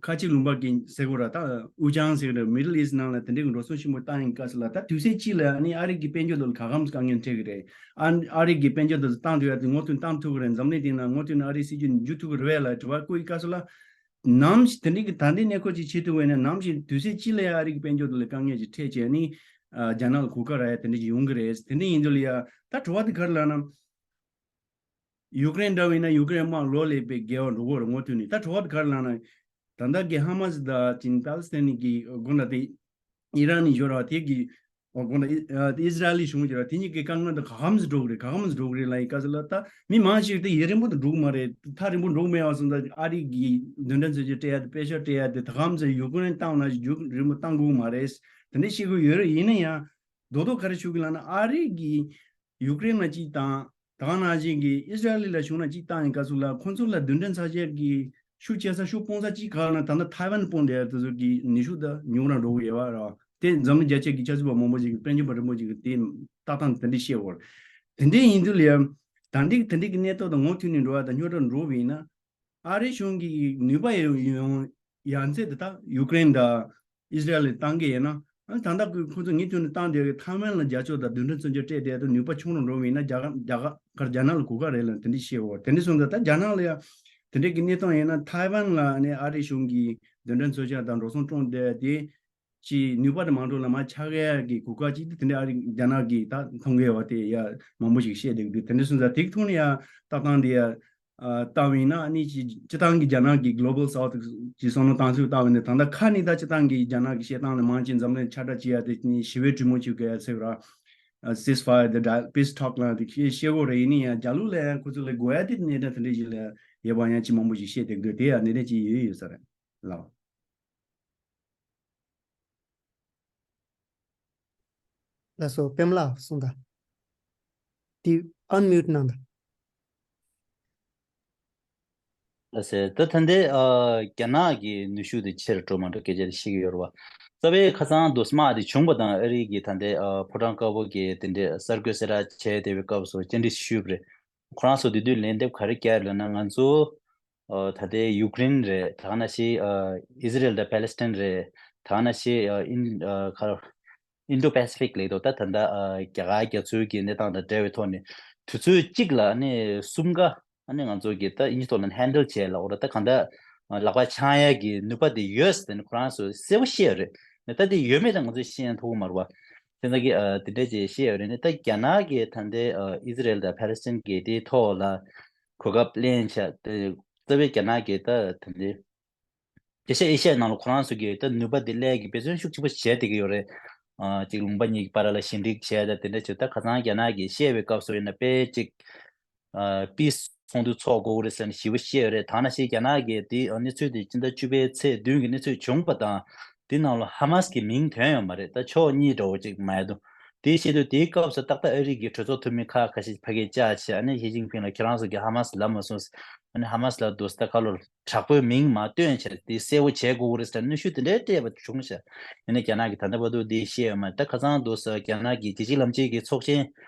ཁ་ཆེ་ལུང་པ་གི་ཟེར་དགོས་ར། ད་དབུས་གཙང་ཟེར་གི་རེད། Middle East ནང་ལ་དེ་འདྲའི་གི་འགྲོ་སོང་ཆེན་པོ་བཏང་ཡིན་སྐབས་སུ་ལ་ད་དུས་ཚོད་གཅིག་ལ་ཨ་ནི་ཨ་རི་གི་དཔལ་འབྱོར་དེ་ལ་ག་གམ་དཀའ་ངལ་འཕྲད་གི་རེད། ཨ་ཨ་རི་གི་དཔལ་འབྱོར་དེ་ཚོ་བཏང་ཐུབ་ཡ་དེ་ངོ་ཐུག་བཏང་ཐུབ་གི་རེད། འཛམ་གླིང་སྟེང་ན་ངོ་ཐུག་ནས་ཨ་རིའི་སྲིད་ཇུས་འཇུ་ཐུབ་གི་རེད་བས་ལ་དྲི་བ་བཀོད་ཡི་སྐབས་སུ་ལ། ནམ་ཞིག་དེ་འདྲའི་གི་ད་ལྟའི་གནས་སྐོར་ཅིག་བྱེད་ཐུབ་བས་ན་ནམ་ཞིག་དུས་ཚོད་གཅིག་ལ་ཡ་ཨ་རི་གི་དཔལ་འབྱོར་དེ་ལ་དཀའ་ངལ་ཅིག་འཕྲད་བྱས་ནི་ཨ་རྒྱ་ནག་ལ་གོ་སྐབས་རག་ཡ་དེ་འདྲ་ཅིག་ཡོང་གི་རེད། དེ་འདྲ་ཡིན་དུས་ལ་ཡ་ད་དྲི་བ་དེ་ག་རེ་ལབ་ན། ཡུ་ཀེ་རེན་འདྲ་བ་ཡིན་ན་ཡུ་ཀེ་རེན་དམག་ལོག་ལས་པའི་བརྒལ་བ་འགྲོ་གི་རེད་ངོ་ཐུག་ནས། ད་དྲི་བ་དེ་ག་རེ་ལབ་ན། ད་ལྟ་གི་ཧ་མ་སི་དང་ཅིག་པ་ལི་སི་ཐན་གི་དགོན་ལ་དེ་ཨི་རན་ནས་ཡོད་ར་དེ་གི་དགོན་ལ་ཨི་ཟི་རལ་གཞུང་ཡོད་ར་དེ་གཉིས་ཀྱི་དཀའ་ངལ་དེ་ག་གམ་སི་འགྲོ་གི་རེད། ག་གམ་སི་འགྲོ་གི་རེད་ལབ་ཡི་སྐབས་སུ་ལ་ད་མི་མང་ཞིག་དེ་ཡུན་རིང་པོ་དུ་འགྲོ་གི་མ་རེད། ཐག་རིང་པོ་འགྲོ་གི་མེད་པ་སོང་ཙང་ཨ་རི་གི་རྡུལ་ཕྲན་མཚོན་ཆ་སྤྲད་ཡ་དེ་པེ་ཤ་སྤྲད་ཡ་དེ་ད་གམ་སི་ཡུ་ཀེ་རེན་བཏང་ན་རྒྱུན་རིང་པོ་བཏང་དགོས་གི་མ་རེད། དེ་འདྲ་བཤད་གི་ཡོད་རེད། ཡིན་ན་ཡང་རྡོག་རྡོག་ག་རེ་ཞུ་གི་ལབ་ན་ཨ་རི་གི་ཡུ་ཀེ་རེན་ལ་གཅིག་དང་། ད་ག་ནང་བཞིན་གྱི་ཨི་ཟི་རལ་ལ་གཞུང་ལ་གཅིག་བཏང་ཡིན་སྐབས་སུ་ལ་ཁོང་ཚོ་ལ་རྡུལ་ཕྲན་ཚོན་ཆ་གི་ཤུགས་ཆེ་ས་ཤུགས་སྤུངས་ས་གཅིག་ག་ལབ་ན་ད་ལྟ་ཐའེ་ཝན་སྤུངས་བསྡད་ཡ་དེ་ཚོ་གི་ནུས་ཤུགས་ད་ཉུང་རུ་འགྲོ་གི་ཡོད་པ་རེད། དེ་འཛམ་གླིང་རྒྱ་ཆེ་གི་ཆབ་སྲིད་པ་མང་པོ་ཞིག་གི་དཔལ་འབྱོར་པ་རིན་པོ་ཆེ་གི་དེ་ལྟ་སྟངས་དེ་འདྲ་བཤད་ཡོད་རེད། དེ་འདྲ་ཡིན་དུས་ལ་ཡ་ད་འདི་གི་དེ་འདྲ་གི་གནས་སྟངས་དང་ངོ་མཐུན་ནས་འགྲོ་བ་དང་རྙོག་དྲ་འགྲོ་བ་ཡིན་ན། ཨ་རི་གཞུང་གིས་ནུས་པ་ཡོང་ཡོང་ཡང་ཚད་དེ་དག་ཡུ་ཀེ་རེན་དང་ཨི་ཟི་རལ་ལ་བཏང་གི་ཡིན་ན། ཨ་ནི་ད་ལྟ་ཁོ་ཁོ་ཚོ་ངས་ཐོན་ནས་བཏང་བསྡད་ཀྱི་ཐའེ་ཝན་ལ་རྒྱ་ཕྱོགས་དང་རྡུལ་ཕྲན་མཚོན་ཆ་སྤྲད་བསྡད་དུས་ནུས་པ་ཆུང་རུ་འགྲོ་བ་ཡིན་ན་རྒྱ་གར་རྒྱ་གར་རྒྱ་ནག་ལ་གོ་སྐབས་རེད་ལབ་དེ་འདྲ་བཤད་འོ། དེ་འདྲ་སོང་ཙང་ད་རྒྱ་ནག་ལ་ཡང་དེ་འདྲའི་གི་གནས་སྟངས་ཡིན་ན་ཐའེ་ཝན་ལ་ནི་ཨ་རི་གཞུང་གིས་རྡུལ་ཕྲན་མཚོན་ཆ་དང་འགྲོ་སོང་བཀྲོངས་བསྡད་དེ། ཅིག་ནུས་པ་དེ་མ་འགྲོ་ལ་མ་ཆགས་ཡ་གི་གོ་སྐབས་ཅིག་དེ་འདྲ་ཨ་རི་རྒྱ་ནག་གིས་ད་མཐོང་གི་ཡོད་པ་དེ་ཡ་མང་པོ་ཞིག་བཤད་བསྡད་ཀྱི་འདུག་དེ་འདྲ་སོང་ཙང་དེ་གི་ཐོག་ནས་ཡ་ལྟ་སྟངས་དེ་ཡ། ཨ་ལྟ་བ་ཡིན་ན་ཨ་ནི་ཅི་སྤྱིར་བཏང་གི་རྒྱ་ནག་གི་Global South གི་བསམ་བློ་བཏང་ཚུལ་ལྟ་བ་ཡིན་ན་ད་ལྟ་ཁ་ནས་ད་སྤྱིར་བཏང་གི་རྒྱ་ནག་གི་བཤད་སྟངས་ལ་མང་ཆེ་འཛམ་གླིང་ཁྱབ་བསྒྲགས་བྱེད་ཡ་དེ་ནི་ཞི་བའི་གྲོས་མོལ་བྱེད་དགོས་ཡ་ཟེར་བ་ར། Ceasefire the dial peace talk ལ་དེ་བཤད་བཤད་དགོས་རེད། ཡིན་ནའི་ཡང་རྒྱ་ལུགས་ལ་ཡང་ཁོ་ཚོ་ལ་དགོས་ཡ་དེ་གནད་དོན་དེ་འདྲ་ཞིག་ལ་ཡོད་པ་ཡང་ཅི་མང་པོ་ཞིག་བཤད་བསྡད་ཀྱི་འདུག་དེ་ཡང་གནད་དོན་ཅིག་ཡོད་ཡོད་ས་རེད་ལགས། ལགས་སོ། པདྨ་ལགས་གསུངས་དང་། དེ་unmute གནང་དང་། ལགས་སོ། ད་ད་ལྟའི་ཨ་རྒྱ་ནག་གི་ནུས་ཤུགས་དེ་ཆེ་རུ་འགྲོ་མ་འགྲོ་སྐད་ཆ་དེ་བཤད་ཀྱི་ཡོད་རེད་བ། རྩ་བའི་ཁ་སང་རྡོག་སྨྲ་དེ་བྱུང་པ་དང་ཨ་རི་གི་ད་ལྟའི་ཨ་ཕོ་བྲང་དཀར་པོ་གི་དེ་འདྲའི་གསར་འགོད་གསལ་བསྒྲགས་བྱས་བསྡད་པའི་སྐབས་སུ་བཅར་འདྲི་ཞུས་པ་རེད། ཁོ་རང་ཚོ་དེ་དུས་ལན་འདེབས་ག་རེ་བསྐྱལ་ལབ་ན་ང་ཚོ་ཨ་ད་ལྟའི་ཡུཀ་རེན་རེད། ད་ག་ནང་བཞིན་ཨ་ཨི་ཟི་རེལ་དང་པེ་ལེ་སི་ཐན་རེད། ད་ག་ནང་བཞིན་ཨ་ཨིན་ཨ་ག་ཨིན་ཌོ་པེ་སི་ཕིག་ལབ་འདུག་ད་ད་ལྟ་ཨ་རྒྱ་གར་རྒྱ་མཚོའི་གི་གནས་སྟངས་དང་འབྲེལ་བའི་ཐོག་ནས་དུས་ཚོད་གཅིག་ལ་ཨ་ནི་གསུམ་ཀ་ཨ་ནི་ང་ཚོ་གི་ད་དབྱིན་ཇི་ཐོག་ལ་ཧེན་ཌལ་བྱས་ལབ་འོ་ད་གང་ལྟར་ལག་པ་འཆང་ཡ་གི་ནུས་པ་དེ་ཡོད་ཟེར་ནས་ཁོ་རང་ཚོས་གསལ་པོ་བཤད་ཡོད་རེད། ད་དེ་ཡོད་མེད་ད་ང་ཚོས་ཤེས་ཡང་ཐུབ་ཀྱི་མ་རེད་བ། དེ་ཚོ་གི་ཨ་དེ་འདྲ་ཅིག་བཤད་ཡོད་རེད་ནི། ད་རྒྱ་ནག་གིས་ད་ལྟའི་ཨ་ཨི་ཟི་རེལ་དང་ཕ་ལེ་སི་ཐན་གྱི་དེའི་ཐོག་ལ་གོ་སྐབས་ལེན་བྱས་ཏེ། རྩ་བའི་རྒྱ་ནག་གིས་ད་ད་ལྟའི་ཨེ་ཤ་ཨེ་ཤ་ཡའི་ནང་ལ་ཁོ་རང་ཚོ་གི་ད་ནུས་པ་དེ་སླེབས་ཀྱི་འབད་བརྩོན་ཤུགས་ཆེན་པོ་བྱས་བསྡད་ཀྱི་ཡོད་རེད། ཨ་ཅིག་ལུང་པ་གཉིས་ཀྱི་བར་ལ་ཞི་འགྲིག་བྱས། ད་དེ་འདྲ་བྱས། ད་ཁ་སང་རྒྱ་ནག་གིས་བཤད་པའི་སྐབས་སུ་ཡིན་ན་དཔེ་ཅིག་ཨ་པི་སི་ཚོགས་འདུ་ཚོགས་དགོས་ཀྱི་རེད་ཟེར་ནས་ཞེ་པོ་བཤད་ཡོད་རེད། ད་ནང་བཞིན་རྒྱ་ནག་གིས་དེ་ཨ་གནས་ཚུལ་དེ་སྤྱི་ཟླ་བཅུ་པའི་ཚེས་བདུན་གྱི་གནས་ཚུལ་བྱུང་བ་དང་། དེ་ནང་ལ་ཧ་མ་སི་གི་མིང་ཐོན་ཡོད་མ་རེད། ད་ཕྱོགས་གཉིས་འདྲ་བོ་ཅིག་མ་ཡ་དུ། དེ་བཤད་དུས་དེའི་སྐབས་སུ་ཏག་ཏག་ཨ་རི་གི་གྲོས་ཚོགས་འཐུས་མི་ཁག་ཁ་ཤས་ཕ་གིར་བཅར་བྱས། ཨ་ནི་ཞི་ཅིན་ཕིང་ལ་ཁྱེད་རང་ཚོ་གིས་ཧ་མ་སི་ལབ་མ་སོང་། ཨ་ནི་ཧ་མ་སི་ལ་དུ་ས་ད་ཁ་ལོར་དྲག་པོའི་མིང་མ་བཏོན་བྱས་དེ་གསལ་པོ་བྱེད་དགོས་ཀྱི་རེད་ཟེར་གནོན་ཤུགས་དེ་འདྲའི་སྤྲད་པ་བྱུང་ཤག་ཡིན་ནའི་རྒྱ་ནག་གིས་ད་ལྟ་བར་དུ་དེ་བཤད་ཡོད་མ་རེད། ད་ཁ་སང་དུ་ས་རྒྱ་ནག་གི་རྒྱལ་སྤྱིའི་ལམ་ཆེན་གྱི་ཚོགས་ཆེན་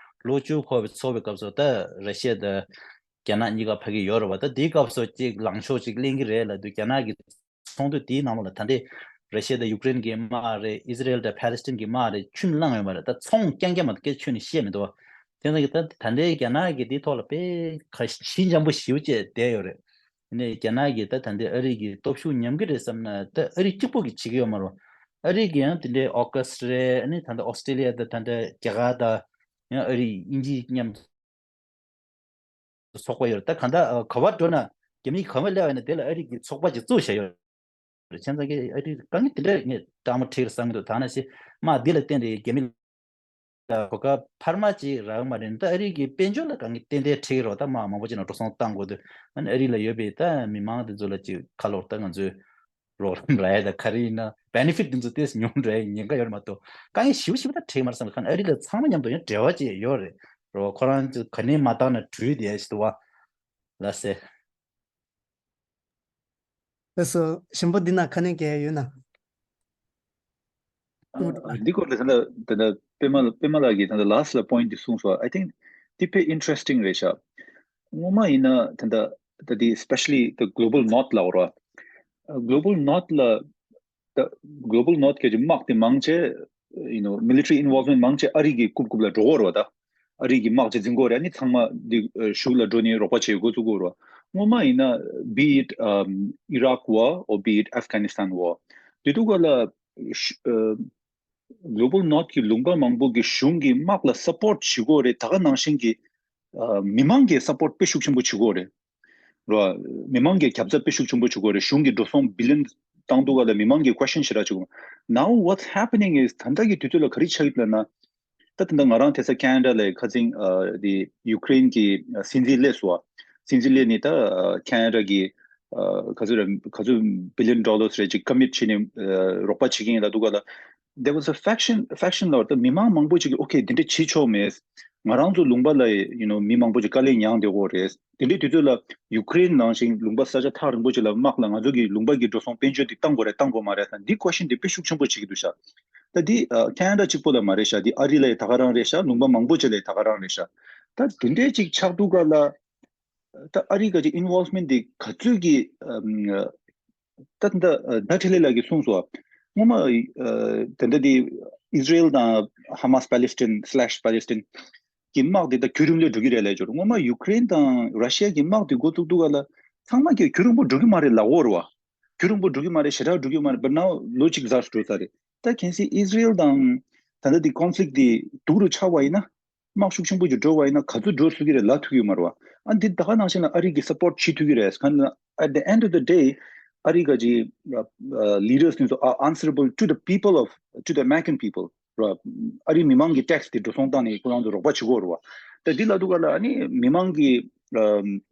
ལོ་བཅུ་འཁོར་བའི་ཚོགས་པའི་སྐབས་སུ་ད་ར་ཤི་ཡ་དང་རྒྱ་ནག་གཉིས་ཀ་ཕ་གིར་ཡོད་རེད་བ། ད་དེའི་སྐབས་སུ་ཅིག་ལངས་ཕྱོགས་ཅིག་ལེན་གྱི་རེད་ལབ་དུས། རྒྱ་ནག་གི་ཚོགས་འདུ་དེའི་ནང་ལ་ད་ལྟའི་ར་ཤི་ཡ་དང་ཡུཀ་རེན་གྱི་དམག་རེད། ཨི་ཟི་རེལ་དང་ཕ་ལེ་སི་ཐན་གྱི་དམག་རེད། ཁྱོན་ནས་བླངས་ཡོད་མ་རེད། ད་ཚོང་རྐྱང་རྐྱང་མ་གཏོགས་སྐད་ཆ་ཁྱོན་ནས་བཤད་མི་འདུག་བ། དེ་ཚོ་གི་ད་ད་ལྟའི་རྒྱ་ནག་གི་དེའི་ཐོག་ལ་དཔེ་ཁ་ཞེ་འཇམ་པོ་ཞེ་པོ་བྱས་བསྡད་ཡོད་རེད། ཡིན་ནའི་རྒྱ་ནག་གིས་ད་ད་ལྟའི་ཨ་རི་གི་སྟོབས་ཤུགས་ཉམས་ཀྱི་རེད་བསམ་ན། ད་ཨ་རི་གཅིག་པོ་གིས་བྱེད་ཀྱི་ཡོད་མ་རེད། ཨ་རི་གི་ཡང་དེ་འདྲའི་ཨོ་ཀ་སི་རེད། ཨ་ནི་ད་ལྟ་ཨོ་སི་ཀྲེ་ལི་ཡ་དང་། ད་ལྟ་རྒྱ་གར་དང་། ཡང་ཨ་རི་དབྱིན་ཇི་མཉམ་དུ་ཚོགས་པ་ཡོད་རེད། ད་གང་ལྟར་ཨ་ག་པར་འགྲོ་ན། རྒྱ་མི་ག་པར་སླེབས་པ་ཡིན་ན་དེ་ལ་ཨ་རི་གི་ཚོགས་པ་ཅིག་བཙུགས་བཞག་ཡོད་རེད། བྱས་ཙང་གི་ཨ་རི་དཀའ་ངལ་དེ་འདྲ་ངས་སྟབས་མ་འཁྲིད་བསམ་གྱི་འདུག་ད་ནང་བཞིན་དམག་འདི་ལ་བརྟེན་ཏེ་རྒྱ་མི་ལ་གོ་སྐབས་འཕར་མ་ཅིག་རག་གི་མ་རེད། ད་ཨ་རི་གི་དཔལ་འབྱོར་ལ་དཀའ་ངལ་ཏན་ཏན་འཕྲད་ཀྱི་རེད། ད་དམག་མང་པོ་ཅིག་ནང་འགྲོ་སོང་བཏང་དགོས་དུས། ཨ་ནི་ཨ་རི་ལ་ཡོད་པའི་ད་མི་མང་དེ་ཚོ་ལ་ཅིག་ཁ་ལོར་ད་ང་ཚོས་རོགས་རམ་རག་ཡ་ད་ག་རེ་ཡིན་ན། བེ་ནེ་ཕིཊ་དེ་ཚོ་ཏོག་ཙམ་ཉུང་རུ་འགྲོ་ཡའི་ཉེན་ཁ་ཡོད་རེད་མ་གཏོགས། དཀའ་ངལ་ཞེ་པོ་ཞེ་པོ་ད་འཕྲད་ཀྱི་མ་རེད་བསམ་གི། ཁ་ནས་ཨ་རི་ལ་ཚང་མ་མཉམ་དུ་ཡང་འབྲེལ་བ་ཅིག་ཡོད་རེད། རོགས་ཁོ་རང་ཚོ་ག་ནས་མ་བཏང་ན་འགྲུལ་བསྡད་ཡ་ཞིག་འདུག་བ། ལགས་སེ། ལགས་སོ། གཞན་པ་འདི་ན་ཁ་ནས་གལ་ཡོད་ན། འདི་སྐོར་ལ་ད་ལྟ་ད་ལྟ་པད་མ་པད་མ་ལགས་ཀྱིས་ད་ལྟ་ལ་སི་ཊི་ལ་པོ་ཡིན་ཊི་འདི་གསུངས་སོང་། I think འདི་དཔེ་ཨིན་ཊི་རེ་སི་ཊིང་རེད་ཤག་སྔོན་མ་ཡིན་ན་ད་ལྟ་ད་འདི་especially the global north ལབ་ར། Global north ལ་ད་Global North གི་དམག་དེ་མང་ཆེ། you know military involvement མང་ཆེ་ཨ་རི་གི་རྐུབ་རྐུབ་ལ་འགྲོ་གི་རེད་བ། ད་ཨ་རི་གི་དམག་ཆེ་འཛིང་གི་རེད། ཨ་ནི་ཚང་མ་འདི་ཨ་གཞུག་ལ་འགྲོ་ནས་རོགས་པ་བྱེད་འགོ་བཙུགས་གི་རེད་བ། སྔོན་མ་ཡིན་ན་be it um Iraq war or be it Afghanistan war དེ་དུས་སྐབས་ལ་ཤུ་ཨ་Global North གི་ལུང་པ་མང་པོ་གི་གཞུང་གི་དམག་ལ་སབ་པོར་ཊི་བྱེད་ཀྱི་ཡོད་རེད། ད་ག་ནང་བཞིན་གྱི་ཨ་མི་མང་གིས་སབ་པོར་ཊི་དཔེ་ཤུགས་ཆེན་པོ་བྱེད་ཀྱི་ཡོད་རེད། རེད་བ། མི་མང་གིས་རྒྱབ་རྩ་དཔེ་ཤུགས་ཆེན་པོ་བྱེད་ཀྱི་ཡོད་རེད། གཞུང་གིས་འགྲོ་སོང་བི་ལི་ཡོན་བཏང་དུས་སྐབས་ལ་མི་མང་གིས་ཀོ་ཤན་ཞེ་དྲག་བྱེད་ཀྱི་ཡོད། Now what's happening is ད་ལྟ་གི་དུས་ཚོད་ལ་ག་རེ་ཆགས་ཀྱི་འདུག་ལབ་ན། ད་ད་ལྟ་ང་རང་དེང་སང་ཁེ་ན་ཌ་ལ་ཁ་སང་ཨ་དེ་ཡུ་ཀེ་རེན་གྱི་ཨ་སྲིད་འཛིན་སླེབས་སོང་བ། སྲིད་འཛིན་སླེབས་ནས་ད་ཨ་ཁེ་ན་ཌ་གི་ཨ་ག་ཚོད་རེད། ག་ཚོད་བི་ལི་ཡོན་ཌོ་ལར་རེད་ཅིག་ཀོ་མིཊ་བྱས་ནས་ཨ་རོགས་པ་བྱེད་ཀྱི་ཡིན་ལབ་དུས་སྐབས་ལ། There was a faction, faction ལབ་ད་མི་མང་མང་པོ་ཅིག་གིས་okay འདི་འདྲ་བྱེད་ཆོག་མེད། ང་རང་ཚོ་ལུང་པ་ལ་you know མི་མང་པོ་ཅིག་དཀའ་ལས་མྱངས་བསྡད་ཡོད་རེད། དེ་འདྲའི་དུས་ཚོད་ལ་ཡུ་ཀེ་རེན་ནང་བཞིན་ལུང་པ་ས་ཆ་ཐག་རིང་པོ་ཅིག་ལ་དམག་ལ་ང་ཚོ་གི་ལུང་པ་གི་འགྲོ་སོང་དཔལ་འབྱོར་འདི་བཏང་དགོས་རེད་བཏང་དགོས་མ་རེད་དང་འདི་ཀོ་ཤན་འདི་དཔེ་ཤུགས་ཆེན་པོ་བྱེད་ཀྱི་འདུག་ཤག་ད་འདི་ཨ་ཁེ་ན་ཌ་གཅིག་པོ་ལ་མ་རེད་ཤག་འདི་ཨ་རི་ལ་ཡང་ད་ག་རང་རེད་ཤག་ལུང་པ་མང་པོ་ཅིག་ལ་ཡང་ད་ག་རང་རེད་ཤག་ད་དེ་འདྲའི་ཅིག་ཆགས་དུས་སྐབས་ལ། ད་ཨ་རི་ག་ཅིག་ཨིན་ཝོལ་ཝི་མེན་ཊི་འདི་ག་ཚོད་ཀྱི་ད་ད་ད་ཁྲི་ལེ་ལགས་ཀྱིས་གསུངས་སོང་། སྔོན་མ་ད་ལྟ་འདི་ཨི་ཟི་རེལ་དང་ཧ་མ་སི་པེ་ལེ་སི་ཐན་slash Palestine གི་དམག་འདི་ད་རྒྱུན་རིང་ལོས་འགྲོ་གི་རེད་ལབ་ཀྱི་ཡོད་རེད། སྔོན་མ་ཡུ་ཀེ་རེན་དང་ར་ཤི་ཡ་གི་དམག་འདི་འགོ་བཙུགས་དུས་སྐབས་ལ་ཚང་མ་གིས་རྒྱུན་རིང་པོ་འགྲོ་གི་མ་རེད་ལབ་ཀྱི་ཡོད་རེད་བ། རྒྱུན་རིང་པོ་འགྲོ་གི་མ་རེད། ཞེ་དྲག་འགྲོ་གི་མ་རེད། But now ལོ་གཅིག་ཙམ་འགྲོ་ཚར་རེད། ད་གལ་སྲིད་ཨི་ཟི་རེལ་དང་ད་ལྟ་འདི་ཀོན་ཕི་ལིག་འདི་སྡུག་རུ་ཆགས་པ་ཡིན་ན། དམག་ཤུགས་ཆེན་པོ་ཅིག་འགྲོ་བ་ཡིན་ན་ག་ཚོད་འགྲོ་ཐུབ་ཀྱི་རེད་ལབ་ཐུབ་ཀྱི་མ་རེད་བ། ཨ་འདི་ད་ག་ནང་བཞིན་ལ་ཨ་རི་གིས་སབ་པོར་ཊི་བྱེད་ཐུབ་ཀྱི་རེད། གང་ལ་at the end of the day ཨ་རི་ག་ཅིག་ལི་ཌར་སི་དེ་ཚོ are answerable to the people of to the American people ར། ཨ་རི་མི་མང་གི་ཊེག་སི་དེ་འགྲོ་སོང་བཏང་ནས་ཁོ་རང་ཚོ་རོགས་པ་བྱེད་ཀྱི་ཡོད་རེད་བ། ད་འདི་ལབ་དུས་སྐབས་ལ་ཨ་ནི་མི་མང་གི་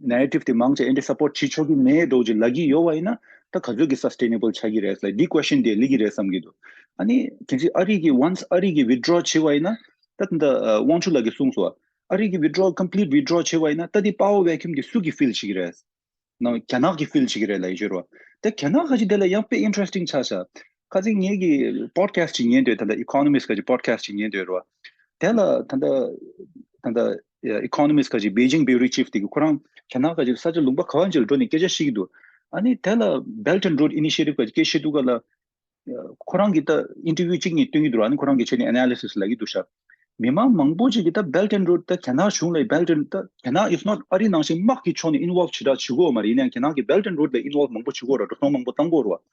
ནེ་རེ་ཊིབ་དེ་མང་ཆེ་ཨེ་འདྲ་སབ་པོར་ཊི་བྱེད་ཆོག་གི་མེད་འགྲོ་ཅིག་ལབ་ཀྱི་ཡོད་བ་ཡིན་ན་ད་ག་ཚོད་ཀྱི་སས་ཊེ་ནེ་བལ་ཆགས་ཀྱི་རེད་ལབ་འདི་ཀོ་ཤན་དེ་སླེབས་ཀྱི་རེད་བསམ་གྱི་འདུག་ཨ་ནི་གལ་སྲིད་ཨ་རི་གིས་ཝན་སི་ཨ་རི་གིས་ཝི་ཌི་རོ་བྱས་པ་ཡིན་ན། ད་ད་ལྟ་དབང་ཕྱུག་ལགས་ཀྱིས་གསུངས་སོང་། ཨ་རི་གིས་ཝི་ཌི་རོ་ཀོམ་པི་ལིཊ་ཝི་ཌི་རོ་བྱས་པ་ཡིན་ན་ད་འདི་པ་ཝར་ཝེ་ཁིའུམ་འདི་སུ་གིས་ཕིལ་བྱེད་ཀྱི་རེད། ནང་རྒྱ་ནག་གིས་ཕིལ་བྱེད་ཀྱི་རེད་ལབ་ཡོད་རེད་བ། ད་རྒྱ་ནག་ཁ་ཅིག་དེ་ལ་ཡང་དཔེ་ཨིན་ཊི་རེ་སི་ཊིང་ཆགས་ཤག་ཁ་ཅིག་ངེད་ཀྱིས་པོ་ཌི་ཁ་སི་ཊི་ཅིག་ཉན་འདུག་ད་ལྟ་ཨི་ཀོ་ནོ་མི་སི་ཊི་ཁ་ཅིག་པོ་ཌི་ཁ་སི་ཊི་ཅིག་ཉན་འདུག་རེད་བ། དེ་ལ་ད་ལྟ་ད་ལྟ་ཨི་ཀོ་ནོ་མི་སི་ཊི་ཁ་ཅིག་བེ་ཅིང་བྷིའུ་རོ་ཅིཕ་དེ་གིས་ཁོ་རང་རྒྱ་ནག་ཁ་ཅིག་ས་ཆ་ལུང་པ་ག་བ་ཅིག་ལ་འགྲོ་ནས་སྐད་ཆ་བཤད་ཀྱི་འདུག་ཨ་ནི་དེ་ལ་Belt and Road Initiative ཁ་ཅིག་སྐད་བཤད་དུས་སྐབས་ལ། ཁོ་རང་གིས་ད་ཨིན་ཊར་བིའུ་གཅིག་གཉིས་སྟོན་གྱི་འདུག་ཨ་ནི་ཁོ་རང་གིས་བྱས་ནས་ཨ་ན་ལི་སིས་ལབ་ཀྱི་འདུག་ཤག་མི་མང་མང་པོ་ཅིག་གིས་ད་Belt and Road ད་རྒྱ་ནག་གཞུང་ལ་Belt and ད་རྒྱ་ནག་is not ཨ་རི་ནང་བཞིན་དམག་གི་ཕྱོགས་ནས་ཨིན་ཝོལ་བ་ཞེ་དྲག་བྱེད་ཀྱི་ཡོད་མ་རེད། ཡིན་ནའང་རྒྱ་ནག་གིས་Belt and Road ལ་ཨིན་ཝོལ་བ་མང་པོ་བྱེད་ཀྱི་ཡོད་རེད། འགྲོ་སོང་མང་པོ་བཏང་གི་ཡོད་རེད་བ།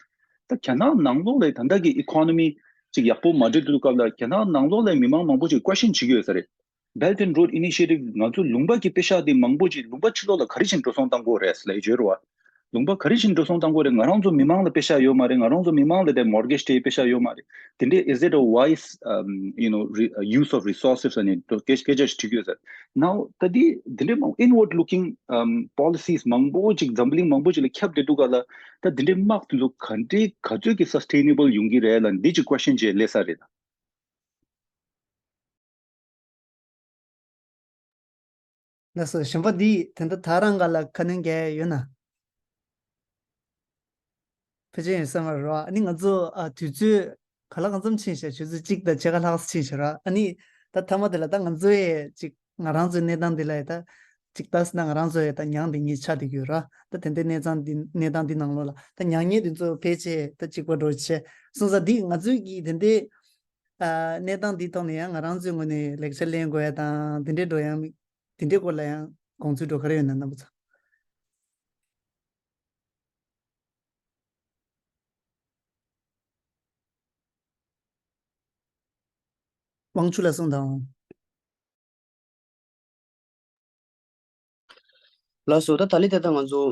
ད་རྒྱ་ནག་ནང་ལོགས་ལ་ད་ལྟ་གི་ཨི་ཀོ་ནོ་མི་ ཅིག་ཡག་པོ་མ་འགྲིག་དུས་སྐབས་ལ་རྒྱ་ནག་ནང་ལོགས་ལ་མི་མང་མང་པོ་ཅིག་ཀོ་ཤན་བྱེད་ཀྱི་ཡོད་ས་རེད། Belt and Road Initiative ང་ཚོ་ལུང་པ་གི་པེ་ཤག་དེ་མང་པོ་ཅིག་ལུང་པ་ཕྱི་ལོགས་ལ་ག་རེ་བྱས་ནས་འགྲོ་སོང་བཏང་གི་ཡོད་རེད་ལབ་ཡོད་རེད་བ། ལུང་པ་ག་རེ་བྱས་ནས་འགྲོ་སོང་བཏང་གི་ཡོད་རེད། ང་རང་ཚོ་མི་མང་ལ་པེ་ཤག་ཡོད་མ་རེད། ང་རང་ཚོ་མི་མང་ལ་དེ་mortgage་སྤྲད་པེ་ཤག་ཡོད་མ་རེད། དེ་འདྲའི is it a wise, um, you know, re- uh, use of resources ཨ་ནི་སྐད་སྐད་ཆ་ཞིག་དྲི་གི་ཡོད་ས་རེད། Now ད་དེ་དེ་འདྲའི་མང་inward looking, um, policies མང་པོ་ཅིག་འཛམ་གླིང་མང་པོ་ཅིག་ལ་ཁྱབ་བསྡད་འདུག་ག་ལ། ད་དེ་འདྲའི་དམག་དེ་ཚོ་ག་འདྲའི་ག་ཚོད་ཀྱི་sustainable་ཡོང་གི་རེད་ལ་འདི་ཅིག་ཀོ་ཤན་ཅིག་སླེབས་ས་རེད། ལགས་སོ། གཞན་པ་འདི་དེ་འདྲ་ད་རང་ག་ལ་ཁ་སྣོན་རྒྱག་ཡ་ཡོད་ན། ཕལ་ཆེར་ཡོད་ས་མ་རེད་ར། ཨ་ནི་ང་ཚོ་ཨ་དུས་ཚོད་ག་ལ་གང་འཚམ་ཕྱིན་ཤག་ཆུ་ཚོད་གཅིག་དང་ཕྱེད་ཀ་ལྷག་ཙམ་ཕྱིན་ཤག་ར། ཨ་ནི་ད་མཐའ་མ་དེ་ལ་ད་ང་ཚོ་ཡས་ཅིག་ང་རང་ཚོའི་གནས་སྟངས་འདི་ལ་ཡ་ད་ཅིག་ལྟས་ན་ང་རང་ཚོ་ཡ་ད་མྱང་འདི་ཉིད་ཆགས་བསྡད་ཀྱི་ཡོད་ར། ད་དེ་འདྲའི་གནས་སྟངས་འདི་གནས་སྟངས་འདི་ནང་ལོགས་ལ་ད་མྱ་ངན་འདི་ཚོ་ཕལ་ཆེར་ད་གཅིག་པ་འགྲོ་ཆེ་སོང་ཙང་འདི་ང་ཚོའི་གི་དེ་འདྲའི་ཨ་གནས་སྟངས་འདིའི་ཐོག་ནས་ཡང་ང་རང་ཚོའི་ངོས་ནས་ལེགས་ཆ་ལེན་དགོས་ཡ་དང་དེ་འདྲའི་འགྲོ་ཡ་དེ་འདྲའི་སྐོར་ལ་ཡང་དགོངས་ཚུལ་འགྲོ་ག་རེ་ཡོད་ན་རྣམ་པ་ཚོ། དབང་ཕྱུག་ལ་གསུངས་དང་། ལགས་སོ། ད་ད་ལི་ད་ལྟ་ང་ཚོ་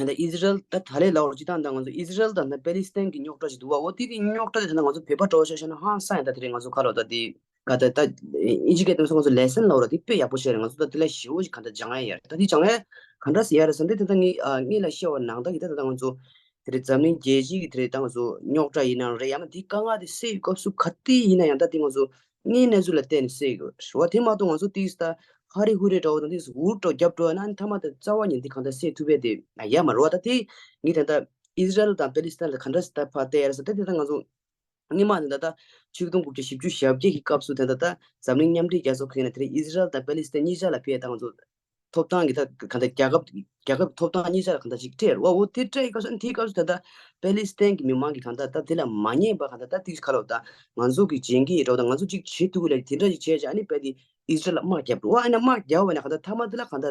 ད་ཨི་ཟི་རལ་ད་ད་ལི་ལའོ་ཅི་ད་ད་ང་ཚོ་ཨི་ཟི་རལ་དང་ད་པེ་ལི་སི་ཐན་གྱི་རྙོག་དྲ་ཞིག་འདུག་བ། འོ་དེ་དེ་རྙོག་དྲ་དེ་ད་ང་ཚོ་བོད་པ་འདྲ་བོ་ཆ་བཞག་ན་ཧང་སང་ཡ། ད་དེ་རིང་ང་ཚོ་ཁ་ལོ་ད་དེ་ག་ད་ད་ཨིན་ཇི་སྐད་དུ་ང་ཚོ་ལེ་སན་ལའོ་ར་དེ་དཔེ་ཡག་པོ་བཤད་རེད། ང་ཚོ་ད་དེ་ལ་ཞེ་བོ་ཞིག་ག་ད་སྦྱང་ཡ་ཡ་རེད། ད་དེ་སྦྱང་ཡ་ག་འདྲ་ཟེར་ཡ་རེད་ཟེར་ན་དེ་ད་ངས་ངས་ལ་བཤད་བ་ནང་ད་གི་ད་ད་ང་ཚོ་དེ་རེད། འཛམ་གླིང་རྒྱལ་སྤྱི་གི་དེ་རེད། ད་ང་ཚོ་རྙོག་དྲ་ཡིན་ནའང་རེད། ཡང་ན་དེ་དཀའ་ངལ་དེ་སེལ་ཡོད་སྐབས་སུ་ག་དེ་ཡིན་ན་ཡང་ད་དེ་ང་ཚོ་དངོས་གནས་ཚུལ་ལ་བལྟས་ནས་སེལ་དགོས་རེད་བ། དེ་མ་གཏོགས་ང་ཚོ་ཏིས་ད་ཧ་རི་ཧུ་རི་འདྲ་བོ་དང་ཏིས་འུར་འདྲ་རྒྱབ་འགྲོ་ན་ཐ་མ་ད་རྩ་བ་ཉིད་འདི་གང་ལྟར་སེལ་ཐུབ་པས་དེ་ཡ་མ་རེད་བ། ད་དེ་ངས་ད་ལྟ་ཨི་ཟི་རལ་དང་པེ་ལི་སི་ཐན་ལ་ག་འདྲ་སེ་ད་ཕར་བལྟས་ཡ་རེད་ཟེར། ད་དེ་ད་ང་ཚོ་སྔོན་མ་ད་ད་ད་ཆིག་སྟོང་དགུ་བརྒྱ་བཞི་བཅུ་ཞེ་བརྒྱད་ཀྱི་སྐབས་སུ་ད་ད་ད་འཛམ་གླིང་མཉམ་འབྲེལ་རྒྱལ་ཚོགས་ཁེ་ན་དེ་རིང་ཨི་ཟི་རལ་དང་པེ་ལི་སི་ཐན་གཉིས་ཆ་ལ་ཕེ་ད་ང་ཚོ་ཐོབ་ཐང་གི་ད་ག་ད་རྒྱལ་ཁབ་རྒྱལ་ཁབ་ཐོབ་ཐང་གཉིས་ཆ་ལ་ག་ད་ཅིག་སྤྲད་རོ། འོ་དེ་སྤྲད་ཡི་སྐབས་སུ་ཨ་ནི་དེའི་སྐབས་སུ་ད་ད་པེ་ལི་སི་ཐན་གྱི་མི་མང་གི་ག་ད་ད་དེ་ལ་མ་ཉན་པ་ག་ད་ད་དེ་ཁ་ལོ་ད་ང་ཚོ་གི་བྱེད་ཀྱི་ཡིན་རོ། ད་ང་ཚོ་ཅིག་བྱེད་ཐུབ་ཀྱི་ལ་དེ་འདྲ་ཅིག་བྱས་ཅིག་ཨ་ནི་པེ་དེ་ཨི་ཟི་རལ་ལ་དམག་རྒྱབ་རོ། ཨ་ནི་དམག་རྒྱབ་པ་ན་ག་ད་ཐ་མ་དེ་ལ་ག་ད་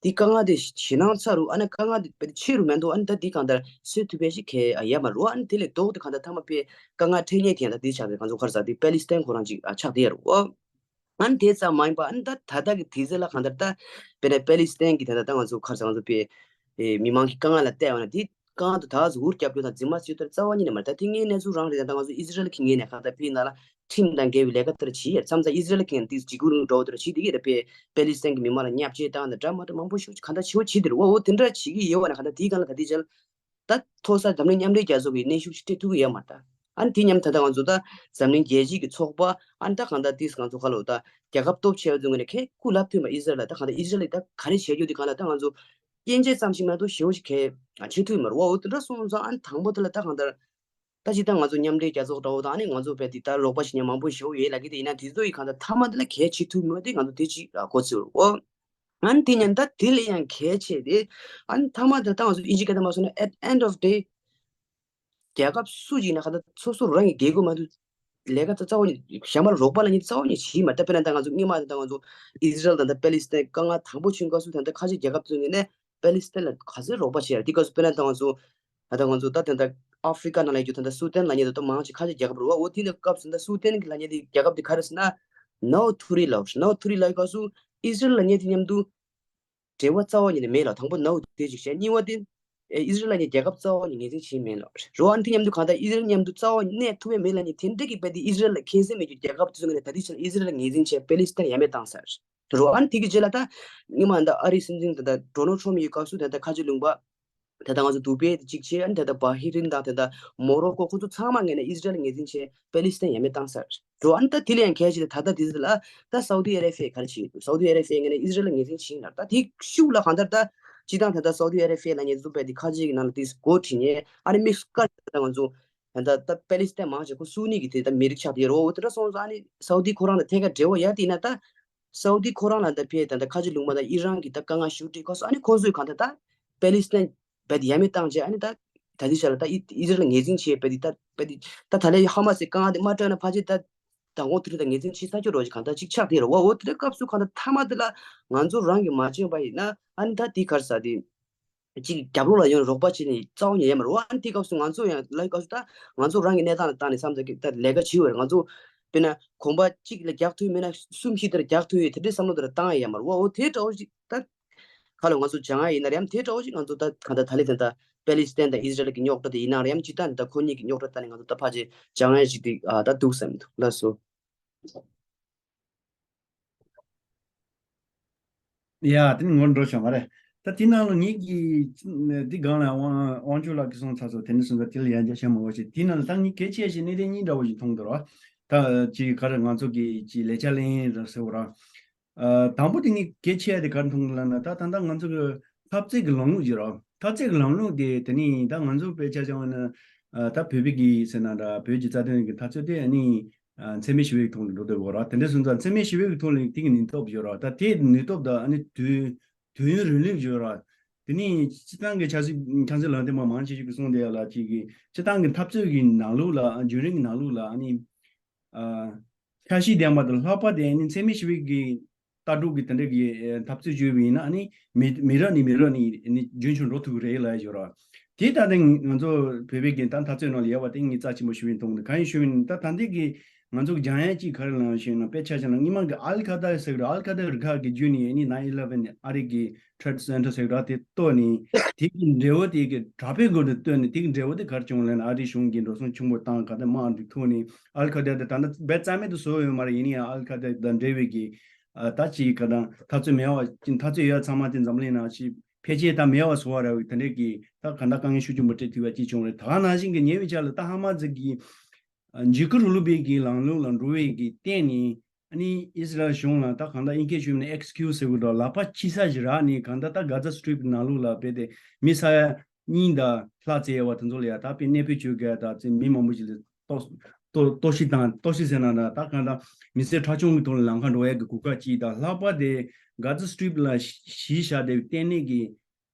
དེ་དཀའ་ངལ་དེ་ཞེད་སྣང་ཚ་རུ་ཨ་ནི་དཀའ་ངལ་དེ་པེ་དེ་ཆེ་རུ་མེད་འདུག་ཨ་ནི་ད་དེ་ག་ད་སེལ་ཐུབ་པའི་ཞིག་གལ་ཡ་མ་རོ། ཨ་ནི་དེ་ལས་ལྡོག་དེ་ག་ད་ཐ་མ་པེ་དཀའ་ངལ་འཕྲད་མཁན་དེ་ཡང་ད་དེ་ཆགས་ཏེ་ང་ཚོ་ག་རེ་ཟ་དེ་པེ་ལི་སི་ཐན་ཁོ་རང་ཅིག་ཨ་ཆགས་དེ་ཡ་རོ། ཨ་ནི་དེ་ཙམ་མ་ཡིན་པ་ཨ་ནི་ད་ད་ལྟ་གི་དུས་ཚོད་ལ་གང་ལྟར་ད་དཔེར་ན་པེ་ལི་སི་ཐན་གྱི་ད་ལྟ་ད་ང་ཚོ་ཁ་སང་ང་ཚོ་པའི་ཨེ་མི་མང་གི་དཀའ་ངལ་ལ་བལྟས་པ་ན་དེ་གང་དུ་ད་གཟུགས་རྒྱབ་སྐྱོར་དང་འཛིན་མ་བྱེད་དོར་རྩ་བ་ཉིད་ནས་མ་རེད། ད་དེ་ངའི་གནས་ཚུལ་རང་རེད། ད་ང་ཚོ་ཨི་ཟི་རལ་གྱི་ངོས་ནས་གང་ལྟར་ཕི་ན་ལ་ཁྲིམས་དང་འགལ་བའི་ལས་ཀ་དེར་བྱེད་ཡ་མཚམས་མཚམས་ཨི་ཟི་རལ་གྱི་ངོས་ནས་དེ་འཇིགས་སྐུལ་འགྲོ་དེར་བྱེད་དེ་གི་རེད། པེ་པེ་ལི་སི་ཐན་གྱི་མི་མང་ལ་བརྙས་བཅོས་བཏང་དང་འདྲ་མ་འདྲ་མང་པོ་ཞིག་གང་ལྟར་བྱེད་བ་བྱེད་དེ་རེད། འོ་འོ་དེ་འདྲ་བྱེད་ཀྱི་ཡོད་བ་ན་གང་ལྟར་དེའི་སྒང་ལ་ད་དེ་ཅལ། ད་མཐོ་ས་འཛམ་གླིང་མཉམ་འབྲེལ་རྒྱལ་ཚོགས་ཀྱི་གནོན་ཤུགས་ཤིག་སྤྲད་ཐུབ་ཀྱི་ཡོད་མ་རེད། ཨ་ནི་དེ་མཉམ་ད་ལྟ་ང་ཚོ་ད་འཛམ་གླིང་རྒྱལ་སྤྱིའི་གི་ཚོགས་པ་ཨ་ནི་ད་གང་ལྟར་དེས་ང་ཚོ་ཁ་ལོ་ད་རྒྱལ་ཁབ་སྟོབས་ཆེ་བ་ཚོའི་ངོས་ནས་ཁས་སྐུ་ལབ་ཐུབ་མ་ཨི་ཟི་རལ་ལ་ད་གང་ལྟར་ཨི་ཟི་རལ་ལ་ད་ག་རེ་བྱེད་རྒྱུ་དེ་གང་ལ་ད་ང་ཚོ་སྐྱོན་བརྗོད་ཙམ་ཞིག་མ་གཏོགས་ཞེ་པོ་ཞིག་གས་བྱེད་ཐུབ་མ་རེད། འོ་འོ་དེ་འདྲ་སོང་ཙང་ཨ་ནི་དང་པོ་དེ་ལ་ད་གང་ལྟར་ད་ཅི་ད་ང་ཚོ་མཉམ་འབྲེལ་རྒྱལ་ཚོགས་འདྲ་བོ་དང་ཨ་ནི་ང་ཚོ་བས་དེ་ད་རོགས་པ་བྱེད་མཁན་མང་པོ་ཞེ་པོ་ཡོད་ལབ་ཀྱི་དེ་ཡིན་ན་དེ་ཚོ་ཡི་གང་ལྟར་མཐའ་མ་དེ་ལ་གས་བྱེད་ཐུབ་མ་དེ་ང་ཚོ་དེ་ཅིག་གོ་ཚོད་རེད། འོ། ཨ་ནི་དེ་ཉན་ད་དེ་ལས་ཡང་གལ་ཆེ་དེ། ཨ་ནི་ཐ་མ་དེ་ད་ང་ཚོ་ཨིན་ཇི་སྐད་དུ་མ་སོང་ན་at end of day རྒྱལ་ཁབ་སུ་ཞིག་ན་ག་ད་སོ་སོ་རང་གི་རྒྱལ་ཁབ་མ་གཏོགས་ལས་ཀ་ད་རྩ་བ་ཉིད་གཞན་པ་རོགས་པ་ལ་ཉིད་རྩ་བ་ཉིད་བྱེད་མ་ད། དཔེར་ན་ད་ང་ཚོ་སྔོན་མ་ད་ང་ཚོ་ཨི་ཟི་རལ་དང་ད་པེ་ལི་སི་ཐན་དཀའ་ངལ་དང་པོ་བྱུང་སྐབས་སུ་ད་ད་ཁ་ཆེ་རྒྱལ་ཁབ་ཚོ་ངོས་ནས་པེ་ལི་སི་ཐན་ལ་ག་ཚོད་རོགས་པ་བྱེད་ཡ་དེ་སྐབས་སུ་དཔེར་ན་ད་ང་ཚོ་ད་ད་ང་ཚོ་ད་ད་ད་ཨ་ཧྥི་རི་ཀ་ནང་ལ་ཡོད་རྒྱུ་ད་ད་སུ་དན་ལ་ཉེ་ད་ད་མང་ཆེ་ཁ་ཆེ་རྒྱལ་ཁབ་རེད་བ། འོ་དེ་ལ་སྐབས་སུ་ད་སུ་དན་གི་ལ་ཉེ་དེ་རྒྱལ་ཁབ་དེ་ག་རེ་ཟེར་ན་ནའོ་ཐུ་རི་ལའོ་ནའོ་ཐུ་རི་ལའོ་སྐབས་སུ་ཨི་ཟི་རལ་ལ་ཉེ་དེ་མཉམ་དུ་འབྲེལ་བ་རྩ་བ་ཉིད་ནས་མེད་ལ། དང་པོ་ནའོ་དེ་ཅིག་བཤད། གཉིས་པ་དེ་ཨི་ཟི་རལ་ལ་ཉེ་རྒྱལ་ཁབ་རྩ་བ་ཉིད་ངོས་འཛིན་བྱེད་མེད་ལ་རོ། ཨ་ནི་དེ་མཉམ་དུ་གང་ལྟར་ཨི་ཟི་རལ་མཉམ་དུ་རྩ་བ་ཉིད་གནས་ཐུབ་པའི་མེད་ལ་ཉེ་དེ་འདྲ་གི་བས་དེ་ཨི་ཟི་རལ་ལ་ཁེ་བཟང་མེད་རྒྱུ་རྒྱལ་ཁབ་དེ་ཚོ་ངོས་ནས་ད་ལྟའི་ཆར་ཨི་ཟི་རལ་ངོས་འཛིན་བྱས་པེ་ལི་སི་ཐན་ཡ་མེད་བཏང་ཚར་རོ། ཨ་ནི་དེ་གི་རྗེས་ལ་ད་སྔོན་མ་ད་ཨ་རིའི་སྲིད་འཛིན་ད་ད་ཌོ་ནལ་ཊམ་ཡོད་སྐབས་སུ་ད་ད་ཁ་ཆེ་ལུང་པ་ད་ལྟ་ང་ཚོ་དུ་བེ་དེ་གཅིག་བྱས། ཨ་ནི་ད་ལྟ་བྷ་ཧི་རིན་དང་ད་ལྟ་མོ་རོ་ཀོ་ཁོ་ཚོ་ཚང་མ་ངོས་ནས་ཨི་ཟི་རལ་ངོས་འཛིན་བྱས་པེ་ལི་སི་ཐན་ཡ་མེད་བཏང་ཚར་འགྲོ། ཨ་ནི་ད་དེ་ལས་ཡང་གལ་ཆེ་ད་ད་ད་དེ་ཚོ་ལ་ད་སའུ་དི་ཨ་རེ་བྷི་ཡ་ག་རེ་བྱེད་ཀྱི་འདུག་སའུ་དི་ཨ་རེ་བྷི་ཡ་ངོས་ནས་ཨི་ཟི་རལ་ངོས་འཛིན་བྱེད་ཀྱི་ན་ད་དེ་ཤུགས་ལ་གང་ལྟར་ད་སྤྱི་བཏང་ད་ད་སའུ་དི་ཨ་རེ་བྷི་ཡ་ལ་ཉེ་འཛུགས་པའི་དེ་ཁ་ཆེ་གི་ནང་ལ་དེ་སྒོ་ཁྲིད་ཉེ་ཨ་ནི་དམིགས་སུ་བཀར་ད་ང་ཚོ་ད་ད་པེ་ལི་སི་ཐན་མང་ཆེ་ཁོ་སུ་ནི་གི་དེ་ད་མི་རིགས་ཆགས་དེ་རོ། འོ་དེ་འདྲ་སོང་ཙང་ཨ་ནི་སའུ་དི་ཁོ་རང་ལ་ཐད་ཀར་འབྲེལ་བ་ཡར་དེ་ན་ད་སའུ་དི་ཁོ་རང་ལ་ད་ཕེ་ད་ད་ཁ་ཆེ་ལུང་པ་ད་ཨི་རན་གི་ད་དཀའ་ངལ་ཞུ་དྲི་ཁོ་སོ་ཨ་ནི་ཁོ་ཚོས་གང་ད་ད་པེ་ལི་སི་ཐན་བས་ཡ་མེད་བཏང་རྗེས་ཨ་ནི་ད་ད་ལྟའི་ཆ་ལ་ད་ཨི་ཨི་ཟི་རལ་ངོས་འཛིན་བྱས་བས་ད་བས་ད་ད་ལས་ཧ་མ་སི་དཀའ་ངལ་དེ་མ་སྤྲོད་ན་ཕལ་ཆེར་ད་མདང་དགོང་དེ་རིང་ད་ངོས་འཛིན་བྱེད་ས་ཁྱོད་རོགས་ཀྱི་གང་ད་ཅིག་ཆགས་དེ་རེད་བ། འོ་དེ་འདྲའི་སྐབས་སུ་གང་ད་ཐ་མ་དེ་ལ་ང་ཚོ་རང་གིས་མ་བྱས་པ་ཡིན་ན་ཨ་ནི་ད་དེ་གར་ས་དེ་ གཅིག་རྒྱབ་ལོགས་ལ་ཡོང་རོགས་པ་བྱས་ནས་རྩ་བ་ཉིད་ཡོད་མ་རེད། ཨ་ནི་དེ་སྐབས་སུ་ང་ཚོ་ཡང་ལབ་སྐབས་སུ་ད་ང་ཚོ་རང་གི་གནས་སྟངས་ལ་བལྟས་ནས་བསམ་ཚུལ་གྱི་ད་ལས་ཀ་བྱེད་འོས་རེད། ང་ཚོ་དཔེར་ན་གོམ་པ་གཅིག་ལ་རྒྱག་ཐུབ་མེད་ན་གསུམ་བཞི་དེར་རྒྱག་ཐུབ་ཡོད། དེ་འདྲའི་བསམ་བློ་དེར་བཏང་ཡ་ཡོད་མ་རེད། འོ་དེ་འདྲ་བོ་ཞིག་ད་ཁ་ལོ་ང་ཚོ་སྦྱང་ཡ་ཡིན་ན་རེད། ཡང་དེ་འདྲ་བོ་ཞིག་ང་ཚོ་ད་གང་ལྟར་ད་ལི་དེ་ད་པེ་ལི་སི་ཐན་དང་ཨི་ཟི་རལ་གྱི་རྙོག་དྲ་དེ་ཡིན་ན་རེད། ཡང་སྤྱིར་བཏང་ད་ཁོ་གཉིས་ཀྱི་རྙོག་དྲ་ད་ནི་ང་ཚོ་ད་ཕལ་ཆེར་སྦྱང་ཡ་ཞིག་དེ་ཨ་ད་འདུག་བསམ་འདུག་ལགས་སོ། ཡ་དེ་ནི་ངོ་འགྲོ་བྱུང་བ་རེད། ད་དེ་ནང་ལ་ངེད་ཀྱིས་འདི་སྒང་ལ་དབང་དབང་ཕྱུག་ལགས་ཀྱིས་གསུངས་ཚར་སོང་། དེ་ནི་སོང་ཙང་དེ་ལ་ཡང་བསྐྱར་བཤད་མི་དགོས་ཤིང་། དེ་ནང་ལ་ད་ངས་གལ་ཆེ་ཞིག་གནད་དོན་གཉིས་འདྲ་བོ་ཞིག་མཐོང་འདུག་ར། ད་ཅིག་ག་རེ་ང་ཚོ་གི་ཅིག་ལས་བྱ་ལེན་ར་ཟེར་བ་ར། ཨ་དང་པོ་དེ་ངས་གལ་ཆེ་ཡ་དེ་ག་རེ་མཐོང་འདུག་ལབ་ན། ད་ད་ལྟ་ང་ཚོ་གི་འཐབ་རྩོད་ཀྱི་ལམ་ལུགས་ཅིག་ར། འཐབ་རྩོད་ཀྱི་ལམ་ལུགས་དེ་དེ་ནི་ད་ང་ཚོ་དཔེ་ཆ་བཞག་པ་ན་ཨ་ད་བོད་པའི་གི་ཟེར་ན་འདྲ། བོད་ཀྱི་རྩ་དོན་གྱི་འཐབ་རྩོད་དེ་ཨ་ནི་ཨ་འཚེ་མེད་ཞི་བའི་ཐོག་ནས་འགྲོ་བསྡད་ཡོད་ར། དེ་འདྲ་སོང་ཙང་འཚེ་མེད་ཞི་བའི་ཐོག་ནས་དེ་གི་ནུས་སྟོབས་ཡོད་ར། ད་དེ་ནུས་སྟོབས་དང་ཨ་ནི་དུས་དུས་ཡུན་རིང་ལུགས་ཡོད་ར། དེ་ནི་སྤྱིར་བཏང་གི་ཆབ་སྲིད་ཆབ་སྲིད་ལམ་སྟོན་པ་མང་ཆེ་ཤོས་ཀྱིས་གསུངས་བསྡད་ཡ་ལ་ཅིག་གི་སྤྱིར་བཏང་གི་འཐབ་རྩོད་ཀྱི་ནང་ལོགས་ལ་ཨ་རྒྱུན་རིང་གི་ནང་ལོགས་ལ་ཨ་ནི་ཨ་ཁྱད་གཤིས་ལྡན་པ་དང་ལྷག་པར་དེ་ཨ་ནི་འཚེ་མེད་ཞི་བའི་གི་ལྟ་གྲུབ་ཀྱི་དེ་འདྲ་གི་ཨེ་འཐབ་རྩོད་བྱས་པ་ཡིན་ན་ཨ་ནི་མི་མི་རབས་ནས་མི་རབས་ནས་ཨ་ནི་རྒྱུན་འཁྱོངས་འགྲོ་ཐུབ་ཀྱི་རེད་ལབ་ཡོད་ར། དེ་ལྟ་སྟེ་ང་ཚོ་བོད་པའི་གི་ད་འཐབ་རྩོད་ནང་ལ་ཡོད་པ་དེ་ངས་རྩ་ཆེན་པོ་ཞུ་ཡིན་མཐོང་གི། གང་ཡིན་ཞུ་ཡིན་ད་ད་འདི་གི་ང་ཚོ་གི་སྦྱང་ཡ་གཅིག་ག་རེ་ལབ་ཞུས་ན། དཔེ་ཆ་བཞག་ན་སྔོན་མ་གི་ཨལ་ཁ་ད་ཟེར་གི་ར། ཨལ་ཁ་ད་རུ་ཁག་གི་བརྒྱུད་ནས་ཨ་ནི་nine eleven ཨ་རི་གི་Trade Center ཟེར་གི་ར་དེ་གཏོར་ནས། དེ་གི་འབྲས་བུ་དེ་གི་དྲག་པོའི་སྒོ་ནས་བཏོན་ནས། དེ་གི་འབྲས་བུ་དེ་ག་རེ་བྱུང་ལབ་ན་ཨ་རིའི་གཞུང་གིས་འགྲོ་སོང་ཆེན་པོ་བཏང་། ག་དེ་དམག་འདི་ཐུག་ནས་ཨལ་ཁ་ད་དེ་ད་ལྟ་རྦད་རྩ་མེད་དུ་བཟོས་ཡོད་མ་རེད། ཡིན་ན་ཡང་ཨལ་ཁ་ད་དང་འབྲེལ་བའི་གི་ཨ་ད་ཅིག་ག་དང་འཐབ་རྩོད་མེད་པ་འཐབ་རྩོད་ཡོད་ཚང་མ་དེ་འཛམ་གླིང་ནང་ཅིག་ཕལ་ཆེར་ད་མེད་པ་བཟོ་བ་ར་བའི་དེ་འདྲའི་གི་ད་ག་ད་དཀའ་ངལ་ཤུགས་ཆེན་པོ་འཕྲད་ཐུབ་པ་ཅིག་བྱུང་རེད། ད་ག་ནང་བཞིན་གི་ཉེ་བའི་ཆར་ལ་ད་ཧ་མ་ཛི་གི་འཇིགས་སྐུལ་རིང་ལུགས་པའི་གི་ལམ་ལུགས་ལ་འགྲོ་བའི་གི་སྟེང་ནས། ཨ་ནི་ཨི་སི་རལ་གཞུང་ལ་ད་གང་ལྟར་དབྱིན་སྐད་ཞུས་ན་ཨེག་སི་ཁིའུ་སི་ཟེར་གི་འདུག་ལག་པ་ཕྱིས་ས་ཞིག་རག་ནས། གང་ལྟར་ད་གྷ་ཛ་སི་ཊི་རིབ་ནང་ལོགས་ལ་རྦད་དེ་མི་ས་ཡ་གཉིས་དང་ལྷག་ཙམ་ཡོད་པ་དེ་ཚོ་ལ་ཡ་ད་དཔེ་གནས་སྤོས་བྱེད་དགོས་ཡ། ད་ཅིག་མི་མང་པོ་ཞིག་ལ་གཏོར་གཏོར་གཏོར་བཤིག་དང་གཏོར་བཤིག་ཟེར་ན་འདྲ། ད་གང་ལྟར་མི་ཚེ་ཁྲག་སྦྱོང་གི་ཐོག་ལ་ལམ་ཁ་འགྲོ་ཡ་གི་གོ་སྐབས་གཅིག་དང་། ལྷག་པར་དེ་གྷ་ཛ་སི་ཊི་རིབ་ལ་གཞི་བཞག་བསྡད་པའི་ལྟེ་གནས་ཀྱི་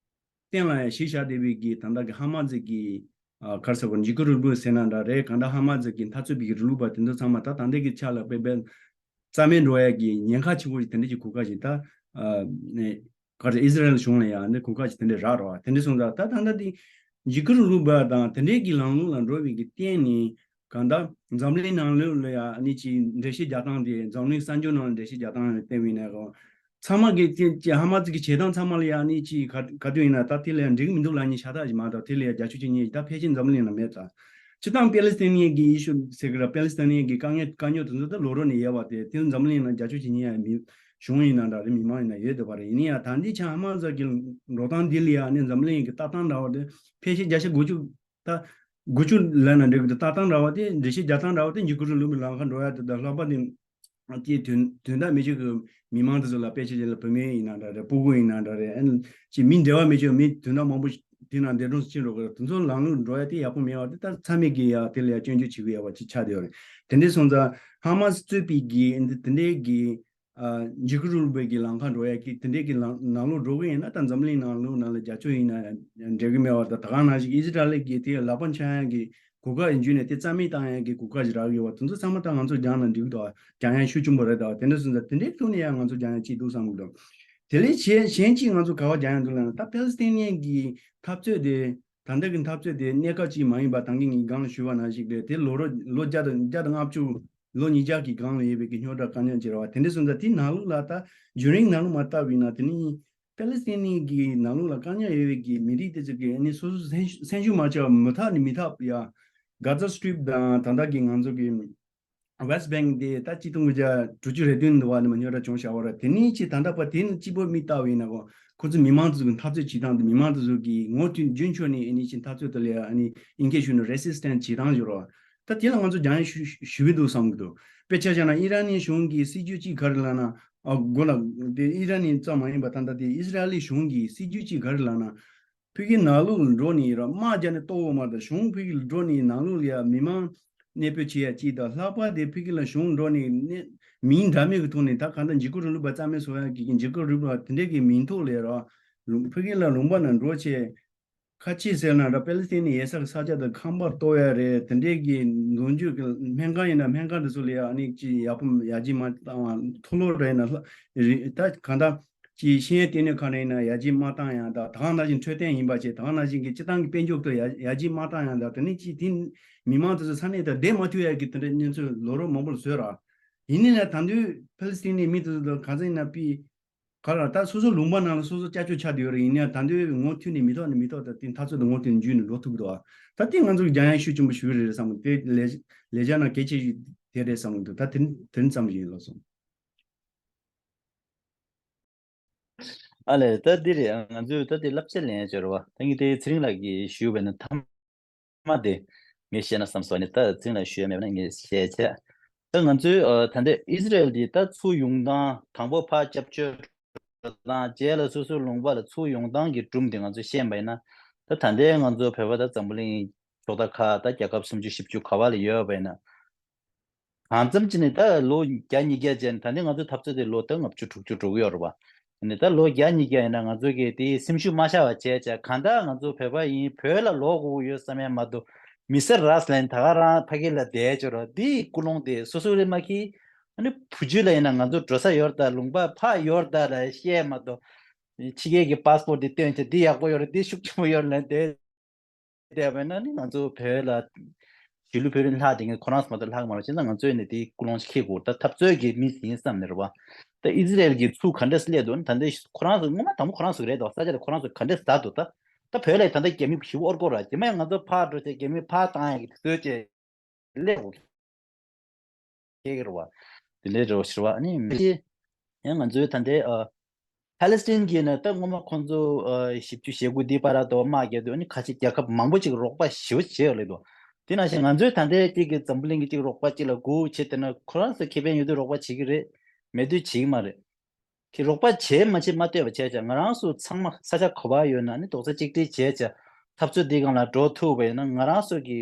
སྟེང་ལ་ཡང་གཞི་བཞག་བསྡད་པའི་གི་ད་ལྟ་གི་ཧ་མ་ཛི་གི་ཨ་ག་རེ་ཟེར་དགོས། འཇིགས་སྐུལ་རིང་ལུགས་ཟེར་ན་འདྲ་རེད། གང་ལྟར་ཧ་མ་ཛི་གི་འཐབ་རྩོད་པའི་གི་རིང་ལུགས་པ་དེ་ཚོ་ཚང་མ་ད་ད་ལྟའི་གི་ཆ་ལ་དཔེ་དཔེ་རྩ་མེད་འགྲོ་ཡ་གི་ཉེན་ཁ་ཆེན་པོ་ཞིག་དེ་འདྲ་གི་གོ་སྐབས་ཤིག་ད་ཨ་ནས་ག་རེ་ཨི་ཟི་རལ་གཞུང་ལ་ཡང་ནས་གོ་སྐབས་ཤིག་དེ་འདྲ་རག་རོགས། དེ་འདྲ་སོང་ཙང་ད་ད་ལྟ་དེ་འཇིགས་སྐུལ་རིང་ལུགས་པ་དང་དེ་འདྲའི་གི་ལམ་ལུགས་ལ་འགྲོ་བའི་གི་སྟེང་ནས། གང་ལྟར་འཛམ་གླིང་ནང་ལོགས་ལ་ཡ་ཨ་ནི་ཅིག་འགྲེལ་བཤད་རྒྱག་སྟངས་དེ། འཛམ་གླིང་གསར་འགྱུར་ནང་ལ་འགྲེལ་བཤད་རྒྱག་སྟངས་ལ་བལྟས་པ་ཡིན་ན། གང་ཚང་མ་གི་ཅི་ཅི་ཧ་མ་ཛི་གི་བྱེད་སྟངས་ཚང་མ་ལ་ཡ་ཨ་ནི་ཅིག་ག་ག་དུས་ཡིན་ན་ད་དེ་ལ་ཡ་འགྲིག་གི་མི་འདུག་ལབ་མཁན་ཤ་སྟག་ཅིག་མ་གཏོགས་དེ་ལ་ཡ་རྒྱབ་སྐྱོར་བྱེད་མཁན་ད་ཕལ་ཆེར་འཛམ་གླིང་ནང་མེད་ཙང་། སྤྱིར་བཏང་པེ་ལི་སི་ཐན་གྱི་ཨི་ཤུ་ཟེར་གི་ར། པེ་ལི་སི་ཐན་གྱི་དཀའ་ངལ་དཀའ་རྙོག་དེ་ཚོ་ད་ལོ་རོ་ནས་ཡོད་པ་དེ། དེ་འཛམ་གླིང་ནང་རྒྱབ་སྐྱོར་བྱེད་མཁན་ཡ་མི་གཞུང་ཡིན་ན་འདྲ་རེད། མི་མང་ཡིན་ན་ཡོད་བསྡད་པ་རེད། ཡིན་ན་ཡང་ད་ལྟའི་ཆ་ཧ་མ་ཛི་གི་འགྲོ་སྟངས་འདི་ལ་ཡ་ཨ་ནི་འཛམ་གླིང་གི་ལྟ་སྟངས་འདྲ་བ་དེ་ཕལ་ཆེར་བརྒྱ་ཆ་དགུ་བཅུ། ད་དགུ་བཅུ་ལབ་ན་འགྲིག་གི་འདུག་ལྟ་སྟངས་འདྲ་བ་དེ། འགྲེལ་བཤད་རྒྱག་སྟངས་འདྲ་བ་དེ་འཇིགས་སྐུལ་རིང་ལུགས་པའི་ལམ་ཁ་འགྲོ་ཡ་དེ་དང་། ལྷག་པར་དེ་དེ་དོན་དག་མི་ཆོག་གི་མི་མང་དེ་ཚོ་ལ། དཔེ་ཆ་ཅིག་ལ་བུད་མེད་ཡིན་ན་འདྲ་རེད། སྤུ་གུ་ཡིན་ན་འདྲ་རེད། ཨ་ནི་ཅིག་མི་འབྲེལ་བ་མི་ཆོག་མི་དོན་དག་མང་པོ་དེ་ནང་འདས་གྲོངས་སུ་ཕྱིན་འགྲོ་གི་རེད། དེ་ཚོ་ལམ་ལུགས་འགྲོ་ཡ་དེ་ཡག་པོ་མེད་པ་དེ་ད་ཚང་མས་གི་ཡ་དེ་ལ་ཡ་སྐྱོན་བརྗོད་བྱེད་གི་ཡ་བ་ཅིག་ཆགས་བསྡད་ཡོད་རེད། དེ་འདྲ་སོང་ཙང་ཧ་མ་ཛི་གཙོས་པའི་གི་འདི་དེ་འདྲའི་གི་ཨ་འཇིགས་སྐུལ་རིང་ལུགས་པའི་གི་ལམ་ཁ་འགྲོ་ཡ་གི་དེ་འདྲའི་གི་ལམ་ནང་ལོགས་འགྲོ་གི་ཡིན་ན། ད་འཛམ་གླིང་ནང་ལོགས་ནང་ལ་རྒྱབ་སྐྱོར་ཡིན་ན་འགྲིག་གི་མེད་པ། ད་ད་ག་ནང་བཞིན་ཨི་སི་ཊ་ལི་གི་དེ་ལག་པ་འཆང་ཡ་གི་གོ་སྐབས་ཡིན་རྒྱུ་ནས་དེ་རྩ་མེད་བཏང་ཡ་གི་གོ་སྐབས་ཞིག་རག་གི་ཡོད་པ། དེ་ཚོ་ཚང་མ་ད་ང་ཚོ་སྦྱང་ན་འགྲིག་གི་འདུག་སྦྱང་ཡ་ཤུགས་ཆེན་པོ་རེད། ད་དེ་འདྲ་སོང་ཙང་དེ་འདྲའི་ཐོག་ནས་ཡང་ང་ཚོ་སྦྱང་ཡ་ཅིག་འདུག་བསམ་གི་འདུག་དེ་ལས་གཞན་གཞན་གཅིག་ང་ཚོ་ག་པར་སྦྱང་ཡ་འདུག་ལབ་ན། ད་པེ་ལི་སི་ཐན་གྱི་འཐབ་རྩོད་དེ། ད་ལྟ་གི་འཐབ་རྩོད་དེ་གནས་སྐབས་གཅིག་མ་ཡིན་པ། ད་གིན་ངས་སྒང་ལ་ཞུས་པ་ནང་བཞིན་རེད། དེ་ལོ་རོ་ལོ་བརྒྱ་དང་བརྒྱ་དང་ལྔ་བཅུ། ལོ་ཉིས་བརྒྱ་གི་སྒང་ལ་ཡོད་པའི་གི་རྙོག་དྲ་དཀའ་རྙོག་ཅིག་རེད་བ། དེ་འདྲ་སོང་ཙང་དེའི་ནང་ལོགས་ལ་ད་རྒྱུན་རིང་ནང་ལོགས་མ་བལྟས་པ་ཡིན་ན། དེ་ནི་པེ་ལི་སི་ཐན་གྱི་ནང་ལོགས་ལ་དཀའ་རྙོག་ཡོད་པའི་གི་མི་རིགས་དེ་ཚོ་གི་ཨ་ནི་སོ་སོ་སེམས་སེམས་ཤུགས་མ་ཆག་པ། མུ་མཐའ་ནས་མི་ཐག་ཡ། གྷ་ཛ་སི་ཊི་རིབ་དང་ད་ལྟ་གི་ང་ཚོ་གི་ཝེ་སི་ཊི་བེང་ཀི་དེ་ད་གཅིག་སྟོང་དགུ་བརྒྱ་དྲུག་ཅུ་རེ་བདུན་འདི་བ་ནས་མ་རྙོག་དྲ་བྱུང་བཞག་པ་རེད། དེ་ནས་ཅིག་ད་ལྟ་བར་དེ་ནི་གཅིག་པོ་མི་བལྟས་པ་ཡིན་ན་གོ། ཁོ་ཚོ་མི་མང་ཚོ་གི་འཐབ་རྩོད་བྱེད་སྟངས་དེ། མི་མང་ཚོ་གི་ངོ་མཐུན་རྒྱུན་འཁྱོངས་ནས་ཨ་ནི་ཅིག་འཐབ་རྩོད་དེ་ལ་ཨ་ནི་ཨིན་སྐད་ཞུས་ན་རེ་སི་སི་ཊེན་སི་བྱེད་སྟངས་ཡོད་རེད་བ། ད་དེ་ལ་ང་ཚོ་སྦྱང་ཡ་ཞུ་ཞུ་གི་འདུག་བསམ་གི་འདུག་དཔེ་ཆ་བཞག་ན་ཨི་རན་ནི་གཞུང་གི་སྲིད་ཇུས་གཅིག་ག་རེ་ལབ་ན། ཨ་དགོས་ལ་དེ་ཨི་རན་ནི་ཙམ་མ་ཡིན་པ་ད་ལྟ་དེ་ཨི་སི་ར་ཨེལ་གཞུང་གི་སྲིད་ཇུས་གཅིག་ག་རེ་ལབ་ན། ཕ་གི་ནང་ལོགས་ལ་འགྲོ་ནས་ར་དམག་རྒྱག་ནས་གཏོར་བ་མ་གཏོགས། གཞུང་ཕ་གི་ལ་འགྲོ་ནས་ནང་ལོགས་ལ་ཡ་མི་མང་གནས་སྤོས་བྱེད་ཡ་གཅིག་དང་། ལྷག་པར་དེ་ཕ་གི་ལ་གཞུང་འགྲོ་ནས་གནས་མིང་འདྲ་མིན་གྱི་ཐོག་ནས་ད་གང་ལྟར་འཇིགས་སྐུལ་རིང་ལུགས་པ་རྩ་མེད་བཟོ་ཡ་གི་འཇིགས་སྐུལ་རིང་ལུགས་པ་དེ་འདྲའི་གི་མིང་ཐོག་ལ་ར་ལུང་ཕ་གི་ལ་ལུང་པ་ནང་འགྲོ་བྱས། ཁ་ཆེ་ཟེར་ན་འདྲ། པེ་ལི་སི་ཐན་ནི་ཡོད་ས་གི་ས་ཆ་དང་ཁང་པ་གཏོར་ཡ་རེད། དེ་འདྲའི་གི་ནང་ཆོས་ཀྱི་སྨན་ཁང་ཡིན་ན་སྨན་ཁང་དེ་ཚོ་ལ་ཡ་ཨ་ནི་ཅི་ཡག་པོ་ཡག་ཅིག་མ་བཏང་བ། མཐོ་སློབ་རེད་ན་ལྷ་རི་ད་གང་ལྟར་ ཀྱི་ཤེས་ཡོན་ལྟེ་གནས་ཁག་ནས་ཡིན་ན་ཡར་རྒྱས་མ་བཏང་ཡང་དང་། ད་ག་ནང་བཞིན་འཕྲོད་བསྟེན་ཡིན་པ་བྱས། ད་ག་ནང་བཞིན་གྱི་སྤྱི་བཏང་གི་དཔལ་འབྱོར་དུ་ཡར་ཡར་རྒྱས་མ་བཏང་ཡང་དང་། དེ་ནས་ཅིག་དེ་མི་མང་དེ་ཚོ་ས་གནས་དང་བསྡད་མ་ཐུབ་ཡ་གི་དེ་འདྲའི་གནས་ཚུལ་ལོ་རབས་མང་པོ་ལ་བཟོས་ར། ཡིན་ནའི་ལ་ད་དུང་ཕ་ལེ་སི་ཐན་ནི་མི་དེ་ཚོ་དང་གང་ཟེར་ཡིན་ན་པི་ག་ལ་ད་སོ་སོ་ལུང་པ་ནང་ལ་སོ་སོ་ཅ་ཅོ་ཆགས་བསྡད་ཡོད་རེད། ཡིན་ནའི་ད་དུང་ངོ་མཐུད་ནས་མི་ཐོག་ནས་མི་ཐོག་ད་དེ་འཐབ་རྩོད་དང་ངོ་མཐུད་ནས་འཇུས་ནས་འགྲོ་ཐུབ་ཀྱི་འདུག་ད་དེ་ང་ཚོ་གི་རྒྱ་ཡན་ཤུགས་ཆེན་པོ་ཞིག་རེད་བསམ་གི། དེ་ལས་ལས་འཆར་ནང་གལ་ཆེ་ཤོས་དེ་རེད་བསམ་གི་འདུག་ད་དེ་དེ་ཙམ་ཞིག་ཡིན། ལགས་སོ། ཨ་ལས། ད་འདི་རེད། ང་ཚོས་ད་འདི་བསླབ་བྱ་ལེན་ཡ་ཅིག་ཡོད་རེད་བ། ད་ངས་དེ་ཚེ་རིང་ལགས་ཀྱིས་ཞུས་པ་ནི་མཐའ་མ་དེ་ངས་བཤད་ན་བསམ་སོང་ནི། ད་ཚེ་རིང་ལགས་ཞུ་ཡ་མེད་པ་ན་ངས་བཤད་བྱས། ད་ང་ཚོའི་ཨ་ད་ལྟའི་ཨི་ཟི་རེལ་འདི་ད་ཚུར་ཡོང་སྟངས། དང་པོ་ཕར་སྐྱབས་བཅོལ་འགྲོ་སྟངས། རྗེས་ལ་སོ་སོའི་ལུང་པ་ལ་ཚུར་ཡོང་སྟངས་ཀྱི་སྒྲོམ་དེ་ང་ཚོས་ཤེས་པ་ཡིན་ན། ད་ད་ལྟའི་ང་ཚོ་བོད་པ་ད་འཛམ་བུ་གླིང་ཕྱོགས་མཐའ་ཁག་ད་རྒྱལ་ཁབ་སུམ་ཅུ་བཞི་བཅུ་ག་བ་ལ་ཡོད་པ་ཡིན་ན། གང་འཚམ་ཅིག་ནས་ད་ལོ་བརྒྱ་ཉིས་བརྒྱ་བྱས་ནས། ད་ནི་ང་ཚོའི་འཐབ་རྩོད་དེ་ལོ་ད་ལྔ་བཅུ་དྲུག་ཅུ་འགྲོ་གི་ཡོད་རེད་བ། ནི་ད་ལོ་བརྒྱ་ཉིས་བརྒྱ་ཡིན་ན་ང་ཚོ་གིས་དེའི་སེམས་ཤུགས་མ་ཆག་པ་བྱས་བྱས། གང་ལྟར་ང་ཚོ་བོད་པ་ཡིན། བོད་ལ་ལོག་དགོས་ཀྱི་ཡོད་བསམ་ཡ་མ་གཏོགས། མི་ས་ར་ཟ་ལན་ད་ག་རང་ཕ་གི་ལ་བསྡད་ཆོག་ར། དེའི་ཀུན་སློང་དེ་སོ་སོ་རེད་མ་གི། ཨ་ནི་བུ་བརྒྱུད་ལ་ཡིན་ན་ང་ཚོ་འགྲོ་ས་ཡོད་རེད་ད། ལུང་པ་ཕར་ཡོད་རེད་ད་ལ་བཤད་མ་གཏོགས། ཕྱི་རྒྱལ་གྱི་པ་སི་པོར་དེ་སྟོན་བྱས། འདི་ཡག་པོ་ཡོད་རེད། འདི་ཤུགས་ཆེན་པོ་ཡོད་རེད་ལབ་བསྡད་བསྡད་པ་ཡིན་ན་ནི། ང་ཚོ་བོད་ལ་གཞིས་ལུས་བོད་རིགས་ལྷག་བསྡད་མཁན་ཁོ་རང་ཚོ་མ་གཏོགས་ལྷག་མ་རེད། བྱས་ཙང་ང་ཚོས་ནི་དེའི་ཀུན་སློང་ཞིག་འཁྱེར་དགོས། ད་འཐབ་རྩོད་ཀྱི་མི་ཡིན་བསམ་ནས་རེད་བ། ད་ཨི་ཟི་རེལ་གྱིས་ཚུར་ག་འདྲས་སླེབས་འདུག་ན། ད་ལྟ་ཁོ་རང་ཚོ་སྔོན་མ་དང་པོ་ཁོ་རང་ཚོ་རེད་དོ། ས་ཆ་དེ་ཁོ་རང་ཚོ་ག་འདྲས་ཟ་འདུག་ད་ད་བོད་ལ་ད་ལྟ་རྒྱ་མི་ཞེ་པོ་ཨོར་གོ་ར། རྗེས་མ་ཡང་ང་ཚོ་ཕར་འགྲོ་བྱས་རྒྱ་མི་ཕར་བཏང་ཡག་གི་དུས་ཚོད་བྱས། སླེབས་འོང་། ཁྱེད་ཀྱི་རེད་བ། དེ་འདྲའི་རེད་བ་ཞེས་པ། ཨ་ནི་མི་ཡང་ང་ཚོའི་ད་ལྟའི་ཨ་ཕ་ལེ་སི་ཐན་གྱི་ནི་ད་སྔོན་མ་ཁོང་ཚོ་ཨ་བཞི་བཅུ་ཞེ་དགུ་འདི་བར་དུ་དམག་རྒྱག་དུས། ཨ་ནི་ཁ་ཆེ་རྒྱལ་ཁབ་མང་པོ་ཅིག་རོགས་པ་ཞེ་པོ་བྱས་ཡོད་རེད་དོ། དེ་ནང་བཞིན་ང་ཚོའི་ད་ལྟའི་གཅིག་གི་འཛམ་བུ་གླིང་གི་གཅིག་རོགས་པ་གཅིག་ལ་སྒུག་བྱས། དེ་ན་ཁོ་རང་ཚོ་ཁེ་ཕན་ཡོད་དུས་རོགས་པ་བྱེད་ཀྱི་རེད། མེད་དུས་བྱེད་ཀྱི་མ་རེད། ཁྱེད་རོགས་པ་བྱས་མ་བྱས་མ་ལྟོས་པ་བྱས་བྱས། ང་རང་ཚོ་ཚང་མ་ས་ཆ་ག་པར་ཡོད་ན་ནི་རྡོག་རྩ་གཅིག་སྒྲིལ་བྱས་བྱས། འཐབ་རྩོད་འདི་སྒང་ལ་འགྲོ་ཐུབ་པ་ཡིན་ན། ང་རང་ཚོ་གི་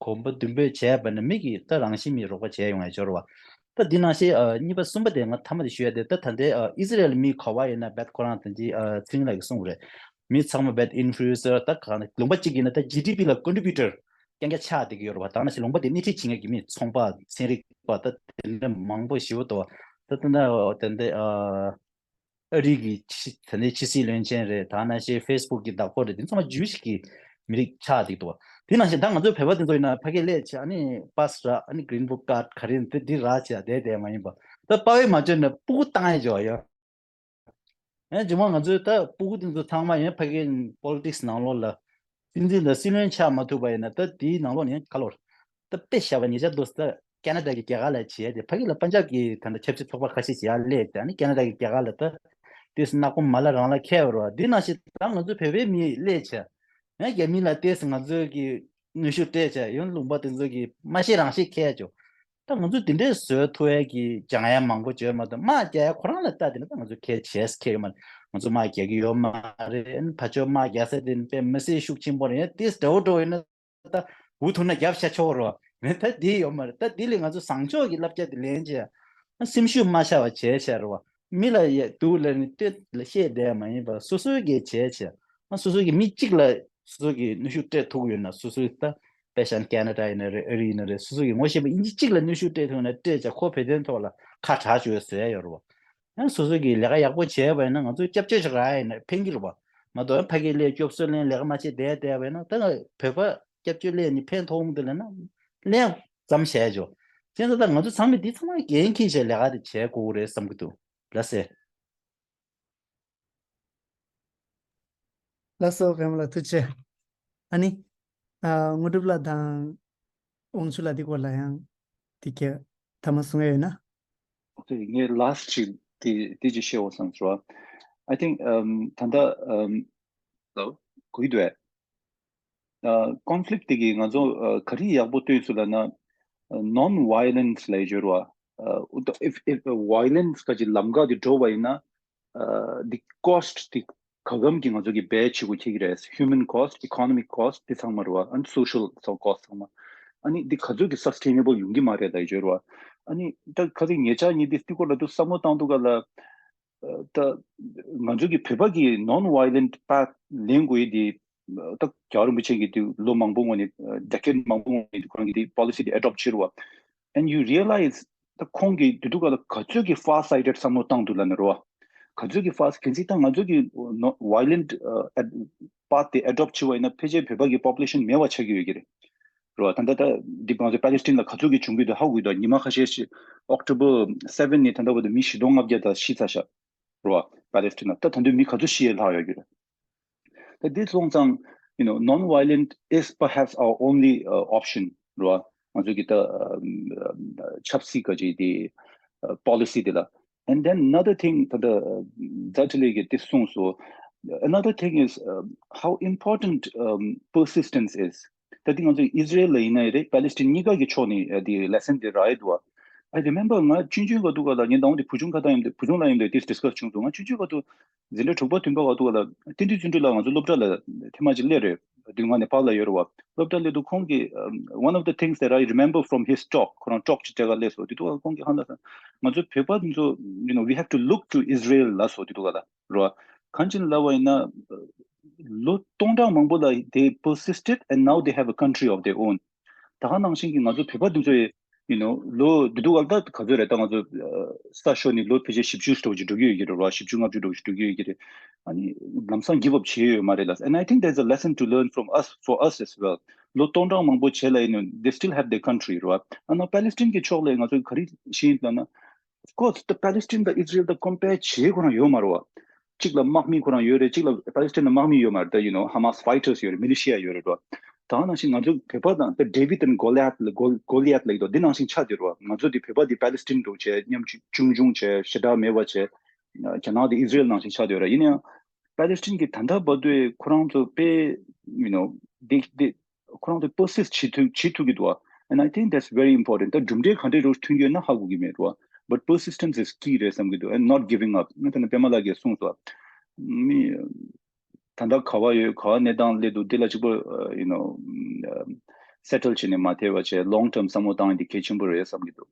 གོམ་པ་མདུན་སྤོས་བྱས་པ་ན་མི་གིས་ད་རང་བཞིན་མི་རོགས་པ་བྱས་ཡོང་ཡ་འབྱོར་བ། ད་འདི་ནང་བཞིན་ཨ་གཉིས་པ་གསུམ་པ་དེ་ང་མཐའ་མ་དེ་ཞུ་ཡ་དེ། ད་ད་ལྟའི་ཨ་ཨི་ཟི་རེལ་མི་ག་པར་ཡོད་ན་རྦད་ཁོ་རང་ད་ཅི་ཨ་ཚེ་རིང་ལགས་ཀྱིས་གསུངས་པ་རེད། མི་ཚང་མ་རྦད་ཨིན་ཕུ་ལུ་ཨེན་སར། ད་གང་ལུང་པ་གཅིག་ཡིན་ན་ད་ཇི་ཌི་པི་ལ་ཀོན་ཊི་བྷིའུ་ཊར་རྐྱང་རྐྱང་ཆགས་བསྡད་ཀྱི་ཡོད་རེད་བ། ད་ནང་བཞིན་ལུང་པ་དེ་སྣེ་ཁྲིད་བྱེད་མཁན་གྱི་མི་ཚོང་པ་ཚན་རིག་པ་ད་དེ་འདྲ་མང་པོ་ཞེ་པོ་འདུག་བ། ད་ད་ད་ད་ལྟའི་ཨ་ཨ་རི་གི་ཕྱི་ད་ནི་ཕྱི་སྲིད་བློན་ཆེན་རེད། ད་ནང་བཞིན་ཕེ་སི་བུག་གི་བདག་པོ་རེད། དེ་ཚང་མ་ཇུས་ཤིག་གི་མི་རིགས་ཆགས་བསྡད་འདུག་བ། དེ་ནང་བཞིན་ད་ང་ཚོའི་བོད་པ་དེ་ཚོ་ཡིན་ན་ཕ་གིར་སླེབས་བྱས། ཨ་ནི་པ་སི་ར། ཨ་ནི་གི་རིན་བུག་ཀཱཌ་ག་རེ་འདི་འདི་རག་བྱས་བསྡད་བསྡད་མ་ཡིན་པ། ད་པ་ཕར་མ་འབྱོར་ན་སྤུ་གུ་བཏང་ཡས་འཇོག་ཡ། ཨེ་རྗེས་མ་ང་ཚོའི་ད་སྤུ་གུ་དེ་ཚོ་ཚང་མ་ཡང་ཕ་གིའི་པོ་ལི་ཊིག་སི་ནང་ལོགས་ལ་སྲིད་འཛིན་དང་སྲིད་བློན་ཆགས་མ་ཐུབ་པ་ཡིན་ན། ད་དེའི་ནང་ལོགས་ནས་ཡང་ག་ལོར་ད་དཔེ་བཞག་པ་ཉེ་ཆར་དུ་ད་ཁེ་ན་ཌ་གི་རྒྱལ་ཁབ་ལ་བྱས་ཏེ། ཕ་གི་ལ་པན་ཇབ་ཀྱི་ད་ལྟ་ཆབ་སྲིད་ཚོགས་པ་ཁ་ཤས་བྱས་ཡར་སླེབས་ཏེ། ཨ་ནི་ཁེ་ན་ཌ་གི་རྒྱལ་ཁབ་ལ་ད་ཏོག་ཙམ་ནག་པོ་མ་ལ་རང་ལ་ཁེལ་བ་རེད་བ། འདི་ནང་བཞིན་ད་ང་ཚོ་བོད་པའི་མི་སླེབས་བྱས། ཡང་རྒྱ་མི་ལ་ཏོག་ཙམ་ང་ཚོ་གི་གནོན་ཤུགས་སྤྲད་བྱས། ཡང་ལུང་པ་དེ་ཚོ་གི་མ་ཤེས་རང་ཤེས་ཁེལ་ཅོག་ད་ང་ཚོ་དེ་འདྲའི་བཟོ་ཐུབ་ཡས་ཀྱི་སྦྱང་ཡས་མང་པོ་བྱོས་མ་གཏོགས། དམག་རྒྱག་ཡས་ཁོ་རང་ལ་ལྟ་དེ་ན་ད་ང་ཚོ་གལ་ཆེ་ས་ཁེལ་ཡོད་མ་རེད། ང་ཚོ་དམག་རྒྱག་གི་ཡོད་མ་རེད། ཨ་ནི་ཕར་ཕྱོགས་དམག་རྒྱག་ས་དེ་དཔེ་མི་སྲིད་ཤུགས་ཆེན་པོ་རེད། ཡང་ཏོག་ཙམ་འདྲ་བོ་འགྲོ་ཡོད་ན་ད་འུ་ཐུག་ན་རྒྱབ་བཞག་ཆོག་རེད་བ། ད་དེ་ཡོད་མ་རེད། ད་དེ་ལས་ང་ཚོ་བཟང་ཕྱོགས་ཀྱི་བསླབ་བྱ་དེ་ལེན་བྱས། ཨ་སེམས་ཤུགས་མ་ཆག་པ་བྱས་བྱས་རེད་བ། མི་ལ་ཡ་སྡུག་ལབ་ནས་སྟོད་ལ་བཤད་བསྡད་ཡ་མ་ཡིན་པར་སོ་སོའི་གི་བྱས་བྱས། ཨ་སོ་སོའི་གི་མི་གཅིག་ལ་སོ་སོ་གི་གནོན་ཤུགས་སྤྲད་ཐུབ་ཀྱི་ཡོད་ན། སོ་སོའི་ད་དཔེ་བཞག་ན་ཁེ་ན་ཌ་ཡིན་ན་རེད། ཨ་རི་ཡིན་ན་རེད། སོ་སོ་གི་ངོ་ཤེས་པ་དབྱིན་ཇི་གཅིག་ལ་གནོན་ཤུགས་སྤྲད་ཐུབ་ན་སྤྲད་བྱས། ཁོ་བོད་དོན་ཐོག་ལ་ཁ་གྲག་བཅུག་ཡ་བཟོ་ཡ་ཡོད་རེད་བ། ཡང་སོ་སོ་གིས་ལས་ཀ་ཡག་པོ་བྱས་པ་ཡིན་ན་ང་ཚོས་སྐྱབས་བཅོལ་ཞིག་རག་ཡ་ཡིན་ན་ཕན་གྱི་རེད་བ། མ་གཏོགས་ཕ་གིར་སླེབས་སྐྱོབ་གསོ་ལེན་ལས་ཀ་མ་བྱེད་བསྡད་བསྡད་པ་ཡིན་ན། ད་ང་བོད་པ་སྐྱབས་བཅོལ་སླེབས་ནས་ཕན་ཐོགས་འོང་དེ་ལབ་ན་ལན་ཙམ་བྱས་ཆོག་བྱས་ཙང་ད་ང་ཚོ་ཚང་མས་འདི་ཚང་མ་འགན་འཁྱེར་བྱས་ལས་ཀ་དེ་བྱེད་དགོས་རེད་བསམ་གྱི་འདུག་ལགས་སེ། ལགས་སོ། རྒན་ལགས་ཐུགས་རྗེ་ཆེ། ཨ་ནི། ཨ་དངོས་གྲུབ་ལགས་དང་དབང་ཕྱུག་ལགས་འདི་སྐོར་ལ་ཡང་དེ་གའི་ཐ་མ་གསུང་ཡ་ཡོད་ན། Okay, ངས་last ཅིག་དེ་དེ་ཅིག་བཤད་འོ་བསམ་སོང་། I think um ད་ལྟ་um hello གུས་འདུག་ཨ། conflict དེ་གིས་ང་ཚོ་ཨ་ག་རེ་ཡག་པོ་སྟོན་སོང་ལབ་ན། non violence ལབ་ཡ་ཅིག་ཡོད་རེད་བ། ཨ་if if violence ག་ཅིག་ལམ་ཁ་དེ་འགྲོ་བ་ཡིན་ན། ཨ་the cost དེ་ག་གམ་གྱི་ང་ཚོ་གིས་bear བྱེད་དགོས་ཁེལ་གྱི་རེད། human cost, economic cost དེ་ཚང་མ་རེད་བ། and social cost ཚང་མ། ཨ་ནི་འདི་ག་ཚོད་ཀྱི་sustainable ཡོང་གི་མ་རེད་ལབ་ཡ་ཅིག་ཡོད་རེད་བ། ཨ་ནི་ད་ག་ཚོད་ཉེ་ཆར་ཉིན་དེ་དེ་སྐོར་ལ་དུ་བསམ་བློ་བཏང་དུས་ག་ལ། ད་ང་ཚོ་གི་བོད་པ་གི་non violent path ལེན་དགོས་ཡས་དེ་ད་རྒྱལ་བ་རིན་པོ་ཆེ་གིས་དེ་ལོ་མང་པོ་སྔོན་ནས་decade མང་པོ་སྔོན་ནས་ཁོ་རང་གིས་དེ་policy དེ་adopt བྱས་རེད་བ། And you realize ད་ཁོང་གིས་དེ་དུས་ག་ལ་ག་ཚོད་ཀྱི་far sighted བསམ་བློ་བཏང་འདུག་ལབ་ན་རེད་བ། ག་ཚོད་ཀྱི་fast། གལ་སྲིད་ད་ང་ཚོ་གི་violent path དེ་adopt བྱས་པ་ཡིན་ན་ཕལ་ཆེར་བོད་པ་གི་population མེད་པ་ཆགས་ཀྱི་ཡོད་ཀྱི་རེད། རེད་བ། ད་ལྟ་ད་འདི་ང་ཚོ་Palestine ལ་ག་ཚོད་ཀྱི་བྱུང་གི་འདུག་ཧ་གོ་གི་འདུག་ཉི་མ་ཁ་ཤས་ཤིག་October seven ནས་ད་ལྟ་བར་དུ་མི་བཞི་སྟོང་ལྔ་བརྒྱ་ད་ཤི་ཚར་ཤག་རེད་བ། Palestine ལ་ད་ད་དུང་མི་ག་ཚོད་ཤི་ཡས་ལྷག་ཡོད་ཀྱི་རེད། ད་འདི་སོང་ཙང་you know, non-violent is perhaps our only uh, option རེད་བ། ང་ཚོ་གི་ད་ཆབ་སྲིད་ག་ཅིག་དེ་policy དེ་ལ། And then another thing, ད་ད་ཛ་ཊི་ལེ་གི་དེ་གསུངས་སོ། Another thing is um, how important um, persistence is. ད་དེ་ང་ཚོ་Israel ལ་ཡིན་ན་རེད། Palestine གཉིས་ཀ་གི་ཕྱོགས་ནས་དེ་lesson དེ་རག་ཡས་འདུག་བ། I remember ང་ཆུང་ཆུང་ག་དུས་ག་ལ་ངས་ད་འོང་དེ་བུ་ཆུང་ཁ་ཐག་ཡིན་དུས་བུ་ཆུང་ལ་ཡིན་དུས་དེ་discuss བྱུང་སོང་། ང་ཆུང་ཆུང་ག་དུས་འཛིན་གྲྭ་དྲུག་པ་བདུན་པ་ག་དུས་ག་ལ་བསྟན་འཛིན་བརྩོན་འགྲུས་ལགས་ང་ཚོ་སློབ་གྲྭ་ལ་ཐེངས་མ་གཅིག་སླེབས་རེད། དེ་ང་ནེ་པཱལ་ལ་ཡོད་རེད་བ། སློབ་གྲྭ་སླེབས་དུས་ཁོང་གིས um, one of the things that I remember from his talk, ཁོ་རང་talk ཅིག་སྤྲད་ག་སླེབས་སོང་། དེ་དུས་ཁོང་གིས་ཧ་ལ་ས་ང་ཚོ་བོད་པ་དེ་ཚོ you know, we have to look to Israel ལབ་སོང་། དེ་དུས་ག་ལ་རེད་བ། གང་ཅི་ལབ་པ་ཡིན་ན་ལོ་སྟོང་ཕྲག་མང་པོ་ལ་they persisted and now they have a country of their own. ད་ག་ནང་བཞིན་གྱི་ང་ཚོ་བོད་པ་འདི་ཚོ་ཡི་you know, ལོ་དེ་དུས་ག་ད་ག་ཚོད་རེད། ད་ང་ཚོ་ས་ཤོར་ནས་ལོ་ཕལ་ཆེར་བཞི་བཅུ་འགྲོ་གི་འགྲོ་གི་ཡོད་ཀྱི་རེད་བ། བཞི་བཅུ་ལྔ་བཅུ་འགྲོ་གི་འགྲོ་གི་ཡོད་ཀྱི་རེད། ཨ་ནི་ལམ་སང་give up བྱས་ཡོད་མ་རེད་ལ། And I think there's a lesson to learn from us, for us as well. ལོ་སྟོང་ཕྲག་མང་པོ་བྱས་ལ་you know, they still have their country རེད་བ། ཨ་ན་Palestine གི་ཕྱོགས་ལ་ང་ཚོ་ག་རེ་ཤེས་ཡིན་ལབ་ན། Of course, the Palestine དང་Israel དང་compare བྱེད་ཁོ་རང་ཡོད་མ་རེད་བ། གཅིག་ལ་དམག་མི་ཁོ་རང་ཡོད་རེད། གཅིག་ལ་Palestine ལ་དམག་མི་ཡོད་མ་རེད། ད་you know, Hamas fighters ཡོད་རེད། militia ཡོད་རེད་བ། ད་ནང་བཞིན་ང་ཚོ་བོད་པ་དང་the David and Goliath ལ་Gol- Goliath ལ་ཡོད་དོ་འདི་ནང་བཞིན་ཆགས་ཡོད་རེད་བ། ང་ཚོ་འདི་བོད་པ་འདི་Palestine འགྲོ་བྱས་མཉམ་ཆུང་ཆུང་བྱས་ཞེ་དྲག་མེད་པ་བྱས། རྒྱ་ནག་འདི་Israel ནང་བཞིན་ཆགས་ཡོད་རེད། ཡིན་ཡང་Palestine གི་ད་ལྟ་བར་དུ་ཁོ་རང་ཚོ་དཔེ་you know འདི་འདི་ཁོ་རང་ཚོ་persist བྱེད་ཐུབ་བྱེད་ཐུབ་ཀྱི་འདུག And I think that's very important. ད་གྲུབ་འབྲས་ག་འདྲས་རུ་ཐོན་གྱི་ཡོད་ན་ཧ་གོ་གི་མེད་རུ། But persistence is key རེད་བསམ་གྱི་འདུག And not giving up. ང་ད་ནི་པད་མ་ལགས་ཀྱིས་གསུངས་སོང་། མི་ད་ལྟ་ག་བ་ཡོད། ག་བ་གནས་སྟངས་སླེབས་འདུག་འདི་ལ་གཅིག་པོ you know settle བྱས་ནས་མ་ཐེ་བ་བྱས་long term བསམ་བློ་བཏང་ཡ་འདི་གལ་ཆེན་པོ་རེད་བསམ་གྱི་འདུག་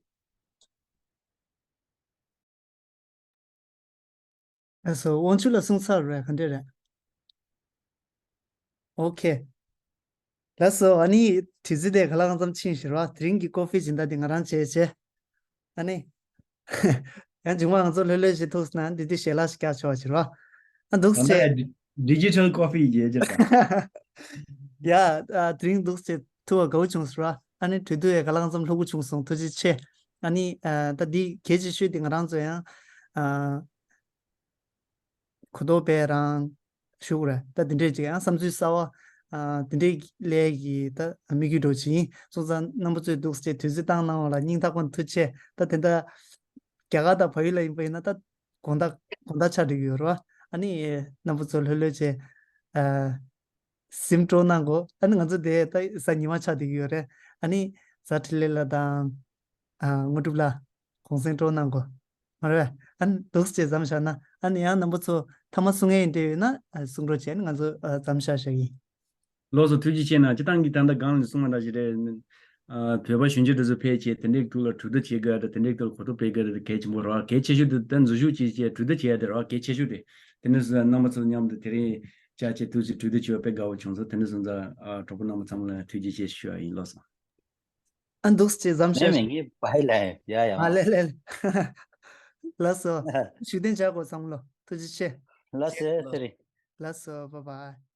ལགས་སོ། དབང་ཕྱུག་ལགས་གསུངས་ཚར་རེད། ག་འདྲས་རེད། ཨོ་ཁེ། ལགས་སོ། ཨ་ནི་དུས་ཚོད་དེ་ག་ལ་གང་འཚམ་ཕྱིན་ཤག་ར། དེ་རིང་གི་ཀོ་ཧྥི་སྦྱིན་བདག་དེ་ང་རང་བྱས་བྱས། ཨ་ནི། ཡང་མཇུག་མ་ང་ཚོ་ལྷོད་ལྷོད་བྱེད་ཐུབ་སོང་ན་འདི་དུས་ཞལ་ལག་ཞིག་བཀྱག་ཆོག་པ་བྱེད་ར། ཨ་འདུག་ད་ལྟ་སེ། ཡ་digital coffee རྒྱལ་རྒྱལ་དང་། ཡ། ཨ་དེ་རིང་འདུག་སེ་ཐུག་པ་དགའ་བོ་བྱུང་སོང་ར། ཨ་ནི་གྲོས་བསྡུར་ཡ་ག་ལ་གང་འཚམ་ལྷུག་པོ་བྱུང་སོང་། ཐུགས་རྗེ་ཆེ། ཨ་ནི་ཨ་ད་འདི་གལ་ཆེ་ཤོས་དེ་ང་རང་ཚོ་ཡང་ཨ་གོ་རྟོགས་སྤེལ་རང་ཞུ་དགོས་རེད། ད་འདི་འདྲས་ཅིག་ཡང་བསམ་ཚུལ་གསར་པ་ཨ་འདི་འདྲས་སླེབས་ཀྱི་ད་དམིགས་ཡུལ་འདྲ་བོ་ཅིག་ཡིན། སོང་ཙང་རྣམ་པ་ཚོས་འདུག་སེ་དུས་ཚོད་བཏང་གནང་བ་ལ་སྙིང་ཐག་པ་ནས་ཐུགས་རྗེ་ཆེ། ད་དེ་འདྲ་རྒྱ་གར་དང་བལ་ཡུལ་ལ་ཡིན་པ་ཡིན་ན་ད་དགོང་དག་དགོང་དག་ཆགས་འགྲོ་གི་ཡོད་རེད་བ། ཨ་ནི་རྣམ་པ་ཚོ་ལྷོད་ལྷོད་བྱས་ཨ་སེམས་སྤྲོ་གནང་དགོས། ཨ་ནི་ང་ཚོ་དེ་ད་གཟའ་ཉི་མ་ཆགས་བསྡད་ཀྱི་ཡོད་རེད། ཨ་ནི་གཟའ་འཕྲིན་ལས་ལགས་དང་ཨ་དངོས་གྲུབ་ལགས་གུང་སེང་སྤྲོ་གནང་དགོས། མ་རེད་པས། ཨ་ནི་འདུག་སེ་མཚམས་བཞག་ན། ཨ་ནི་ཡང་རྣམ་པ་ཚོ་ཐ་མ་གསུང་མཁན་ཡིན་འདྲ་ཡོད་ན་ཨ་གསུང་རོགས་བྱས། ཨ་ནི་ང་ཚོ་ཨ་མཚམས་བཞག་བཞག་ཡིན། ལགས་སོ། ཐུགས་རྗེ་ཆེ་གནང་། སྤྱིར་བཏང་གི་ད་ལྟ་སྒང་ལ་གསུངས་པ་འདྲ་ཞིག་རེད། ཨ་བོད་པ་གཞོན་སྐྱེས་དེ་ཚོ་ཕལ་ཆེར་དེ་འདྲའི་ཐོག་ལ་གྲོས་བསྡུར་བྱེད་དགོས་ཡ་དང་དེ་འདྲའི་ཐོག་ལ་གོ་རྟོགས་སྤེལ་དགོས་ཡ་དེ་གལ་ཆེན་པོ་རེད་བ། གལ་ཆེ་ཤོས་དེ་ད་འཛུལ་ཞུགས་བྱེད་བྱས་གྲོས་བསྡུར་བྱེད་ཡ་དེ་རེད་བ། གལ་ཆེ་ཤོས་དེ། དེ་ནས་རྣམ་པ་ཚོ་མཉམ་དུ་དེ་རིང་བཅར་བྱས་ཐུགས་རྗེ་གྲོས་བསྡུར་བྱས་པ་དཔེ་དགའ་བོ་བྱུང་སོང་། དེ་ནས་སོང་ཙང་ཨ་གྲོགས་པོ་རྣམ་པ་ཚང་མ་ལ་ཐུགས་རྗེ་ཆེ་ཞུ་བ་ཡིན། ལགས་སོ། ཨ་འདུག་སེ་མཚམས་བཞག་མེད་མེད་ཀྱི་བྷའི་ལེ། ཡ་ཡ། ཨ་ལེ་ལེ་ལེ། ལགས་སོ། བཞུགས་གདན་འཇགས་དགོས་བསམ་ལོ། ཐུགས་རྗེ་ཆེ། ལགས་སོ། ལགས་སོ། བྷའི་བྷའི།